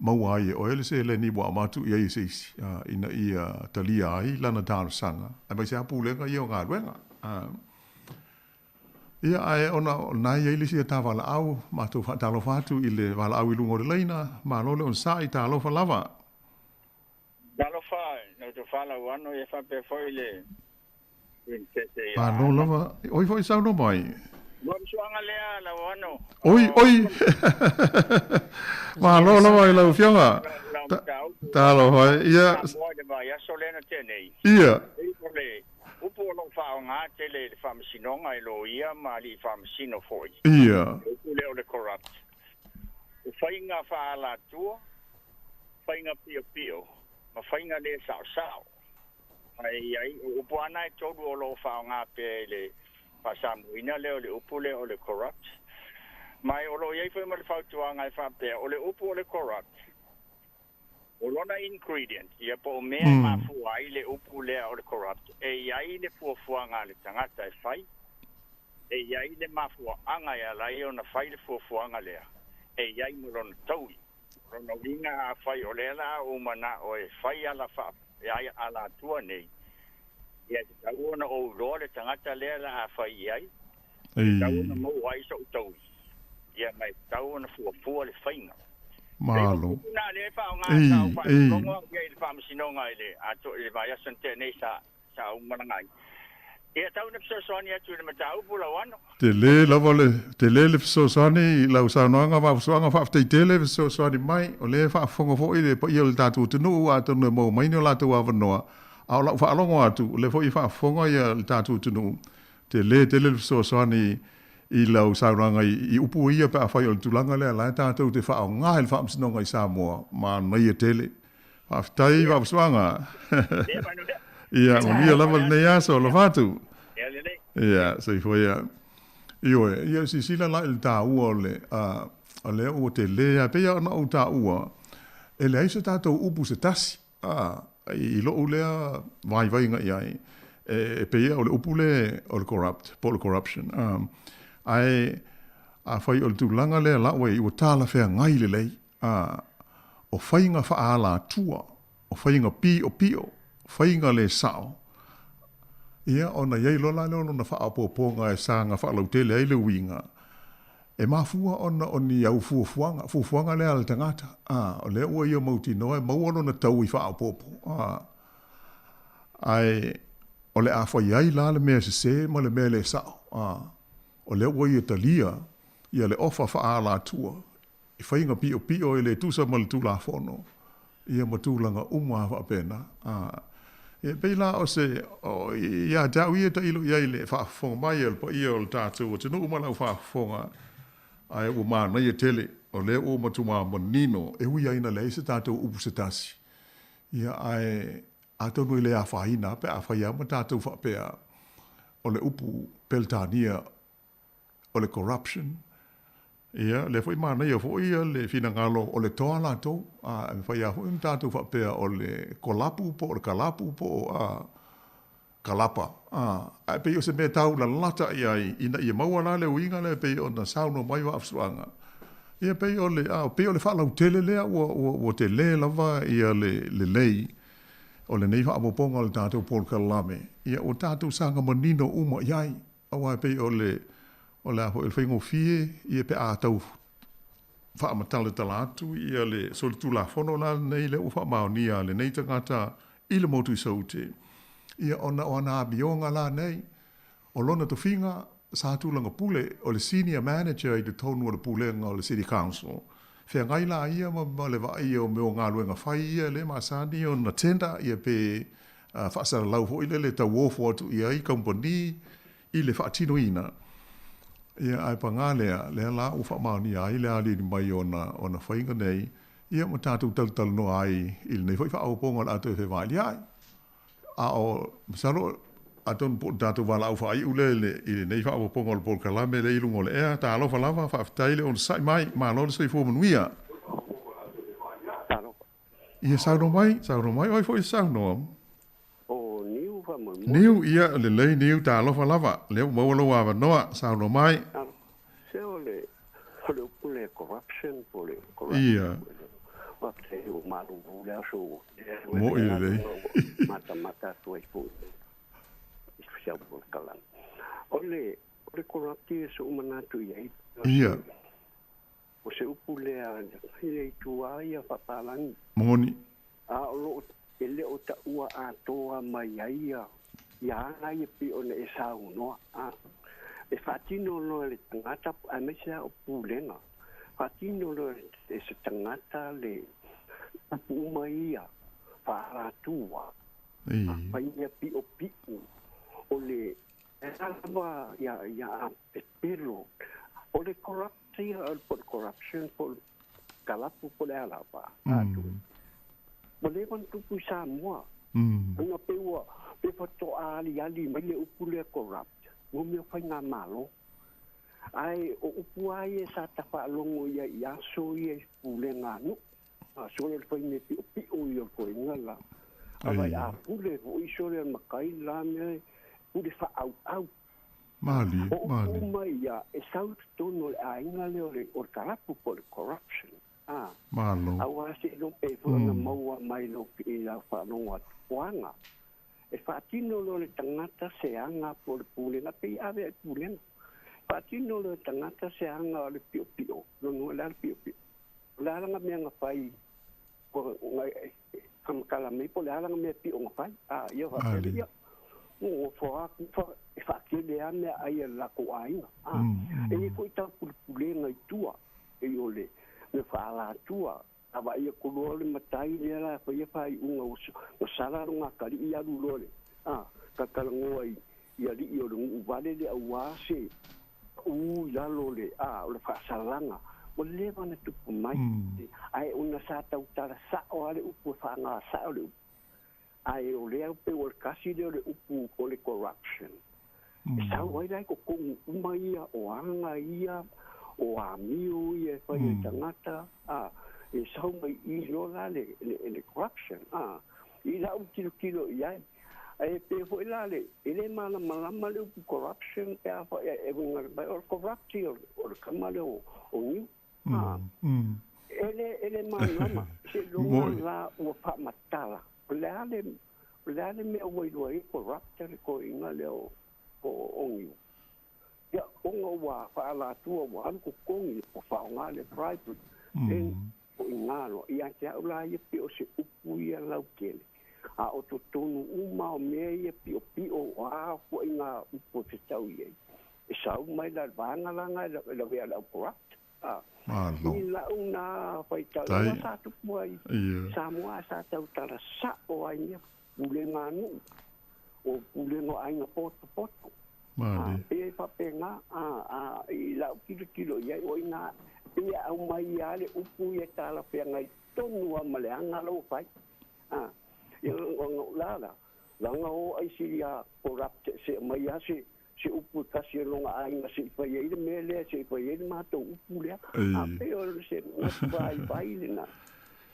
maua ai e oe le seleni ua avatu i ai e se isi, ina ia talia ai lana talosaga, aemaise lava pulega ia o galuega. Ia, ae ona o lena e i ai le isi ata valaau, matou faatalofa atu i le valaau i luga o le laina, malo le onosai, talofa lava. Talofa i lau tofa Lauano ia faapea foi le Princess ia Malo Ana. lava, oi foi saunoa mai. Suaga lea Lauano. Oi, oi! Malo lava i lau Afioga. Talofa e. Ia. Samoa i le vaiaso lea na tea nei. Ia. O le upu o lo o faaaoga tele i le Faamasinoga e loia ma alii faamasino foi. Ia. O le upu lea o le corrupt. O faiga faaalatua, faiga piopio ma faiga le saosao. Ma e i ai, o upu lava na e tolu o lo o faaaoga pea i le faasamoina lea o le upu lea o le corrupt. Ma e o lo o i ai foi ma le fautuaga e faapea, o le upu o le corrupt, o lona ingredient, ia po o mea e mafua ai le upu lea o le corrupt, e i ai le fuafuaga a le tagata e fai, e i ai le mafuaaga e ala ai ona fai le fuafuaga lea, e i ai ma lona taui. O lona uiga afai o lea la a ou manao e fai ala faa, alatua nei, ia e tatau ona ou iloa le tagata lea la a fai i ai, e tatau ona maua ai so'u taui, ia ma e tatau ona fuafua le faiga. Malo. Na lea e faaaoga sa ou faalogo au i ai i le Faamasinoga i le ato i le vaiaso na tea nei sa sa ou malaga ai. Ia tau ina fesoasoani atu i le mataupu Lauano. Tele lava le tele le fesoasoani i lau saunoaga Vaafusuaga faafetai tele fesoasoani mai o lea e faafofoga foi le paia o le tatou atunuu atonu e maua mai ni o latou avanoa a o lau faalogo atu o lea foi e faafofoga ia le tatou atunuu tele tele le fesoasoani i lau saunoaga i upu ia pe afai o le tulaga lea la e tatou te faaaoga i le Faamasinoga i Samoa manaia tele. Faafetai Vaafusuaga. Ia, manuia lava lenei aso, alofa atu. Ia, soifua ia. Ioe, ia silasila la i le taua o le, o lea ua tele lava, e pei lava ona ou taua, e leai se tatou upu se tasi, a, i lou lea vaivaiga i ai, e pei o le upu lea o le corrupt, po o le corruption. Ae afai o le tulaga lea la ua i ai, ua talafeagai lelei, a, o faiga faaalatua, o faiga piopio, faiga le sao, ia ona i ai loa la lea o lona faaopoopoga e saga faalautele ai le uiga, E mafua ona o ni au fuafuaga, fuafuaga lea a le tagata, a, o lea ua ia mautinoa e maua lona taui faaopoopo, a, ae o le a fai ai la le mea sese ma le mea le sao, a, o lea ua ia talia ia le ofa faaalatua i faiga piopio e le tusa ma le Tulafono, ia ma tulaga uma lava faapena. A, e pei la o se, o, ia te au ia tailo i ai i le faafofoga mai a le paia o le tatou atunuu ma lau faafofoga, ae ua manaia tele, o lea ua matua manino, e ui lava ina leai se tatou upu se tasi, ia, ae atonu e le afaina pe afai lava ma tatou faapea o le upu Peretania o le corruption, ia, lea foi manaia foi le finagalo o le toa latou, a e mafai lava foi ona tatou faapea o le kolapu po o le kalapu po o a, kalapa, a, ae pei o se mea tau lalata i ai ina ia maua la le uiga lea e pei ona saunoa mai Vaafusuaga, ia pei o le, a, pei o le faalautele lea ua, ua, ua tele lava ia le lelei o lenei faaopoopoga o le tatou polokalame, ia ua tatou saga manino uma i ai. Aua e pei o le, o le a foi, o le faigofie ia pe a tau faamatalatala atu ia le solitulafono la lenei lea ua faamaonia a lenei tagata i le motu i Saute, ia ona o ana amioga la nei, o lona tofiga sa tulaga pule o le Senior Manager i totonu o le Pulega o le City Council. Feagai la ia ma le vaaia o mea o galuega fai ia lea e masani ona tender ia pe faasalalau foi lele tauofo atu i ai kamupani i le faatinoina. Ia, ae paga lea, lea la ua faamaonia ai le aliali mai o ona faiga nei, ia ma tatou talatalanoa ai i lenei foi faaopoopoga o le a toe fevaili ai. A o, masalo, atonu po o le tatou valaau faaiu lea i lenei faaopoopoga o le polokalame lea i luga o le ea. Talofa lava, faafetai le onosai mai, malo le soifua manuia. Talofa. Ia saunoa mai, saunoa mai, oi foi saunoa. O Niu faamolemole. Niu, ia, lelei Niu, talofa lava, lea ua maua lou avanoa, saunoa mai. Se o le, o le upu lea corruption po o le corrupt. Ia. Faafetai ua malulu le aso ua. Mo'i lelei. Matamata atu ai foi i si au polokalame. O le, o le corrupt ia so'u manatu i ai. Ia. O se upu lea i le ituā ia faapalagi. Moni. A o lo o e le o taua atoa mai ai ia ia aga ia pei ona e saunoa. A E faatino loa e le tagata aemaise lava o pulega. Faatino loa e se tagata le upu uma ia faaalatua. Afai mea piʻopiʻo o le a lava ia ia a pepelo. O le corrupt ia po o le corruption po o le kalapu po o le a lava. Ua leva ona tupu i Samoa. Ona pei ua pei faatoa aliali mai le upu lea corrupt mo mea o faigamalo. Ae o upu lava ia sa ta faalogo i ai i aso ia i pulega a nuu. A sole o le fai mea piʻopiʻo ia o le koena la. A vai a pule foi sole o le matai la mea e pule faaauau. Malie, O upu malie. uma ia e sau i totonu o le aiga lea o le o le kalapu po o le corruption. A, Malo. aua se iloa pe foi ona maua mai lou i lau faalogo atu. O aga, e faatino loa le tagata se aga po o le pulega, pei ave ai pulega. Faatino loa e tagata se aga o le piopio, lona o le a le piopio? O le a lana mea na fai, faamatala mai po o le a lana mea pio na fai. A, ia faapea lea, ia, nonofo atu fa, e faatele lava meaai a le latou aiga. A, e i ai foi taupulepulega i tua, pei o le mea faaalatua, a vaai atu loa le matai lea la e faia faaiuga ua sala lona atalii alu loa le a tatalanoa i i alii o le nuu vale lea aua se ū i lalo o le a o le faasalaga ua leva ona tupu mai. Ae ona sa tautala sao lava le upu e faaaga sao le upu ae o lea pei o le tasi lea o le upu o le corruption. E sau ai la i totonu uma ia o aga ia, o amio ia e fai e tagata, a, e sau mai i loa la le, le, le corruption, a. I lau tilotilo i ai, e pei foi la le, e le malamalama le upu corruption pe a foi e uiga mai, o le corrupt ia o le tama lea o Niu, a. E le, e le malamalama, seiloga la ua faamatala, o le a le, O le a le mea ua iloa ai corrupt le toeaina lea o o Niu? Ia, ona ua faaalatua ua alu totogi ua faaaoga le bribery, then o i ina loa. Ia te au la ia pei o se upu ia lautele, a o totonu uma o mea ia piopio o a ituaiga upu e fetau i ai, e sau mai la le vaega la na e lavea i le au corrupt. A, Malo. i lau na faitau, Tai. aua sa tupu ai Ia. Samoa sa tautala sa'o ai mea pulega a nuu, o pulega o aiga potopoto. A, Malie. pei e faapena, a, a, i lau tilotilo i ai, o i ina pei e aumai lava le upu ia e talafeagai tonu lava ma le aga la ua fai. A, ia ona o la la, leaga o ai sili a corrupt se aumai lava se se upu e tasi a lona aiga se i fai ai le mea lea, se i fai ai le matou upu lea. A pei o se manatu vaivai lena,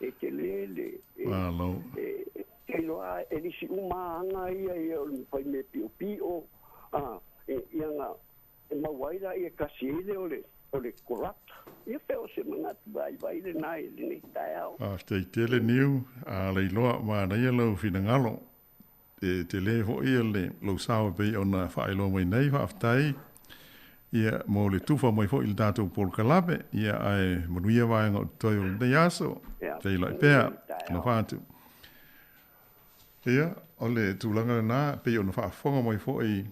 e tele le, e, Malo. e, e iloa e lisi uma aga ia, ia o le fai mea piopio, a, e, ia na, e maua ai la ia tasi ai lea o le, o le corrupt. Ia pei o se manatu vaivai lena i lenei taeao. Faafetai tele Niu, a Leiloa, manaia lou finagalo. E tele foi le lou sao e pei ona faailoa mai nei, faafetai ia mo le tufa mai foi i le tatou polokalame, ia ae manuia vaega o totoe o lenei aso, feiloai pea, alofa atu. Ia, o le tulaga lena, e pei ona faafofoga mai foi i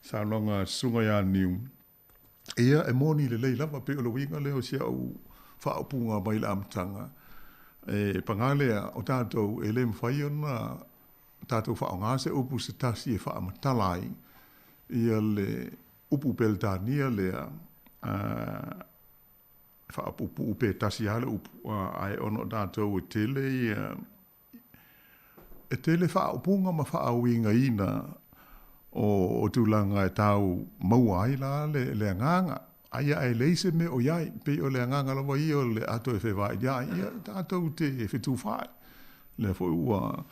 saunoaga a Susuga ia Niu, ia e moni lelei lava, e pei o le uiga lea o si au faaupuga mai le amataga, e paga lea o tatou e le mafai ona tatou faaaoga se upu se tasi e faamatala ai ia le upu Peretania lea e faapuupuu pe tasi lava le upu, ae ona o tatou e tele ia e tele faaupuga ma faauigaina o tulaga e tau maua ai la le agaga. Aia ae leai se mea o i ai, pei o le agaga lava ia o le a toe fevailia'i, ia tatou te fetufaai. Lea foi ua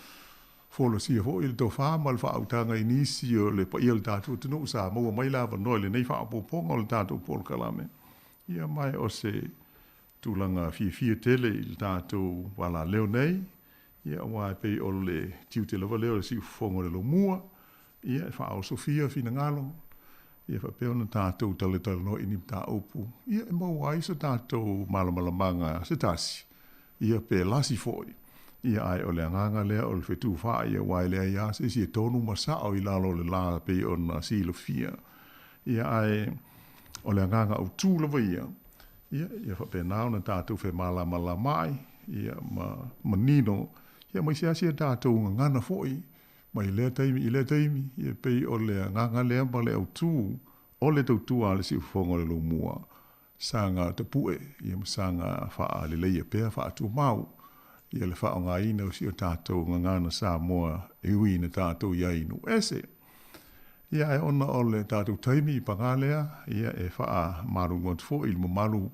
folasia foi le tofa ma le faautaga i nisi o le paia o le tatou atunuu sa maua mai le avanoa i lenei faaopoopoga o le tatou polokalame, ia ma o se tulaga fiafia tele i le tatou valaleo nei, ia aua e pei o le tiute lava lea o le siufofoga o le lomua, ia e faaosofia finagalo, ia faapea ona tatou talatalanoa i ni mataupu, ia e maua ai so tatou malamalamaga se tasi, ia pe lasi foi, ia ae o le agaga lea o le fetufaai aua e leai lava se isi e tonu ma sao i lalo o le la e pei ona silafia. Ia, ae o le agaga autū lava ia, ia, ia faapena ona tatou femalamalamaai, ia, ma manino, ia, ma i se asi a tatou gagana foi mai lea taimi i lea taimi, ia, pei o le agaga lea ma le autū o le tautua a le Siufofoga o le Laumua, saga tapue, ia, ma saga faaleleia pea faatumau, ia, le faaaogaina o si o tatou gagana Samoa e ui ina tatou i ai i nuu ese. Ia, ae ona o le tatou taimi paga lea, ia, e faamalulu atu foi i le mamalu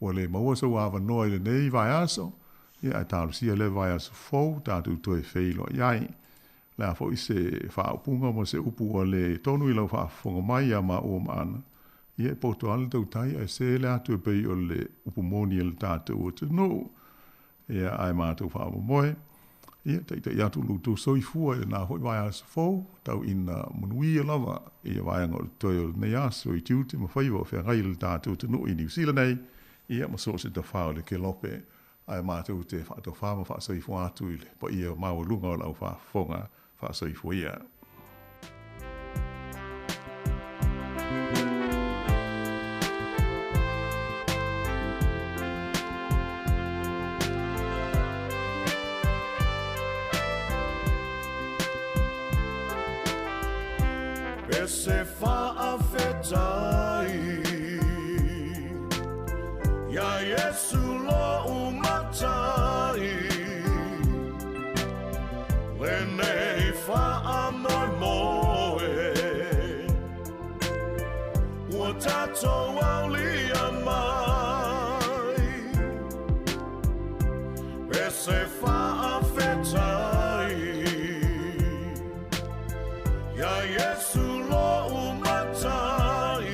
ua le maua sou avanoa i lenei vaiaso, ia, ae talosia lea vaiaso fou tatou toe feiloai ai. O le a foi se faaupuga ma se upu ua le tonu i lau faafofoga mai ia maua ma Ana, ia, e poto lava le tautai ae se le atu e pei o le upu moni a le tatou atunuu. Ia, ae matou faamoemoe, ia, taitai atu lo outou soifua i lena foi vaiaso fou, tau ina manuia lava ia vaega o le toe o lenei aso i tiute ma faiva o feagai le tatou atunuu i Niu Sila nei, ia, ma so o se tafā o le kelope. Ae matou te faatofā ma faasoifua atu i le paia maualuga o lau faafofoga faasoifua ia. E se faafetai Iā Iesu lo'u Matai, Lenei faamoemoe Ua tatou aulia mai. E se faafetai Iā Iesu lo'u Matai.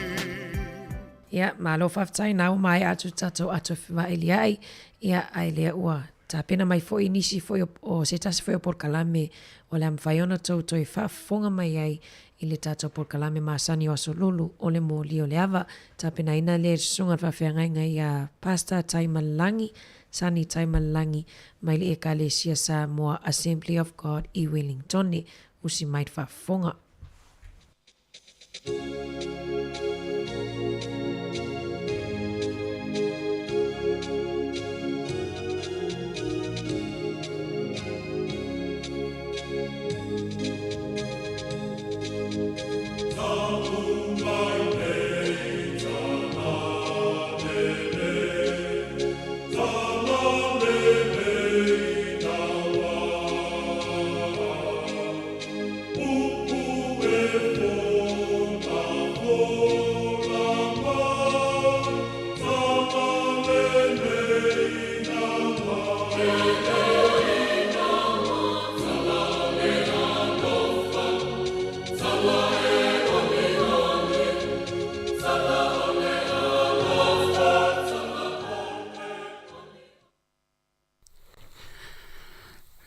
Ia, malo faafetai na ua maea atu tatou ato fevailia'i, ia, ae lea ua tapena mai foi nisi foi o, o se tasi foi o polokalame o le a mafai ona tou toe faafofoga mai ai i le tatou polokalame masani o Aso Lulu o le Moli o le Ava. Tapenaina lea e le Susuga i le Faafeagaiga ia Pastor Taimalelagi, Sonny Taimalelagi, mai le Ekalesia Samoa Assembly of God i Wellingtone. Usi mai le faafofoga.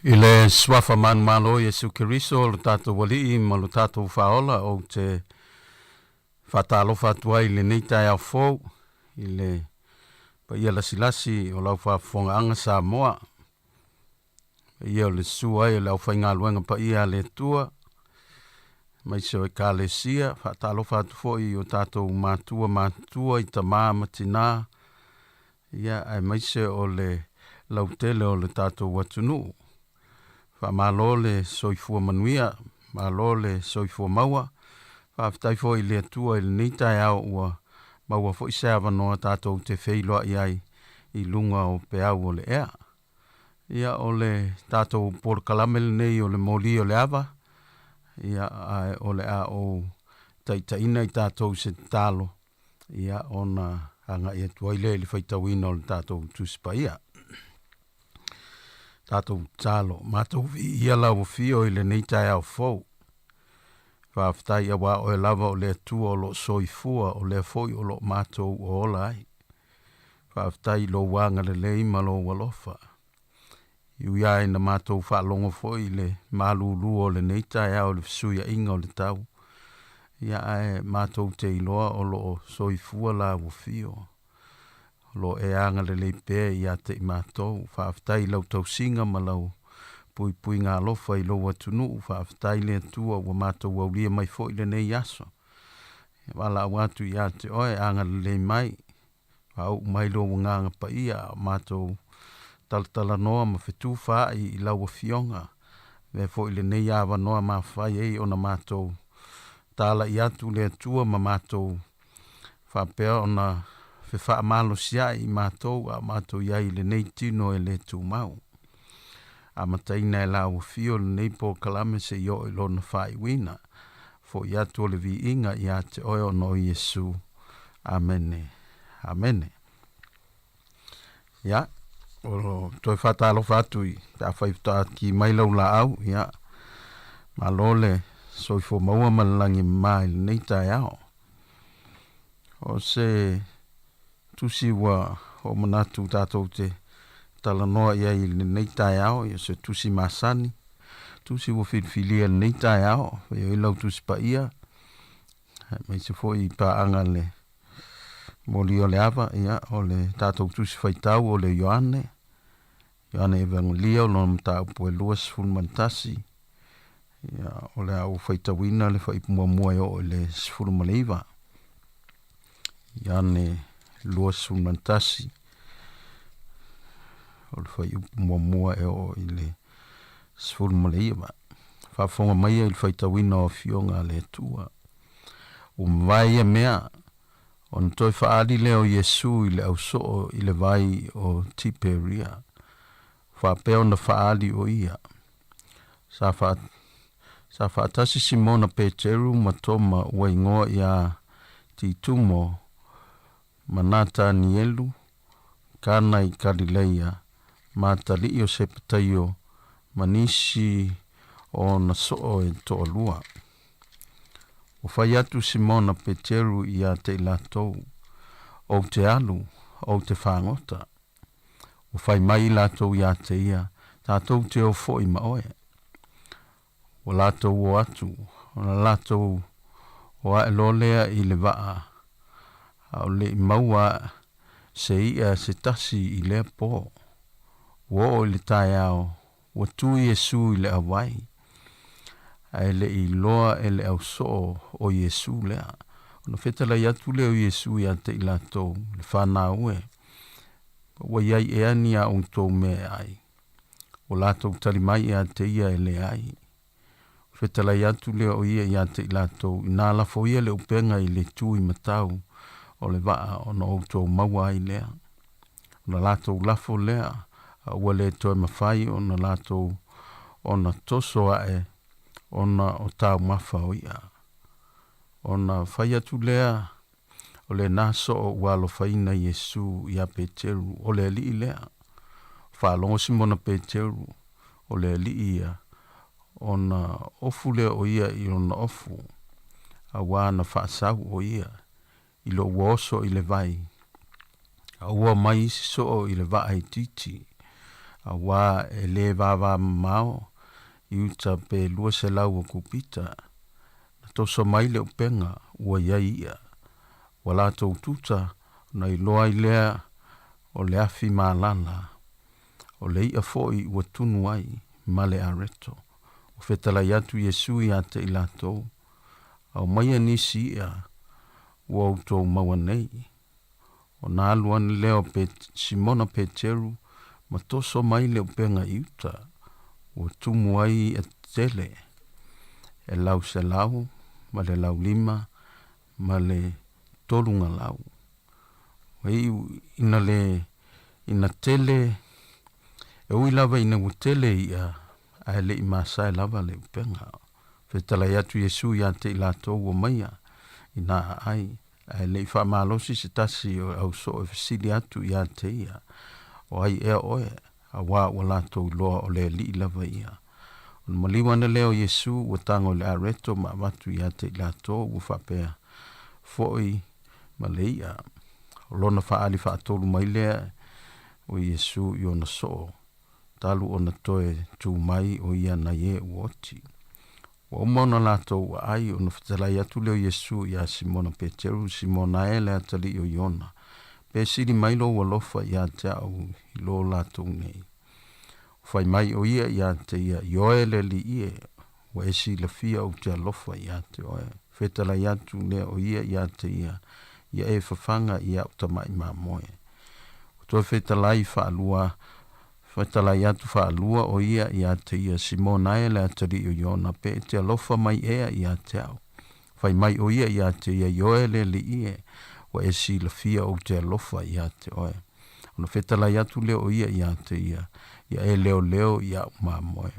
I le Suafa manumalo o Iesu Keriso o lo tatou Alii ma lo tatou Faaola, ou te faatalofa atu ai i lenei taeao fou i le paia lasilasi o lau faafofogaaga Samoa, paia o le susu ai o le aufaigaluega paia a le Atua, aemaise o Ekalesia. Faatalofa atu foi i o tatou matua matutua i tama ma tina, ia, aemaise o le lautele o le tatou atunuu. Faamalo le soifua manuia, malo le soifua maua. Faafetai foi i le Atua i lenei taeao ua maua foi se avanoa tatou te feiloai ai i luga o peau o le ea. Ia, o le tatou polokalame lenei o le moli o le ava, ia, ae o le a ou taitaiina i tatou i se tatalo, ia, ona agai atu ai lea i le faitauina o le tatou Tusi Paia. Tatou tatalo, matou viia lau afio i lenei taeao fou. Faafetai auā oe lava o le Atua o lo o soifua, o lea foi o lo o matou ola ai. Faafetai i lou agalelei ma lou alofa. I ui lava ina matou faalogo foi i le malulu o lenei taeao i le fesuiaiga o le tau, ia ae matou te iloa o lo o soifua lau afio. O lo o e agalelei pea ia te i matou. Faafetai i lau tausiga ma lau puipuiga alofa i lou atunuu. Faafetai le Atua ua matou aulia mai foi lenei aso. Valaau atu ia te oe, agalelei mai, faauu mai lou Agaga Paia a o matou talatalanoa ma fetufaai i lau Afioga. Avea foi lenei avanoa mafai ai ona matou talai atu le Atua ma matou faapea ona fefaamalosiai i matou a o matou i ai i lenei tino e le tumau. Amataina e lau Afio lenei polokalame seia oo i lona faaiuina. Fo'i atu o le viiga ia te oe ona o Iesu. Amene. Amene. Ia, o toe faatalofa atu i pe afai faatoa ki mai lau laau, ia, malo le soifua maua ma le lagi e mama i lenei taeao. O se tusi ua ou manatu tatou te talanoa i ai i lenei taeao, ia se tusi masani, tusi ua filifilia i lenei taeao, fai ai lau tusi paia, aemaise foi i paaga le moli o le ava, ia, o le tatou tusi faitau o le Ioane, Ioane Evangelia o lona mataupu e 21, ia, o le a ou faitauina le fuaiupu muamua e oo i le 19. Ioane 21, o le fuaiupu muamua e oo i le 19. Faafofoga maia i le faitauina o Afioga a le Atua. Ua mavae ia mea, ona toe faaali lea o Iesu i le ausoo i le vai o Tiperia, faapea ona faaali o ia. Sa faa, sa faatasi Simona Peteru ma Toma ua igoa iā Titumo ma Natanielu, Kana i Kalileia, ma atalii o Sepetaio ma nisi o ona soo e toalua. Ua fai atu Simona Peteru iā te i latou, Ou te alu, ou te fagota. Ua fai mai i latou iā te ia, Tatou te o foi ma oe. Ua latou o atu, ona latou o ae loa lea i le vaa, a o le i maua se iʻa se tasi i lea pō. Ua oo i le taeao, ua tū Iesū i le auai, ae le i iloa e le ausoo o Iesū lea. Ona fetalai atu lea o Iesū ia te i latou, Le whanau e, ua iai ea ni a outou mea e ai? Ua latou tali mai ia te ia e leai. Fetalai atu lea o ia ia te i latou, inā lafo ia le upega i le tu i matau o le vaa ona outou maua ai lea. Ona latou lafo lea, a ua le toe mafai ona latou ona toso ae ona o taumafa o i'a. Ona fai atu lea o lena soo ua alofaina Iesu iā Peteru, o le Alii lea. Faalogo Simona Peteru, o le Alii ia, ona ofu lea o ia i lona ofu, auā na faasau o ia i lo ua oso i le vai, a ua mai isi soo i le vaa itiiti, auā e lē vāvāmamao i uta pe 200 o kupita. Na toso mai le upega ua i ai iʻa. Ua latou tuta ona iloa ai lea o le afi malala, o le iʻa foi ua tunu ai ma le areto. Ua fetalai atu Iesu ia te i latou, Aumaia nisi iʻa ua outou maua nei. Ona alu ane lea o Simona Peteru ma toso mai le upega i uta, ua tumu ai iʻa tele, e lau selau ma le laulima ma le tolugalau. Ua iu ina le ina tele, e ui lava ina ua tele iʻa, ae le i masae lava le upega. Fetalai atu Iesu ia te i latou ua maia, ina aai, Ae le i faamalosi se tasi o le ausoo e fesili atu ia te ia, O ai ea oe? Auā ua latou iloa o le Alii lava ia. Ona maliu ane lea o Iesu, ua tago i le areto ma avatu ia te i latou, ua faapea foi ma le iʻa. O lona faaali faatolu mai lea o Iesu i ona soo, talu ona toe tu mai o ia nai e ua oti. Ua uma ona latou aai ona fetalai atu lea o Iesu iā Simona Peteru, Simona e, le atalii o Iona, pe sili mai lou alofa ia te au i lo latou nei. Ua fai mai o ia ia te ia, Ioe le Alii e, ua e silafia ou te alofa ia te oe. Fetalai atu lea o ia ia te ia, Ia e fafaga i a'u tama'i mamoe. Ua toe fetalai faalua, fetalai atu faalua o ia ia te ia, Simona e le atalii o Iona, pe e te alofa mai ea ia te a'u. Fai mai o ia ia te ia, Ioe le Alii e, ua e silafia ou te alofa ia te oe. Ona fetalai atu lea o ia ia te ia, Ia e leoleo i a'u mamoe.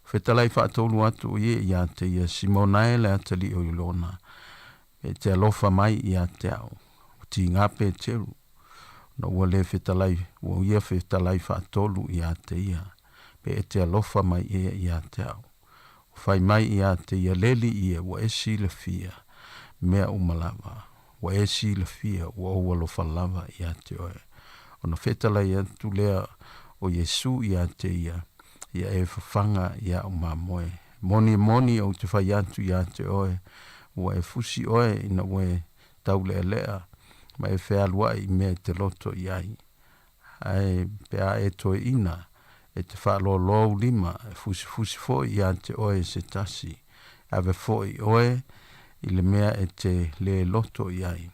Fetalai faatolu atu o ia ia te ia, Simona e le atalii o Iona, e te alofa mai ia te a'u. Ua tigā Peteru, ona ua lē fetalai, ua ia fetalai faatolu ia te ia, pe e te alofa mai ea ia te a'u. Ua fai mai ia te ia, Le Alii e, ua e silafia mea uma lava, ua e silafia ua ou alofa lava ia te oe. Ona fetalai atu lea o Iesu ia te ia, Ia e fafaga i a'u mamoe. Moni e moni ou te fai atu ia te oe, ua e fusi oe ina ua e taulealea ma e fealuai i mea e te loto i ai. Ae pe a e toeina, e te faaloaloa ou lima, e fusifusi foi ia te oe se tasi, e ave foi oe i le mea e te lē loto i ai.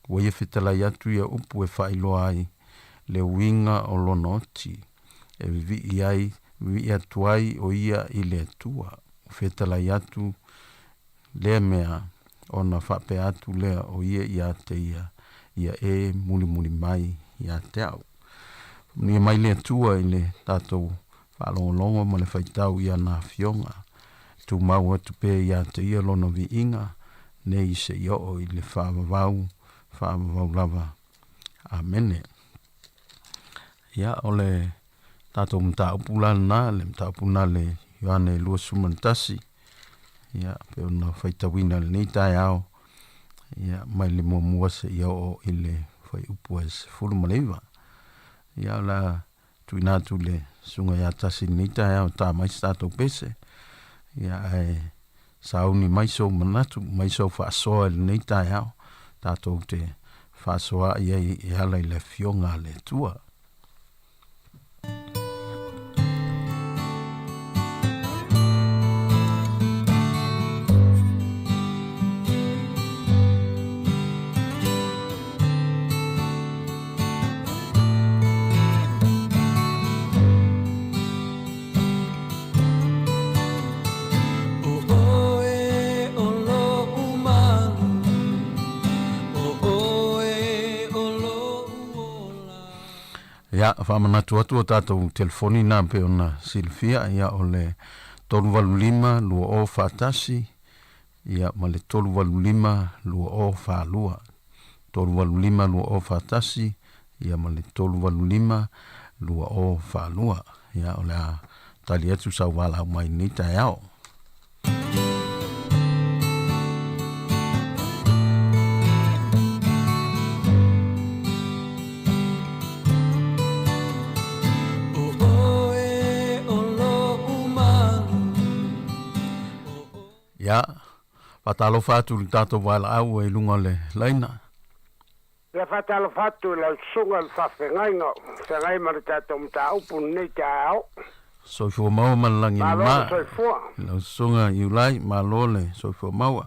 Ua ia fetalai atu ia upu e faailoa ai le uiga o lona oti, e vivii ai, vivii atu ai o ia i le Atua. Ua fetalai atu lea mea, ona faapea atu lea o ia ia te ia, ia e mulimuli mai ia te a'u. Faamanuia mai le Atua i le tatou faalogologo ma le faitau i ana Afioga. Tumau atu pea ia te ia lona viiga nei seia oo i le faavavau, faavavau lava. Amene. Ia, o le tatou mataupu la lena, le mataupu lena le Ioane 21, ia, pei ona faitauina i lenei taeao, ia, mai le muamua seia oo i le fuaiupu e 19. Ia, o le a tuuina atu i le susuga ia Tasi i lenei taeao e ta mai se tatou pese, ia, ae sauni mai sou manatu, mai sou faasoa i lenei taeao, tatou te faasoaai ai e ala i le Afioga a le Atua. Ia, faamanatu atu o tatou telefoni na pei ona silafia, ia o le 385 2041, ia ma le 385 2042. 385 2041, ia ma le 385 2042. Ia, o le a tali atu sau valaau mai i lenei taeao. Ia, faatalofa atu i le tatou valaau i luga o le laina. Ia faatalofa atu i lau susuga i le faafeagaiga o feagai ma le tatou mataupu i lenei taeao. Soifua maua ma le lagi Malo le mama. soifua. I lau susuga Iulai, malo le soifua maua.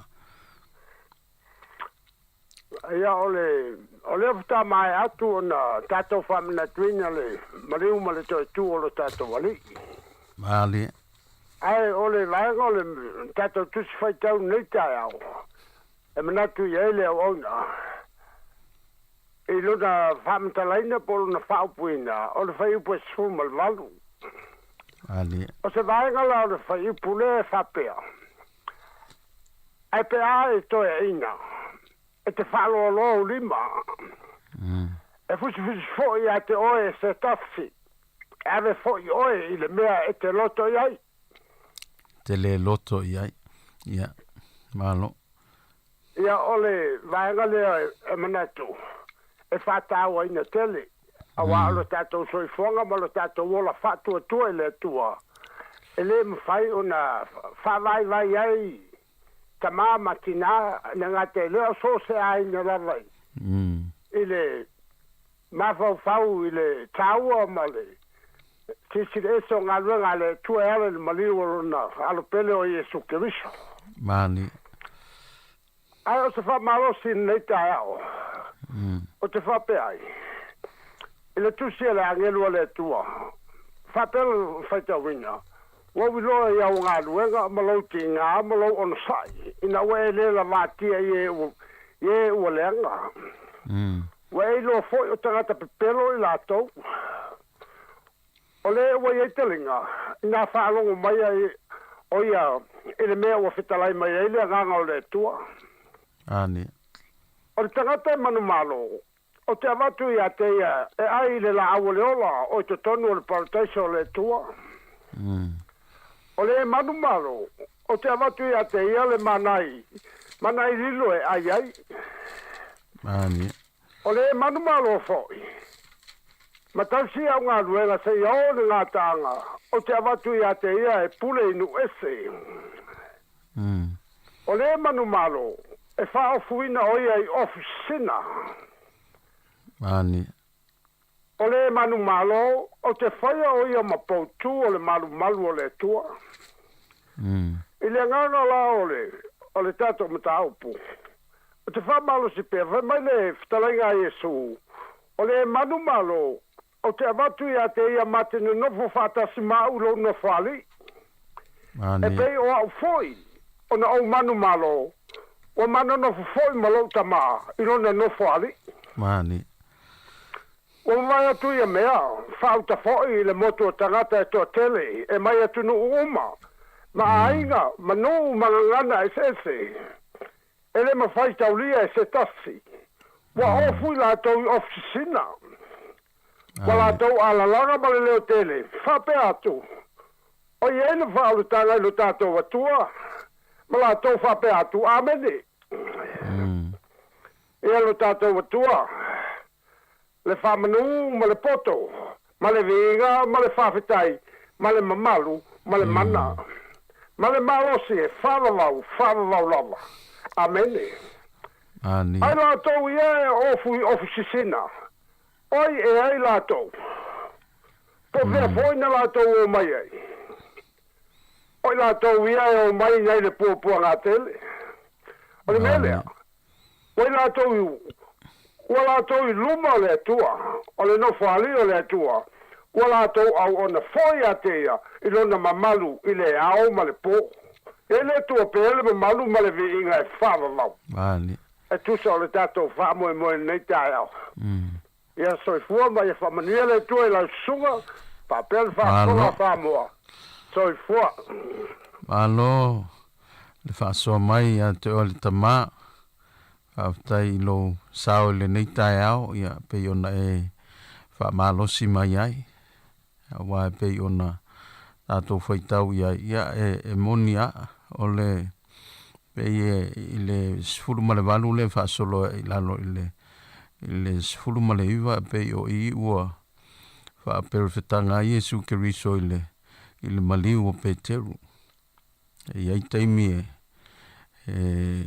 Ia o le o lea faatoa maea atu ona tatou faamanatuina le maliu ma le toetu o lo tatou Alii. Malie. Ae o le vaega o le tatou Tusi Faitau i lenei taeao, E manatu i ai le auauna i lona faamatalaina po o lona faaupuina o le fuaiupu e 18. Alia. O se vaega la o le fuaiupu lea e faapea, Ae pe a e toeaina, e te faaloaloa ou lima, e fusifusi foi ia te oe e se tasi, e ave foi oe i le mea e te loto i ai. Te lē loto i ai. Ia, malo. Ia, o le vaega lea e manatu e faatauaina tele, auā o lo tatou soifuaga ma lo tatou ola faatuatua i le Atua, e lē mafai ona faavaivai ai tamā ma tinā, le gata i lea, o so o se aiga lava i le mafaufau i le taua ma le Silisili ese o galuega a le Atua e ala i le maliu o Lona Alo pele o Iesu Keriso. Mani. Ae o se faamalosi i lenei taeao, ou te faapea ai, i le tusi a le agelu a le Atua, faapea lona faitauina, Ua ou iloa i au galuega ma lou tiga ma lou onosai, ina ua e le lavatia i e ua, i e ua leaga. Ua e iloa foi o tagata pepelo i latou. O le ua i ai taliga, inā faalogo mai ai o ia i le mea ua fetalai mai ai le Agaga o le Atua. Ane. O le tagata e manumalo, ou te avatu ia te ia e ai i le laau o le ola o i totonu o le parataiso o le Atua. O le e manumalo, ou te avatu ia te ia le manai, manai lilo e ai ai. Ane. O le e manumalo foi, ma tausi au galuega seia oo le gataaga, ou te avatu ia te ia e pule i nuu ese. O le e manumalo, e faaofuina o ia i ofisina. Ani. O le e manumalo, ou te faia o ia ma poutū o le malumalu o le Atua. I le agaga la o le, o le tatou mataupu, ou te faamalosi pea, fai mai le fetalaiga a Iesu, O le e manumalo, ou te avatu ia te ia ma te nonofo faatasi ma au i lou nofoalii. E pei o au foi, ona ou manumalo, ua ma nonofo foi ma lou Tama i lona nofoalii. Ua mavae atu ia mea, faauta foi i le motu o tagata e toatele e mai atunuu uma, ma aiga, ma nuu ma gagana eseese. E le mafai taulia e se tasi. Ua ofu i latou i ofisisina. Ua latou alalaga ma le leo tele, faapea atu, O i ai le faaolataga i lo tatou Atua, ma latou faapea atu, Amene. Ia lo tatou Atua, le faamanu ma le poto, ma le viiga ma le faafetai, ma le mamalu ma le mana, ma le malosi e faavavau, faavavau lava. Amene. Ai latou ia e ofu i ofisisina, oi e ai latou, po fea foi na latou o mai ai. Oi latou ia e o mai nai le puapuaga tele. O le mea lea, Ua i latou i, ua latou i luma o le Atua, o le nofoalii o le Atua, ua latou auauna foi ia te ia i lona mamalu i le ao ma le po. E le Atua pea le mamalu ma le viiga e faavavau. E tusa o le tatou faamoemoe i lenei taeao. Ia soifua ma ia faamanuia le Atua i lau susuga, faapea le faafofoga a Samoa. Soifua. Malo le faasoa mai ia te oe le tama. Faafetai i lou sao i lenei taeao, ia pei ona e faamalosi mai ai. Aua e pei ona tatou faitau i ai, ia e moni a, o le pei e i le 18 lea e faasolo ai i lalo i le i le 19 e pei o i ua faaperefetaga ai Iesu Keriso i le i le maliu o Peteru. E i ai taimi e e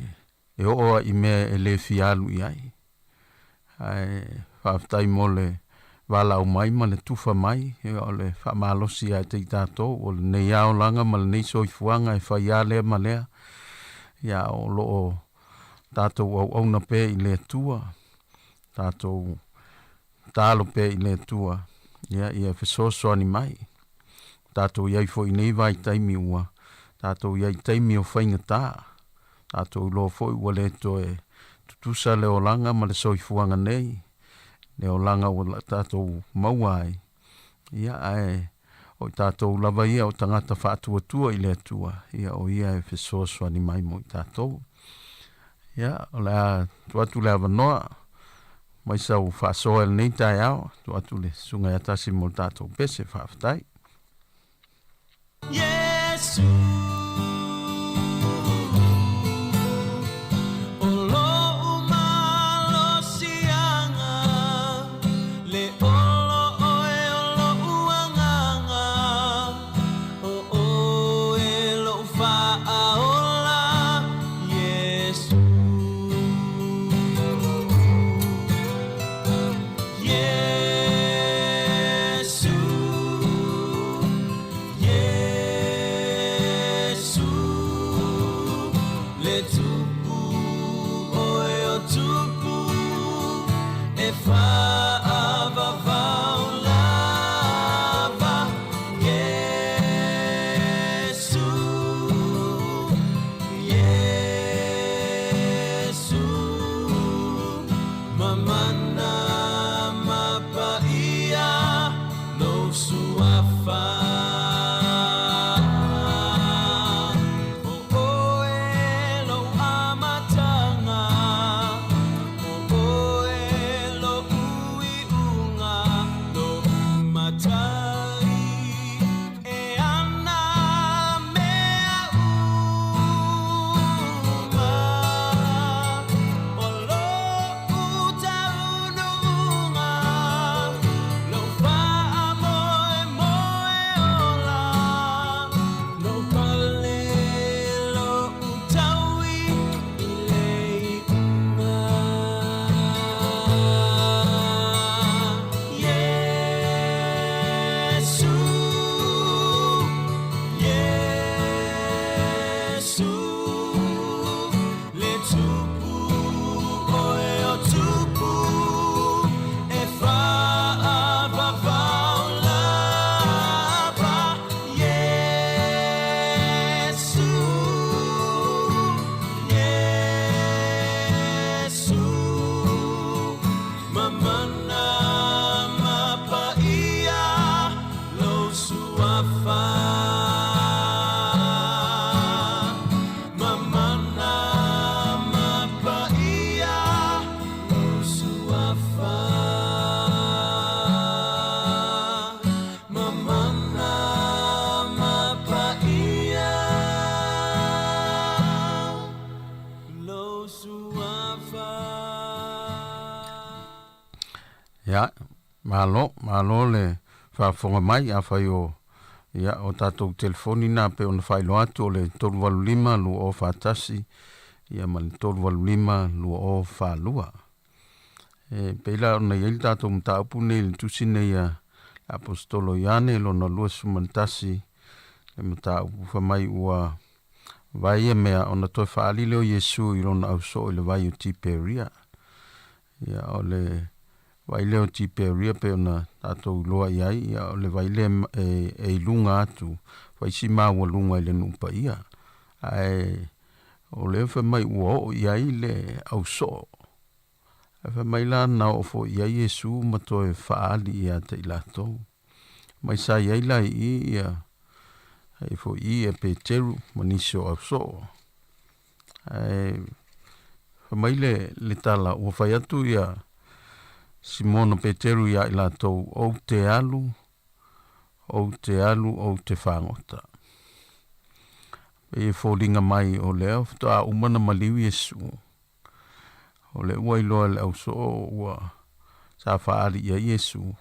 e oo ai i mea e le fia alu i ai. Ae faafetai mo le valaau mai ma le tufa mai, ia o le faamalosi ia te i tatou, o lenei aolaga ma lenei soifuaga e fai lava lea ma lea, ia o lo o tatou auauna pea i le Atua, tatou talo pea i le Atua, ia ia fesoasoani mai. Tatou i ai foi i nei vaitaimi ua tatou i ai i taimi o faigata, tatou iloa foi ua le toe tutusa le olaga ma le soifuaga nei, le olaga ua tatou maua ai, ia ae o i tatou lava ia o tagata faatuatua i le Atua, ia o ia e fesoasoani mai mo i tatou. Ia, o le a tuu atu le avanoa mai sau faasoa i lenei taeao, tuu atu le Susuga ia Tasi mo le tatou pese, faafetai. e faavavao lava Iesu Iesu Mamana ma paia lou suafa O oe lou amataga O oe lo'u iuga Lou matai e ana mea uma O lo'u taunuuga Lou faamoemoe ola Lou pale lo'u taui i le iuga Iesu Iesu Le Tupu oe o Tupu e faavavao lava Iesu Iesu Mamana ma paia lou suafa Mamana ma paia lou suafa Mamana ma paia lou suafa. Ia, malo, malo le faafofoga mai. Afai o, ia, o tatou telefoni na pei ona faailoa atu o le 385 2041, ia ma le 385 2042. E pei la ona i ai le tatou mataupu nei i le tusi nei a le Aposetolo Ioane lona 21, le mataupu fai mai ua vaai ia mea ona toe faaali lea o Iesu i lona ausoo i le vai o Tiperia. Ia, o le vai lea o Tiperia pei ona tatou iloa i ai, ia, o le vai lea e, e i luga atu, fai si maualuga i le nuu paia. Ae o lea fai mai ua oo i ai le ausoo. Ae fai mai la na oo foi i ai Iesu ma toe faaali ia te i latou. Mai sa i ai la i i ia, ai foi i ia Peteru ma nisi o ausoo. Ae fai mai le, le tala ua fai atu ia Simona Peteru iā i latou, Ou te alu, ou te alu, ou te fagota. Pei e foliga mai o lea faatoa uma na maliu Iesu. O lea ua iloa e le ausoo ua sa faaali i ai Iesu,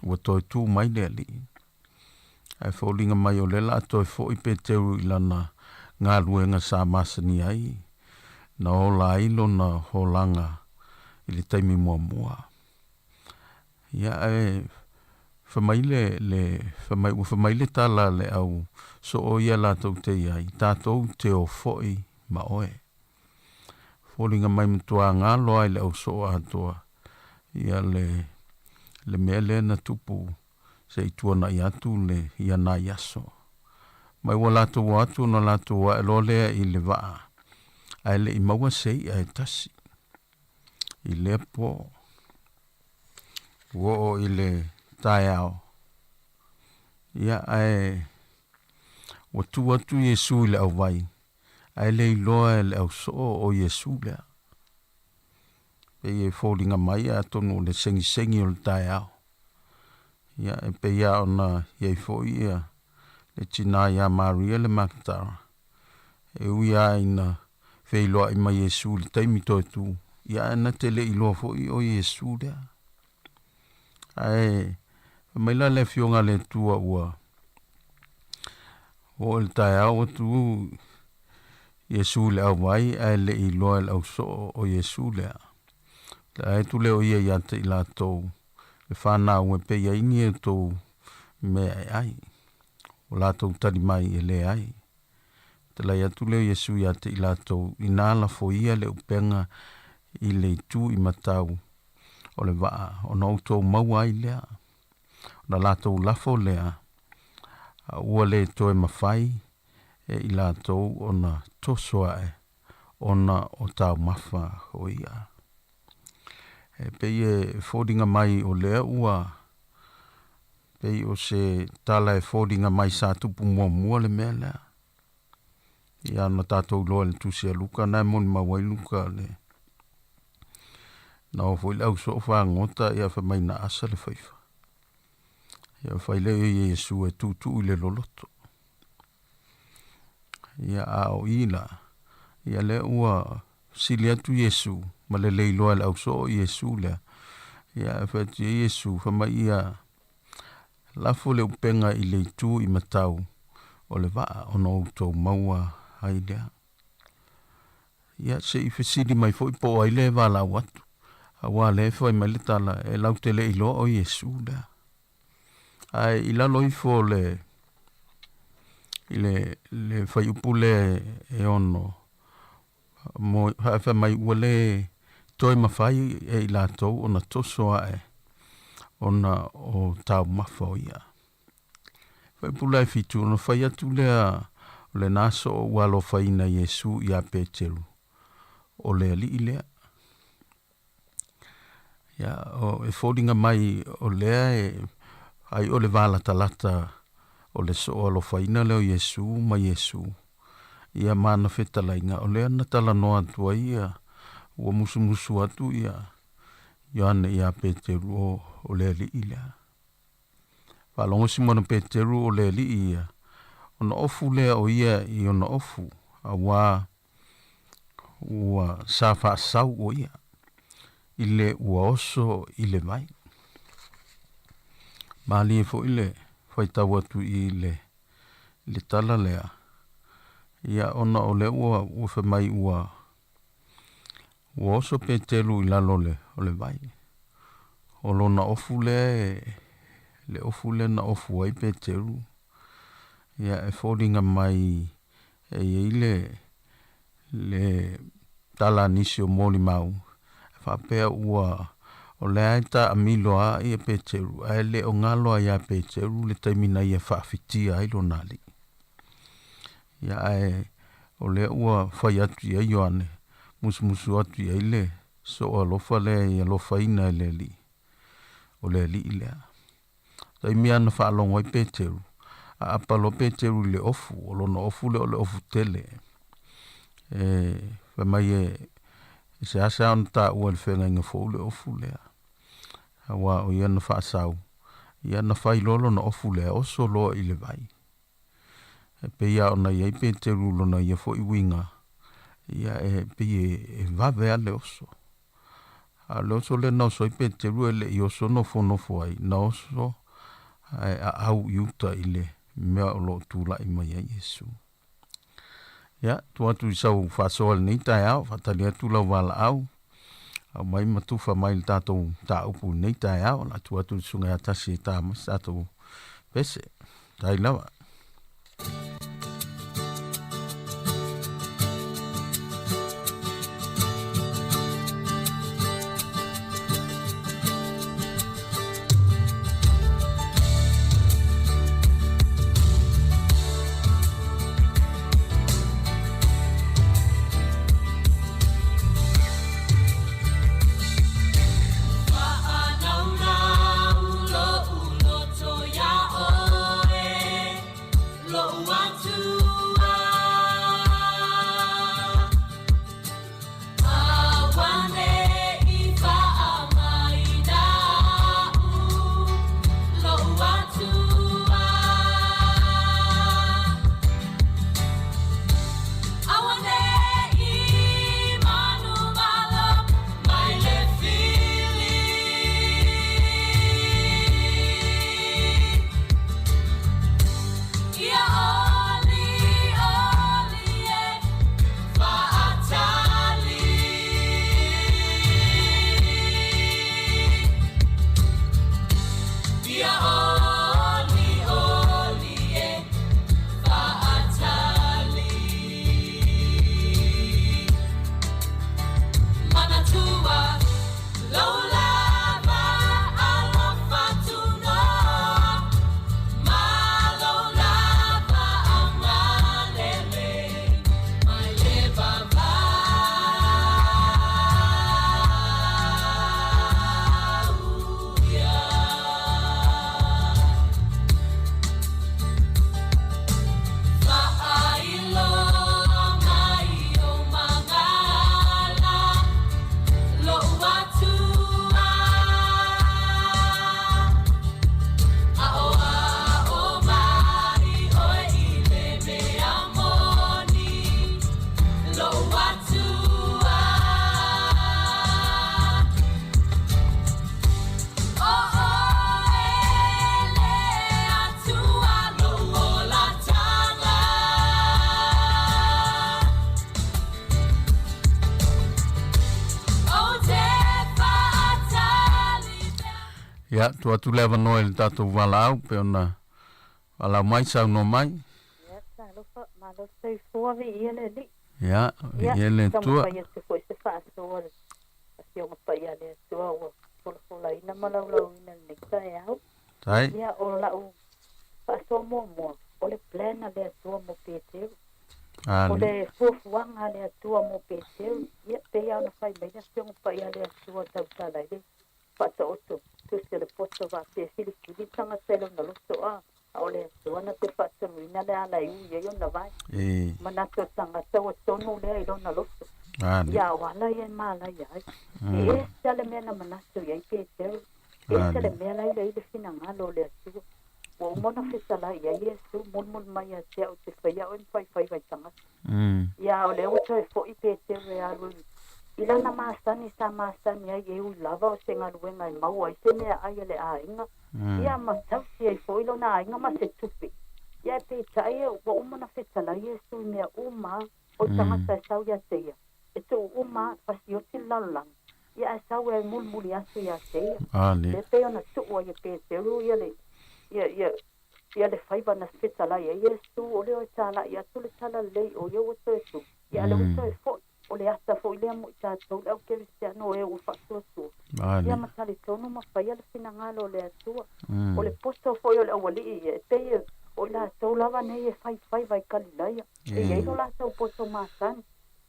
ua toe tu mai le Alii. Ae foliga mai o lea la a toe foi Peteru i lana galuega sa masani ai, na ola ai lona holaga i le taimi muamua. Ia, ae fai mai le, le, fai mai, ua fai mai le tala a le au soo ia latou te i ai, tatou te o foi ma oe. Foliga mai matua galo ai le au soo atoa, ia le, le mea lea na tupu se i tuanai atu le ia nai aso. Mai ua latou o atu ona latou ae loa lea i le vaa, ae le i maua se i'a e tasi. I lea po, ua oo i le taeao, ia ae ua tu atu Iesu i le auvai, ae le iloa e le ausoo o Iesu lea. Pei e foliga mai atonu o le segisegi o le taeao. Ia, e pei lava ona i ai foi ia le tinā iā Maria le Magatara, e ui lava ina feiloai mai Iesu i le taimi toe tu, ia ae na te le iloa foi o Iesu lea. Ae fai mai la le Afioga a le Atua ua oo i le taeao ua tu Iesu i le auvai ae le i iloa e le ausoo o Iesu lea. Ae atu lea o ia ia te i latou le fanau e pei ai ni outou mea e ai. Ua latou tali mai e leai. Talai atu lea o Iesu ia te i latou, inā lafo ia le upega i le itu i matau. o le vaa ona outou maua ai lea. Ona latou lafo lea, a ua le toe mafai e i latou ona toso ae ona o taumafa o i'a. E pei e foliga mai o lea ua pei o se tala e foliga mai sa tupu muamua le mea lea. Ia na tatou iloa i le tusi a Luka, na e molimau ai Luka le na o foi le au soo fagota ia fai mai na asa le faifa. Ia fai lea o Iesu e tuutuu i le loloto. Ia a o i la, ia lea ua sili atu Iesu ma le le iloa e le au soo Iesu lea. Ia e fai atu i ai Iesu, fai mai ia lafo le upega i le itu i matau o le vaa ona outou maua ai lea. Ia se i fesili mai foi po o ai lea e valaau atu, auā lea e fai mai le tala e lau te le iloa o Iesu lea. Ae i lalo ifo o le i le le fuaiupu lea e ono mo fai mai ua le toe mafai e i latou ona toso ae ona o taumafa o ia. Fuaiupu la e fitu ona fai atu lea o lena soo ua alofaina Iesu iā Peteru o le alii lea. Ia, o, e foliga mai o lea e ai o le valatalata o le soo alofaina lea o Iesu ma Iesu. Ia ma ana fetalaiga, o lea na talanoa atu ai ia, ua musumusu atu ia Ioane iā Peteru o, o le alii lea. Faalogo Simona Peteru o le alii ia, ona ofu lea o ia i ona ofu, auā ua sa faasau o ia i le ua oso i le vai. Malie foi le faitau atu i le, le tala lea, ia ona o lea ua, ua fai mai ua, ua oso Peteru i lalo o le, o le vai. O lona ofu lea e, le ofu lea na ofu ai Peteru, ia e foliga mai e i ai le, le tala a nisi o molimau, e faapea ua o lea e taamilo lava ia Peteru, ae le o galo lava ia Peteru le taimi na ia faafitia ai lona alii. Ia ae o lea ua fai atu i ai Ioane, musumusu atu i ai le soo alofa lea i alofaina e le Alii, o le Alii lea. Taimi lava na faalogo ai Peteru, aapa loa Peteru i le ofu, o lona ofu lea o le ofu tele. E fai mai e, e seasea ona taua i le feagaiga fou le ofu lea. Auā o ia na faasau, ia na fai loa lona ofu lea, oso loa i le vai. E pei lava ona i ai Peteru lona ia foi uiga, ia e pei e, e vave lava le oso. A o le oso lea na oso ai Peteru e le i oso nofonofo ai, na oso ae aau i uta i le mea o lo o tulai mai ai Iesu. Ia, tuu atu i sau faasoa i lenei taeao, faatali atu lau valaau, aumai ma tufa mai le tatou mataupu i lenei taeao, o le a tuu atu i le Susuga ia Tasi e ta mai se tatou pese. Tai lava. Ia, tuu atu le avanoa i le tatou valaau pei ona valaau mai, saunoa mai. Ia, talofa, malo le soifua, viia le Alii. Ia, viia le Atua. Taumafai atu foi se faasoa le Afioga Paia a le Atua ua folafolaina ma laulauina i lenei taeao. Tai. Ia, o lau faasoa muamua, o le plan a le Atua mo Peteru. O le fuafuaga a le Atua mo Peteru, ia, pei lava ona fai mai le Afioga Paia a le Atua tautala i le faataoto tusi o le poto faapea filifili le tagata i lona loto a a o le Atua na te faatonuina le ala e ui ai ona vae. Manatu o le tagata ua tonu lea i lona loto. Ia o ala ia e malaia ai. E ese le mea na manatu i ai Peteru, e ese le mea la i le finagalo o le Atua. Ua uma ona fetalai i ai Iesu, mulimuli mai ia te au te faia oe ma faifaiva i tagata. Ia o lea ua toe foi Peteru e alu i lana masani sa masani ai e ui lava o se galuega e maua ai se meaai a le aiga, ia ma tausi ai foi lona aiga ma se tupe. Ia e peitai ua uma ona fetalai Iesu i mea uma o le tagata e sau ia te ia, e tuu uma fasioti le lalolagi, ia ae sau e mulimuli atu ia te ia. Lea pei ona tuu ai e Peteru ia le ia ia ia le faiva na fetalai ai Iesu, o lea e talai atu le talalelei o ia ua toe tu, ia a o lea ua toe foi. O le ata foi lea mo i tatou le au kerisiano e ua faatuatua. Ia ma talitonu ma faia le finagalo o le Atua. O le poto foi o le aualii ia, e pei o i latou lava nei e faifaiva i Kalilaia, e i ai lo latou poto masani,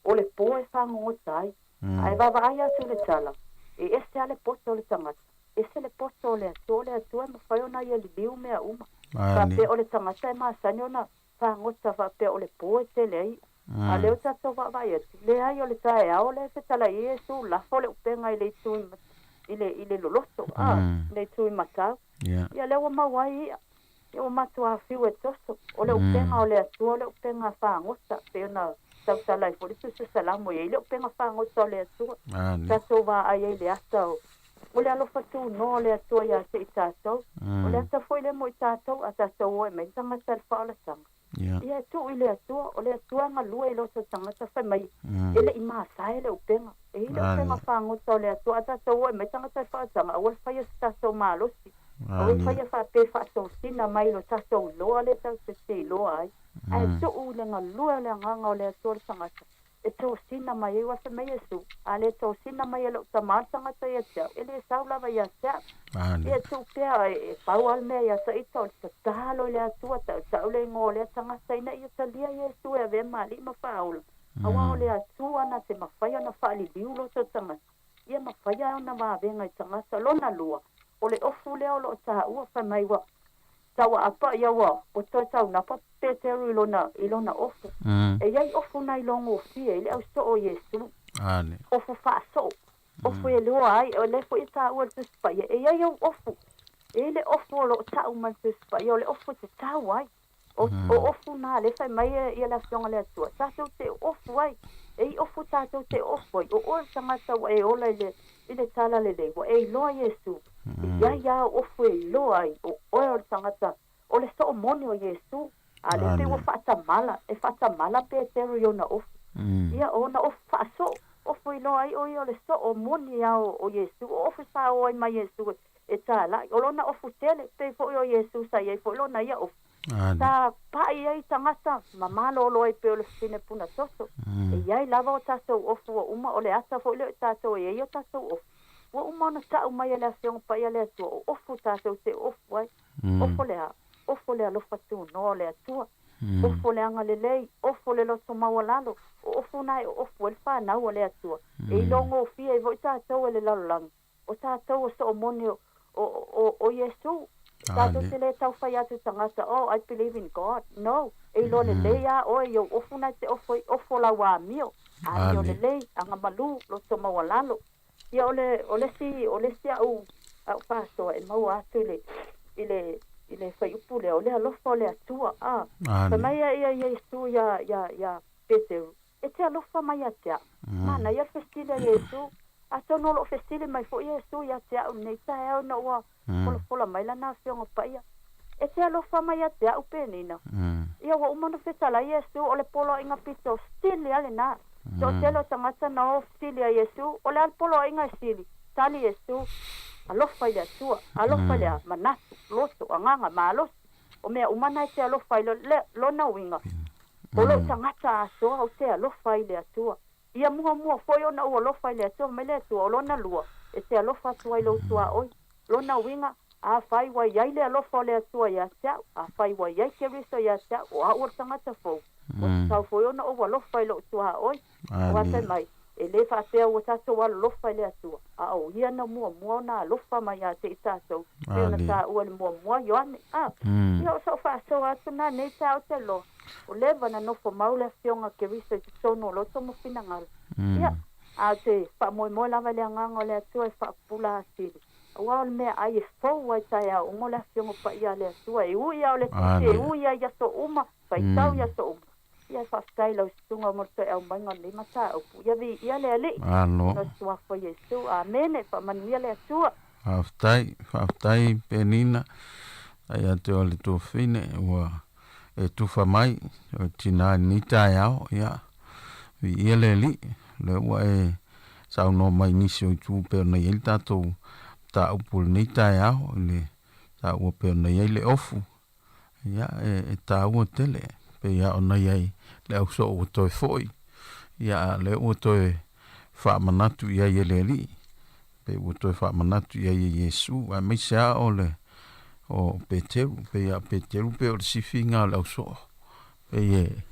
o le po e fagogota ai. Ae vaavaai atu i le tala, e ese lava le poto o le tagata, ese le poto o le Atua, o le Atua e mafai ona ia liliu mea uma. Faapea o le tagata e masani ona fagota faapea o le po e tele ai i'a. A o lea ua tatou vaavaai atu, leai o le taeao lea e fetalai ai Iesu, lafo le upega i le itu i le, i le loloto, a, le itu i matau. Ia lea ua maua ai i'a. Ia ua matua fiu e toso. O le upega o le Atua o le upega fagota, pei ona tautala ai foi le Tusi o Salamo, e i ai le upega fagota o le Atua. Tatou vaai ai i le ata o O le alofa tunoa o le Atua ia te i tatou. O le ata foi lea mo i tatou, a tatou o e mai le tagata i le faaolataga. Ia e tuu i le Atua, o le Atua e galue i loto tagata fai mai, e le i masae le upega. E i le upega fagota o le Atua, a tatou o e mai tagata i le faaolataga, aua le faia se tatou malosi. Aua le faia faapea faatosina mai lo tatou iloa lea tatou te iloa ai. Ae tuu i le galue o le Agaga o le Atua le tagata. E tosina mai ai, ua fai mai Iesu, A le tosina mai e lou tama le tagata ia te au, e le sau lava ia te au. Ia tuu pea, e pau lava le mea ia te ita o le tatalo i le Atua, tautau le igoa o lea tagata ina ia talia Iesu e avea ma alii ma faaola, aua o le Atua na te mafai ona faaliliu loto tagata, ia mafai lava ona vavega i tagata. Lona lua, o le ofu lea o lo o taua, fai mai ua Tau aapa ia ua ua toe taunapa Peteru i lona i lona ofu. E i ai ofu na iloa gofie i le au soo o Iesu. Ofu faasoo. Ofu e iloa ai, o lea foi e taua i le Tusi Paia, e i ai ou ofu. E i ai le ofu o lo o tau mai i le Tusi Paia, o le ofu e tatau ai. O, o ofu na lea e fai mai ia le Afioga a le Atua, tatou te ofu ai. E i ofu tatou te ofu ai. O oe le tagata ua e ola i le, i le talalelei, ua e iloa Iesu. E i ai lava ou ofu e iloa ai, o oe o le tagata, o le soo moni o Iesu. A lea pei ua faatamala, e faatamala Peteru i ona ofu. Ia, o ona ofu faasoo, ofu e iloa ai o ia o le soo moni lava o Iesu, o ofu sa o ai ma Iesu e talai. O lona ofu tele, pei foi o Iesu sa i ai foi lona ia ofu. Sa pai ai tagata ma malolo ai pei o le fafine puna toto. E i ai lava o tatou ofu ua uma, o le ata foi lea o i tatou e i ai o tatou ofu. Ua uma ona tau mai e le Afioga Paia a le Atua, o ofu tatou te ofu ai. Ofu le a? Ofu le alofa tunoa o le Atua. Ofu le agalelei, ofu le loto maualalo, o ofu na e oofu ai le fanau a le Atua. E iloa gofie ai foi tatou e le lalolagi, o tatou o soo moni o, o, o, o Iesu. Tatou te le tau fai atu i tagata, Oh, I believe in God. No. E iloa lelei a oe i ou ofu na e te ofu ai, ofu o lau amio. Amio lelei, agamalu, loto maualalo. Ia o le, o le isi, o le isi a'u, a'u faasoa e maua atu i le, i le, i le fuaiupu lea, o le alofa o le Atua. A. Fai mai ia, ia Iesu iā, iā, iā Peteru, E te alofa mai ia te a'u. Manaia le fesili a Iesu. Atonu o lo'o fesili mai foi Iesu ia te a'u lenei taeao ina ua folafola mai Lana Afioga Paia. E te alofa mai ia te a'u, Penina? Ia ua uma ona fetalai Iesu, o le poloaiga pito sili a lena. Toatele o tagata na o fesili a Iesu, O le a le poloaiga e sili? Tali Iesu, Alofa i le Atua, alofa i le manatu, loto, agaga, malosi. O mea uma na e te alofa ai le, lona uiga, o lou tagata atoa ou te alofa ai i le Atua. Ia muamua foi ona ou alofa i le Atua mai le Atua, o lona lua, e te alofa atu ai i lou tuaoi. Lona uiga, afai ua i ai le alofa o le Atua ia te au, afai ua i ai Keriso ia te au, o au o le tagata fou, ua tatau foi ona ou alofa i lou tuaoi. Aua fai mai, e le faapea ua tatou alolofa i le Atua, a o Ia na muamua ona alofa mai ia te i tatou, pei ona taua i le muamua Ioane. A, ia o sou faasoa atu na nei pe a ou te loa, ua leva na nofo mau le Afioga a Keriso i totonu o loto ma finagalo. Ia, a o te faamoemoe lava i le Agaga o le Atua e faapupula atili, aua o le meaai e fou ai taeao uma o le Afioga Paia a le Atua, e ui lava o le Tusi e ui ai i aso uma, faitau i aso uma. Ia, faafetai i lau susuga mo le toe aumaiga o lenei mataupu. Ia viia le Alii. Malo. Ona o le Suafa o Iesu. Amene. Faamanuia le Atua. Faafetai, faafetai Penina, ai ia te oe le tuafafine ua e tufa mai o le tina i lenei taeao. Ia, viia le Alii, o lea ua e saunoa mai i nisi o itu pei ona i ai le tatou mataupu i lenei taeao i le taua pei ona i ai le ofu. Ia, e taua tele, pei lava ona i ai le ausoo ua toe foi, ia a o lea ua toe faamanatu i ai e le Alii, pei ua toe faamanatu i ai e Iesu, aemaise lava o le o Peteru, pei lava o Peteru pei o le sifiga o le ausoo. Pei e,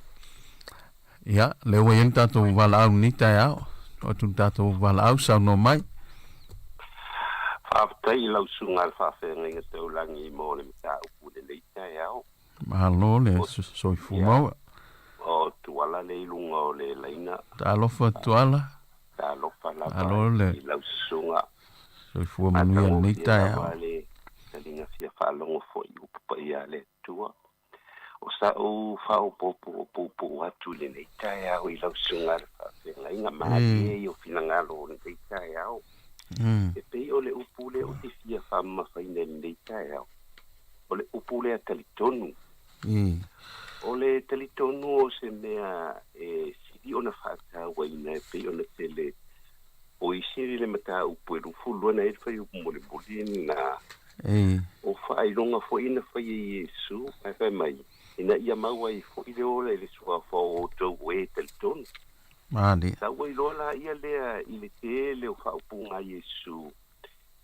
ia, lea ua i ai le tatou valaau i lenei taeao, tuu atu i le tatou valaau, saunoa mai. Faafetai i lau susuga i le faafeagaiga taulagi mo le mataupu i lenei taeao. Malo le soifua maua. O Tuala lea i luga o le laina. Talofa Tuala. Talofa lava i lau susuga. Soifua manuia lenei taeao. Matagofie lava le taliga fia faalogo foi i upu paia a le Atua. O sa'u faaopoopo atu i lenei taeao i lau susuga i le faafeagaiga, malie i ou finagalo o lenei taeao. E pei o le upu lea ou te fia faamamafaina i lenei taeao, o le upu lea talitonu. O le talitonu o se mea e sili ona faatauaina e pei ona tele o isi le mataupu e 22 na i ai le fuaiupu mulimuli lena. O faailoga foi na fai e Iesu, ae fai mai, ina ia mau ai foi le ola i le suafa o outou o e talitonu. Sa ua iloa laia lea i le tele o faaupuga a Iesu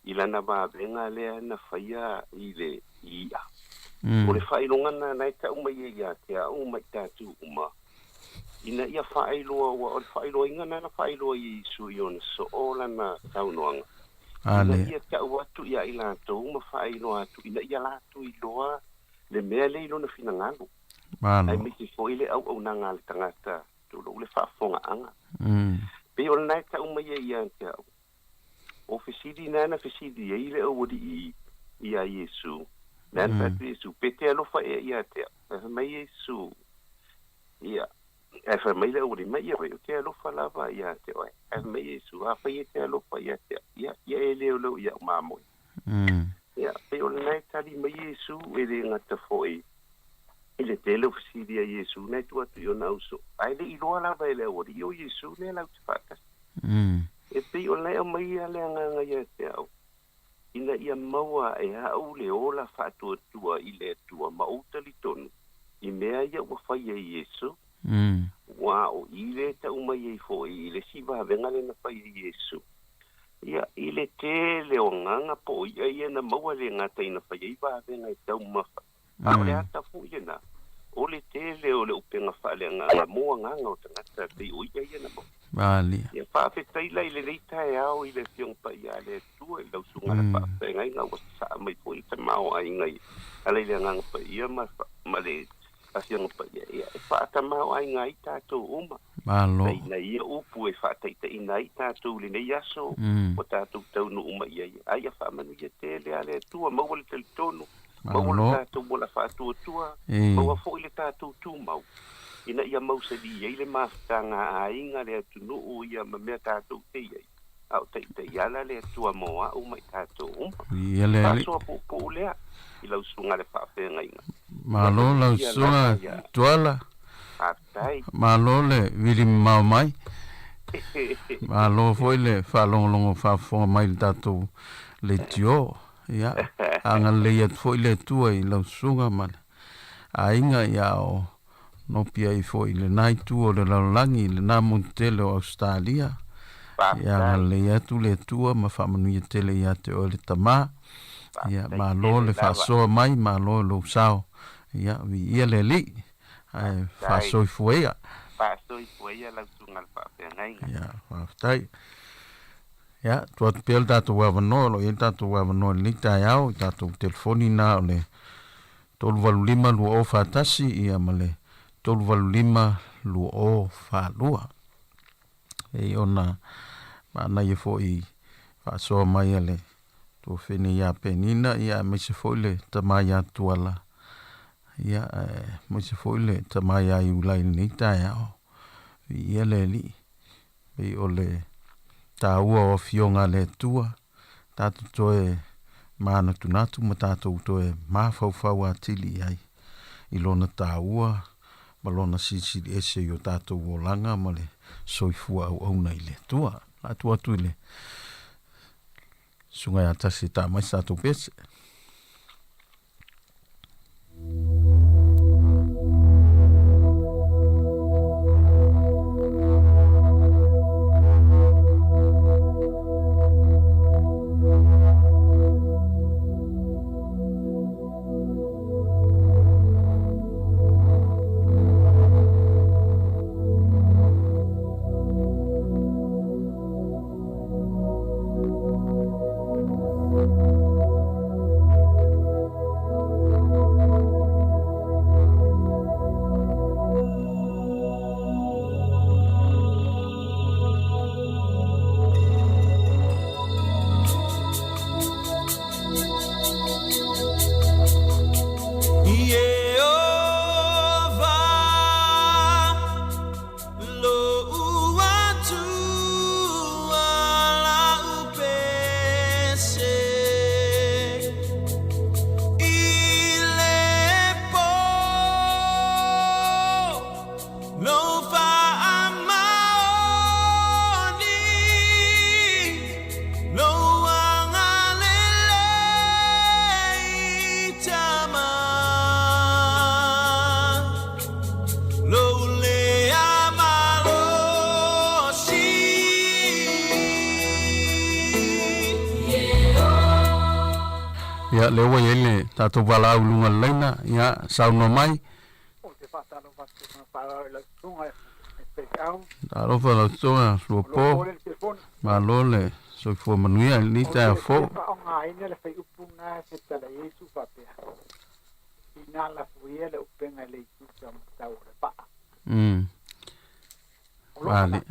i lana vavega lea na faia i le i'a. O le faailoga lena na e tau mai ai ia te au ma i tatou uma, ina ia faailoa, aua o le faailoaina lena na faailoa e Iesu i ona soo lana saunoaga, ina ia tau atu ia i latou ma faailoa atu ina ia latou iloa le mea lea i lona finagalo, aemaise foi le auaunaga a le tagata, tulou le faafofogaaga. Pei o lena e tau mai ai ia te au. O fesili na na fesili ai le aualii iā Iesu, na na fai atu Iesu, Pe te alofa ea ia te au? Ae fai mai Iesu, Ia. Ae fai mai le aualii mai, Ia, ou te alofa lava ia te oe. Ae fai mai Iesu, Afai e te alofa ia te au, ia, ia e leoleo i au mamoe. Ia, pei o lena e tali mai Iesu, e le gata foi i le tele o fesili a Iesu na e tuu atu i ona uso, ae le i iloa lava e le aualii o Iesu lea latou te faatasi. E pei o lena e aumai ia le agaga ia te au, ina ia maua e au le ola faatuatua i le Atua ma ou talitonu i mea ia ua fai e Iesu, ua o i lea e tau mai ai foi i le isi vavega lea na fai e Iesu. Ia, i le tele o agaga po o i'a ia na maua le gata ina fai ai vavega e taumafa A o le ata foi lena, o le tele o le upega faaleagaga mo agaga o tagata pei o i'a ia na maua. Malie. Ia faafetai la i lenei taeao i le Afioga Paia a le Atua i lau susuga le faafeagaiga ua sasaa mai foi le tamaoaiga i ala i le Agaga Paia ma ma le Afioga Paia ia e faatamaoaiga ai tatou uma. Malo. Ina ia upu e faataitaiina ai tatou i lenei aso ua tatou taunuu mai ai. A ia faamanuia tele a le Atua, maua le talitonu Maua le tatou ola faatuatua, maua foi le tatou tumau, ina ia mausali ai le mafutaga a aiga, le atunuu ia ma mea tatou te i ai, a o taitaiala le Atua mo au ma i tatou uma. Ia le Alii. Faasoa puupuu lea i lau susuga le faafeagaiga. Malo lau susuga Tuala. Faafetai. Malo le vili mamao mai. Malo foi le faalogologo faafofoga mai i le tatou leitio. Ia, agalelei atu foi le Atua i lau susuga ma le aiga, ia o nopi ai foi i lena itu o le lalolagi, i lena motu tele o Ausetalia. Ia agalelei atu le Atua ma faamanuia tele ia te oe le tama. Ia, malo le faasoa mai, malo i lou sao. Ia, viia le Alii, ae faasoifua ia. Faasoifua ia lau susuga i le faafeagaiga. Ia, faafetai. Ia, tuu atu pea le tatou avanoa, o lo o i ai le tatou avanoa i lenei taeao i tatou telefoni na o le 385 2041 ia ma le 385 2042. E ona manaia foi faasoa mai a le tuafene ia Penina, ia aemaise foi le tama ia Tuala, ia aemaise foi le tama ia Iulai i lenei taeao. Viia le Alii. Pei o le taua o Afioga a le Atua, tatou toe manatunatu ma tatou toe mafaufau atili i ai i Lona taua ma Lona silisili ese i o tatou olaga ma le soifua auauna i le Atua. O le a tuu atu i le Susuga ia Tasi e taa mai se tatou pese. Ia, lea ua i ai le tatou valaau i luga o le laina, ia, saunoa mai. Talofa lau susuga Luapo, malo le soifua manuia i lenei taeao fou. Mm. Vale.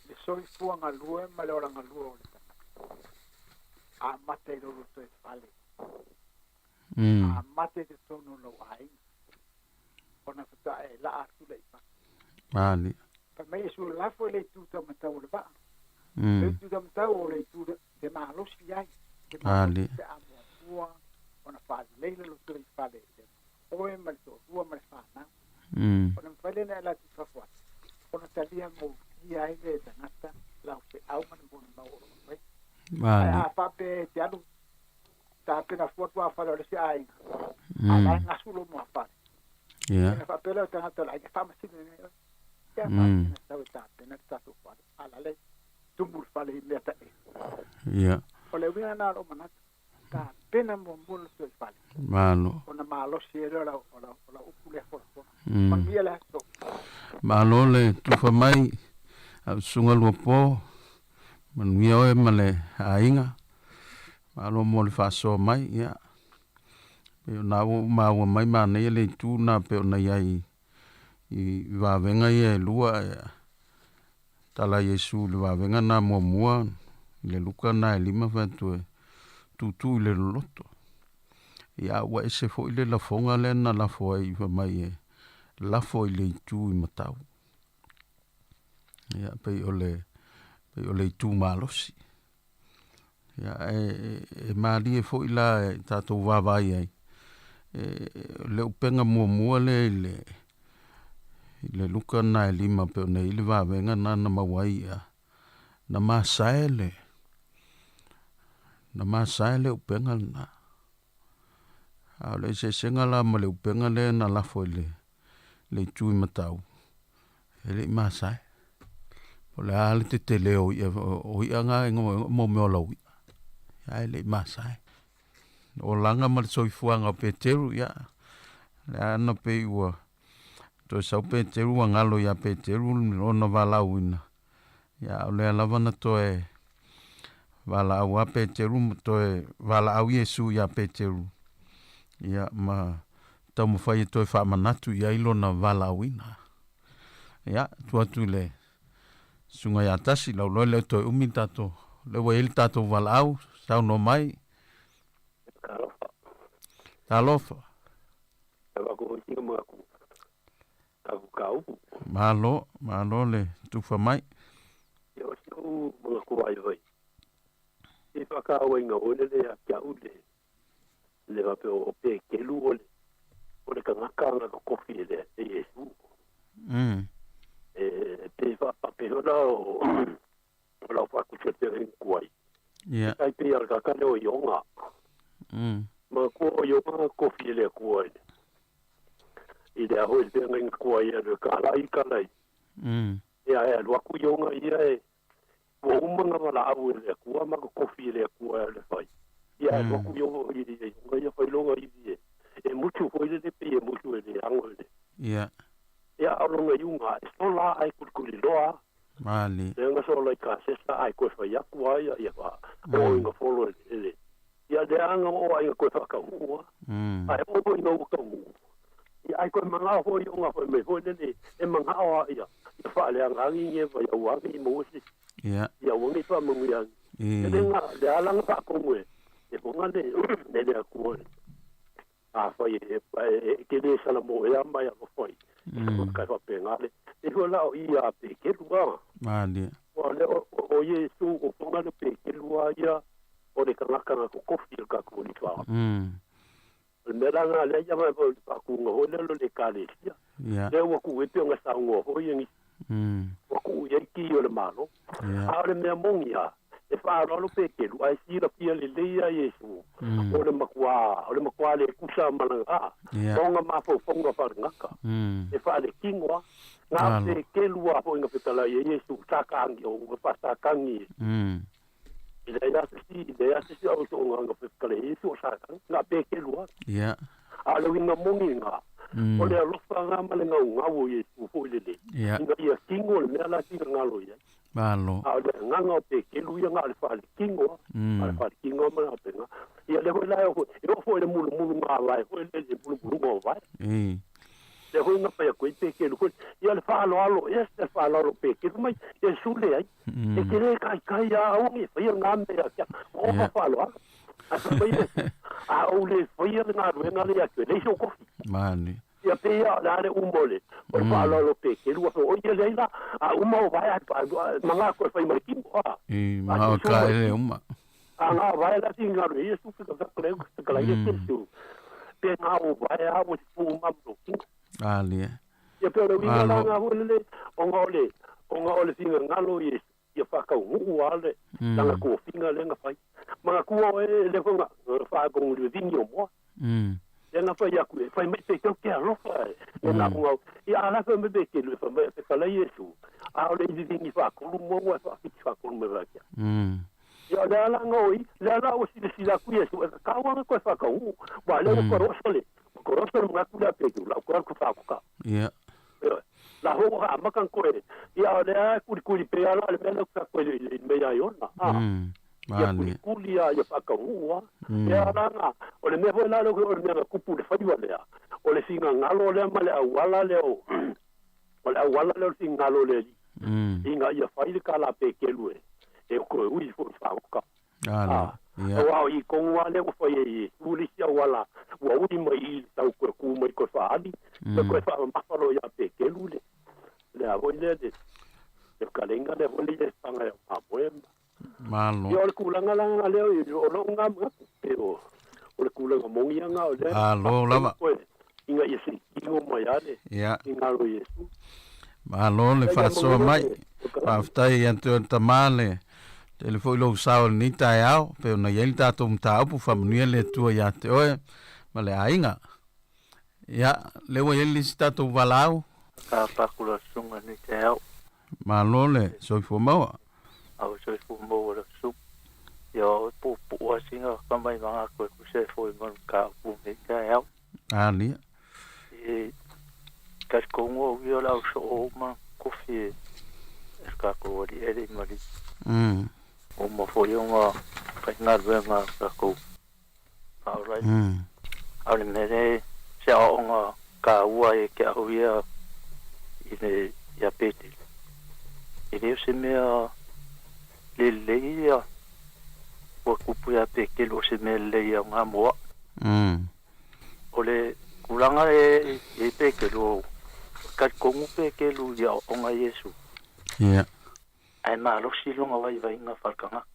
Le soifua galue ma le ola galue o le tagata. A mate i lou toe fale. A mate i totonu o lou aiga. Ona faatoa e laa atu lea i fafo. Vale. Fai mai Iesu, Lafo i le itu taumatau o le vaa. Le itu taumatau o le itu te malosi ai. Te malosi pe a muamua ona faalelei le loto i fale i le oe ma le toalua ma le fanau. Ona mafai lea ona e ala atu i fafo atu, ona talia gofie ai le tagata lau feau ma le molimau o lo o fai. Ae a faapea e te alu tapena fua tuafale o le isi aiga, a o la e gasu lou muafale, ona faapea lea o le tagata o le aiga, e faamasino nei oe. Ia faamasino tatau e tapena le tatou fale, a o la le tumu le fale i mea tae. O le uiga lena o lou manatu, tapena muamua le lotoifale. Malo. Ona malosi ai lea o lau, o lau, o lau upu lea folafola. Manuia le aso. Malo le tufa mai au susuga Luapo, manuia oe ma le aiga. Malo mo le faasoa mai, ia. Pei ona ua ou maua mai manaia le itu lena pei ona i ai i vavega ia e lua, ia. Tala Iesu i le vavega lena muamua i le Luka lena e 5 fai atu e tuutuu i le loloto. Ia a ua ese foi le lafoga lea na lafo ai fai mai e lafo i le itu i matau. Ia pei o le pei o le itu malosi. Ia e, e malie foi la e tatou vaavaai ai, e, le upega muamua lea i le I le Luka na e lima pe o nei le vavega na na maua ai ia. Na masae le na masae le upega lena. A o le eseesega la ma le upega lea na lafo i le le itu i matau, e le i masae. Po o le a le tetele o i'a o i'a na e mo mea o lau i'a, ae le i masae. Olaga ma le soifuaga o Peteru, ia, le a na pei ua toe sau Peteru ua galo iā Peteru lona valaauina, ia a o lea lava na toe valaau lava Peteru ma toe valaau Iesu iā Peteru, ia ma taumafai e toe faamanatu i ai lona valaauina. Ia, tuu atu i le Susuga ia Tasi, lau loa e le o toe umi le tatou, lea ua i ai le tatou valaau, saunoa mai. Talofa. Talofa. Malo, malo le tufa mai. Ia o si ou manatu vaivai. I whakaauaina oe le ia ki au le le faapea o Pekelu o le o le tagata na totofi e le e Iesu. E pe whaapape ona o o lau whaakusi o te ringu kuai. Ia. Tai pe ia le kaka leo i onga. Ma kua o Ionga na totofi e le Atua i le i le aho i le peanga kua ia le ka lai ka lai. Ia e alu aku Ionga ia e Ua uma na valaau e le Atua ma totofi e le Atua e le fai. Ia alu atu i o i i ona ia failoga ivi e e mutu foi lele pei e mutu e le ago le. Ia. Ia a o lona iuga e sola a e kulikuli loa. Mali. Le aga sola i ka sesa a e koe fai atu a ia ia fa o inga folo e le. Ia le aga o a inga koe whakahua. A e o inga ua kaunuu. Ia ai koe mangao foi o nga foi mai foi lele e mangao a ia ia whaaleanga angi nge vai au angi i maua se Ia. ia ua ngi whamanui angi. I. Le nga le alanga whaakongu e e fonga le le le akua e a whai e e ke le sala mo e ama ia whai. Kai whapenga le e hua la o ia a pe ke lua. Mali. Wa le o o Iesu o fonga le pe ke lua ia o le kangaka nga ko kofi le ka ko ni wha. O le mea la nga lea ia mai foi le faakuga foi lea o le ekalesia. Ia. Lea ua kuu ai pei ona saunoa foi e nisi. Ua kuu i ai ki o le Malo. Ia. A o le mea moni lava, e faaaloalo Peteru, ae silafia lelei lava Iesu, o le matua, o le matua le kusa ma lana a, Ia. ona mafaufauga faalegata. E faaletino lava. Na o Alo. Peteru lava foi na fetalai ai Iesu, sa kaagi o ua faasakagi e. I le ia se i le ia se au so nga nga pe kale i so sa ka nga pe ke lua. Ia. A le winga mongi nga. O le alofa nga ma le ngau ngau o Iesu foi le le. Ia. Inga ia kingo le mea la kinga ngalo ia. Malo. A o le nganga o pe ke lu ia nga le fa le kingo. A le fa le kingo ma la pe nga. Ia le hoi la e hoi e o foi le mulu mulu nga la e hoi le le mulu mulu nga vai. I. Le hoi nga pa koe pe ke lu hoi. Ia le fa alo alo ia le fa alo alo pe ke lu mai e su le ai. E ke le kai kai a au ngi fa ia nga mea kia. O fa fa alo alo. A fa mai le a o le fa ia nga ru nga le ia ke le so kofi. Mali. Ia pe ia la le umo le. O le fa alo alo pe ke lu o ia le la a uma o vai a ma nga koe fai mai ki mo a. I ma o ka ele uma. A nga vai la ti nga ru ia su ka ka le ka la ia ke su. Pe nga o vai a o fu ma mo ki. Ali. Ia pe o le winga la Alo. nga hoi le o nga o le o nga o le finga ngalo i ia whakau nguu a le tanga kua finga le nga whai. Ma nga kua o e le konga nga whakau le vingi o moa. Le nga whai aku e whai mai pe kau ke alofa e. Le nga kunga ia ala whai mai pe ke le whai mai pe kala Iesu. A o le i vingi whakolu mua ua whakiti whakolu mai whakia. Ia le ala nga oi, le ala o sile sila ku Iesu e kakau anga koe whakau nguu. Wa le mm. koroso le. Koroso le mga kula pe ke ula kua ku whakuka. Ia. La ho ha makan koe. Ia o le a kuri kuri pe ala le mea ka koe le le mea i ona. Ah. Ia Mali. kuri kuri a ia whakahua. Ia ala nga. O le mea foi la le o le mea nga kupu le whaiwa lea. O le singa ngalo lea ma le auala lea o. O le auala lea o le singa ngalo lea. Inga ia whai le kala pe kelu e. E koe ui fo whaoka. Alo. Ah. Ia. O au i kongu a lea ua whai e i uli si auala. Ua ui mai i tau koe ku mai koe whaali. Me koe whaamawharo ia pe kelu le. Le a hoi lea le. Le kalenga le hoi le panga ia mamoe. Malo. Ia o le kulanga langa lea i o lo ngā mga pe o. O le kulanga mongi anga o lea. Alo lava. Koe inga ia se kingo mai ale. Ia. I ngalo Iesu. Malo le faasoa mai. Faafetai ia te oe le tama le tele foi lou sao i lenei taeao pei ona i ai le tatou mataupu faamanuia le Atua ia te oe ma le aiga. Ia, lea ua i ai le isi tatou valaau. Ka pakula susuga lenei taeao. Malo le soifua maua. Au soifua maua lau susuga. Ia o puupuu lava sina faamaivaga atu e tusa ai foi ma le mataupu i lenei taeao. Alia. E talitonu au ia o le au soo uma tofi e le tatou alii e le i maliu. Uma foi ona faigaluega a le tatou faaola. A o le mea lea se aoaoga taua ia te au ia i le ia Petele, e le o se mea lelei ia ua tupu ia Petele o se mea lelei aoga mo au. O le tulaga e i ai Petelu, o talitonu Petelu i aoaoga a Iesu. Ia. Ae malosi lona vaivaiga faaletagata.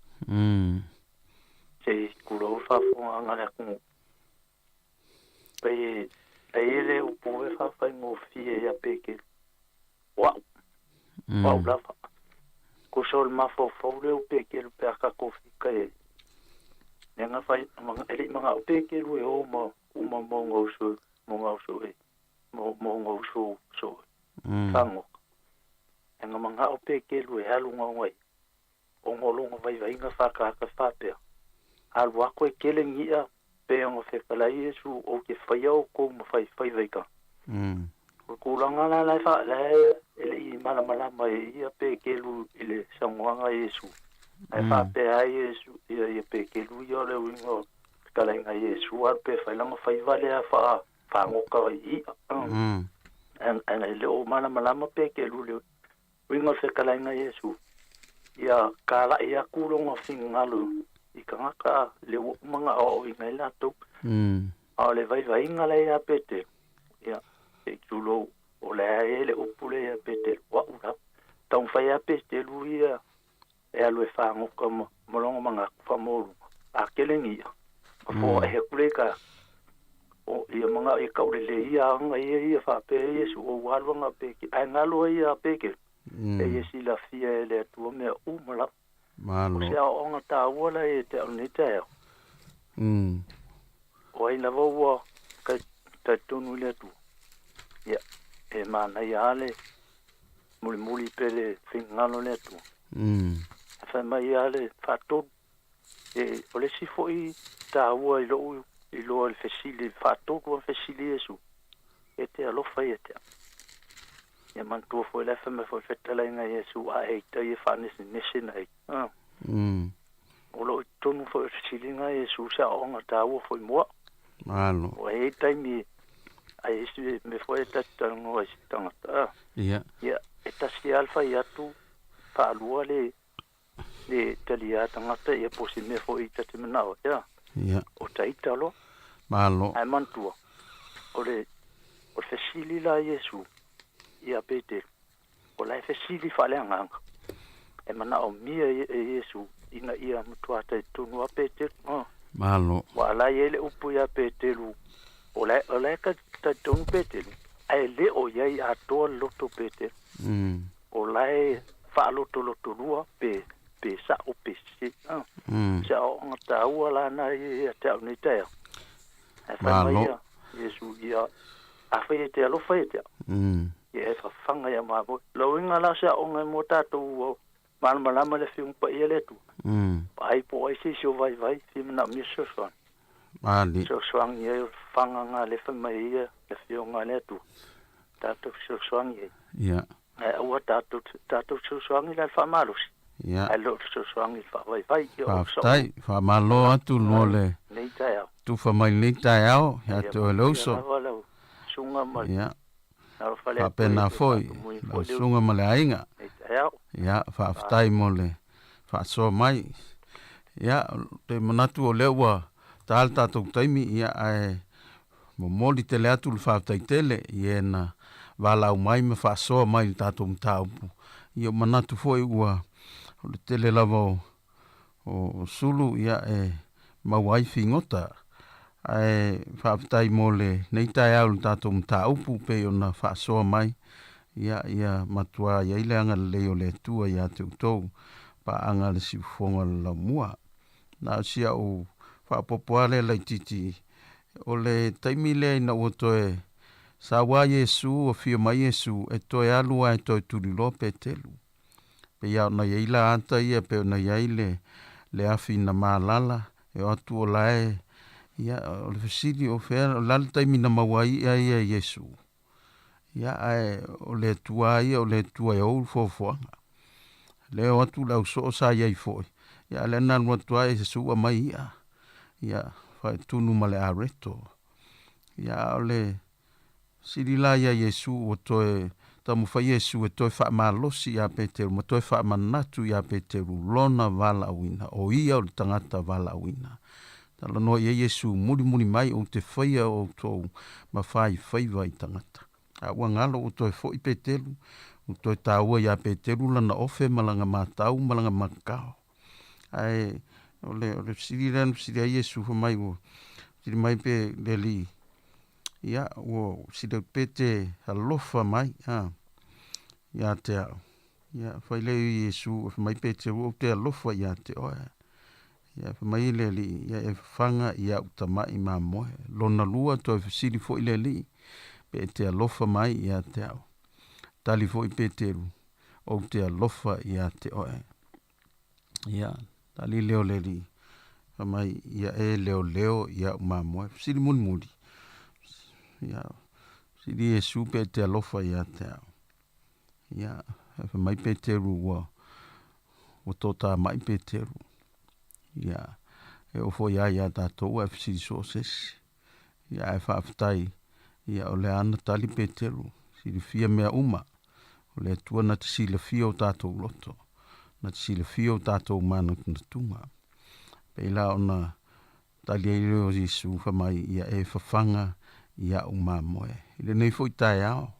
Se i tulou le faafofogaaga a le atunuu. Pei e i ai le upu e faafaigofie ia Petelu, o au, o au lava. Tusa o le mafaufau lea o Petelu pe a tatou fita i ai. Lea na fai, e le i manao Petelu e o ma uma ma ona uso, ma ona uso e, ma ona uso soo e fagota. Ae na manao Petelu e alu na ona ia, ona o lona vaivaiga faataata faapea, Alu atu e tele ni i'a pei ona fetalai Iesu ou te faia outou ma faifaiva i tagata. O le tulaga la la e fa la e le i malamalama e ia Petelu i le saunoaga a Iesu. Ae faapea ai Iesu ia ia Petelu ia o le uiga o le fetalaiga a Iesu alu pe fai lana faiva lea faa fagota i i'a. Ae e le o malamalama Petelu i le uiga o le fetalaiga a Iesu, ia kalaʻi atu lona finagalo i tagata le ua uma ona aoaoina ai latou. A o le vaivaiga la ia Petelu, ia, se i tulou, o lea e i ai le upu lea ia Petelu, o au lava. Taumafai lava Petelu ia e alu e fagota ma lona manatu faamaualuga, a tele ni i'a, ona foai atu lea i ka o ia manao ia taulelei ia aga ia ia faapea Iesu o ua alu aga Petelu, ae galo ai ia Petelu, e ia silafia e le Atua mea uma lava. Malo. O se aoaoga taua la ia te au nei taeao. O ai lava ua talitonu i le Atua, ia, e manaia lava le mulimuli pe le finagalo o le Atua. Ae fai mai lava le faatolu. E, o le isi foi taua i lou iloa i le fesili, faatolu a fesili Iesu, e te alofa ia te au. Ia manatua foi la e fai mai foi le fetalaiga a Iesu, a e ita ia faanesenese na e. Ah. O lo o i totonu foi o le fesiliga a Iesu se aoaoga taua foi mo au. Malo. Ua i ai taimi ai isi mea foi e ta te talanoa i se tagata. Ah. Ia. Ia, e tasi lava le fai atu, faalua le le taliā tagata ia po o se mea foi ta te manao ai, a. Ia. O ta ita loa. Malo. Ae manatua, o le, o le fesili la a Iesu ia Petelu, o la e fesili faaleagaga, e manaomia e Iesu ina ia matua talitonu a Petelu, a. Malo. Ua ala i ai le upu ia Petelu, o la, o la e talitonu Petelu, ae le o i ai atoa le loto o Petelu. O la e faalotolotolua pe, pe sa'o pe sese. A. Se aoaoga taua la na ia ia te au nei taeao. Ae fai mai ia Iesu ia, afai e te alofa ia te au, ia e fafaga ia mamoe. Lou uiga la o se aoga e mo tatou ua malamalama le Afioga Paia le Atua. Vaai po o ai se isi o vaivai, fia manaomia se fesoasoani. Fesoasoani ai o le fafaga na lea e fai mai ai ia le Afioga a le Atua. Tatou fesoasoani ai. Ia. Ae aua tatou tatou fesoasoani la i le faamalosi. Ia. Ae le o le fesoasoani i le faavaivai. Ia o Faafetai, faamalo atu mo le Nei taeao. tufa mai lenei taeao ia te oe le uso. Ia lava lau susuga ma Ia. alofa le Atua Faapena ia toe foi faatumuina lau foi le susuga ma le aiga. Nei taeao. Ia, faafetai mo le faasoa mai. Ia, ou te manatu o lea ua ta le tatou taimi, ia ae momoli tele atu le faafetai tele i e na valaau mai ma faasoa mai i le tatou mataupu. Ia, manatu foi ua o le tele lava o o sulu ia e maua ai figota. Ae faafetai mo lenei taeao i le tatou mataupu pei ona faasoa mai. Ia, ia matuā i ai le agalelei o le Atua iā te outou, paaga a le siufofoga o le laumua. Na o si a'u faaopoopo lava lea laitiiti, o le taimi lea ina ua toe saua Iesu, afio mai Iesu, e toe alu lava e toe tuliloa Peteru. Pei lava ona i ai la ata ia pei ona i ai le, le afi na malala, e o atu o la e, ia, o le fesili, o fea, o le a le taimi na maua ai i'a ia e Iesu? Ia, ae o le Atua lava ia, o le Atua e ou le foafoaga. Lea e o atu le ausoo sa i ai foi, ia a o lea na alu atu lava Iesu aumai i'a, ia, faatunu ma le areto. Ia, a o le sili la ia Iesu ua toe taumafai Iesu e toe faamalosi ia Peteru ma toe faamanatu ia Peteru lona valaauina, o ia o le tagata valaauina. Talanoa i ai Iesu, Mulimuli mai ou te faia outou ma faifaiva i tagata. A ua galo ua toe foi Peteru, ua toe taua ia Peteru lana ofe ma lana matau ma lana makao. Ae o le, o le fesili lea na fesili ai Iesu fai mai ua fesili mai pe le Alii, ia, ua fesili atu pe te alofa mai, a, ia te au. Ia, fai lea i Iesu, fai mai Peteru, ou te alofa ia te oe. Ia, fai mai le Alii, ia e fafaga i a'u tama'i mamoe. Lona lua, toe fesili foi le Alii, pe e te alofa mai ia te a'u. Tali foi Peteru, Ou te alofa ia te oe. Ia, tali lea o le Alii, fai mai, Ia e leoleo i a'u mamoe. Fesili mulimuli, ia, fesili Iesu pe e te alofa ia te a'u. Ia, fai mai Peteru ua, ua totāma'i Peteru. Ia, e oo foi lava ia tatou ae fesili soo se isi. Ia, ae faafetai, ia, o lea na tali Peteru, silafia mea uma. O le Atua na te silafia o tatou loto, na te silafia o tatou manatunatuga. Pei la ona tali ai lea o Iesu fai mai, Ia e fafaga i a'u mamoe. I lenei foi taeao,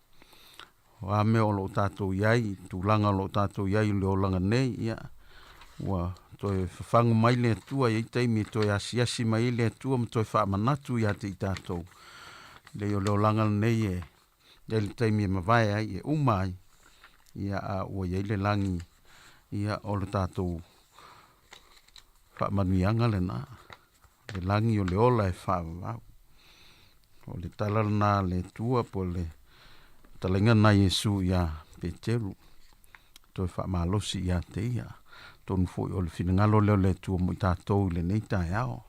o a mea o lo o tatou i ai, tulaga o lo o tatou i ai i le olaga nei, ia, ua toe fafagu mai le Atua, e i ai taimi e toe asiasi mai ai le Atua ma toe faamanatu ia te i tatou. Leai o le olaga lenei e i ai le taimi e mavae ai, e uma ai, ia, a ua i ai le lagi, ia, o le tatou faamanuiaga lena, le lagi o le ola e faavavau. O le tala lena a le Atua po o le talaiga lena a Iesu iā Peteru, toe faamalosi ia te ia. Atonu foi o le finagalo lea o le Atua mo i tatou i lenei taeao.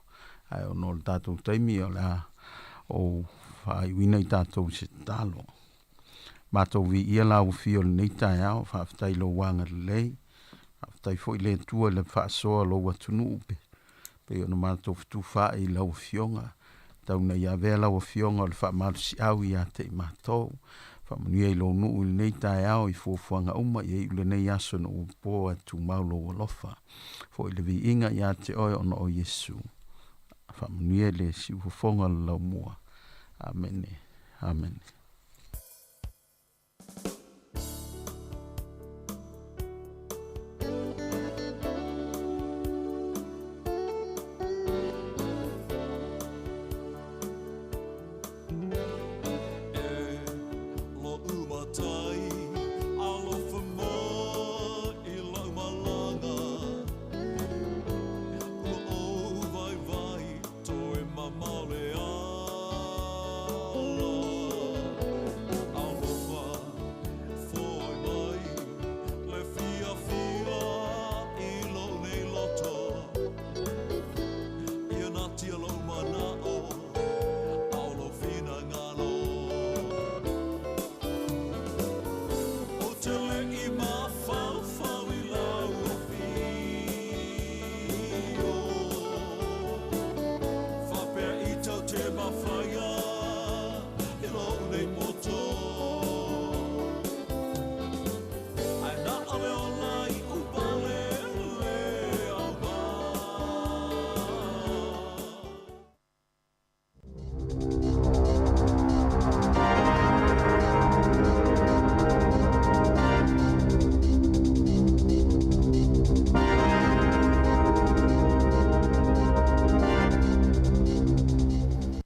Ae ona o le tatou taimi o le a ou faaiuina i tatou i se tatalo. Matou viia la ua fia o lenei taeao, faafetai i lou agalelei, faafetai foi le Atua i le faasoa o lou atunuu pe pei ona matou fetufaai i lau Afioga, tau ina ia avea lau Afioga o le faamalosiau ia te i matou. Faamanuia i lou nuu i lenei taeao i fuafuaga uma ia iu lenei aso ina ua po ae tumau lou alofa. Foi le viiga ia te oe ona o Iesu. Faamanuia i le siufofoga o le laumua. Amene. Amene.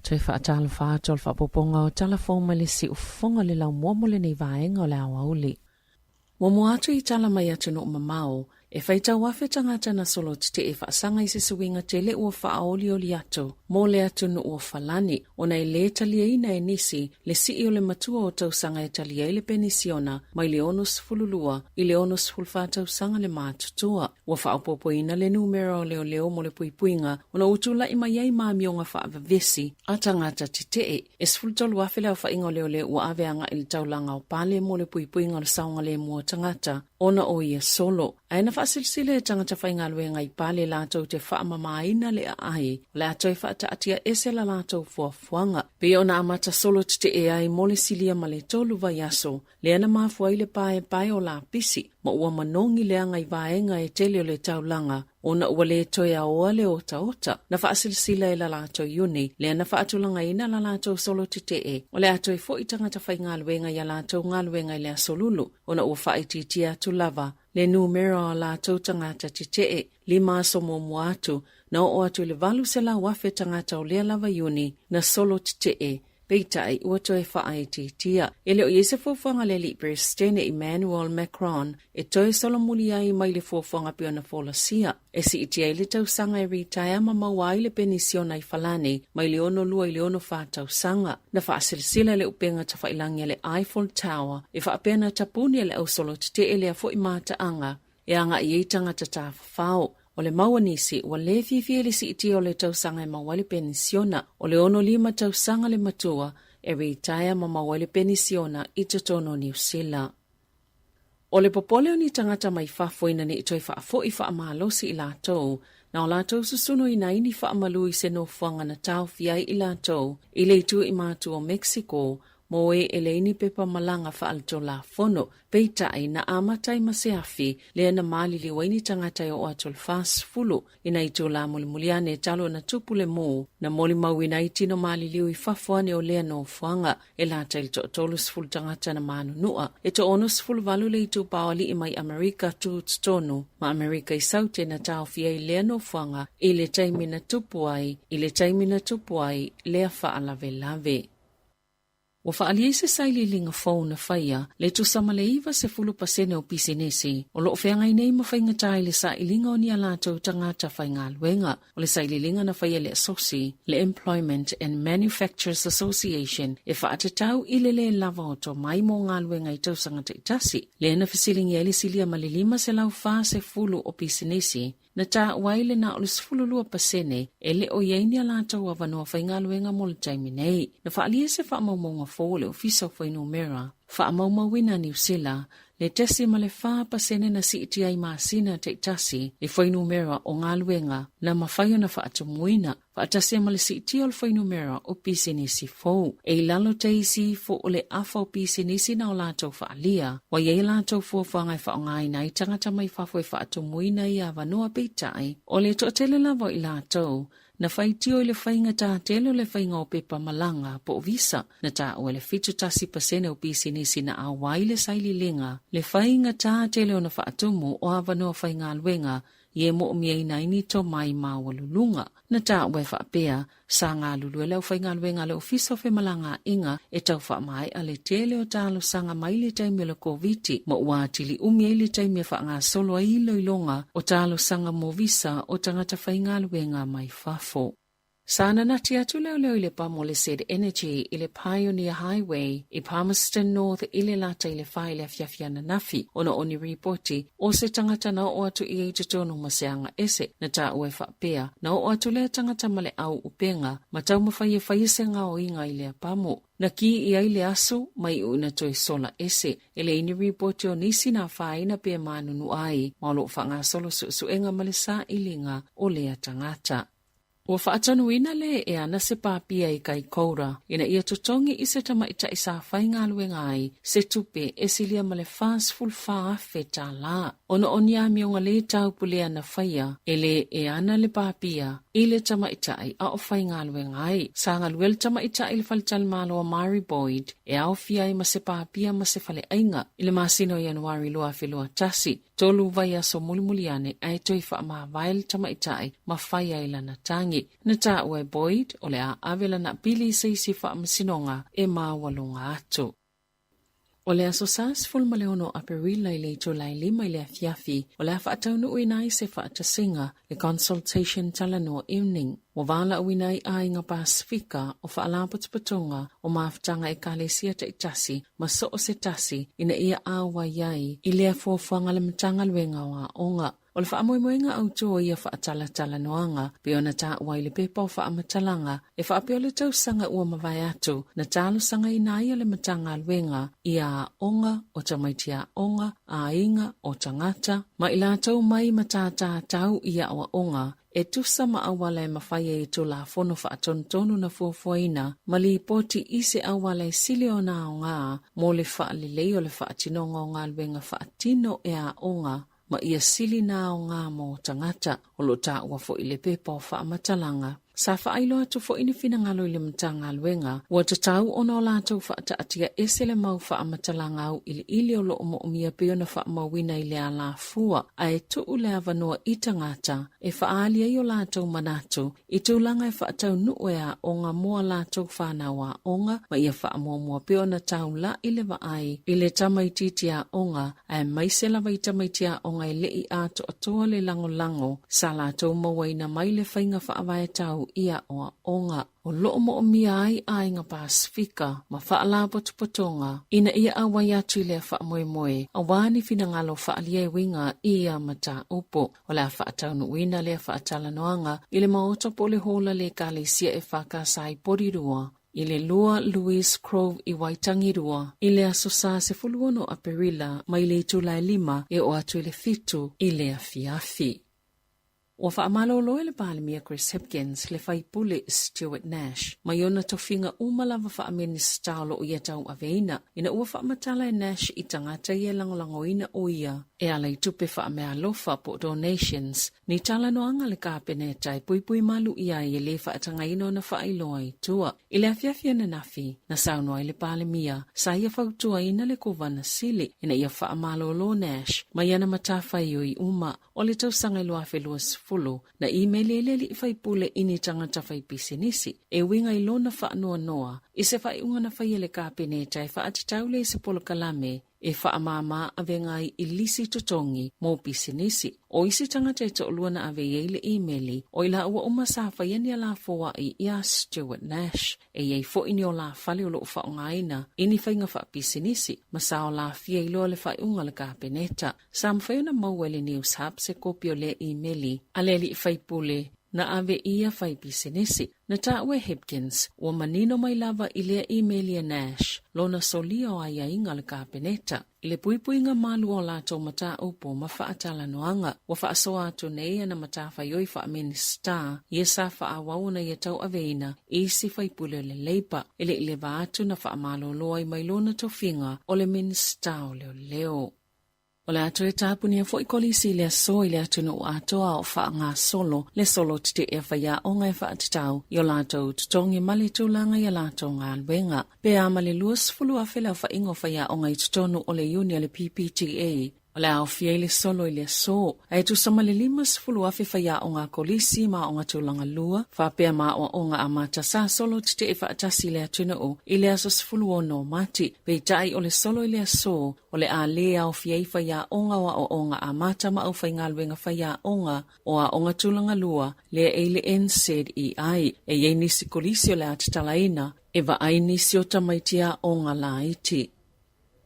Toe faatalofa atu o le faaopoopoga o tala fou mai le siufofoga o le laumua mo lenei vaega o le aoauli. Muamua atu i tala mai atunuu mamao, e faitau afe tagata na solo tetee faasaga i se suiga tele ua faaolioli atu mo le atunuu o Falani ona e lē taliaina e nisi le sii o le matua o tausaga e talia ai le penisiona mai le 62 i le 64 tausaga le matutua. Ua faaopoopoina le numera o leoleo mo le puipuiga ona ua tulai mai ai maamioga faavavesi a tagata tetee. E 13,000 le aofaiga o leoleo ua ave agai i le taulaga o Pale mo le puipuiga o le saogalemu o tagata ona o ia solo. Ae na faasilasila e tagata faigaluega i Pale latou te faamamaina le aai o le a toe faataatia ese la latou fuafuaga. Pei ona amata solo tetee ai mo le silia ma le tolu vaiaso lea na mafua ai le paepae o lapisi ma ua manogi leaga i vaega e tele o le taulaga ona ua lē toe aoa le otaota. Na faasilasila e la latou iuni lea na faatulagaina la latou solo tetee o le a toe fo'i tagata faigaluega i a latou galuega i le Aso Lulu ona ua faaitiitia atu lava le numera o a latou tagata tetee. Lima aso muamua atu na oo atu i le 800,000 tagata o lea lava iuni na solo tetee Peitai, ua toe faaitiitia. E le o i ai se fuafuaga a le Alii Peresetene Emmanuel Macron e toe solomuli ai mai le fuafuaga pei ona folasia, e siitia ai le tausaga e ritaea ma maua ai le penisiona i Falani mai le 62 i le 64 tausaga. Na faasilasila le upega tafailagi a le Eiffel Tower e faapea na tapuni e le ausolotetee lea foi mataaga e agai i ai tagata tafafao. O le mau a nisi, ua lē fiafia i le siitia o le tausaga e maua ai le penisiona. O le 65 tausaga le matua e ritaea ma maua ai le penisiona i totonu o Niu Sila. O le popole o ni tagata mai fafo ina ne i toe faafo'i faamalosi i latou, na o latou susunuina ai ni faamalu i se nofoaga na taofia ai i latou i le itu i matu o Mexico mo e e leai ni pepa malaga faaletulafono. Peitai, na amata ai ma se afi, lea na maliliu ai ni tagata e oo atu i le 40 i nai itulā mulimuli ane talu ona tupu le mū, na molimauina ai tino maliliu i fafo ane o lea nofoaga. E lata i le toa-30 tagata na manunua. E toa-68 le itupa o alii mai Amerika Tutotonu ma Amerika i Saute na taofia ai lea nofoaga i le taimi na tupu ai i le taimi na tupu ai lea faalavelave. Ua faaalia i se sailiiliga fou na faia le tusa ma le 90% o pisinisi o lo o feagai nei ma faigata i le sailiga o ni a latou tagata faigaluega. O le sailiiliga na faia e le Asosi, le Employment and Manufacturers Association, e faatatau i le lē lava o tomai mo galuega i tausaga taitasi, lea na fesiligia ai le silia ma le 540 o pisinisi Na taua ai le na o le 12% e le o i ai ni a latou avanoa faigaluega mo le taimi nei. Na faaalia se faamaumauga fou a le Ofisa o Fuainumera Faamaumauina Niu Sila, le 0.4% na siitia ai masina taitasi i fuainumera o galuega na mafai ona faatumuina, faatasi ai ma le siitia o le fuainumera o pisinisi fou. E i lalo te isi ifo o le afa o pisinisi na o latou faaalia, ua i ai a latou fuafuaga e faaaogaina ai tagata mai fafo e faatumuina ia avanoa peitai, o le toatele lava o i latou na faitio i le faigata tele o le faiga o pepa malaga po o visa. Na taua e le 71% o pisinisi na auai le sailiiliga le faigata tele ona faatumu o avanoa faigaluega Ia e moʻomiaina ai ni tomai maualuluga. Na taua e faapea, sa galulue le aufaigaluega a le Ofisa o Femalagaaiga e tau faamaea le tele o talosaga mai le taimi o le Koviti ma ua atili umi ai le taimi e faagasolo ai iloiloga o talosaga mo visa o tagata faigaluega mai fafo. Sa nanati atu leoleo i le pamo o le Z Energy i le Pioneer Highway i Palmerston North i le lata i le fa i le afiafi ananafi ona o ni ripoti o se tagata na oo atu i ai i totonu ma se aga ese. Na taua e faapea, na oo atu lea tagata ma le au upenga ma taumafai e faia se gaoiga i lea pamo. Na ki i ai le aso ma iʻu ina toe sola ese. E leai ni ripoti o nisi na afaina pe manunua ai ma o lo o faagasolo suesuega ma le sailiga o lea tagata. Ua faatonuina le e ana se pāpia i Kaikoura ina ia totogi i se tamaitai sa faigaluega ai se tupe e silia ma le $44,000 ona o ni amioga lē taupulea na faia e le e ana le pāpia i le tamaitai a o faigaluega ai. Sa galue le tamaitai i le faletalimalo a Mari Boyd e aofia ai ma se pāpia ma se faleaiga i le masina o Ianuari 2021. Tolu vaiaso mulimuli ane ae toe faamavae le tamaitai ma fai ai lana tagi. Na taua e Boyd o le a ave lana apili i se isi faamasinoga e maualuga atu. O le Aso Sa 16 o Aperila i le itula e lima i le afiafi, o le a faataunuuina ai se faatasiga, le Consultation Talanoa Evening. Ua valaauina ai aiga Pasefika o faalapotopotoga o mafutaga Ekalesia taitasi ma so o se tasi ina ia auai ai i lea fuafuaga a le Matagaluega o Aoga. O le faamoemoega autu o ia faatalatalanoaga, pei ona taua i le pepa o faamatalaga, e faapea o le tausaga ua mavae atu na talosagaina ai e le Matagaluega i aoga o tamaiti aoga, aiga, o tagata, ma i latou mai matata tau i aoaoga e tusa ma auala e mafai ai e Tulafono Faatonutonu na fuafuaina ma lipoti i se auala e sili ona aoga mo le faalelei o le faatinoga o galuega faatino e aoga ma ia sili na aoga mo tagata. O lo o taua foi i le pepa o faamatalaga. Sa faailoa atu foi ni finagalo i le Matagaluega, ua tatau ona o latou faataatia ese le mau faamatalaga auiliili o lo o moomia pei ona faamauina i le alafua, ae tuu le avanoa i tagata e faaali ai o latou manatu i tulaga e faataunuu e aoga mo a latou fanau aoga ma ia faamuamua pea ona taula'i le vaai i le tamaitiiti aoga aemaise lava i tamaiti aoga e le i atoatoa le lagolago sa latou mauaina mai le faiga faavae tau i aoaoga. O lo o moomia ai aiga Pasefika ma faalapotopotoga ina ia auai atu i lea faamoemoe aua ni finagalo faaalia e uiga i ia mataupu. O le a faataunuuina lea faatalanoaga i le Maota po o le Hola le Ekalesia EFKS i Porirua i le 2 Louise Grove i Waitangirua i le Aso Sa 16 Aperila mai le itula e 5 e oo atu i le 7 i le afiafi. Ua faamalolo e le Palemia Chris Hipkins le faipule Stuart Nash mai ona tofiga uma lava faa-Minisita o lo o ia tauaveina ina ua faamatala e Nash i tagata ia e lagolagoina o ia e ala i tupe faameaalofa po o donations, ni talanoaga a le Kapeneta e puipui malu ʻia ai e lē faatagaina ona faailoa i tua. I le afiafi ananafi, na saunoa ai le Palemia, sa ia fautuaina le Kovana Sili ina ia faamalolo Nash mai ana matafaioi uma o le tausaga e 2020, na imeli ai le alii faipule i ni tagata faipisinisi e uiga i lona faanoanoa i se faaiuga na faia e le Kapeneta e faatatau lea i se polokalame e faamāmā avega ai i lisi totogi mo pisinisi. ʻO isi tagata e toʻalua na ave i ai le imeli, ʻo i lāua uma sa faia ni alafōaʻi iā Stuart Nash. E i ai foʻi ni olāfale o lo o faaaogaina i ni faiga faapisinisi ma sa olāfia i loa le faaiuga a le Kapeneta. Sa mafai ona maua e le Newshub se kopi o lea imeli a le alii faipule na ave i ia faipisinisi. Na taua e Hipkins, ua manino mai lava i lea imeli a Nash lona solia o aiaiga a le Kapeneta i le puipuiga malu o latou mataupu ma faatalanoaga. Ua faasoa atu nei ana matafaioi faa-Minisita ia sa faaauau ona ia tauaveina i isi faipule o le Labour e le i leva atu na faamalolo ai mai lona tofiga o le Minisita o Leoleo. O le a toe tapunia foi kolisi i le aso i le atunuu atoa o faagasolo le solo tetee a faiaoga e faatatau i o latou totogi ma le tulaga i a latou galuega. Pe a ma le 20,000 le aofaiga o faiaoga i totonu o le iuni a le PPTA, o le a aofia ai le solo i le aso, a e tusa ma le 50,000 faiaoga a kolisi ma aoga tulaga lua, faapea ma aoaoga amata sa solo tetee faatasi i le atunuu i le aso 16 o Mati. Peitai o le solo i le aso, O le a lē aofia ai faiaoga o aoaoga amata ma aufaigaluega faiaoga o aoga tulaga lua lea e i le NZEI. E i ai nisi kolisi o le a tatalaina e vaai nisi o tamaiti aoga laiti.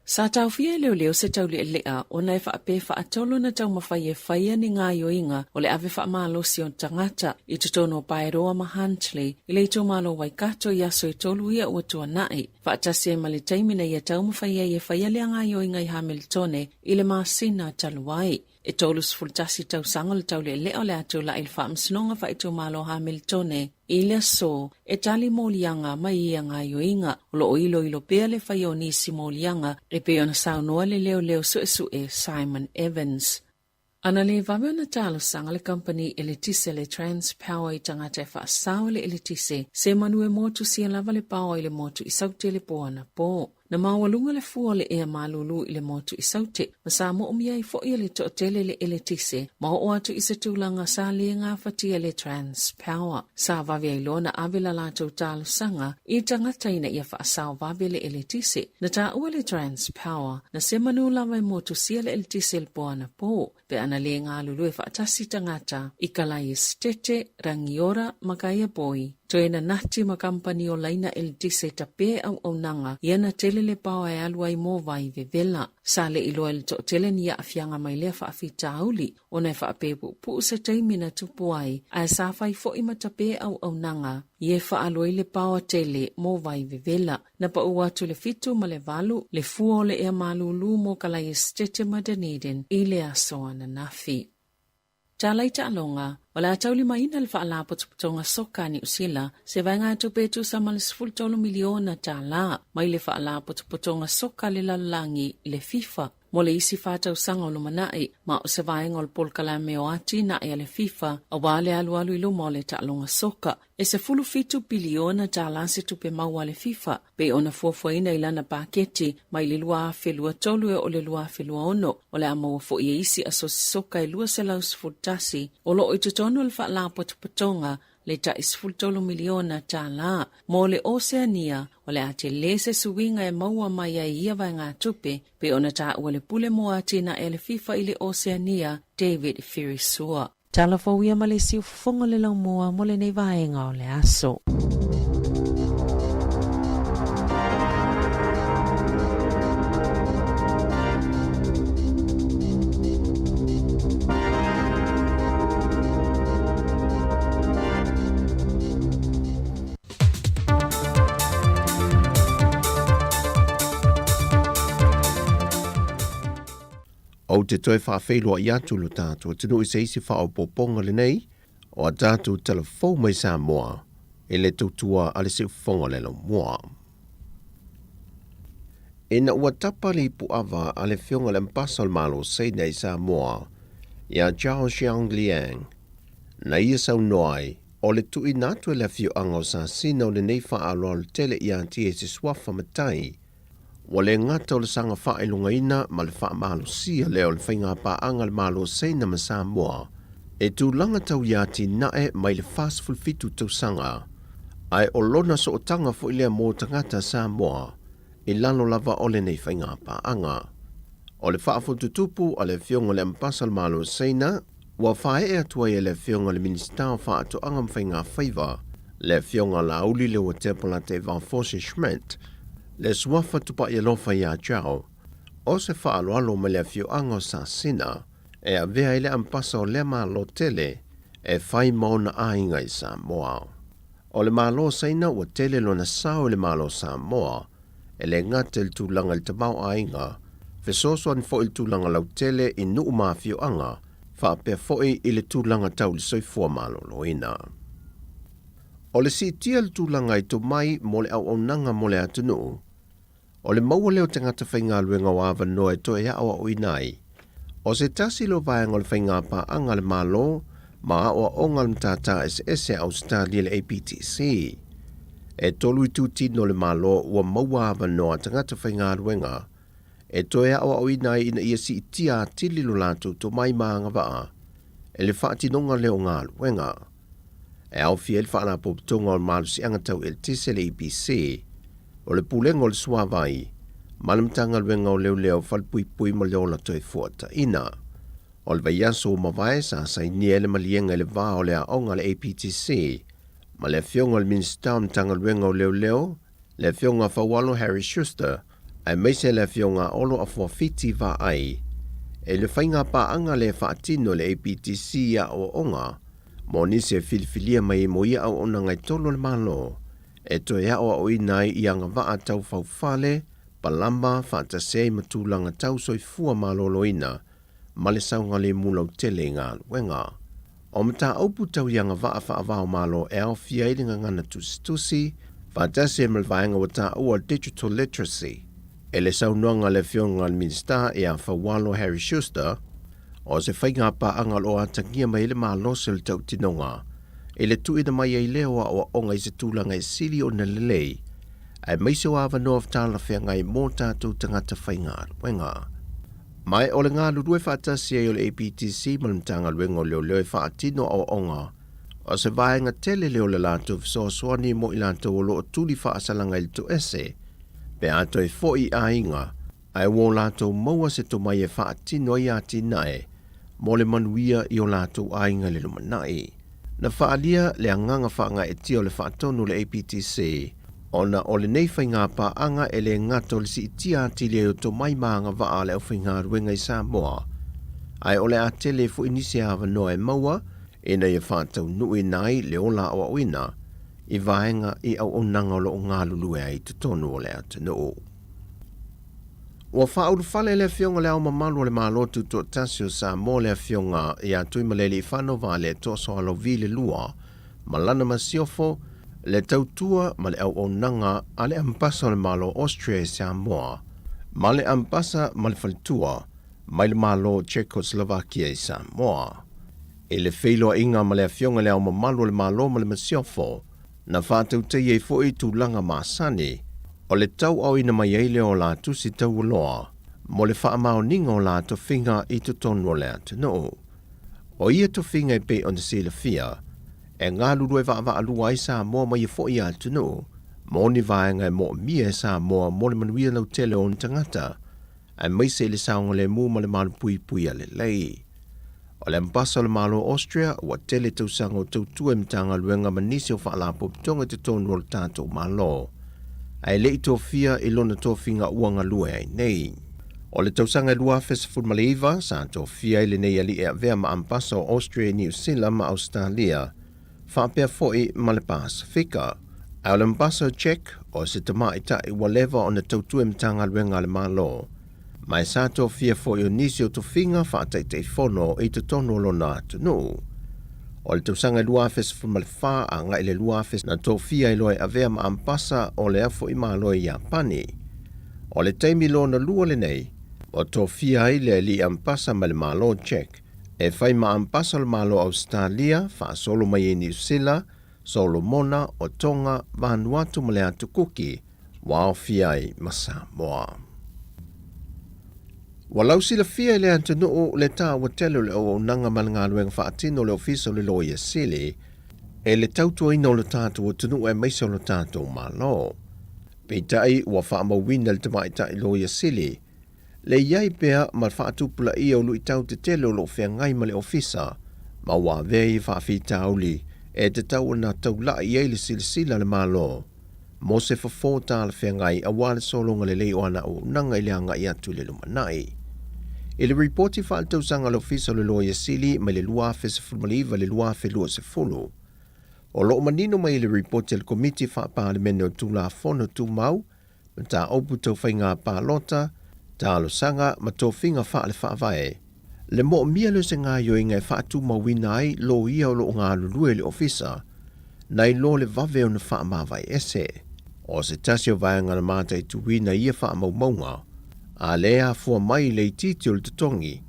Sa taofia e leoleo se taulealea ona e faapea faatolu ona taumafai e faia ni gaoioiga o le ave faamalosi o tagata i totonu o Paeroa ma Huntly i le itumalo o Waikato i aso e tolu ia ua tuanai. Faatasi ai ma le taimi na ia taumafai ai e faia lea gaoioiga i Hamiltone i le masina talu ai. E 31 tausaga o le taulealea o le a tulai i le Faamasinoga Faaitumalo o Hamiltone i le aso e tali moliaga mai ia gaoioiga. O lo o iloilo pea le faia o nisi moliaga e pei ona saunoa le leoleo suesue Simon Evans. Ana le vave ona talosaga le kamupani eletise le Transpower i tagata e faasao i le eletise, se manu e motusia lava le paoa i le motu i Saute le po anapo. Na maualuga le fua o le ea malūlū i le motu i Saute, ma sa moomia ai foi e le toatele le eletise ma oo atu i se tulaga sa le gafatia e le Transpower. Sa vave ai loa ona ave la latou talosaga i tagata ina ia faasao vave le eletise. Na taua e le Transpower, na se manu lava e motusia le eletise i le po anapo, pe ana le galulue faatasi tagata i Kalai Esetete, Rangiora ma Kaiapoi. Toe nanati ma kamupani o laina eletise tape auaunaga ia na tele le paoa e alu ai mo vai vevela. Sa le iloa e le toatele ni aafiaga mai lea faafitauli ona e faapepuupuu se taimi na tupu ai, ae sa fai foi ma tape auaunaga ia e faaalu ai le paoa tele mo vai vevela. Na pau atu le 7 ma le 8 le fua o le ea malūlū mo Kalai Esetete ma Dunedin i le aso ananafi. Talai taaloga, O le a taulimaina le Faalapotopotoga Soka a Niu Sila se vaegatupe e tusa ma le $13 miliona tala mai le Faalapotopotoga Soka a le Lalolagi, le FIFA, mo le isi fa tausaga o lumanai, ma o se vaega o le polokalame o atinae a le FIFA aua le alualu i luma o le taaloga soka. E $17 piliona tala se tupe maua a le FIFA pei ona fuafuaina i lana paketi mai le 2023 e oo i le 2026. O le a maua foi e isi asosi soka e 211 o lo o i totonu o le Faalapotopotoga le tai $13 miliona tala. Mo le Oseania, o le a tele se suiga e maua mai ai ia vaegatupe pei ona taua le pule mo atinae a le FIFA i le Oseania, David Firisua. Tala fou ia ma le siufofoga o le laumua mo lenei vaega o le aso. Ou te toe faafeiloai atu lo tatou atunuu i se isi faaopoopoga lenei o a tatou tala fou mai Samoa i le tautua a le Siufofoga o le Laumua. Ina ua tapa le ipuava a le Afioga i le Ambasa o le Malo o Saina i Samoa iā Zhao Xiangliang, na ia saunoa ai, o le tuuina atu e le afioaga o Sasina o lenei faaaloalo tele iā te i se suafa matai, ua le gata o le saga faailogaina ma le faamalosia lea o le faigapaaga a le Malo o Saina ma Samoa e tulaga tau iā atinae mai le 47 tausaga, ae o lona sootaga foi lea mo tagata Samoa i lalo lava o lenei faigapaaga. O le faafotutupu a le Afioga i le Ambasa o le Malo o Saina, ua faaee atu ai e le Afioga i le Minisita o Faatoaga ma Faigafaiva, le Afioga Laauli Leuatea Polataivao Fosi Schmidt, le suafa tupai alofa iā Zhao, o se faaaloalo mai le afioaga o Sasina e avea ai le ambasa o lea Malo tele e fai ma ona aiga i Samoa. O le Malo o Saina ua tele lona sao i le Malo o Samoa, e le gata i le tulaga i le tamaoaiga, fesoasoani foi i le tulaga lautele i nuu ma afioaga, faapea foi i le tulaga tau i le soifua maloloina. O le siitia le tulaga i tomai mo le auaunaga mo le atunuu, o le maua lea o tagata faigaluega o avanoa e toe aoaoina ai. O se tasi lea o vaega o le faigapaaga a le Malo ma aoaoga a le Matata Eseese a Ausetalia le APTC. E tolu itutino o le Malo ua maua avanoa a tagata faigaluega e toe aoaoina ai ina ia siitia atili lo latou tomai ma agavaa e le faatinoga lea o galuega. E aofia ai le Faalapotopotoga o le Malosiaga Tau Eletise le EPC, o le Pulega o le Suavai, ma le Matagaluega o Leoleo, Falepuipui ma le Ola Toefuataina. O le vaiaso ua mavae sa sainia ai le maliega i le va o le aoga a le APTC ma le Afioga i le Minisita o le Matagaluega o Leoleo, le Afioga Faualo Harry Schuster, aemaise le Afioga Olo Afuafiti Vaai, e le faigapaaga lea e faatino e le APTC i aoaoga mo nisi e filifilia mai ai mo ia auaunaga e tolu a le Malo e toe aoaoina ai i agavaa tau faufale, palama, faatasi ai ma tulaga tau soifua maloloina ma le saogalemu lautele i galuega. O mataupu tau i agavaa faava-o-Malo e aofia ai le gagana tusitusi, faatasi ai ma le vaega ua taua Digital Literacy. E le saunoaga a le Afioga i le Minisita ia Faualo Harry Schuster, o se faigapaaga o lo o atagia mai ai le malosi o le tautinoga i le tuuina mai ai lea o aoaoga i se tulaga e sili ona lelei, aemaise o avanoa talafeagai mo tatou tagata faigaluega. Ma o le galulue faatasi ai o le APTC ma le Matagaluega o Leoleo e faatino aoaoga, o se vaega tele lea o le latou fesoasoani mo i latou o lo o tuli faasalaga i le toese, pe a toe foi i aiga, ae ua o latou maua se tomai e faatino ai atinae mo le manuia i o latou aiga i le lumanai. Na faaalia le agaga faagaeetia o le faatonu o le APTC ona o lenei faiga paaga e le gata o le siitia atili ai o tomai ma agavaa a le aufaigaluega i Samoa, ae o le a tele foi nisi avanoa e maua ina ia faataunuuina ai le ola aoaoina i vaega i auaunaga o lo o galulue ai i totonu o le atunuu. Ua faaulufale le Afioga i Le Ao Mamalu o le Malo Tutoatasi o Samoa le Afioga ia Tuimalealiifano Vaaletoa Sualauvi le Lua ma lana masiofo, le tautua ma le auaunaga a le Ambasa o le Malo o Austria i Samoa ma le Ambasa ma le Faletua mai le Malo o Czechoslovakia i Samoa. I le feiloaiga ma le Afioga i Le Ao Mamalu o le Malo ma le Masiofo, na faatautaia ai foi tulaga masani o le tauaoina mai ai lea o la tusi taualoa mo le faamaoniga o la tofiga i totonu o le atunuu. O ia tofiga e pei ona silafia, e galulue vaavaalua ai Samoa ma ia foi atunuu mo ni vaega e moomia e Samoa mo le manuia lautele o ona tagata, aemaise i le saogalemu ma le malupuipuia lelei. O le Ambasa o le Malo o Austria ua tele tausaga o tautua i Matagaluega ma nisi o Faalapotopotoga i totonu o le tatou Malo, ae le i tofia i lona tofiga ua galue ai nei. O le tausaga e 2019, sa tofia ai lenei alii e avea ma Ambasa o Austria i Niu Sila ma Ausetalia, faapea foi ma le Pasefika. Ae o le Ambasa o Czech, o se tamaitai ua leva ona tautua i Matagaluega a le Malo, ma e sa tofia foi o nisi o tofiga faataitaifono i totonu o lona atunuu. O le tausaga e 2014 agai i le 2000 na tofia ai loa e avea ma Ambasa o lea foi Malo i Iapani. O le taimi lona lua lenei, ua tofia ai le alii Ambasa mai le Malo Czech e fai ma Ambasa o le Malo o Ausetalia, faasolo mai ai Niu Sila, Solomona, o Tonga, Vanuatu ma le Atu Kuki, ua aofia ai ma Samoa. Ua lausilafia e le atunuu le taua tele o le auaunaga ma le galuega faatino o le Ofisa o le Loia Sili e le tautuaina o lo tatou atunuu aemaise o lo tatou Malo. Peitai ua faamauina e le Tamaitai Loia Sili le i ai pea ma le faatupulaia o luitau tetele o lo o feagai ma le Ofisa ma ua avea ia faafitauli e tatau ona taulai i ai le silasila a le Malo mo se fofo talafeagai aua le sologa lelei o ana auaunaga i le agai atu i le lumanai. I le ripoti faaletausaga a le Ofisa o le Loia Sili mai le 2019 i le 2020, o lo o manino mai i le ripoti a le Komiti Faa-Palemene o Tulafono Tumau, Mataupu Tau Faiga Palota, Talosaga ma Tofiga Faale-Faavae, le moomia lea o se gaoioiga e faatumauina ai loia o lo o galulue i le Ofisa, nai lo le vave ona faamavae ese. O se tasi o vaega na mataituina i ia faamaumauga, a lea e afua mai i le itiiti o le totogi,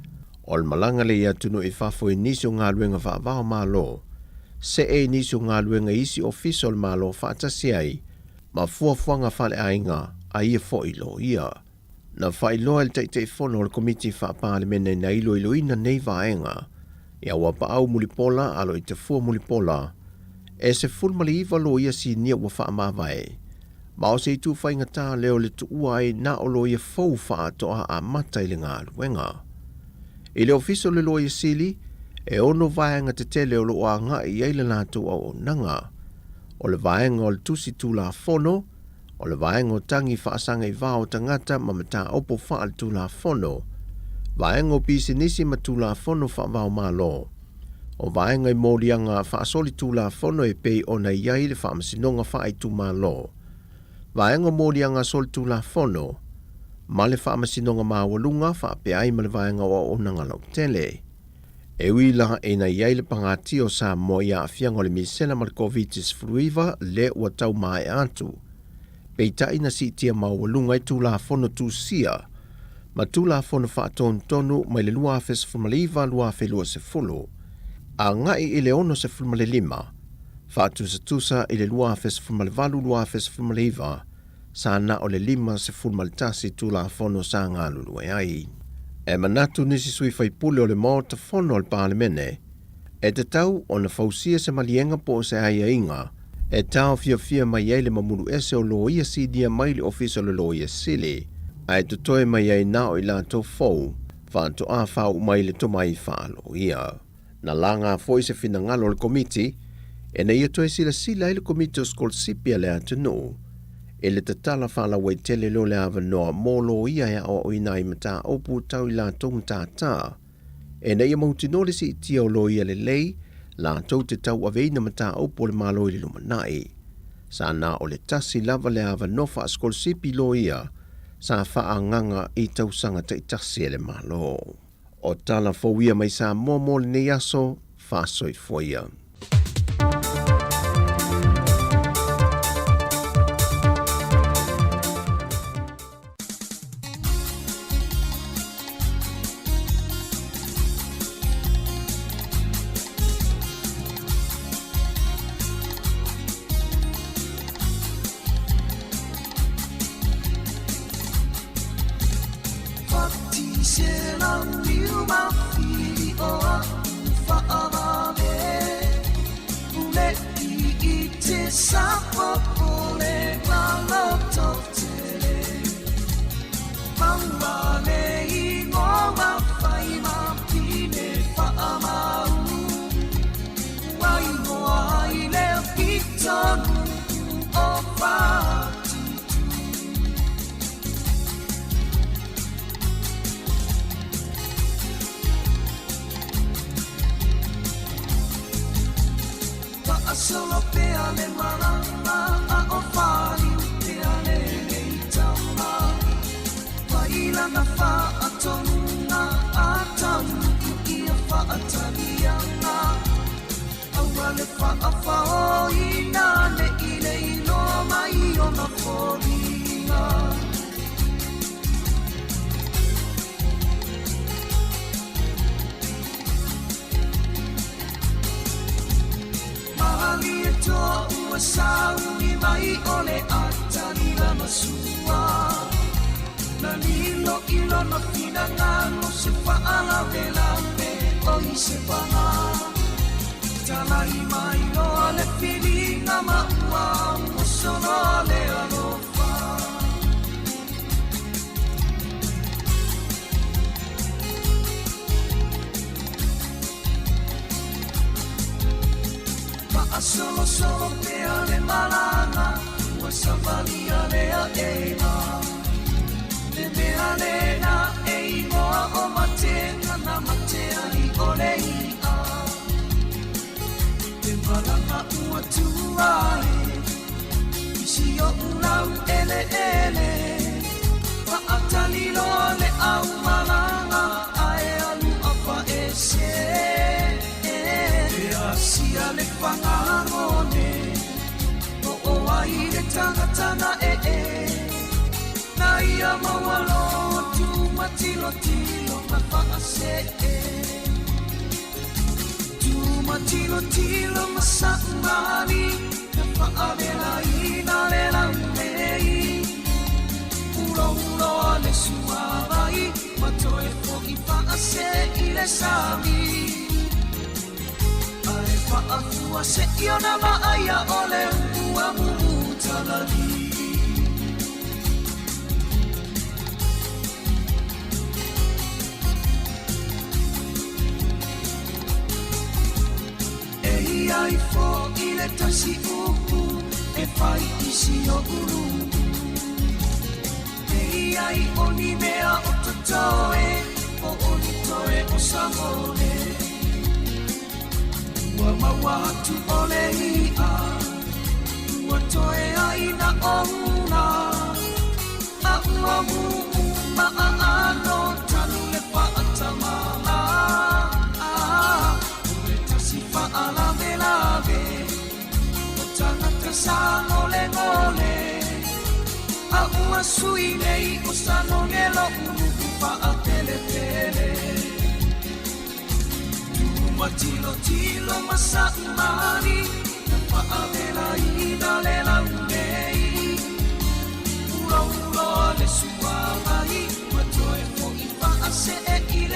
o le malaga lea i atunuu i fafo i nisi o galuega faava-o-Malo, see i nisi o galuega i isi ofisa o le Malo faatasi ai ma fuafuaga faaleaiga a ia foi loia. Na faailoa e le Taitaifono o le Komiti Faa-Palemene na iloiloina nei vaega ia Uapaau Mulipola Aloitafua Mulipola, e 19 loia sinia ua faamavae, ma o se itu faigata lea o le tuua ai na o loia fou faatoa amata i le galuega. I le Ofisa o le Loia Sili, e ono vaega tetele o lo o agai i ai le latou auaunaga. O le vaega o le tusi Tulafono, o le vaega o tagi faasaga i va o tagata ma mataupu faaletulafono, vaega o pisinisi ma Tulafono faava-o-Malo, o vaega i moliaga faasolitulafono e pei ona i ai le Faamasinoga Faaitumalo, vaega o moliaga solitulafono ma le Faamasinoga Maualuga faapea ai ma le vaega o auaunaga lautele. E ui la ina i ai le pagatia o Samoa i aafiaga o le misela ma le Koviti-19 lea ua tau maea atu, peitai na siitia maualuga ai Tulafono Tusia ma Tulafono Faatonutonu mai le 2019-2020 agai i le 65, faatusatusa i le 2018-2019. sa na o le 51 Tulafono sa galulue ai. E manatu nisi sui faipule o le Maota Fono o le Palemene, e tatau ona fausia se maliega po o se aiaiga e taofiofia mai ai le mamulu ese o loia sinia mai le Ofisa o le Loia Sili, ae totoe mai ai na o i latou fou faatoa faauu mai le tomai faaloia. Na laga foi se finagalo o le Komiti ina ia toe silasila ai le Komiti o Sikolasipi a le atunuu i le tatala faalauaitele lea o le avanoa mo loia e aoaoina ai mataupu tau i latou matata ina ia mautinoa le siitia o loia lelei latou te tauaveina mataupu a le Malo i le lumanai. Sa na o le tasi lava le avanoa faasikolasipi loia sa faaagaga i tausaga taitasi e le Malo. O tala fou ia mai Samoa mo lenei aso, faasoifua ia.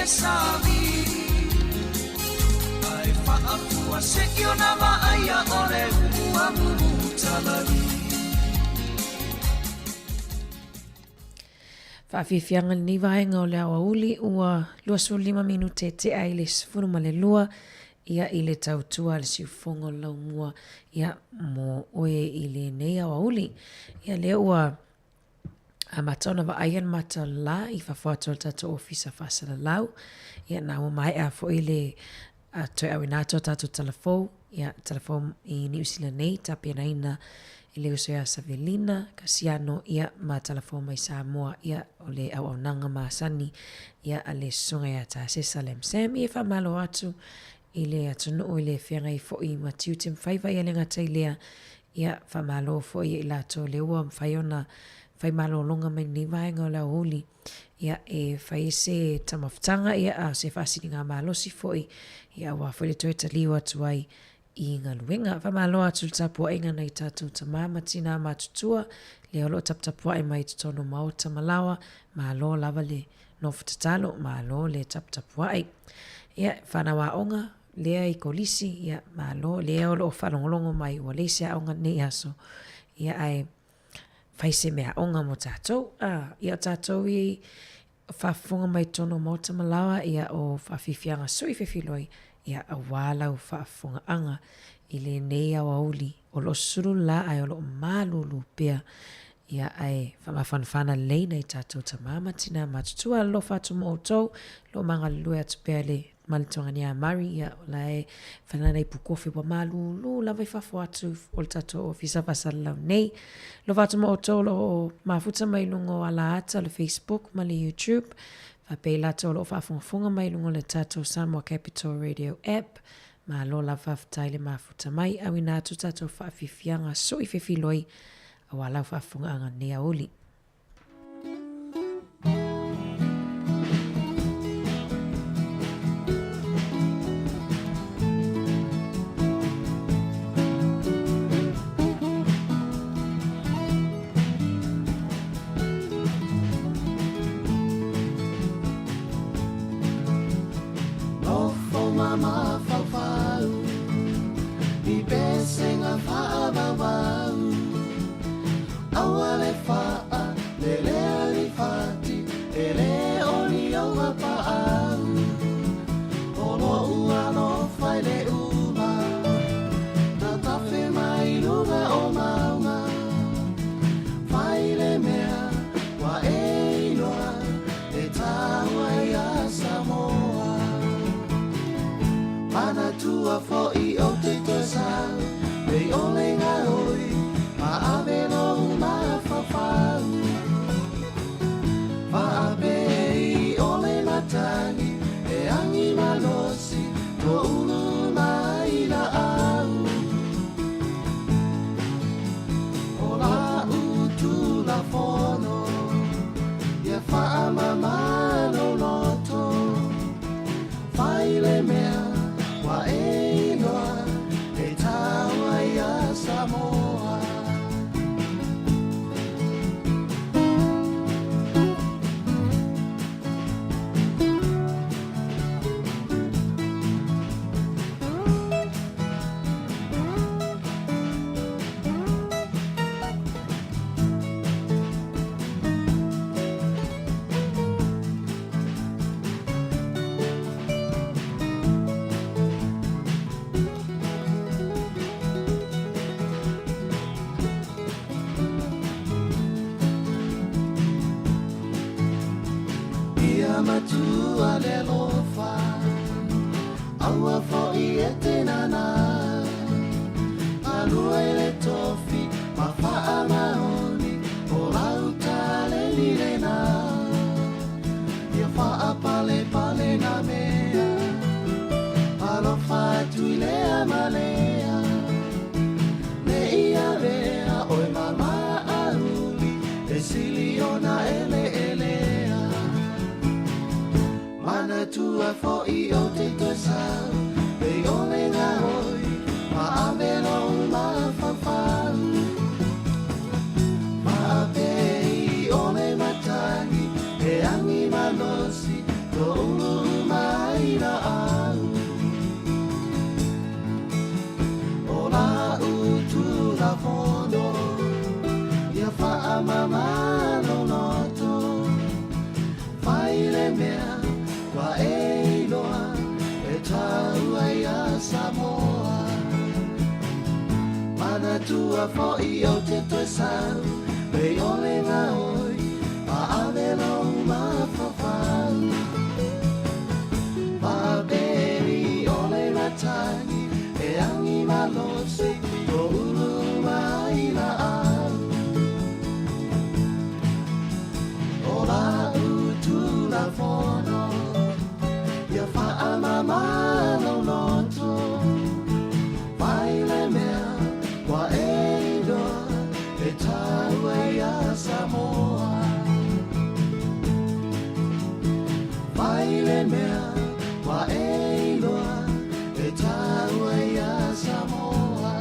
sami Ae faafua se'i ona vaaia o le umuamumutalagi. Faafiafiaga lenei vaega o le aoauli ua 25 minute e tea i le 12 ia i le tautua a le siufofoga o le laumua ia mo oe i lenei aoauli. Ia lea ua amata ona vaaia le mata o le la i fafo atu o le tatou ofisa faasalalau. Ia na ua maea foi le toe auina atu o tatou tala fou, ia tala fou i Niu Sila nei tapenaina e le uso ia Savelina Kasiano ia ma tala fou mai Samoa ia o le auaunaga masani ia a le susuga ia Tasesa Lam Sam. Ia e faamalo atu i le atunuu i le feagai foi ma tiute ma faiva ia le gata i lea ia faamalo foi ia i latou lea ua mafai ona fai malologa mai lenei vaega o le aoauli ia e fai ai se taumafataga ia a o se faasiligamalosi foi ia aua foi le toe taliu atu ai i galuega. Faamalo atu i le tapuaiga nai tatou tama ma tina matutua lea o lo o taputapuai mai i totonu o maota ma laoa, malo lava le nofo tatalo, malo le taputapuai. Ia, fanau aoga lea i kolisi, ia malo lea o lo o faalogologo mai ua leai se aoga lenei aso, ia ae fai se meaaoga mo tatou. A, ia o tatou i faafofoga mai totonu o Maota ma Laoa, ia o faafiafiaga sui fefiloi, ia aua lau faafofogaaga i lenei aoauli o lo o sulu le la ae o lo o malulu pea, ia ae faamafanafana lelei nai tatou tama ma tina matutua. Alofa atu mo outou, lo o magalulue atu pea le ma le Togani a Murray, ia, o la e whanana i pukofi ua malūlū lava i fafo atu o le tatou ofisa faasalalau nei. Alofa atu ma outou o lo o mafuta mai luga o ala ata o le Facebook ma le YouTube, faapea i latou o lo o faafogafoga mai luga o le tatou Samoa Capital Radio app. Malo lava faafetai le mafuta mai, auina atu tatou faafiafiaga sui fefiloi aua lau faafofogaaga nei aoauli. Nofo ma mafaufau i pesega faavauvau. Aua le faa lelea ni fati e le o ni oga paau. O lo'u alofa i le uma tatafe mai luga o mauga. Fai le mea ua e iloa e taua ia Samoa. Manatua fo'i ou te toe sau nei ole gaoi ma ave lou mafaufau. Faapei ole matagi e agi malosi toulu mai laau. O la'u Tulafono ia faamama lou loto. Fai le mea ua e iloa e taua ia Samoa. Ia matua le alofa, aua fo'i e te nana. Galue le tofi ma faamaoni, o lau taleni lena. Ia faapalepale na mea, alofa atu i lea ma lea. Ne i avea oe ma maauli, e sili ona eleelea. Manatua fo'i ou te toe sau, nei ole gaoi, ma ave lou mafaufau. manatua foʻi ou te toe sau Pei o le gaoi Paʻave lou mafaufau Faapeni o le matagi E agi malosi Toʻulu uma ai laau O laʻu tulafono Ia faamamā lou loto Fai le mea ua e iloa E taua iā Samoa Fai le mea ua e iloa E taua iā Samoa.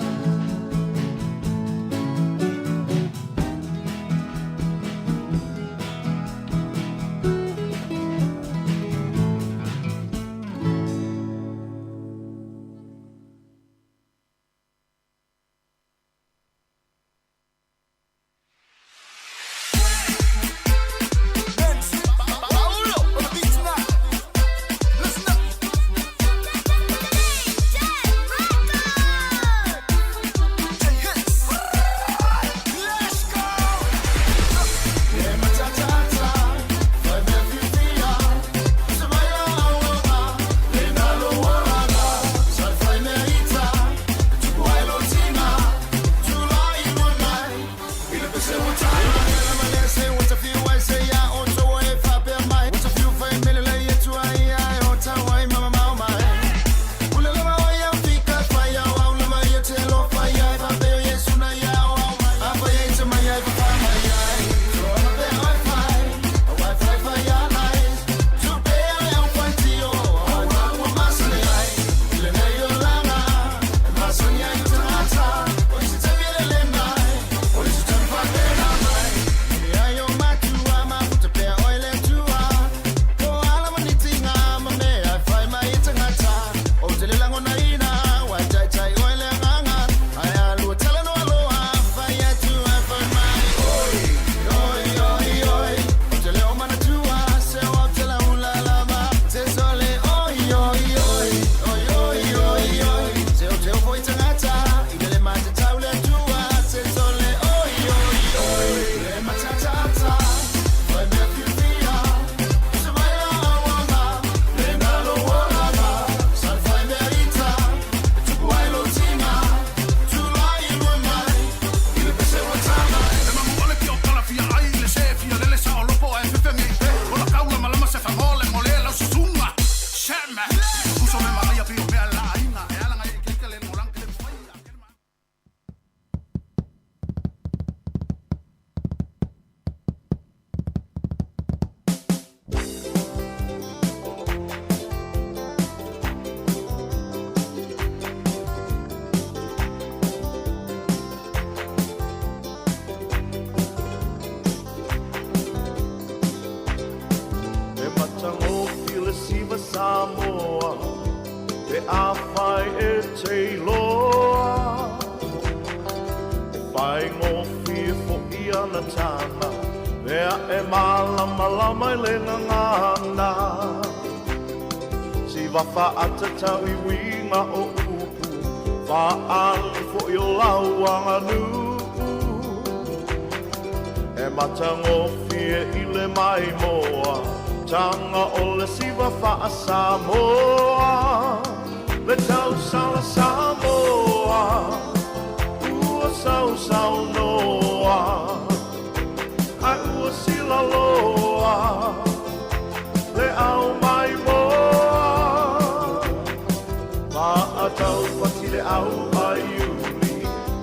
E matagofie le siva Samoa Pe afai e te iloa E faigofie foʻi ana taga Mea e malamalama i le gagana Siva faatatau i uiga o upu Faaali foʻi o lau aganuu E matagofie i le maimoa Taga o le siva faa-Samoa Le tausala Samoa Ua sausaunoa Ae ua silaloa Le au maimoa Maataupati le au aiuli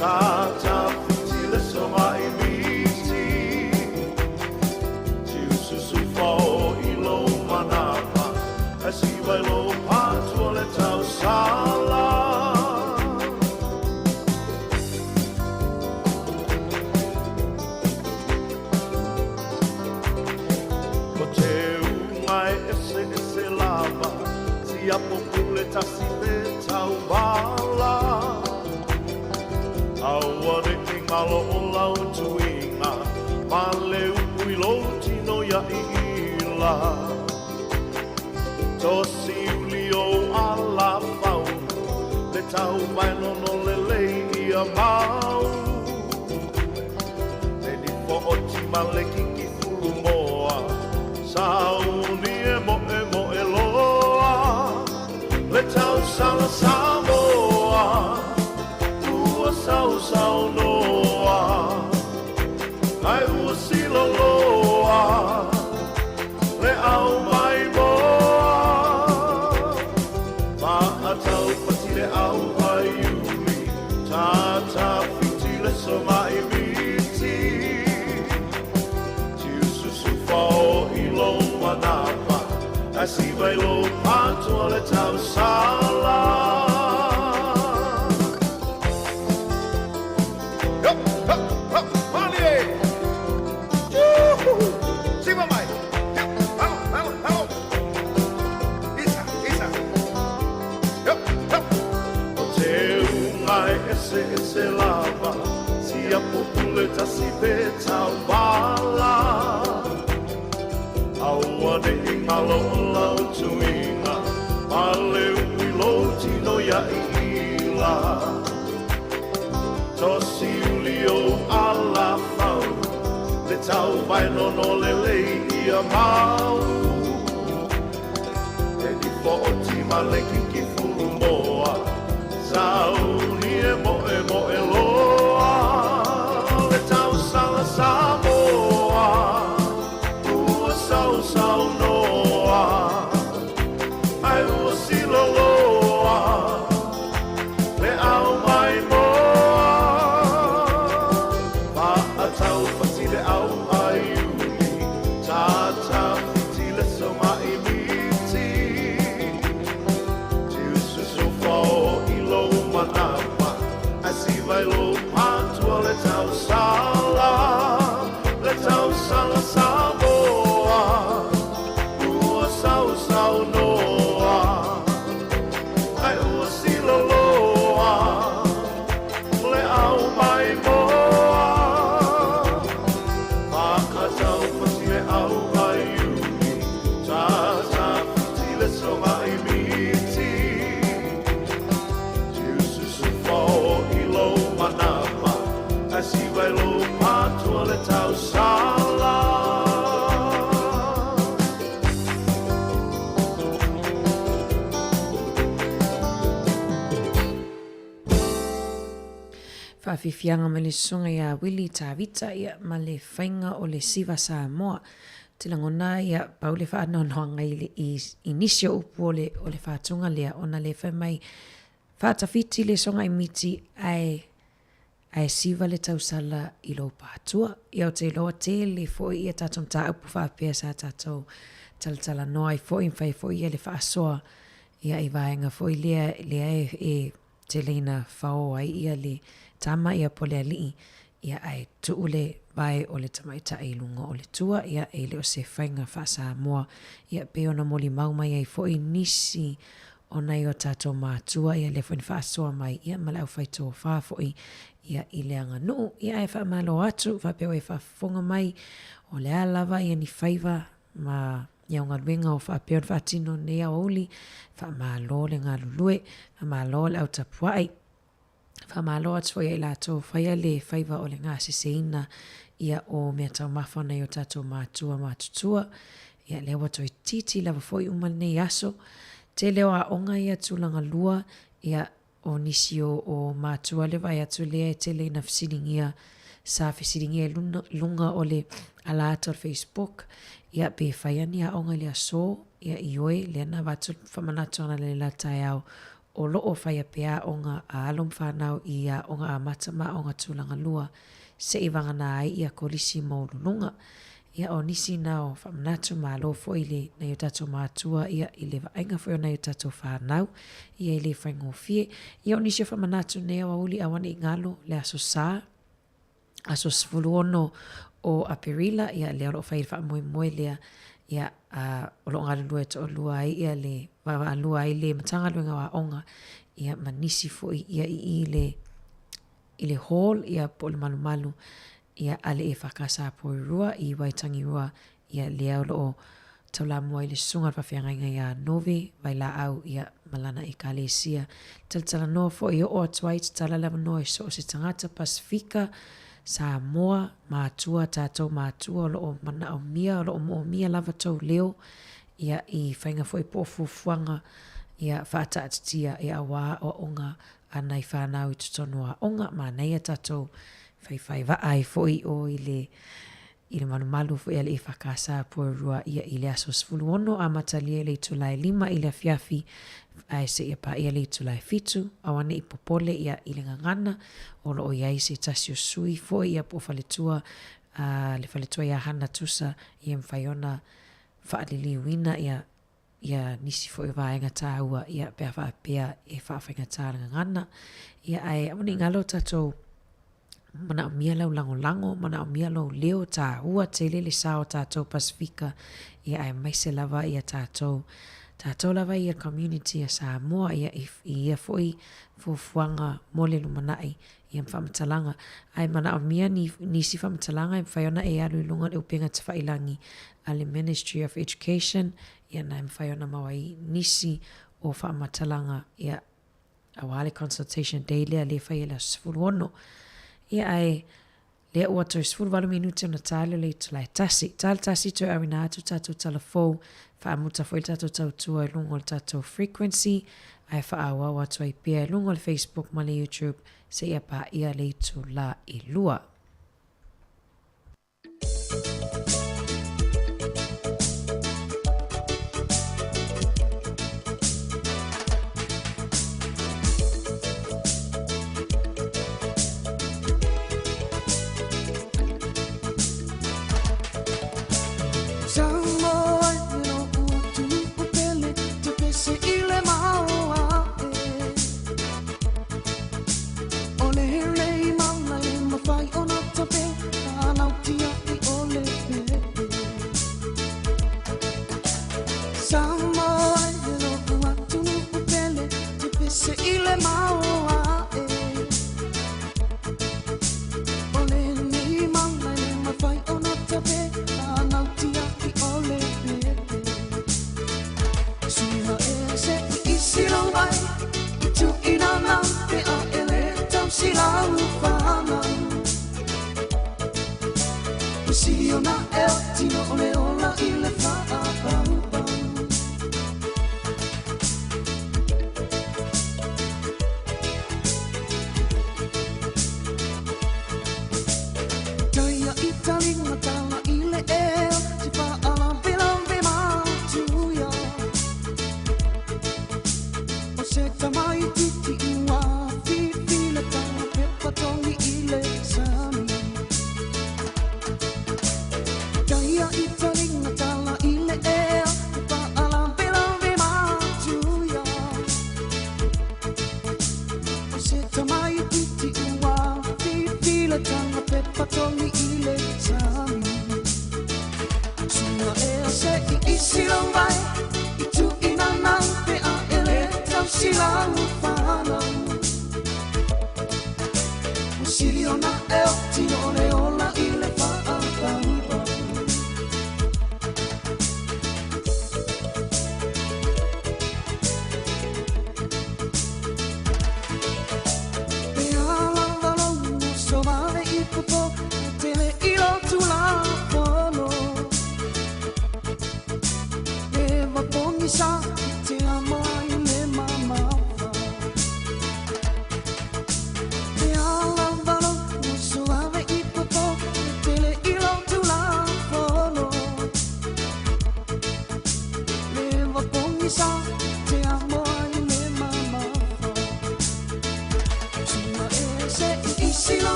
Tatafiti le sogaimiti Tiususu fao i lou manava Ae siva i lou patu o le tausala. Ko te uga e eseese lava Siapo pule tasi te tauvala Aua ne i ngalo o lau tuiga Ma le upu i lou tino ia iila Tosi uli ou ala fauna Le tauvae nono lelei ia mau. ma le kiki fulu moa Sauni e moe moe loa Le tausala Samoa Ua sausaunoa Ai ua siloloa Le au mai moa Maatau pati le au ai uli Tata fiti le soma'i miti Tiususu fao i lo manapa Asi vai lo patua le tausala Yo, yo, yo, malie! Juhu! Siva mai! Yo, alo, alo, alo! Isa, isa! Yo, yo! O te unga e ese ese lava Sia pupule tasi pe tauvala Aua ne i ngalo o lau tuiga Ma le ui lo tino ia i ila Tosi uli o ala fau Le tau vai nono le lei ia mau E ni fo o tima le kiki fulu moa Sauni e moe moe loa Le tausala Samoa Ua sausaunoa Ai ua siloloa Le au mai moa Maatau pati le au ai uli Tata fiti le soma'i miti Tiususu fao i lo manapa Asi vai lo patua le tausala Le tausala Samoa Ua sausaunoa Ai ua siloloa Le au mai moa Maatau pati le au ai uli Tata fiti le soma'i miti Tiususu fao i lo manapa Asi vai lo patua le tausala Faafiafiaga mai le susuga ia Willie Tavita ia ma le faiga o le Siva Samoa. Ou te lagona ia pau le faanoanoaga i le i, i nisi o upu o le o le faatuga lea ona le fai mai faatafiti le soga i miti ae ae siva le tausala i lou patua. Ia ou te iloa tele foi ia tatou mataupu faapea sa tatou talatalanoa ai foi ma fai foi ia le faasoa ia i vaega foi lea lea e, e tele ina fao ai ia le tama ia po o le alii ia ae tuu le vae o le tamaitai i luga o le tua ia e le o se faiga faa-Samoa ia pei ona molimau mai ai foi nisi o nai o tatou matua ia lea foi na faasoa mai ia ma le aufaitofa foi ia i le aganuu ia ae faamalo atu faapea ua e faafofoga mai o le a lava ia ni faiva ma ia au galuega o faapea ona faatino nei aoauli faamalo le galulue faamalo le au tapuai. Faamalo atu foi ia i latou faia le faiva o le gaseseina ia o mea taumafa o nai o tatou matua matutua. Ia lea ua toeitiiti lava foi uma lenei aso. Tele o aoga ia tulaga lua, ia o nisi o, o matua le vaai atu lea e tele ina fesiligia, sa fesiligia i luna, luga o le ala ata o le Facebook, ia pe faia ni aoga i le aso, ia ioe, lea na avatu le faamanatu analeila taeao O lo o faia pea aoga a alo ma fanau i aoga amata ma aoga tulaga lua se i vagana ai ia kolisi maualuluga. Ia o nisi na o faamanatu malo foi i le nai o tatou matua ia i le vaaiga foi o nai o tatou fanau ia e le faigofie. Ia o nisi o faamanatu nei aoauli auane i galo le Aso Sa. Aso 16 o Aperila, ia lea o lo o fai ai le faamoemoe lea, ia a o lo o galulue toalua ai ia le vaavaalua ai le Matagaluega o Aoga, ia ma nisi foi ia i i le i le hall ia po o le malumalu ia a le EFKS Porirua i Waitangirua Ia, lea o lo o taulamua i le susuga o le faafeagaiga iā Nove, Vailaau, ia, ma lana Ekalesia. Talatalanoa foi e oo atu ai, tatala le avanoa i so o se tagata Pasefika. Samoa, matua, tatou matua o lo o manaomia, o lo o moomia lava tou leo, ia, i faiga foi po o fuafuaga, ia, faataatitia, ia, aua aoaoga a nai fanau i totonu o aoga. Manaia tatou faifai vaa ai foi i o i le i le malumalu foi a le EFKS Porirua ia i le aso 16 amatalia i le itula e 5 i le afiafi ae seia paia le itula e 7, auane'i popole ia i le gagana o lo o i ai se tasi o sui foi ia po o faletua a le faletua ia Hana Tusa ia mafai ona faaliliuina ia ia nisi foi o vaega tāua ia pe a faapea e faafaigata le gagana. Ia ae aua ne i galo tatou manaomia lau lagolago, manaomia lou leo tāua tele le sao o tatou Pasefika, ia aemaise lava ia tatou, tatou lava ia community a Samoa ia i ia foi fuafuaga mo le lumanai ia ma faamatalaga. Ae manaomia ni nisi faamatalaga e mafai ona e alu i luga o le upega tafailagi a le Ministry of Education, ia na e mafai ona maua ai nisi o faamatalaga ia aua le consultation day lea lea e fai ai le aso 16. Ia ae lea ua toe 18 minute ona ta lea o le itula e tasi. Ta le tasi toe auina atu tatou tala fou, faamuta foi le tatou tautua i luga o le tatou frequency, ae faaauau atu ai pea i luga o le Facebook ma le YouTube seia paia le itula e 2.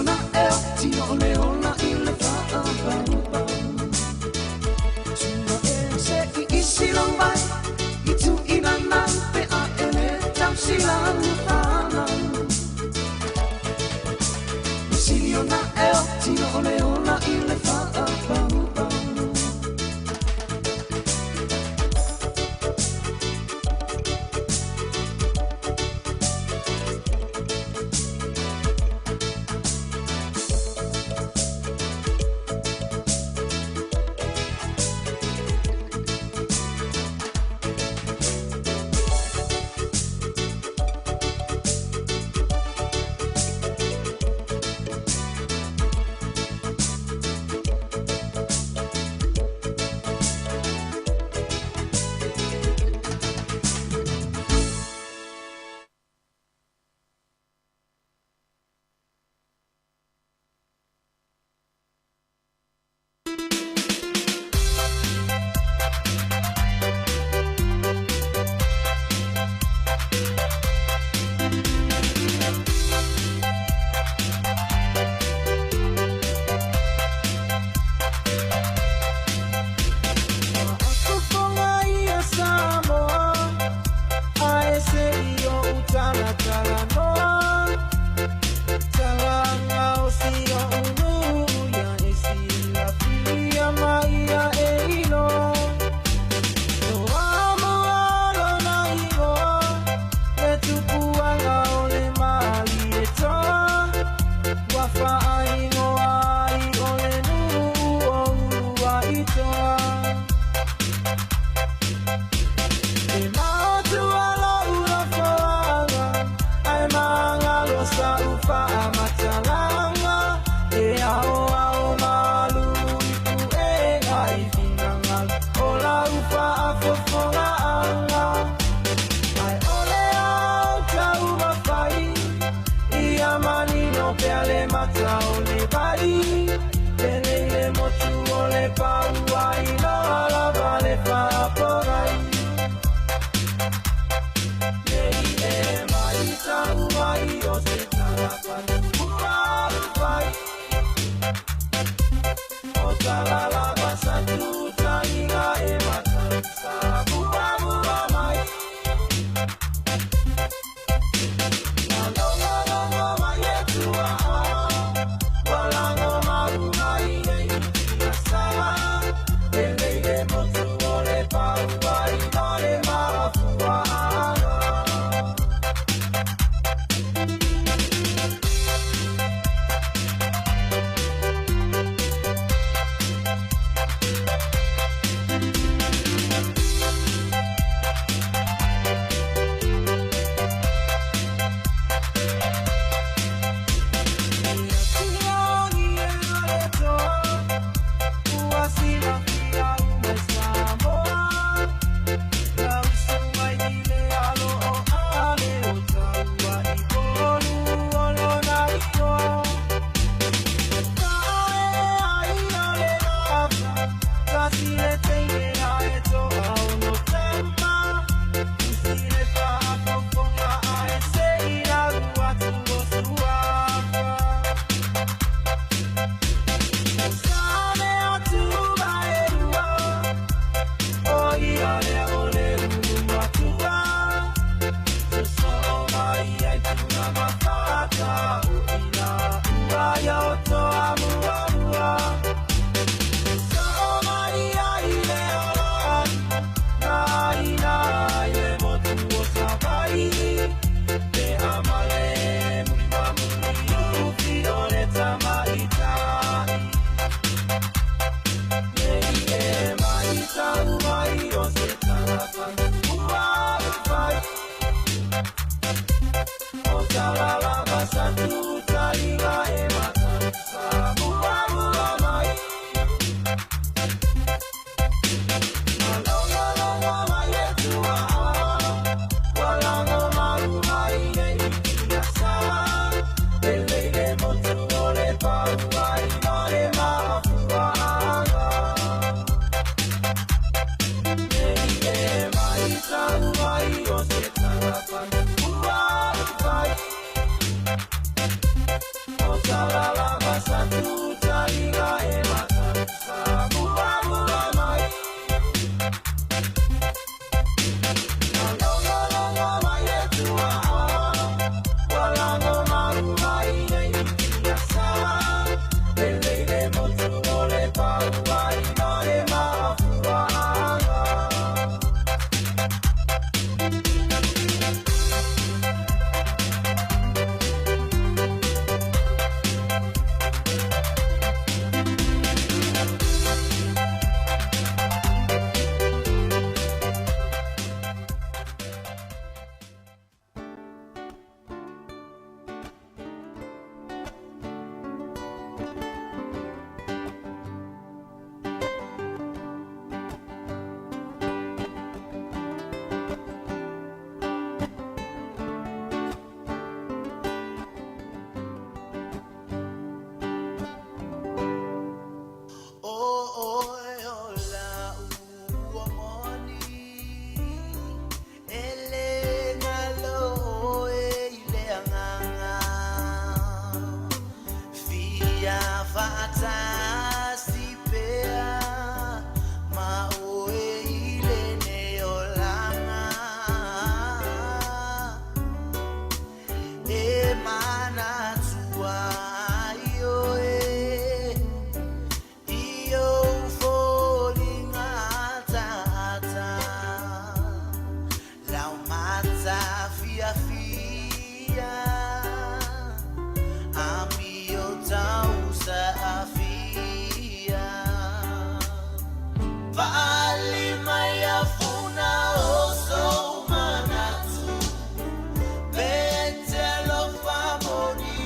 ona e o tino o le ola i le whaapaupau. Tua e se i isi lau vai, i tu ina nau pe a ele tau sila whanau. Sili ona e o tino o le ola i le whaapaupau. fiafia Amio tau saafia Fa'ali mai afuna o sou manatu Pe te alofa moni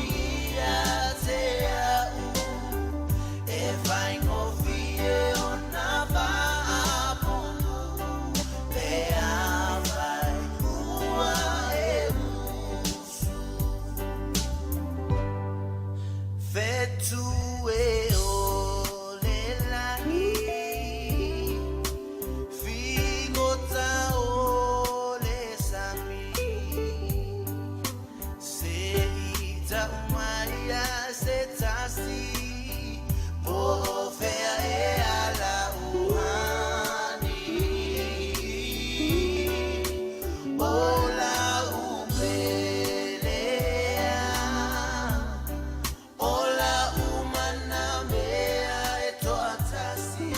ia te a'u E faigofie ona faapuupuu Pe afai ua e usu Fetu e o le lagi Figota o le sami Se i tau mai ai se tasi Po o fea e ala uhani O lau pele ea O lau mana mea e toatasi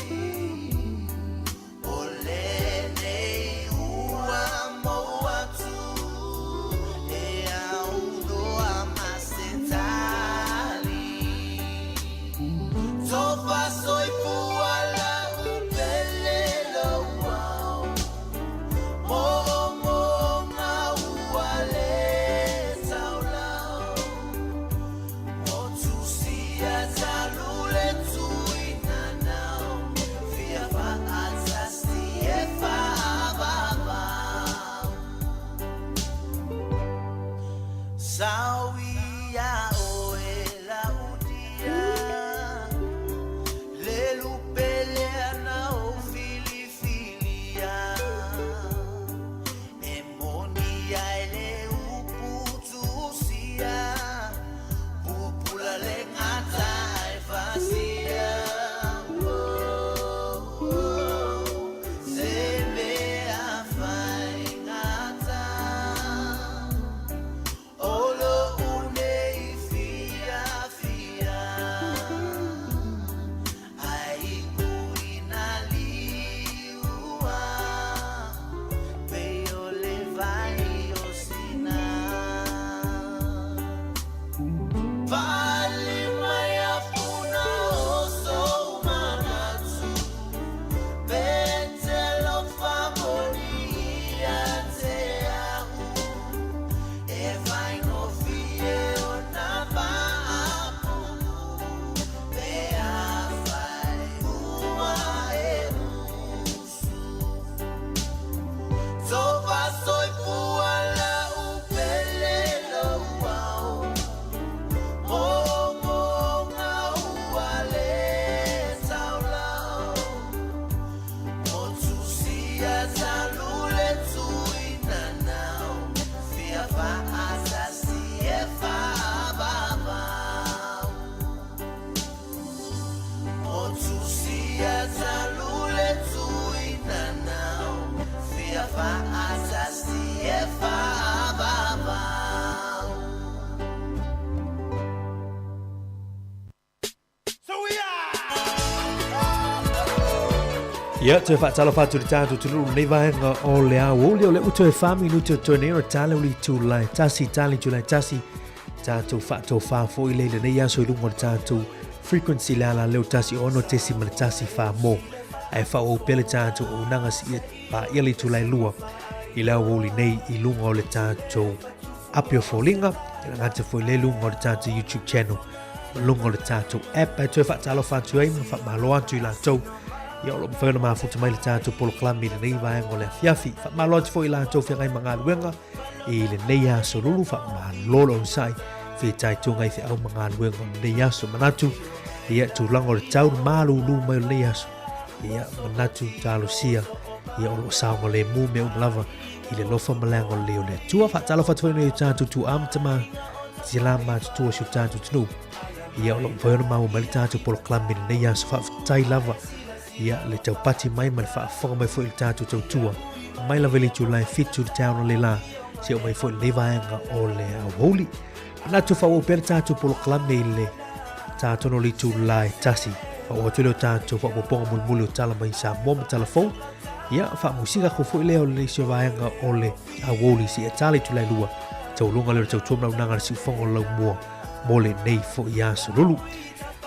O lenei ua mou atu E aunoa ma se tali Tofa soifua lau pele louao Moomooga ua le taulao Motusia talu le tuinanau Fia faatasi e faavavau Sau ia oe lau dia Le lupe lea na ou filifilia E moni ai le upu tusia Pupula le gata e fasia oh, oh, Se mea faigata O lo'u nei fiafia Ae iu ina liua Pei o le vai o Sina Fa'ali mai afuna o sou manatu Pe te alofa moni ia te a'u E faigofie ona faapuupuu Pe afai ua e usu Tofa soifua lau pele louao Moomooga ua le taulao Motusia talu le tuinanau Fia faatasi e faavavau Motusia talu le tuinanau Fia faatasi e faavavau. Ia, toe faatalofa atu i le tatou atunuu i lenei vaega o le aoauli o le uto e wha minuti o toe nei o tale o le itula e tasi, tale itula e tasi, tatou faatofā foi le i lenei aso i luga o le tatou frequency le ala leo 106.1 wha mō. Ae whaau pea le tatou auaunaga seia paia le itula e lua i le aoauli nei i luga o le tatou api o foliga, e le gata foi le luga o le tatou YouTube channel ma luga o le tatou app. Ae toe faatalofa atu ai ma faamalo atu i latou ia o lo o mafai ona mafuta mai le tatou polokalame i lenei vaega o le afiafi. Faamalo atu foi i latou feagai ma galuega i lenei aso lulu, faamalo le onosai fitaituga i feau ma galuega o lenei aso. Manatu ia tulaga o le tau le malūlū mai o lenei aso, ia manatu talosia ia o lo o saogalemu mea uma lava i le alofa ma le agalelei o le Atua. Faatalofa atu foi nei o tatou tuaa ma tama tina matutua o si o tatou atunuu. Ia o lo o mafai ona maua mai le tatou polokalame i lenei aso. Faafetai lava ia le taupati mai ma le faafofoga mai foi i le tatou tautua. Mai lava i le itula e 7 i le taeao analeila seia oo mai foi i lenei vaega o le aoauli. Manatu faaauau pea le tatou polokalame i le ta tonu o le itula e 1. Faaauau atu ai le tatou faaopoopoga mulimuli o tala mai Samoa ma tala fou. Ia, faamusika atu foi lea o le isi o vaega o le aoauli seia ta le itula e lua, taualuga lea o le tautua ma launaga a le siufofoga o le laumua mo lenei foi aso lulu.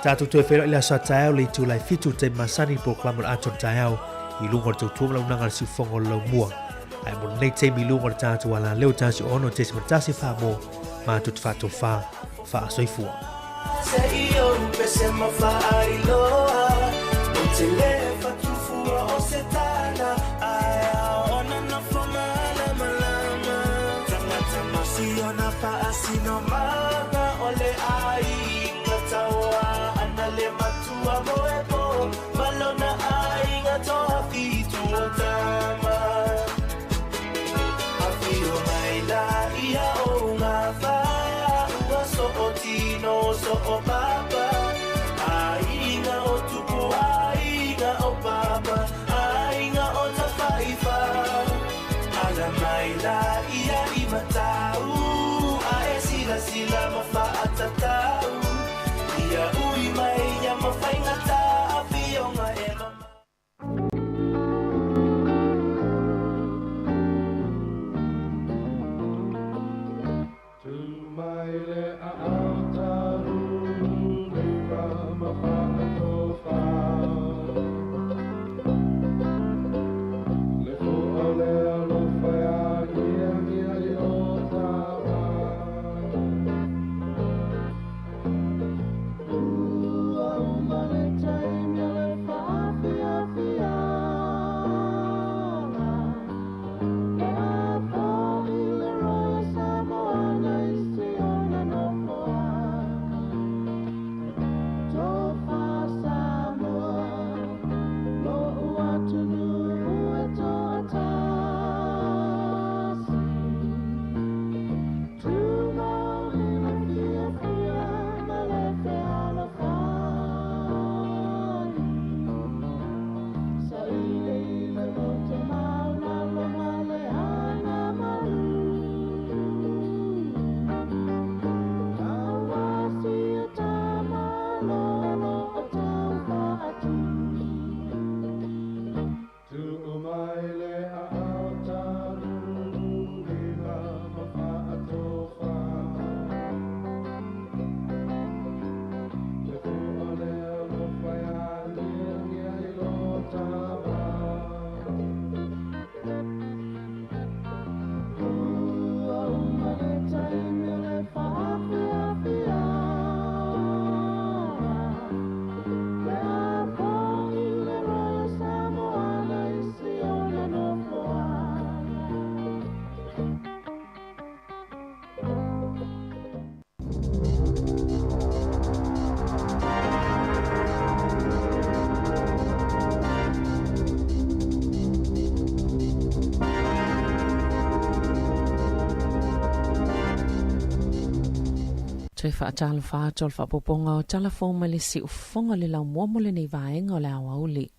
Tatou toe feiloai i le aso a taeao le itula e fitu i le taimi masani i le polokalame o le Atoa o le Taeao i luga o le tautua ma launaga a le siufofoga o le laumua. Ae mo lenei taimi i luga o le tatou alaleo 106.1 Samoa, matou te faatofa faasoifua. Toe faatalofa atu o le faaopoopoga o tala fou mai le siufofoga o le laumua mo lenei vaega o le aoauli.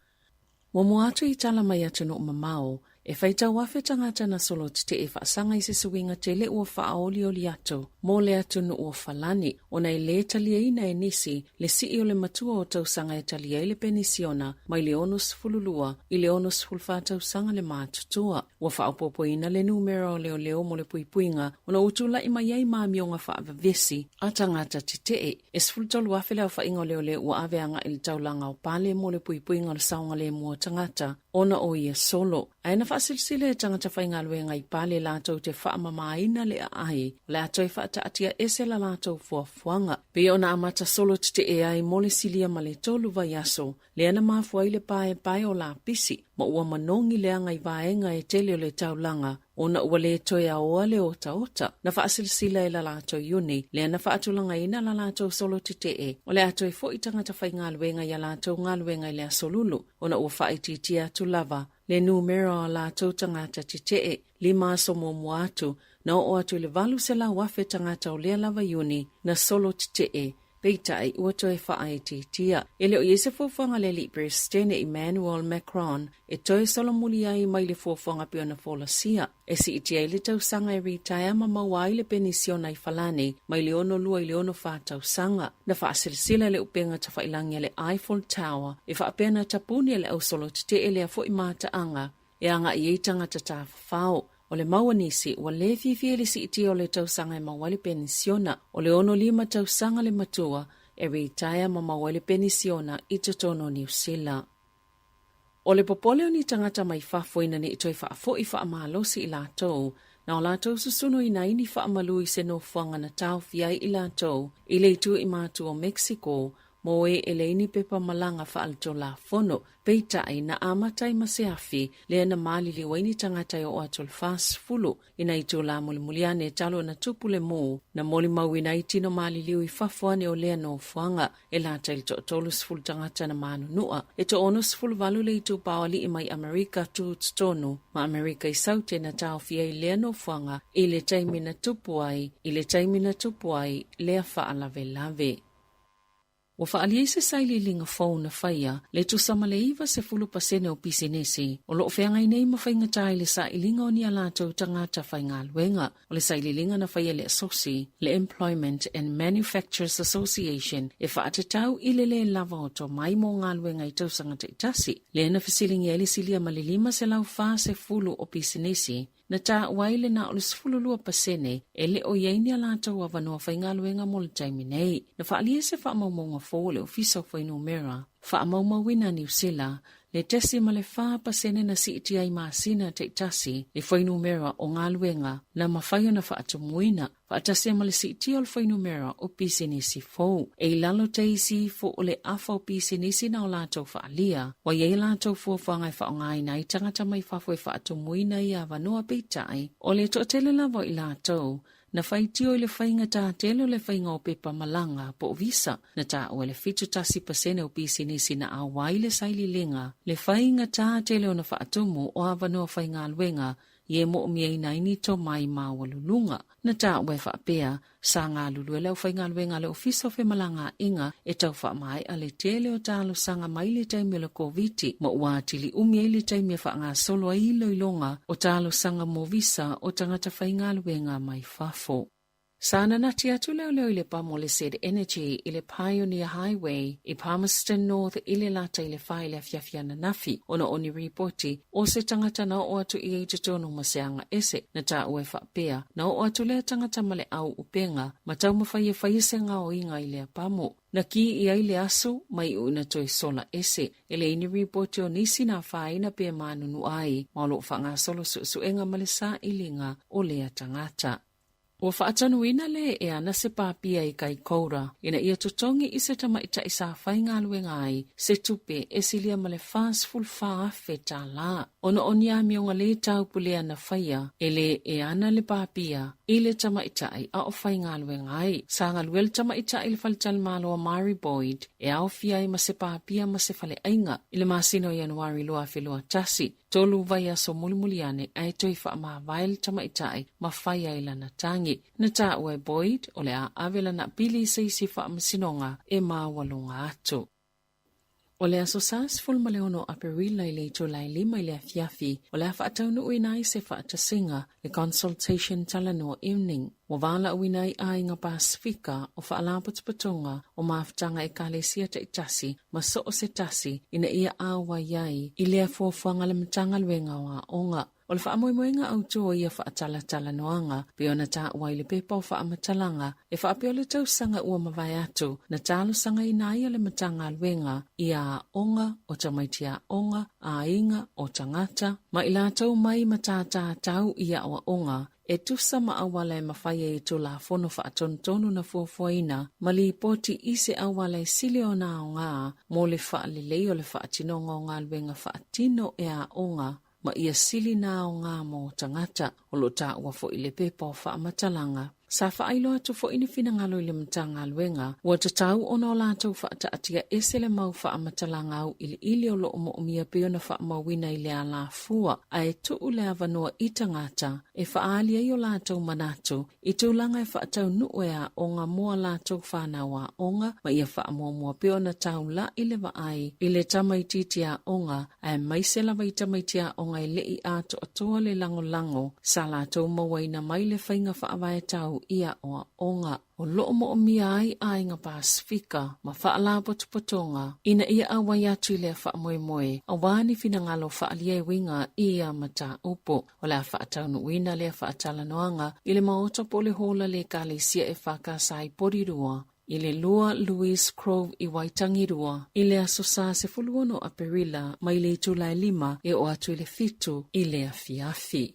Muamua atu i tala mai atunuu mamao, e faitau afe tagata na solo tetee faasaga i se suiga tele ua faaolioli atu mo le atunuu o Falani ona e lē taliaina e nisi le sii o le matua o tausaga e talia ai le penisiona mai le 62 i le 64 tausaga le matutua. Ua faaopoopoina le numera o leoleo mo le puipuiga ona ua tulai mai ai maamioga faavavesi a tagata tetee. E 13,000 le aofaiga o leoleo ua ave agai i le taulaga o Pale mo le puipuiga o le saogalemu o tagata ona o ia solo. Ae na faasilasila e tagata faigaluega i Pale latou te faamamaina le aai o le a toe faataatia ese la latou fuafuaga. Pei ona amata solo tetee ai mo le silia ma le tolu vaiaso lea na mafua ai le paepae o lapisi ma ua manogi leaga i vaega e tele o le taulaga ona ua lē toe aoa le otaota. Na faasilasila e la latou iuni lea na faatulagaina la latou solo tetee o le a toe fo'i tagata faigaluega i a latou galuega i le aso Lulu ona ua faaitiitia atu lava le numera o a latou tagata tetee. Lima aso muamua atu, na oo atu i le 800,000 tagata o lea lava iuni na solo tetee Peitai, ua toe faaitiitia. E le o i ai se fuafuaga a le Alii Peresetene Emmanuel Macron e toe solomuli ai mai le fuafuaga pei ona folasia, e siitia ai le tausaga e ritaea ma maua ai le penisiona i Falani mai le 62 i le 64 tausaga. Na faasilasila le upega tafailagi a le Eiffel Tower e faapea na tapuni e le au solo tetee lea foi mataaga. e agai ai tagata tafafao. O le mau a nisi, ua le fiafia i le siitia o le tausaga e maua ai le penisiona. O le 65 tausaga le matua e ritaea ma maua ai le penisiona i totonu o Niu Sila. O le popole o ni tagata mai fafo ina ne i toe faafoi faamalosi i latou, na o latou susunuina ai ni faamalu i se nofoaga na taofia ai i latou i le itu i matu o Mexico mo e e leai ni pepa malaga faaletulafono. Peitai, na amata ai ma se afi, lea na maliliu ai ni tagata e oo atu i le 40 i nai itulā mulimuli ane talu ona tupu le mū, na molimauina ai tino maliliu i fafo ane o lea nofoaga. E lata i le toa-30 tagata na manunua, e toa-68 le itupa o alii mai Amerika Tutotonu ma Amerika i Saute na taofia ai lea nofoaga i le taimi na tupu ai i le taimi na tupu ai lea faalavelave. Ua faaalia i se sailiiliga fou na faia le tusa ma le 90% o pisinisi o lo o feagai nei ma faigata i le sailiga o ni a latou tagata faigaluega. O le sailiiliga na faia e le Asosi, le Employment and Manufacturers Association, e faatatau i le lē lava o tomai mo galuega i tausaga taitasi, lea na fesiligia ai le silia ma le 540 o pisinisi Na taua ai le na o le 12% e le o i ai ni a latou avanoa faigaluega mo le taimi nei. Na faaalia se faamaumauga fou a le Ofisa o Fuainumera Faamaumauina a Niu Sila, le 0.4% na siitia ai masina taitasi le fuainumera o galuega na mafai ona faatumuina, faatasi ai ma le siitia o le fuainumera o pisinisi fou. E i lalo te isi ifo o le afa o pisinisi na o latou faaalia, ua i ai a latou fuafuaga e faaaogaina ai tagata mai fafo e faatumuina ia avanoa peitai, o le toatele lava o i latou na faitio i le faigata tele o le faiga o pepa malaga po o visa, na taua e le 71% o pisinisi na auai le sailiiliga le faigata tele ona faatumu o avanoa faigaluega Ia e moʻomiaina ai ni tomai maualuluga. Na taua e faapea, sa galulue le aufaigaluega a le Ofisa o Femalagaaiga e tau faamaea le tele o talosaga mai le taimi o le Koviti ma ua atili umi ai le taimi e faagasolo ai iloiloga o talosaga mo visa o tagata faigaluega mai fafo. Sa nanati atu leoleo i le pamo o le Z Energy i le Pioneer Highway i Palmerston North i le lata i le fa i le afiafi ananafi ona o ni ripoti o se tagata na oo atu i ai totonu ma se aga ese. Na taua e faapea, na oo atu lea tagata ma le au upenga ma taumafai e faia se gaoiga i lea pamo. Na kī i ai le aso ma iʻu ina toe sola ese. E leai ni ripoti o nisi na afaina pe manunua ai ma o lo o faagasolo suesuega ma le sailiga o lea tagata. Ua faatanuina le e ana se pāpia i Kaikoura ina ia totogi i se tamaitai sa faigaluega ai se tupe e silia ma le $44,000 tālā. Ona o ni amioga lē taupulea na faia e le e ana le pāpia i le tamaitai a o faigaluega ai. Sa galue le tamaitai i le faletalimalo a Mari Boyd e aofia ai ma se pāpia ma se faleaiga i le masina o Ianuari 2021. Tolu vaiaso mulimuli ane ae toe faamavae le tamaitai ma fai ai lana tagi. Na taua e Boyd o le a ave lana pili i se isi faamasinoga e maualuga atu. O le aso Sa 16 o Aperila i le itula e lima i le afiafi, o le a faataunuuina ai se faatasiga, le Consultation Talanoa Evening. Ua valaauina ai aiga Pasefika o faalapotopotoga o mafutaga Ekalesia taitasi ma so o se tasi ina ia auai ai i lea fuafuaga a le Matagaluega o Aoga. O le faamoemoega autu o ia faatalatalanoaga pei ona taua ai le pepa o faamatalaga e faapea o le tausaga ua mavae atu na talosagaina ai a le Matagaluega i aoga o tamaiti aoga, aiga o tagata ma i latou mai matātā tau i aoaoga e tusa ma auala e mafai ai e Tulafono Faatonutonu na fuafuaina ma lipoti i se auala e sili ona aoga mo le faalelei o le faatinoga o galuega faatino e aoga ma ia sili na aoga mo tagata. O lo o taua foi i le pepa o faamatalaga. Sa faailoa atu foi ni finagalo i le Matagaluega ua tatau ona o latou faataatia ese le mau faamatalaga auiliili o lo o moomia pei ona faamauina i le alafua ae tuu le avanoa i tagata e faaali ai o latou manatu i tulaga e faataunuu e aoga mo a latou fanau aoga ma ia faamuamua pea ona taula'i le vaai i le tamaitiiti aoga aemaise lava i tamaiti aoga e le i atoatoa le lagolago sa latou mauaina mai le faiga faavae tau. i aʻoaʻoga. O loʻo moʻomia ai ʻAiga Pasifika ma faalapotopotoga ina ia ʻauai atu i lea faamoemoe auā ni finagalo faaalia e uiga i ia mataupu. O le a faataunuuina lea faatalanoaga i le maota po o le hola le Ekalesia EFKS i Porirua i le 2 Louise Grove i Waitangirua i le Aso Sa 16 Aperila mai le itula e 5 e oo atu i le 7 i le afiafi.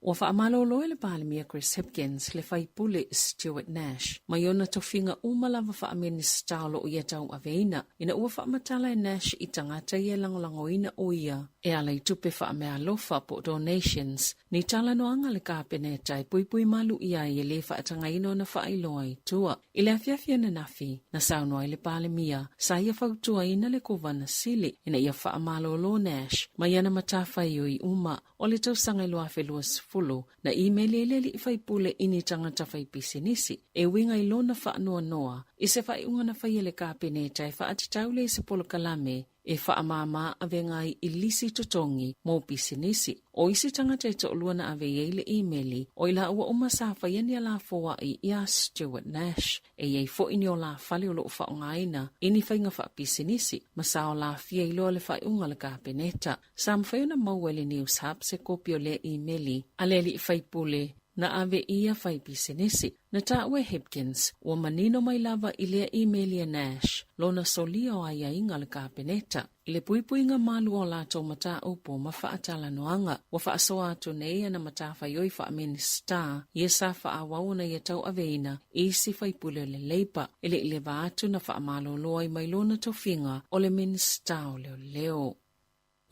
Ua faamalolo e le Palemia Chris Hipkins le faipule Stuart Nash mai ona tofiga uma lava faa-Minisita o lo o ia tauaveina ina ua faamatala e Nash i tagata ia e lagolagoina o ia e ala i tupe faameaalofa po o donations ni talanoaga a le Kapeneta e puipui malu ʻia ai e lē faatagaina ona faailoa i tua. I le afiafi ananafi, na saunoa ai le Palemia, sa ia fautuaina le Kovana Sili ina ia faamalolo Nash mai ana matafaioi uma o le tausaga e 2020, na imeli ai le alii faipule i ni tagata faipisinisi e uiga i lona faanoanoa i se faaiuga na faia e le Kapeneta e faatatau lea i se polokalame e faamāmā avega ai i lisi totogi mo pisinisi. ʻO isi tagata e toʻalua na ave i ai le imeli, ʻo i lāua uma sa faia ni alafōaʻi iā Stuart Nash. E i ai foʻi ni olāfale o loʻo faʻogaina i ni faiga faapisinisi ma sa o lāfia i loa le faaiuga a le Kapeneta. Sa mafai ona maua e le Newshub se kopi o lea imeli a le alii faipule na ave i ia fai pisinisi. Na taua e Hipkins, ua manino mai lava i lea imeli a Nash lona solia o aiaiga a le Kapeneta i le puipuiga malu o latou mataupu ma faatalanoaga. Ua faasoa atu nei ana matafaioi faa-Minisita ia sa faaauau ona ia tauaveina i isi faipule o le Labour e le i leva atu na faamalolo ai mai lona tofiga o le Minisita o Leoleo.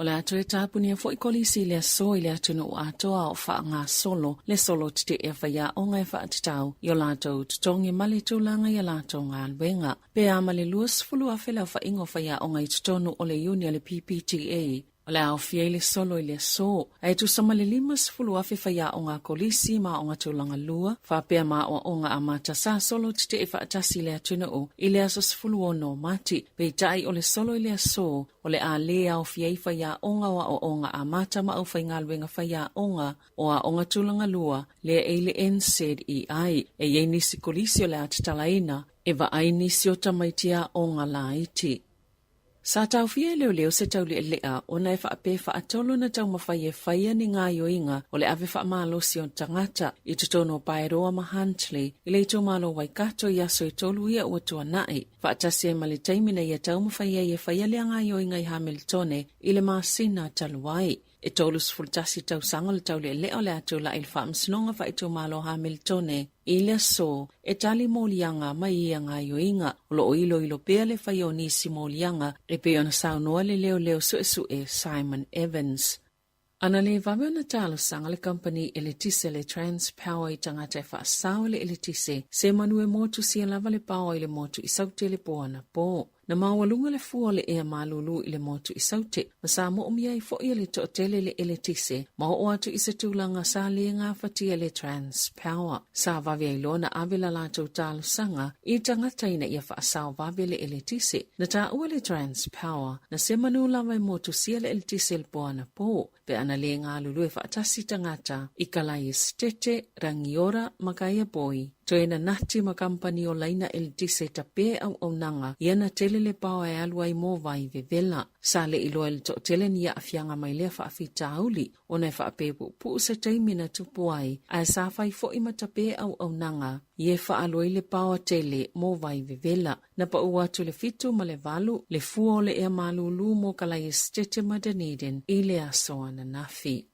O le a toe tapunia foi kolisi i le aso i le atunuu atoa o faagasolo le solo tetee a faiaoga e faatatau i o latou totogi ma le tulaga i a latou galuega. Pe a ma le 20,000 le aofaiga o faiaoga i totonu o le iuni a le PPTA, o le a aofia ai le solo i le aso, a e tusa ma le 50,000 faiaoga a kolisi ma aoga tulaga lua, faapea ma aoaoga amata sa solo tetee faatasi i le atunuu i le aso 16 o Mati. Peitai o le solo i le aso, O le a lē aofia ai faiaoga o aoaoga amata ma aufaigaluega faiaoga o aoga tulaga lua lea e i le NZEI. E i ai nisi kolisi o le a tatalaina e vaai nisi o tamaiti aoga laiti. Sa taofia e leoleo se taulealea ona e faapea faatolu ona taumafai e faia ni gaoioiga o le ave faamalosi o tagata i totonu o Paeroa ma Huntly i le itumalo o Waikato i aso e tolu ia ua tuanai. Faatasi ai ma le taimi na ia taumafai ai e faia lea gaoioiga i Hamiltone i le masina talu ai. E 31 tausaga o le taulealea o le a tulai i le Faamasinoga Faaitumalo o Hamiltone i le aso e tali moliaga mai ia gaoioiga. O lo o iloilo pea le faia o nisi moliaga e pei ona saunoa le leoleo suesue Simon Evans. Ana le vave ona talosaga le kamupani eletise le Transpower i tagata e faasao i le eletise, se manu e motusia lava le paoa i le motu i Saute i le po anapo. Na maualuga le fua o le ea malulu i le motu i Saute, ma sa moomia ai foi e le toatele le eletise ma oo atu i se tulaga sa le gafatia e le Transpower. Sa vave ai loa ona ave la latou talosaga i tagata ina ia faasao vave le eletise. Na taua le Transpower, na se manu lava e motusia le eletise i le po anapo, pe ana le galulue faatasi tagata i Kalaesetete, Rangiora ma Kaiapoi. Toe nanati ma kamupani o laina eletise tape auaunaga ia na tele le paoa e alu ai mo vai vevela. Sa le iloa e le toatele ni aafiaga mai lea faafitauli, ona e faapepuupuu se taimi na tupu ai, ae sa fai foi ma tape auaunaga ia e faaalu ai le paoa tele mo vai vevela. Na pau atu le 7 ma le 8 le fua o le ea malūlū mo Kalaesetete ma Dunedin i le aso ananafi.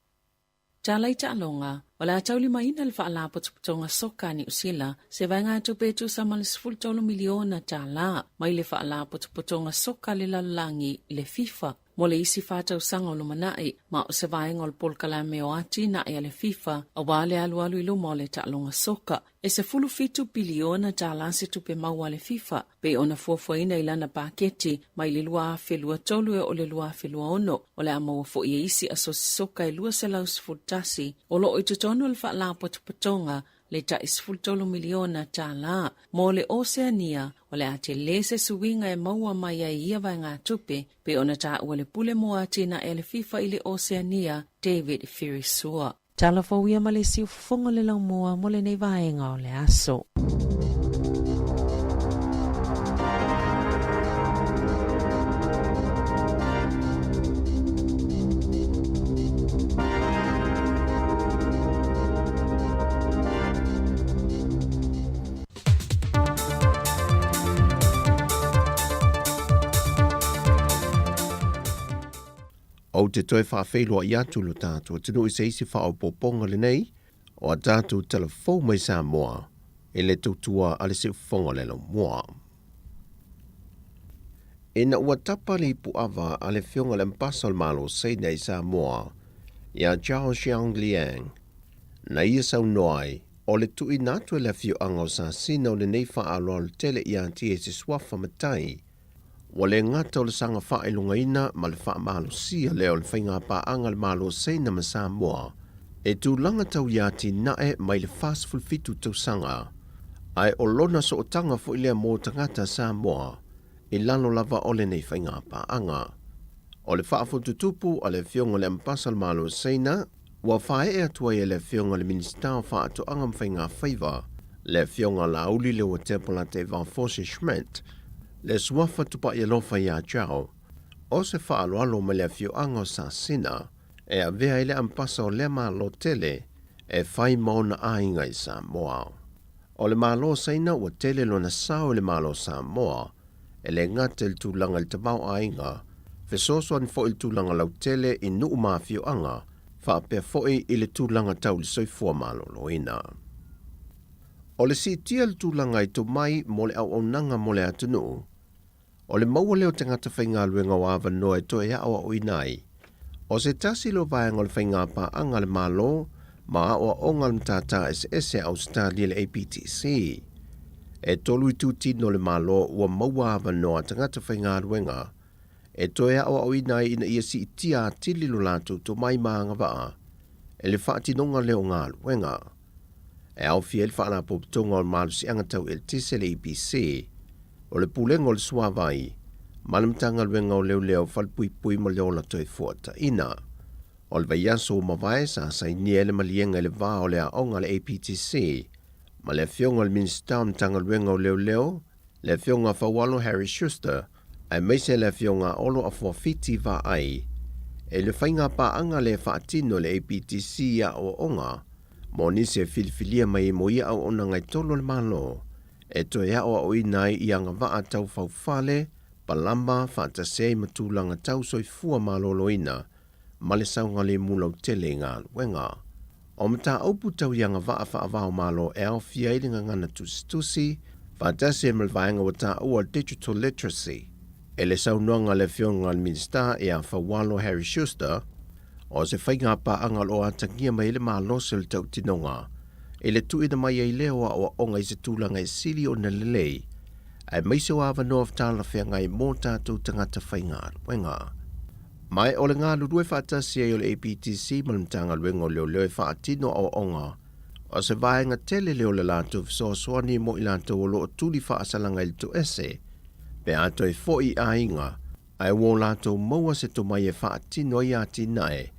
Talai taaloga, O le a taulimaina le Faalapotopotoga Soka a Niu Sila se vaegatupe e tusa ma le $13 miliona tālā mai le Faalapotopotoga Soka a le Lalolagi, le FIFA, mo le isi fa tausaga o lumanai, ma o se vaega o le polokalame o atinae a le FIFA auā le alualu i luma o le taaloga soka. E $17 piliona tālā se tupe maua a le FIFA pei ona fuafuaina i lana paketi mai le 2023 e oo i le 2026. O le a maua foi e isi asosi soka e 211 o lo o i totonu o le Faalapotopotoga le tai $13 miliona tālā. Mo le Oseania, o le a tele se suiga e maua mai ai i ia vaegatupe pei ona taua le pule mo atinae a le FIFA i le Oseania, David Firisua. Tala fou ia ma le siufofoga o le laumua mo lenei vaega o le aso. Ou te toe faafeiloai atu lo tatou atunuu i se isi faaopoopoga lenei o a tatou tala fou mai Samoa i le tautua a le siufofoga o le laumua. Ina ua tapa le ipuava a le Afioga i le Ambasa o le Malo o Saina i Samoa ia Zhao Xiangliang, na ia saunoa ai, o le tuuina atu e le afioaga o Sasina o lenei faaaloalo tele ia te ia i se suafa matai, ua le gata o le saga faailogaina ma le faamalosia lea o le faigapaaga a le Malo o Saina ma Samoa e tulaga tau ia atinae mai le 47 tausaga, ae o lona sootaga foi lea mo tagata Samoa i lalo lava o lenei faigapaaga. O le faafotutupu a le Afioga i le Ambasa o le Malo o Saina, Ua faaee atu ai e le Afioga i le Minisita o Faatoaga ma Faigafaiva, le Afioga Laauli Leuatea Polataivao Fosi Schmidt, le suafa tupai alofa iā Zhao, o se faaaloalo mai le afioaga o Sasina e avea ai le ampasa o lea Malo tele e fai ma ona aiga i Samoa. O le Malo o Saina ua tele lona sao i le Malo o Samoa, e le gata i le tulaga i le tamaoaiga, fesoasoani foi i le tulaga lautele i nuu ma afioaga, faapea foi i le tulaga tau i le soifua maloloina. O le siitia i le tulaga i tomai mo le auaunaga mo le atunuu, o le maua lea o tagata faigaluega o avanoa e toe aoaoina ai. O se tasi lea o vaega o le faigapaaga a le Malo ma aoaoga a le Matata Eseese a Ausetalia le APTC. E tolu itutino o le Malo ua maua avanoa tagata faigaluega e toe aoaoina ai ina ia siitia atili lo latou tomai ma agavaa e le faatinoga lea o galuega. E aofia ai le Faalapotopotoga o le Malosiaga Tau Eletise le EPC, o le Pulega o le Suavai, ma le Matagaluega o Leoleo, Falepuipui ma le Ola Toefuataiina. O le vaiaso ua mavae sa sainia ai le maliega i le va o le aoga a le APTC ma le Afioga i le Minisita o le Matagaluega o Leoleo, le Afioga Faualo Harry Schuster, aemaise le Afioga Olo Afuafiti Vaai, e le faigapaaga lea e faatino e le APTC i aoaoga mo nisi e filifilia mai ai mo ia auaunaga e tolu a le Malo e toe aoaoina ai i agavaa tau faufale, palama, faatasi ai ma tulaga tau soifua maloloina ma le saogalemu lautele i galuega. O mataupu tau i agavaa faava-o-Malo e aofia ai le gagana tusitusi, faatasi ai ma le vaega ua taua Digital Literacy. E le saunoaga a le Afioga i le Minisita ia Faualo Harry Schuster, o se faigapaaga o lo o atagia mai ai le malosi o le tautinoga i le tuuina mai ai lea o aoaoga i se tulaga e sili ona lelei, aemaise o avanoa talafeagai mo tatou tagata faigaluega. Ma o le galulue faatasi ai o le APTC ma le Matagaluega o Leoleo e faatino aoaoga, o se vaega tele lea o le latou fesoasoani mo i latou o lo o tuli faasalaga i le toese, pe a toe foi i aiga, ae ua o latou maua se tomai e faatino ai atinae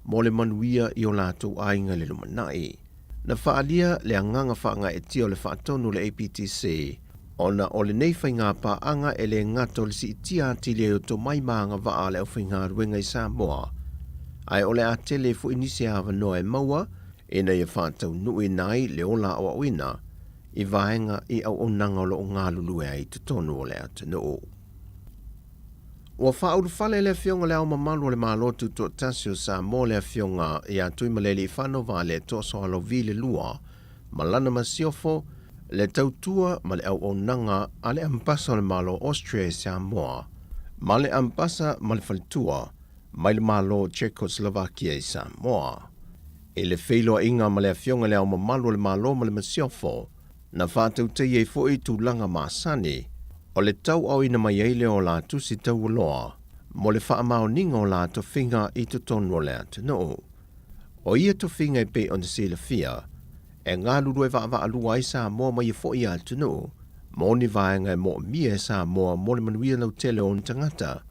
mo le manuia i o latou aiga i le lumanai. Na faaalia le agaga faagaeetia o le faatonu o le APTC ona o lenei faigapaaga e le gata o le siitia atili ai o tomai ma agavaa a le aufaigaluega i Samoa, ae o le a tele foi nisi avanoa e maua ina ia faataunuuina ai le ola aoaoina i vaega i auaunaga o lo o galulue ai i totonu o le atunuu. Ua faaulufale le Afioga i Le Ao Mamalu o le Malo Tutoatasi o Samoa le Afioga ia Tuimalealiifano Vaaletoa Sualauvi le Lua ma lana masiofo, le tautua ma le auaunaga a le Ambasa o le Malo o Austria i Samoa ma le Ambasa ma le Faletua mai le Malo o Czechoslovakia i Samoa. I le feiloaiga ma le Afioga i Le Ao Mamalu o le Malo ma le Masiofo, na faatautaia ai foi tulaga masani o le tauaoina mai ai lea o la tusi taualoa mo le faamaoniga o la tofiga i totonu o le atunuu. O ia tofiga e pei ona silafia, e galulue vaavaalua ai Samoa ma ia foi atunuu mo ni vaega e moomia e Samoa mo le manuia lautele o ona tagata,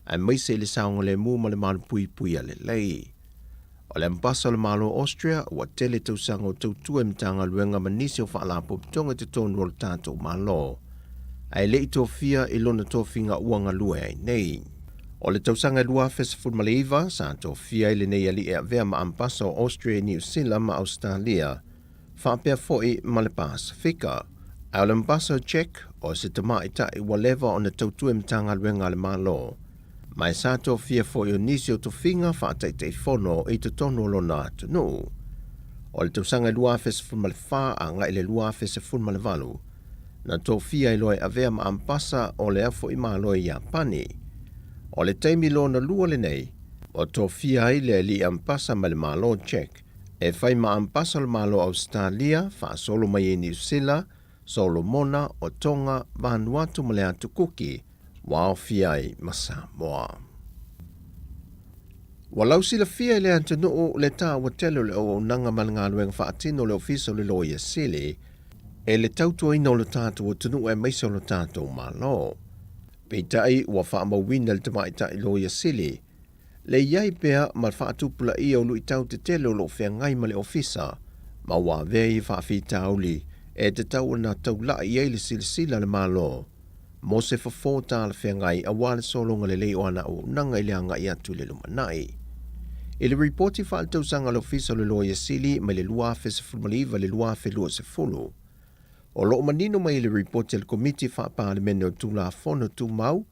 aemaise i le saogalemu ma le malupuipuia lelei. O le Ambasa o le Malo o Austria ua tele tausaga o tautua i Matagaluega ma nisi o Faalapotopotoga i totonu o le tatou Malo, ae le i tofia i lona tofiga ua galue ai nei. O le tausaga e 2019, sa tofia ai lenei alii e avea ma Ambasa o Austria i Niu Sila ma Ausetalia, faapea foi ma le Pasefika. Ae o le Ambasa o Czech, o se tamaitai ua leva ona tautua i Matagaluega a le Malo, ma e sa tofia foi o nisi o tofiga faataitaifono i totonu o lona atunuu. O le tausaga e 2014 agai i le 2018, na tofia ai loa e avea ma Ambasa o lea foi Malo i Iapani. O le taimi lona lua lenei, ua tofia ai le alii Ambasa mai le Malo Czech e fai ma Ambasa o le Malo o Ausetalia, faasolo mai ai Niu Sila, Solomona, o Tonga, Vanuatu ma le Atu Kuki, ua aofia ai ma Samoa. Ua lausilafia e le atunuu le taua tele o le auaunaga ma le galuega faatino a le Ofisa o le Loia Sili e le tautuaina o lo tatou atunuu aemaise o lo tatou Malo. Peitai ua faamauina e le Tamaitai Loia Sili le i ai pea ma le faatupulaia o luitau tetele o lo o feagai ma le Ofisa, ma ua avea ia faafitauli e tatau ona taulai ai le silasila a le Malo mo se fofo talafeagai aua le sologa lelei o ana auaunaga i le agai atu i le lumanai. I le ripoti faaletausaga a le Ofisa o le Loia Sili mai le 2019 i le 2020, o lo o manino mai i le ripoti a le Komiti Faa-Palemene o Tulafono Tumau,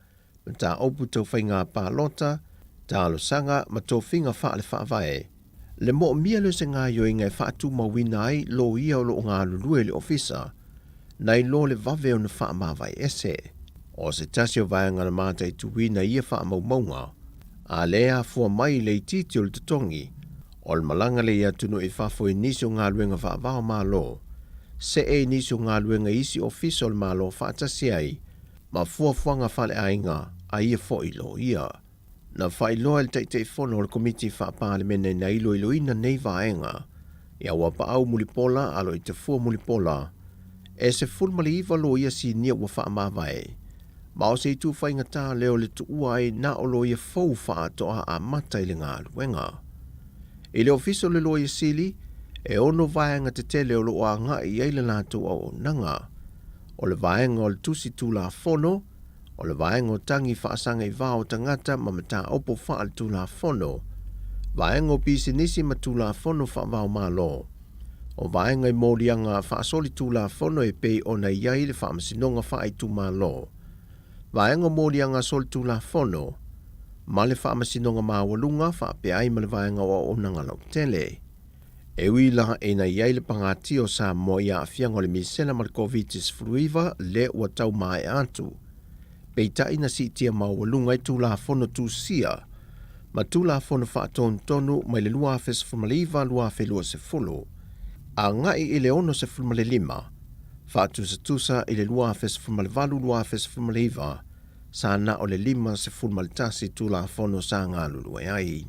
Mataupu Tau Faiga Palota, Talosaga ma Tofiga Faale-Faavae, le moomia lea o se gaoioiga e faatumauina ai loia o lo o galulue i le Ofisa, nai lo le vave ona faamavae ese. O se tasi o vaega na mataituina i ia faamaumauga, a lea e afua mai i le itiiti o le totogi, o le malaga lea i atunuu i fafo i nisi o galuega faavao Malo, see i nisi o galuega i isi Ofisa o le Malo faatasi ai ma fuafuaga faaleaiga a ia foi loia. Na faailoa e le Taitaifono o le Komiti Faa-Palemene na iloiloina nei vaega ia Uapaau Mulipola Aloitafua Mulipola, e 19 loia sinia ua faamavae, ma o se itu faigata lea o le tuua ai na o loia fou faatoa amata i le galuega. I le Ofisa o le Loia Sili, e ono vaega tetele o lo o agai i ai le latou auaunaga. O le vaega o le tusi Tulafono, o le vaega o tagi faasaga i va o tagata ma mataupu faaletulafono, vaega o pisinisi ma Tulafono faava-o-Malo, o vaega i moliaga faasolitulafono e pei ona i ai le Faamasinoga Faaitumalo, vaega o moliaga solitulafono ma le Faamasinoga Maualuga faapea ai ma le vaega o auaunaga lautele. E ui la ina i ai le pagatia o Samoa i aafiaga o le misela ma le Koviti-19 lea ua tau maea atu, peitai na siitia maualuga ai Tulafono Tusia ma Tulafono Faatonutonu mai le 2019-2020 agai i le 65, faatusatusa i le 2018-2019, sa na o le 51 Tulafono sa galulue ai.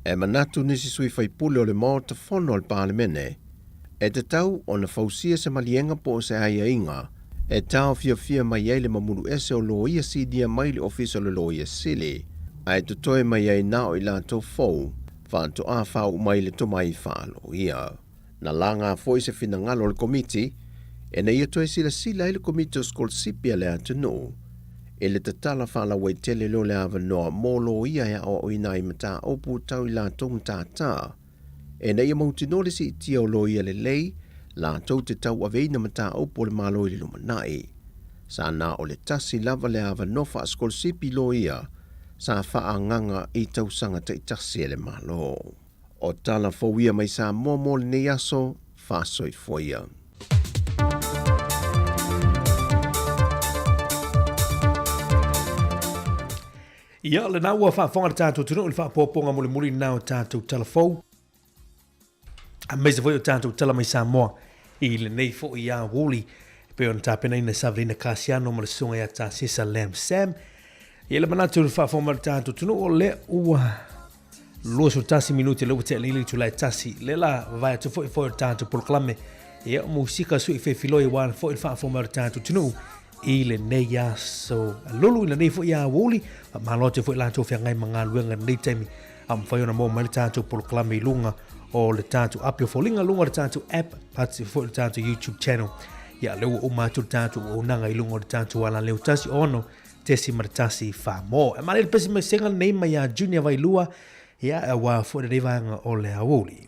E manatu nisi sui faipule o le Maota Fono a le Palemene, e tatau ona fausia se maliega po o se aiaiga e taofiofia mai ai le mamulu ese o loia sinia mai le Ofisa o le Loia Sili, ae totoe mai ai na o i latou fou faatoa faauu mai le tomai faaloia. Na laga foi se finagalo o le Komiti ina ia toe silasila ai le Komiti o Sikolasipi a le atunuu i le tatala faalauaitele lea o le avanoa mo loia e aoaoina ai mataupu tau i latou matata ina ia mautinoa le siitia o loia lelei latou te tauaveina mataupu a le Malo i le lumanai. Sa na o le tasi lava le avanoa faasikolasipi loia sa faaagaga i tausaga taitasi e le Malo. O tala fou ia mai Samoa mo lenei aso, faasoifua ia. Ia, lena ua faafofoga le tatou atunuu i le faapoapoga mulimuli lena o tatou tala fou, aemaise foi o tatou tala mai Samoa i lenei foi aoauli e pei ona tapenaina e Savelina Kasiano ma le susuga ia Tasesa Lam Sam. Ia le manatu i le faafofoga mai o le tatou atunuu, o lea ua 21 minute lea ua tea nei le itula e tasi. Lea la vavae atu foi foi o le tatou polokalame. Ia, o musika sui fefiloi aua foi le faafofoga mai o le tatou atunuu i lenei aso lulu i lenei foi aoauli. Faamalo atu foi latou feagai ma galuega i lenei taimi. A mafai ona maua mai le tatou polokalame i luga o le tatou api o foliga, luga o le tatou app, pati foi le tatou YouTube channel. Ia, lea ua uma atu le tatou auaunaga i luga o le tatou alaleo 16.1 Samoa. E manaia le pesi mai sega lenei mai ia Junior Vailua, ia, aua foi lenei vaega o le aoauli.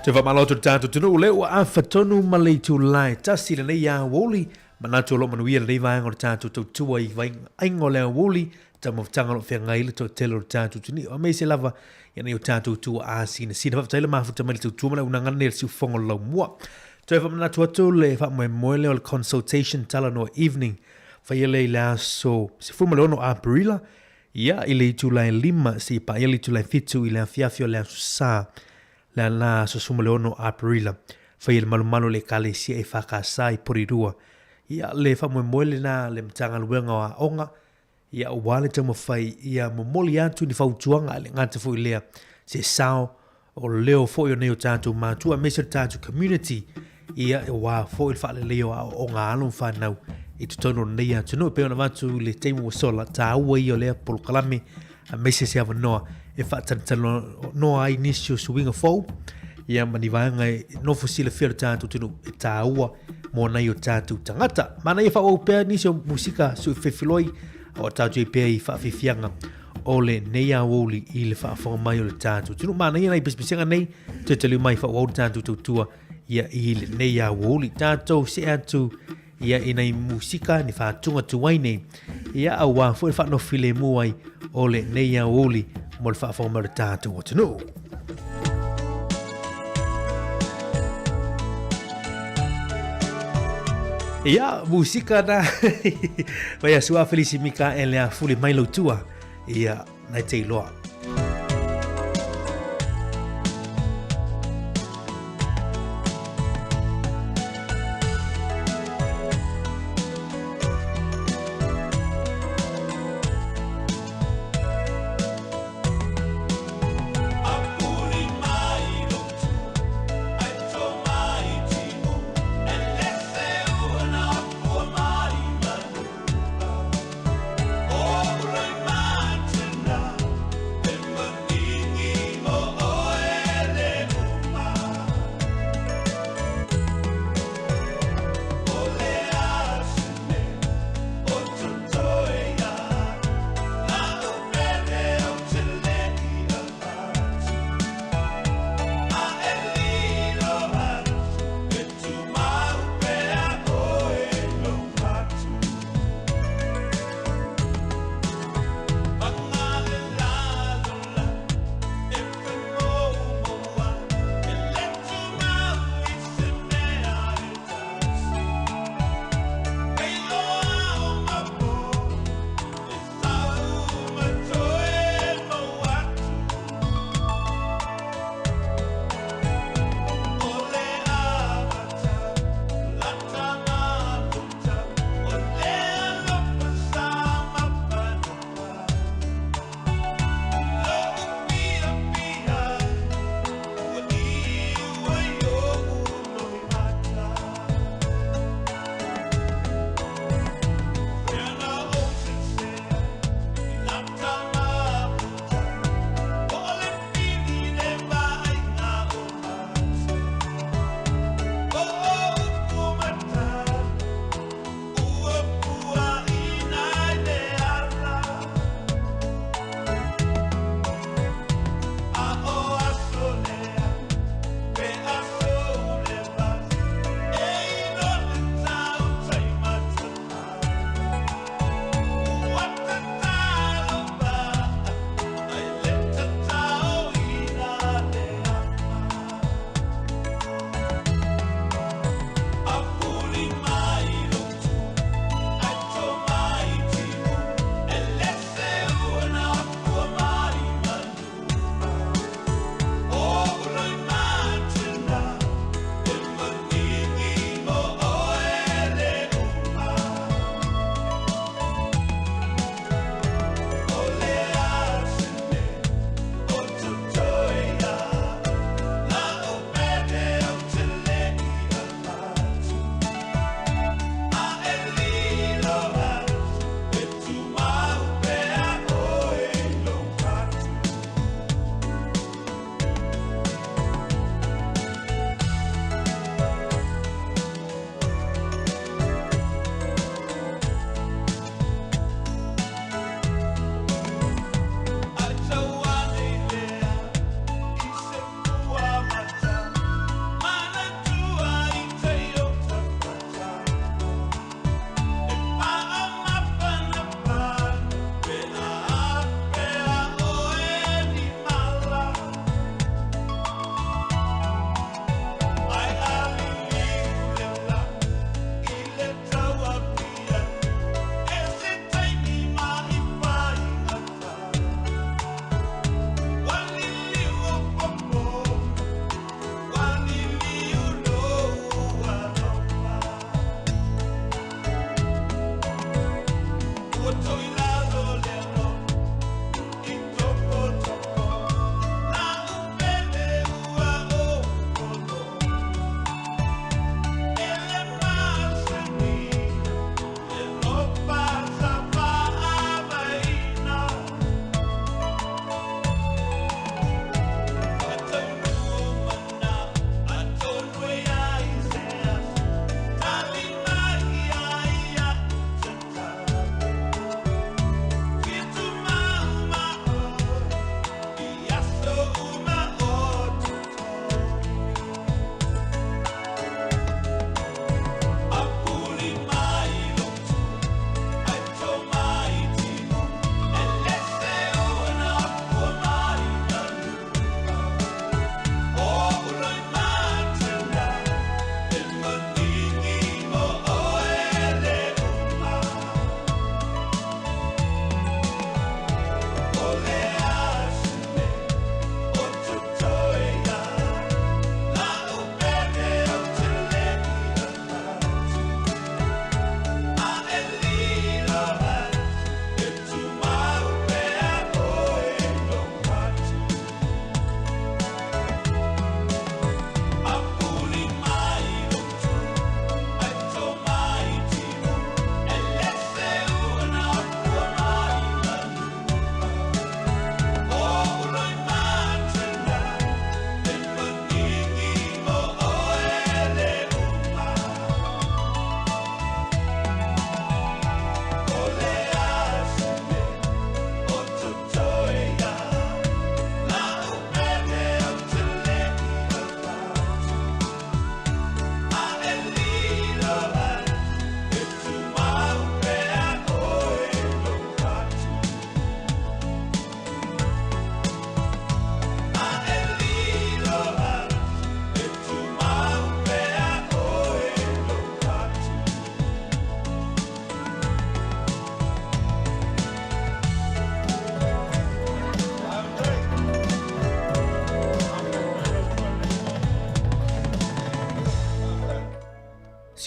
Te whamalo atu le tātou tunu le ua afa tonu ma le itulā e tasi lenei aoauli. Manatu o lo o manuia lenei vaega o le tātou tautua i aiga o le aoauli, taumafataga o lo o feagai le toatele o le tātou atunuu, aemaise lava ia nei o tātou tuaa sinasina. Faafetai le mafuta mai le tautua ma le auaunaga nei a le siufofoga o le laumua. Toe faamanatu atu le faamoemoe lea o le consultation talanoa evening faia lea i le aso 16 Aperila, ia, i le itula e 5 seia paia le itula e 7 i le afiafi o le aso Sa, le la aso 16 Aperila. Faia le malumalu o le Ekalesia EFKS i Porirua. Ia, le faamoemoe lena le Matagaluega o Aoga, ia, aua le taumafai ia momoli atu ni fautuaga, e le gata foi i lea, se sao o leo foi o nei o tatou matua aemaise o le tatou community, ia, aua foi le faaleleia o aoaoga a alo ma fanau i totonu o lenei atunuu. E pei ona avatu i le taimi ua sola, taua ia o lea polokalame aemaise se avanoa e faatalatalanoa ai nisi o suiga fou, ia, ma ni vaega e nofo silafia le tatou atunuu e taua mo nai o tatou tagata. Manaia faaauau pea nisi o musika suifefiloi a o tatou i pea i faafiafiaga o lenei aoauli i le faafofoga mai o le tatou atunuu. Manaia nai pesepesega nei toe taliu mai faaauau le tatou tautua ia i lenei aoauli. Tatou see atu ia i nai musika ni faatuga tuai nei ia aua foi le faanofilemu ai o lenei aoauli mo le faafofoga mai o le tatou atunuu. Ia, musika na. Mai a sua Felisi Mika e le a fuli mai lau tua. Ia, nai te iloa.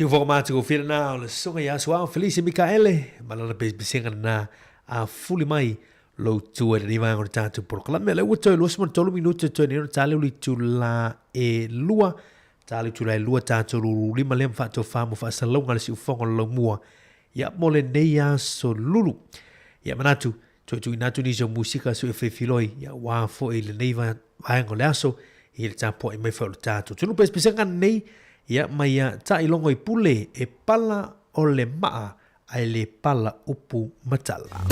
Siufoga matagofie lena o le susuga ia Suao Felise Mikaele ma lana pesepesega lena a fuli mai lou tua i lenei vaega o le tatou polokalame. O lea ua toe 23 minute toe nei ona ta lea o le itula e lua. Ta le itula e lua tatou lulu lima lea ma faatofa mo faasalalauga a le siufoga o le laumua ia mo lenei aso lulu. Ia manatu toe tuuina atu nisi o musika sui e filifiloi ia aua foi lenei vaega o le aso i le tapuai mai foi o le tatou atunuu. Pesepesega nei ia mai ia Taailogo i Pule e pala o le maa ae le pala upu ma tala.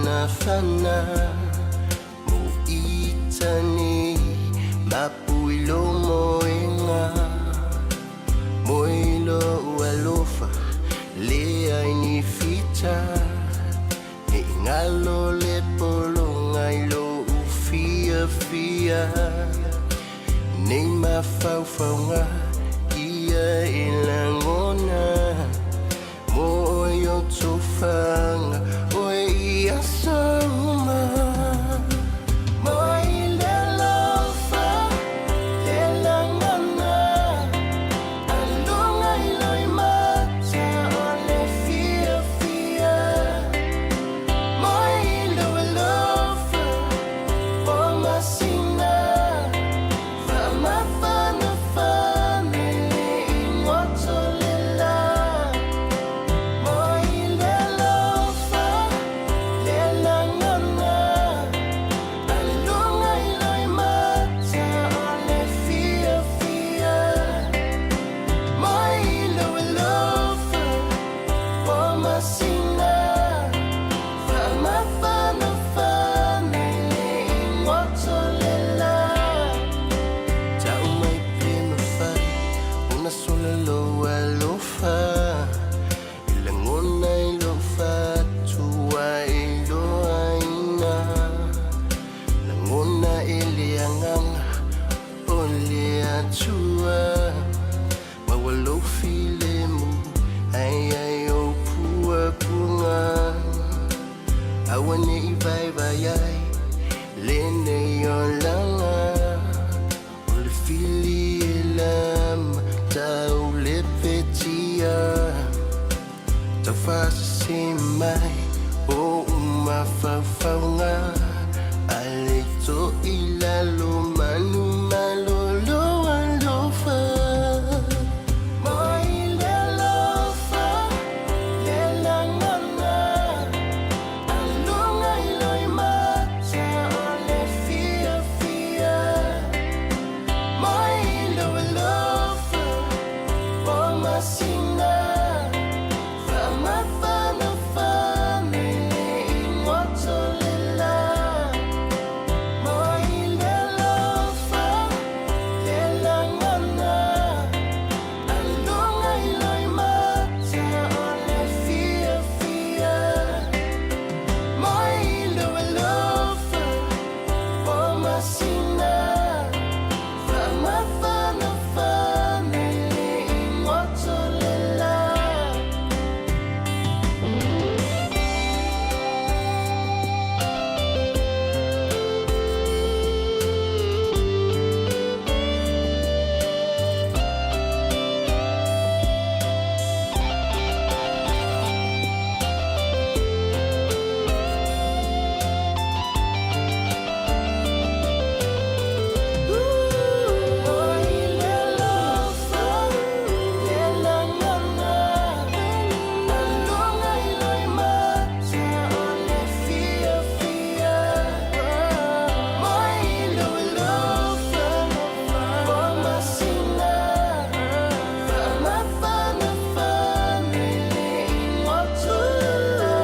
mafanafana Moitane mapuilo moenga Moilo ualofa le aini fita E ngalo le polonga ilo ufia fia Nei mafaufaunga ia e lagona Mo yo tofanga oe ia sauma Moi le lofa le lagona Alunga iloi mata o le fia fia Moi le alofa o masina Faamafanafana i le igoto le la Moi le alofa le lagona Alunga iloi mata o le fia fia Moi le alofa o masina Faamafanafana i le igoto le la Tau mai pe mafai ona sola lou alofa I lagona i lou fatua e iloaina Lagona e le agaga o le Atua Maua lou filemu ai ai o puapuaga Aua ne i vaivai ai lenei olaga O le fili e lama tau le petia Taufasese mai o mafaufauga Ale to i lalo manu malolo alofa Moi le alofa le lagona Alunga iloi mata o le fia fia Moi le alofa o masina Faamafanafana i le igoto le la Moi le alofa le lagona Alunga iloi mata o le fia fia Moi le alofa o masina Faamafanafana i le igoto le la. Moi le alofa le lagona Alunga iloi mata o le fia fia Moi le alofa o masina Faamafanafana i le igoto le la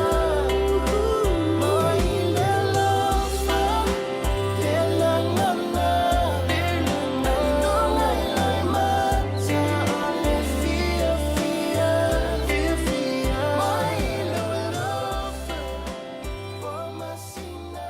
Moi le alofa le lagona Alunga iloi mata o le fia fia Moi le alofa o masina.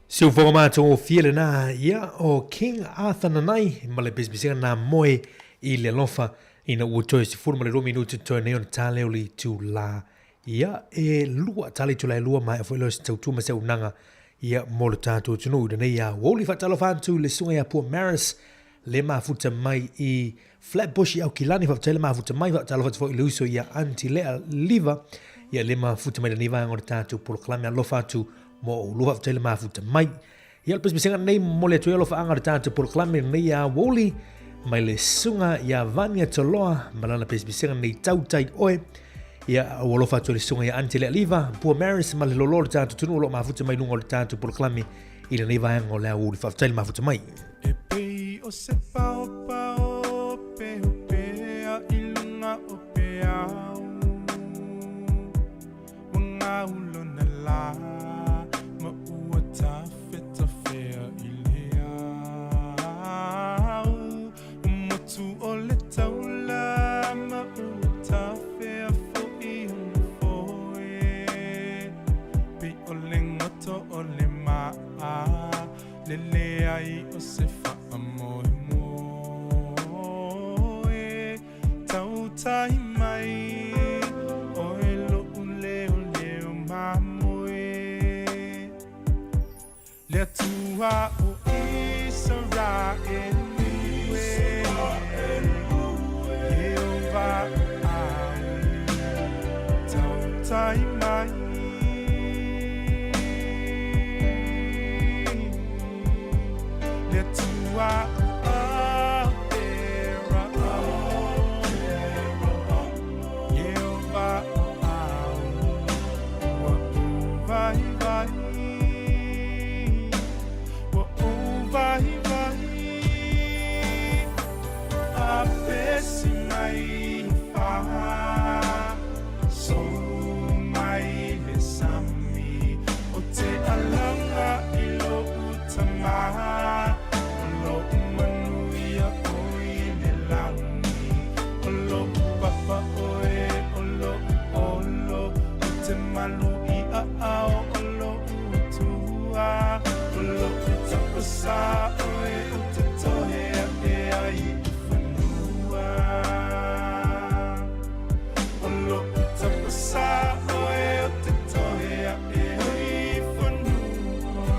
Siufoga matagofie lena ia o King Arthur Nanai ma le pisipisiga na moe i le alofa ina ua toe 12 minuti toe nei ona ta leo le itula ia e lua ta le itula e lua ma e foi leo se tautua ma se auaunaga ia mo le tatou atunuu i lenei aoauli. Faatalofa atu i le susuga ia Pua Maris le mafuta mai i Flatbush i Aukilani, faafetai le mafuta mai, faatalofa atu foi i le uso ia Aunty Lea Liva, ia le mafuta mai lenei vaega o le tatou polokalame, alofa atu mo oulua, faafetai le mafuta mai. Ia o le pesepesega nei momoli atu ai alofaaga o le tatou polokalame lenei aoauli mai le susuga ia Vania Toloa ma lana pesepesega nei tautai oe. Ia ua alofa atu i le susuga ia Aunty Lea Liva, Pua Maris ma le lolo o le tatou atunuu o lo o mafuta mai luga o le tatou polokalame i lenei vaega o le aoauli. Faafetai le mafuta mai. E pei o se paopao pehupea i luga o peau. te leai o se faamoemoe. Tautai mai oe lo'u leoleo mamoe. Le Atua o Isaraelu e, Ieova o au, tautai mai. Le Atua o Aperahama, Ieova o au, ua ou vaivai, ua ou vaivai. Apesi mai fa, sou mai le sami, o te alaga i lo'u tamā, o lo'u manuia oi le lagi, o lo'u papa oe, o lo'u olo, o te malu i aao o lo'u tua, o lo'u tapasā oe, o te tohe a'e ai i fanua. O lo'u tapasā oe, o te tohe a'e ai i fanua.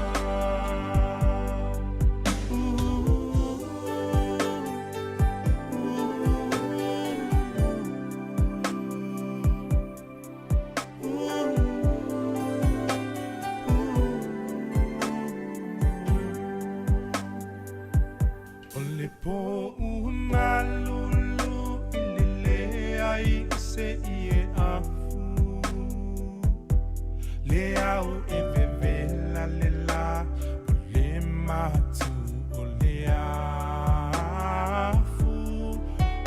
O le pō ua malulu i le leai o se ie afu. Le ao e vevela le la, o le matu o le afu.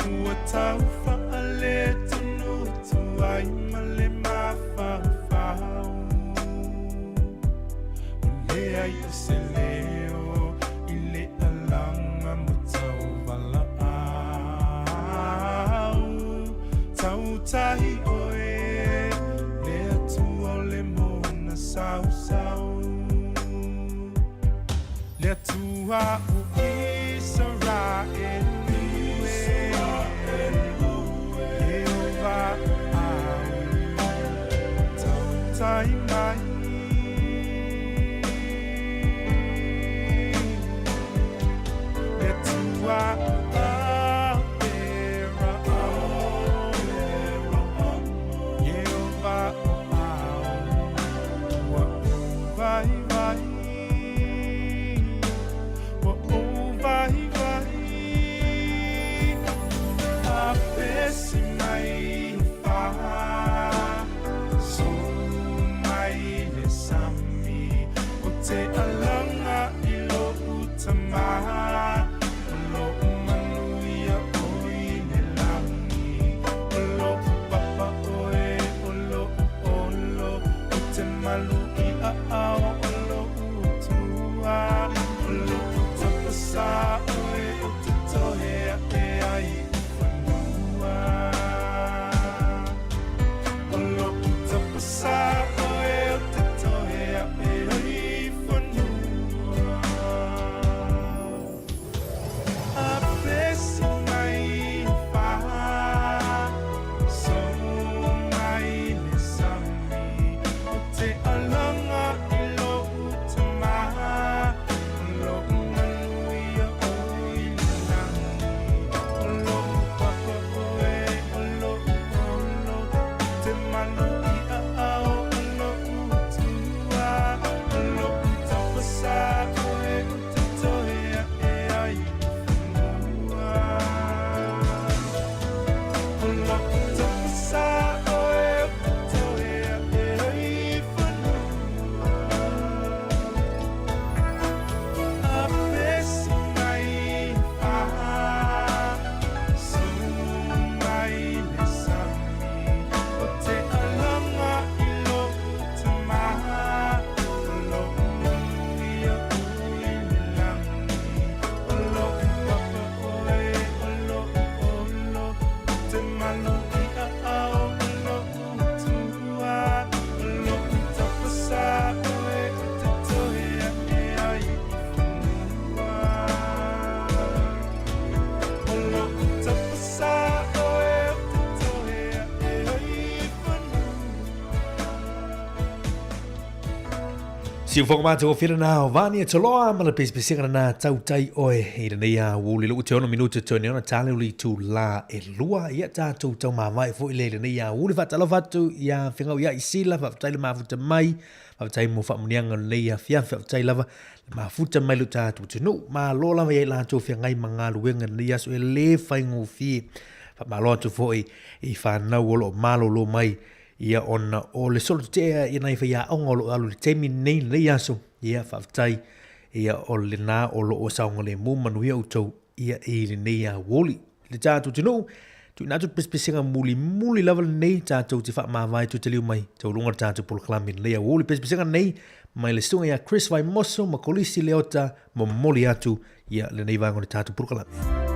Ua tau faaletonu atu ai ma le mafaufau. O leai o se leo i le alaga mo tauvalaau. Tautai oe, le Atua o le mona sausau. Le Atua o Isaraelu e, Ieova o au, tautai mai. Le Atua o Aperahama, Ieova o au, ua ou vaivai, ua ou vaivai. Apesi mai fa, sou mai le sami, o te alaga i lo'u tamā, o lo'u manuia oi le lagi, o lo'u papa oe, o lo'u olo, o te malu i aao o lo'u tua, o lo'u tapasā oe, o te tohe a'e ai i fanua. O lo'u tapasā oe, o te tohe a'e ai i fanua. Apesi mai fa, sou mai le sami, o te alaga i lo'u tamā, o lo'u manuia oi le lagi, o lo'u papa oe, o lo'u olo, o te malu i aao o lo'u tua, o lo'u tapasā oe, o te tohe a'e ai i fanua. O lo'u tapasā oe, o te tohe a'e ai i fanua. Apesi mai fa, sou mai le sami, o te alaga Siufoga matagofie lena o Vani e Toloa ma le pesepesega lena tautai oe i lenei aoauli lou te 6 minute toe ni ona tale o le itulā e lua. Ia tatou taumavae foi lea i lenei aoauli. Faatalofa atu ia Fegau ia Isila, faafetai le mafuta mai, faafetai mo faamuniaga o lenei afiafi, faafetai lava le mafuta mai lo tatou atunuu. Malo lava ia i latou feagai ma galuega i lenei aso e le faigofie. Faamalo atu foi i fanau o lo o malolo mai Ia ona o le solo tetea i nai faiaoga o lo o alu i le taimi lenei, lenei aso, ia faafetai, ia o lena o lo o saogalemu manuia outou ia i lenei aoauli. Le tatou atunuu, tuuina atu le pesepesega mulimuli lava lenei tatou te faamavae toe taliu mai taualuga le tatou polokalame i lenei aoauli. Pesepesega lenei mai le susuga ia Chris Vaimoso ma Kolisi Leota momoli atu ia lenei vaega o le tatou polokalame.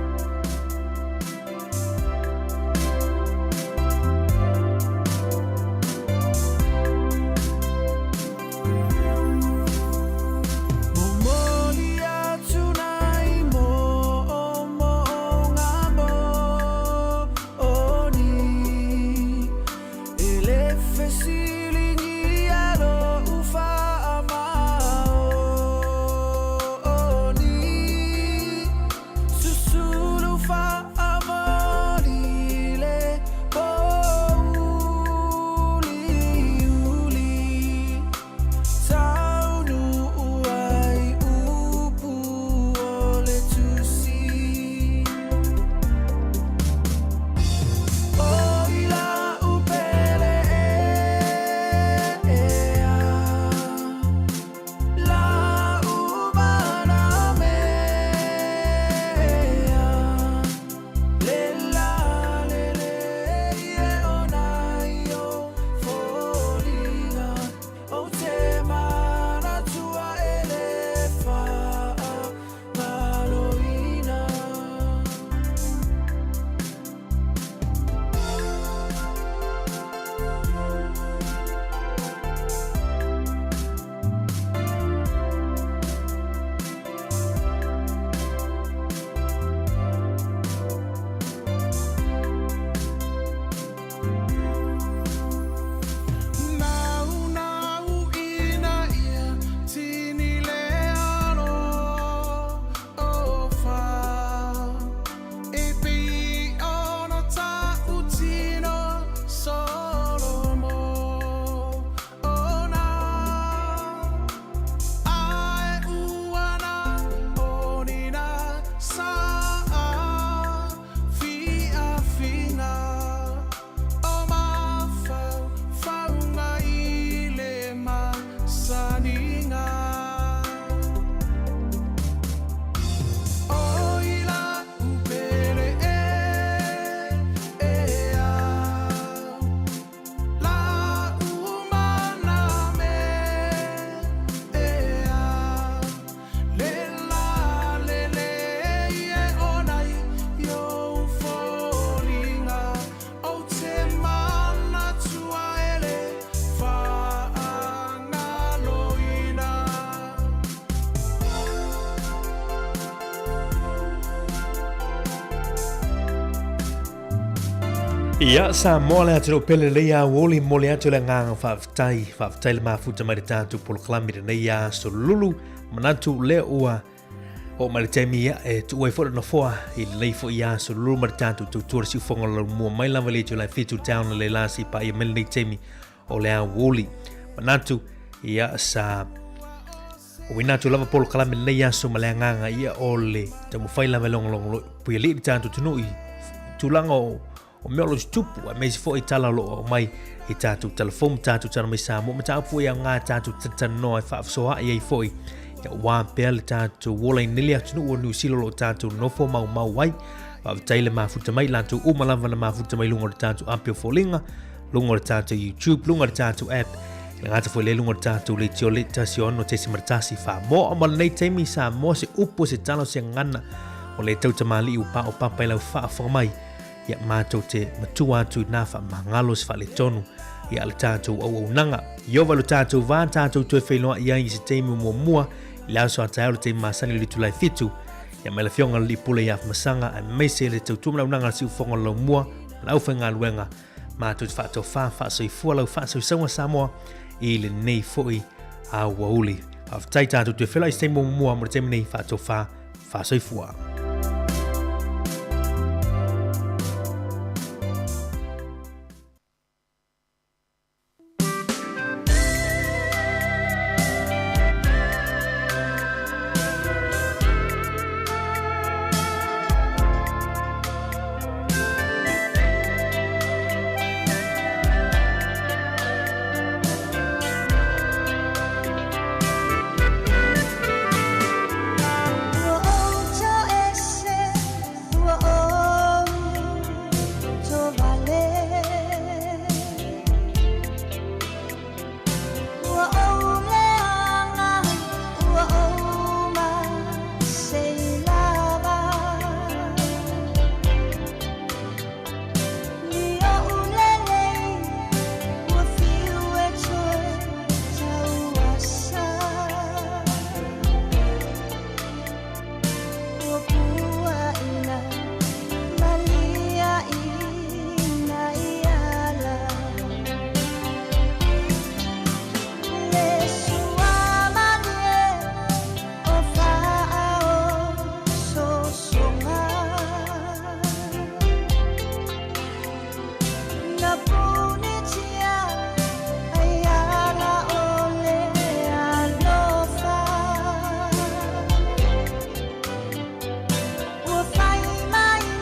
Ia, Samoa le atunuu pele lenei aoauli, momoli atu le agaga faafetai, faafetai le mafuta mai le tatou polokalame i lenei aso lulu. Manatu lea ua oo mai le taimi ia e tuu ai foi le nofoa i lenei foi aso lulu ma le tatou tautua le siufoga o le laumua mai lava i le itulai 7 town le la si paia mai lenei taimi o le aoauli. Manatu ia sa Uina atu lava polokalame lenei aso ma le agaga ia o le taumafai lava e logologo puialii le tatou atunuu i tulaga o o mea o lo o tutupu aemaise foi tala o lo o aumai i tatou telefoni ma tatou tala mai Samoa mataupu foi aoga tatou talanoa e faafasoaai ai foi ia aua pea le tatou ola i nele atunuu o Niu Sila o lo o tatou nofo maumau ai. Faafetai le mafuta mai latou uma lava na mafuta mai luga o le tatou api o foliga, luga o le tatou YouTube, luga o le tatou app Le gata foi le luga o le tatou leitio le 16.1 Samoa ma lenei taimi Samoa se upu se tala se gagana o le tau tamalii ua paopapa i lau faafofoga mai ia matou te matua atu i nā faamagalo se faaletonu ia le tatou auaunaga. Iowa lo tatou vā tatou toe feiloai ai i se taimi muamua i le aso a taeao le taimi masani o le itulai 7 ia mai le afioga i le Pule ia Afamasaga aemaise le tautua ma le auaunaga a le Siufofoga o le Laumua ma le aufaigaluega matou te faatofa faasoifua lau faasoisauga Samoa i lenei foi Aoauli. Faafetai tatou toe feiloai i se taimi muamua mo le taimi nei, faatofa, faasoifua.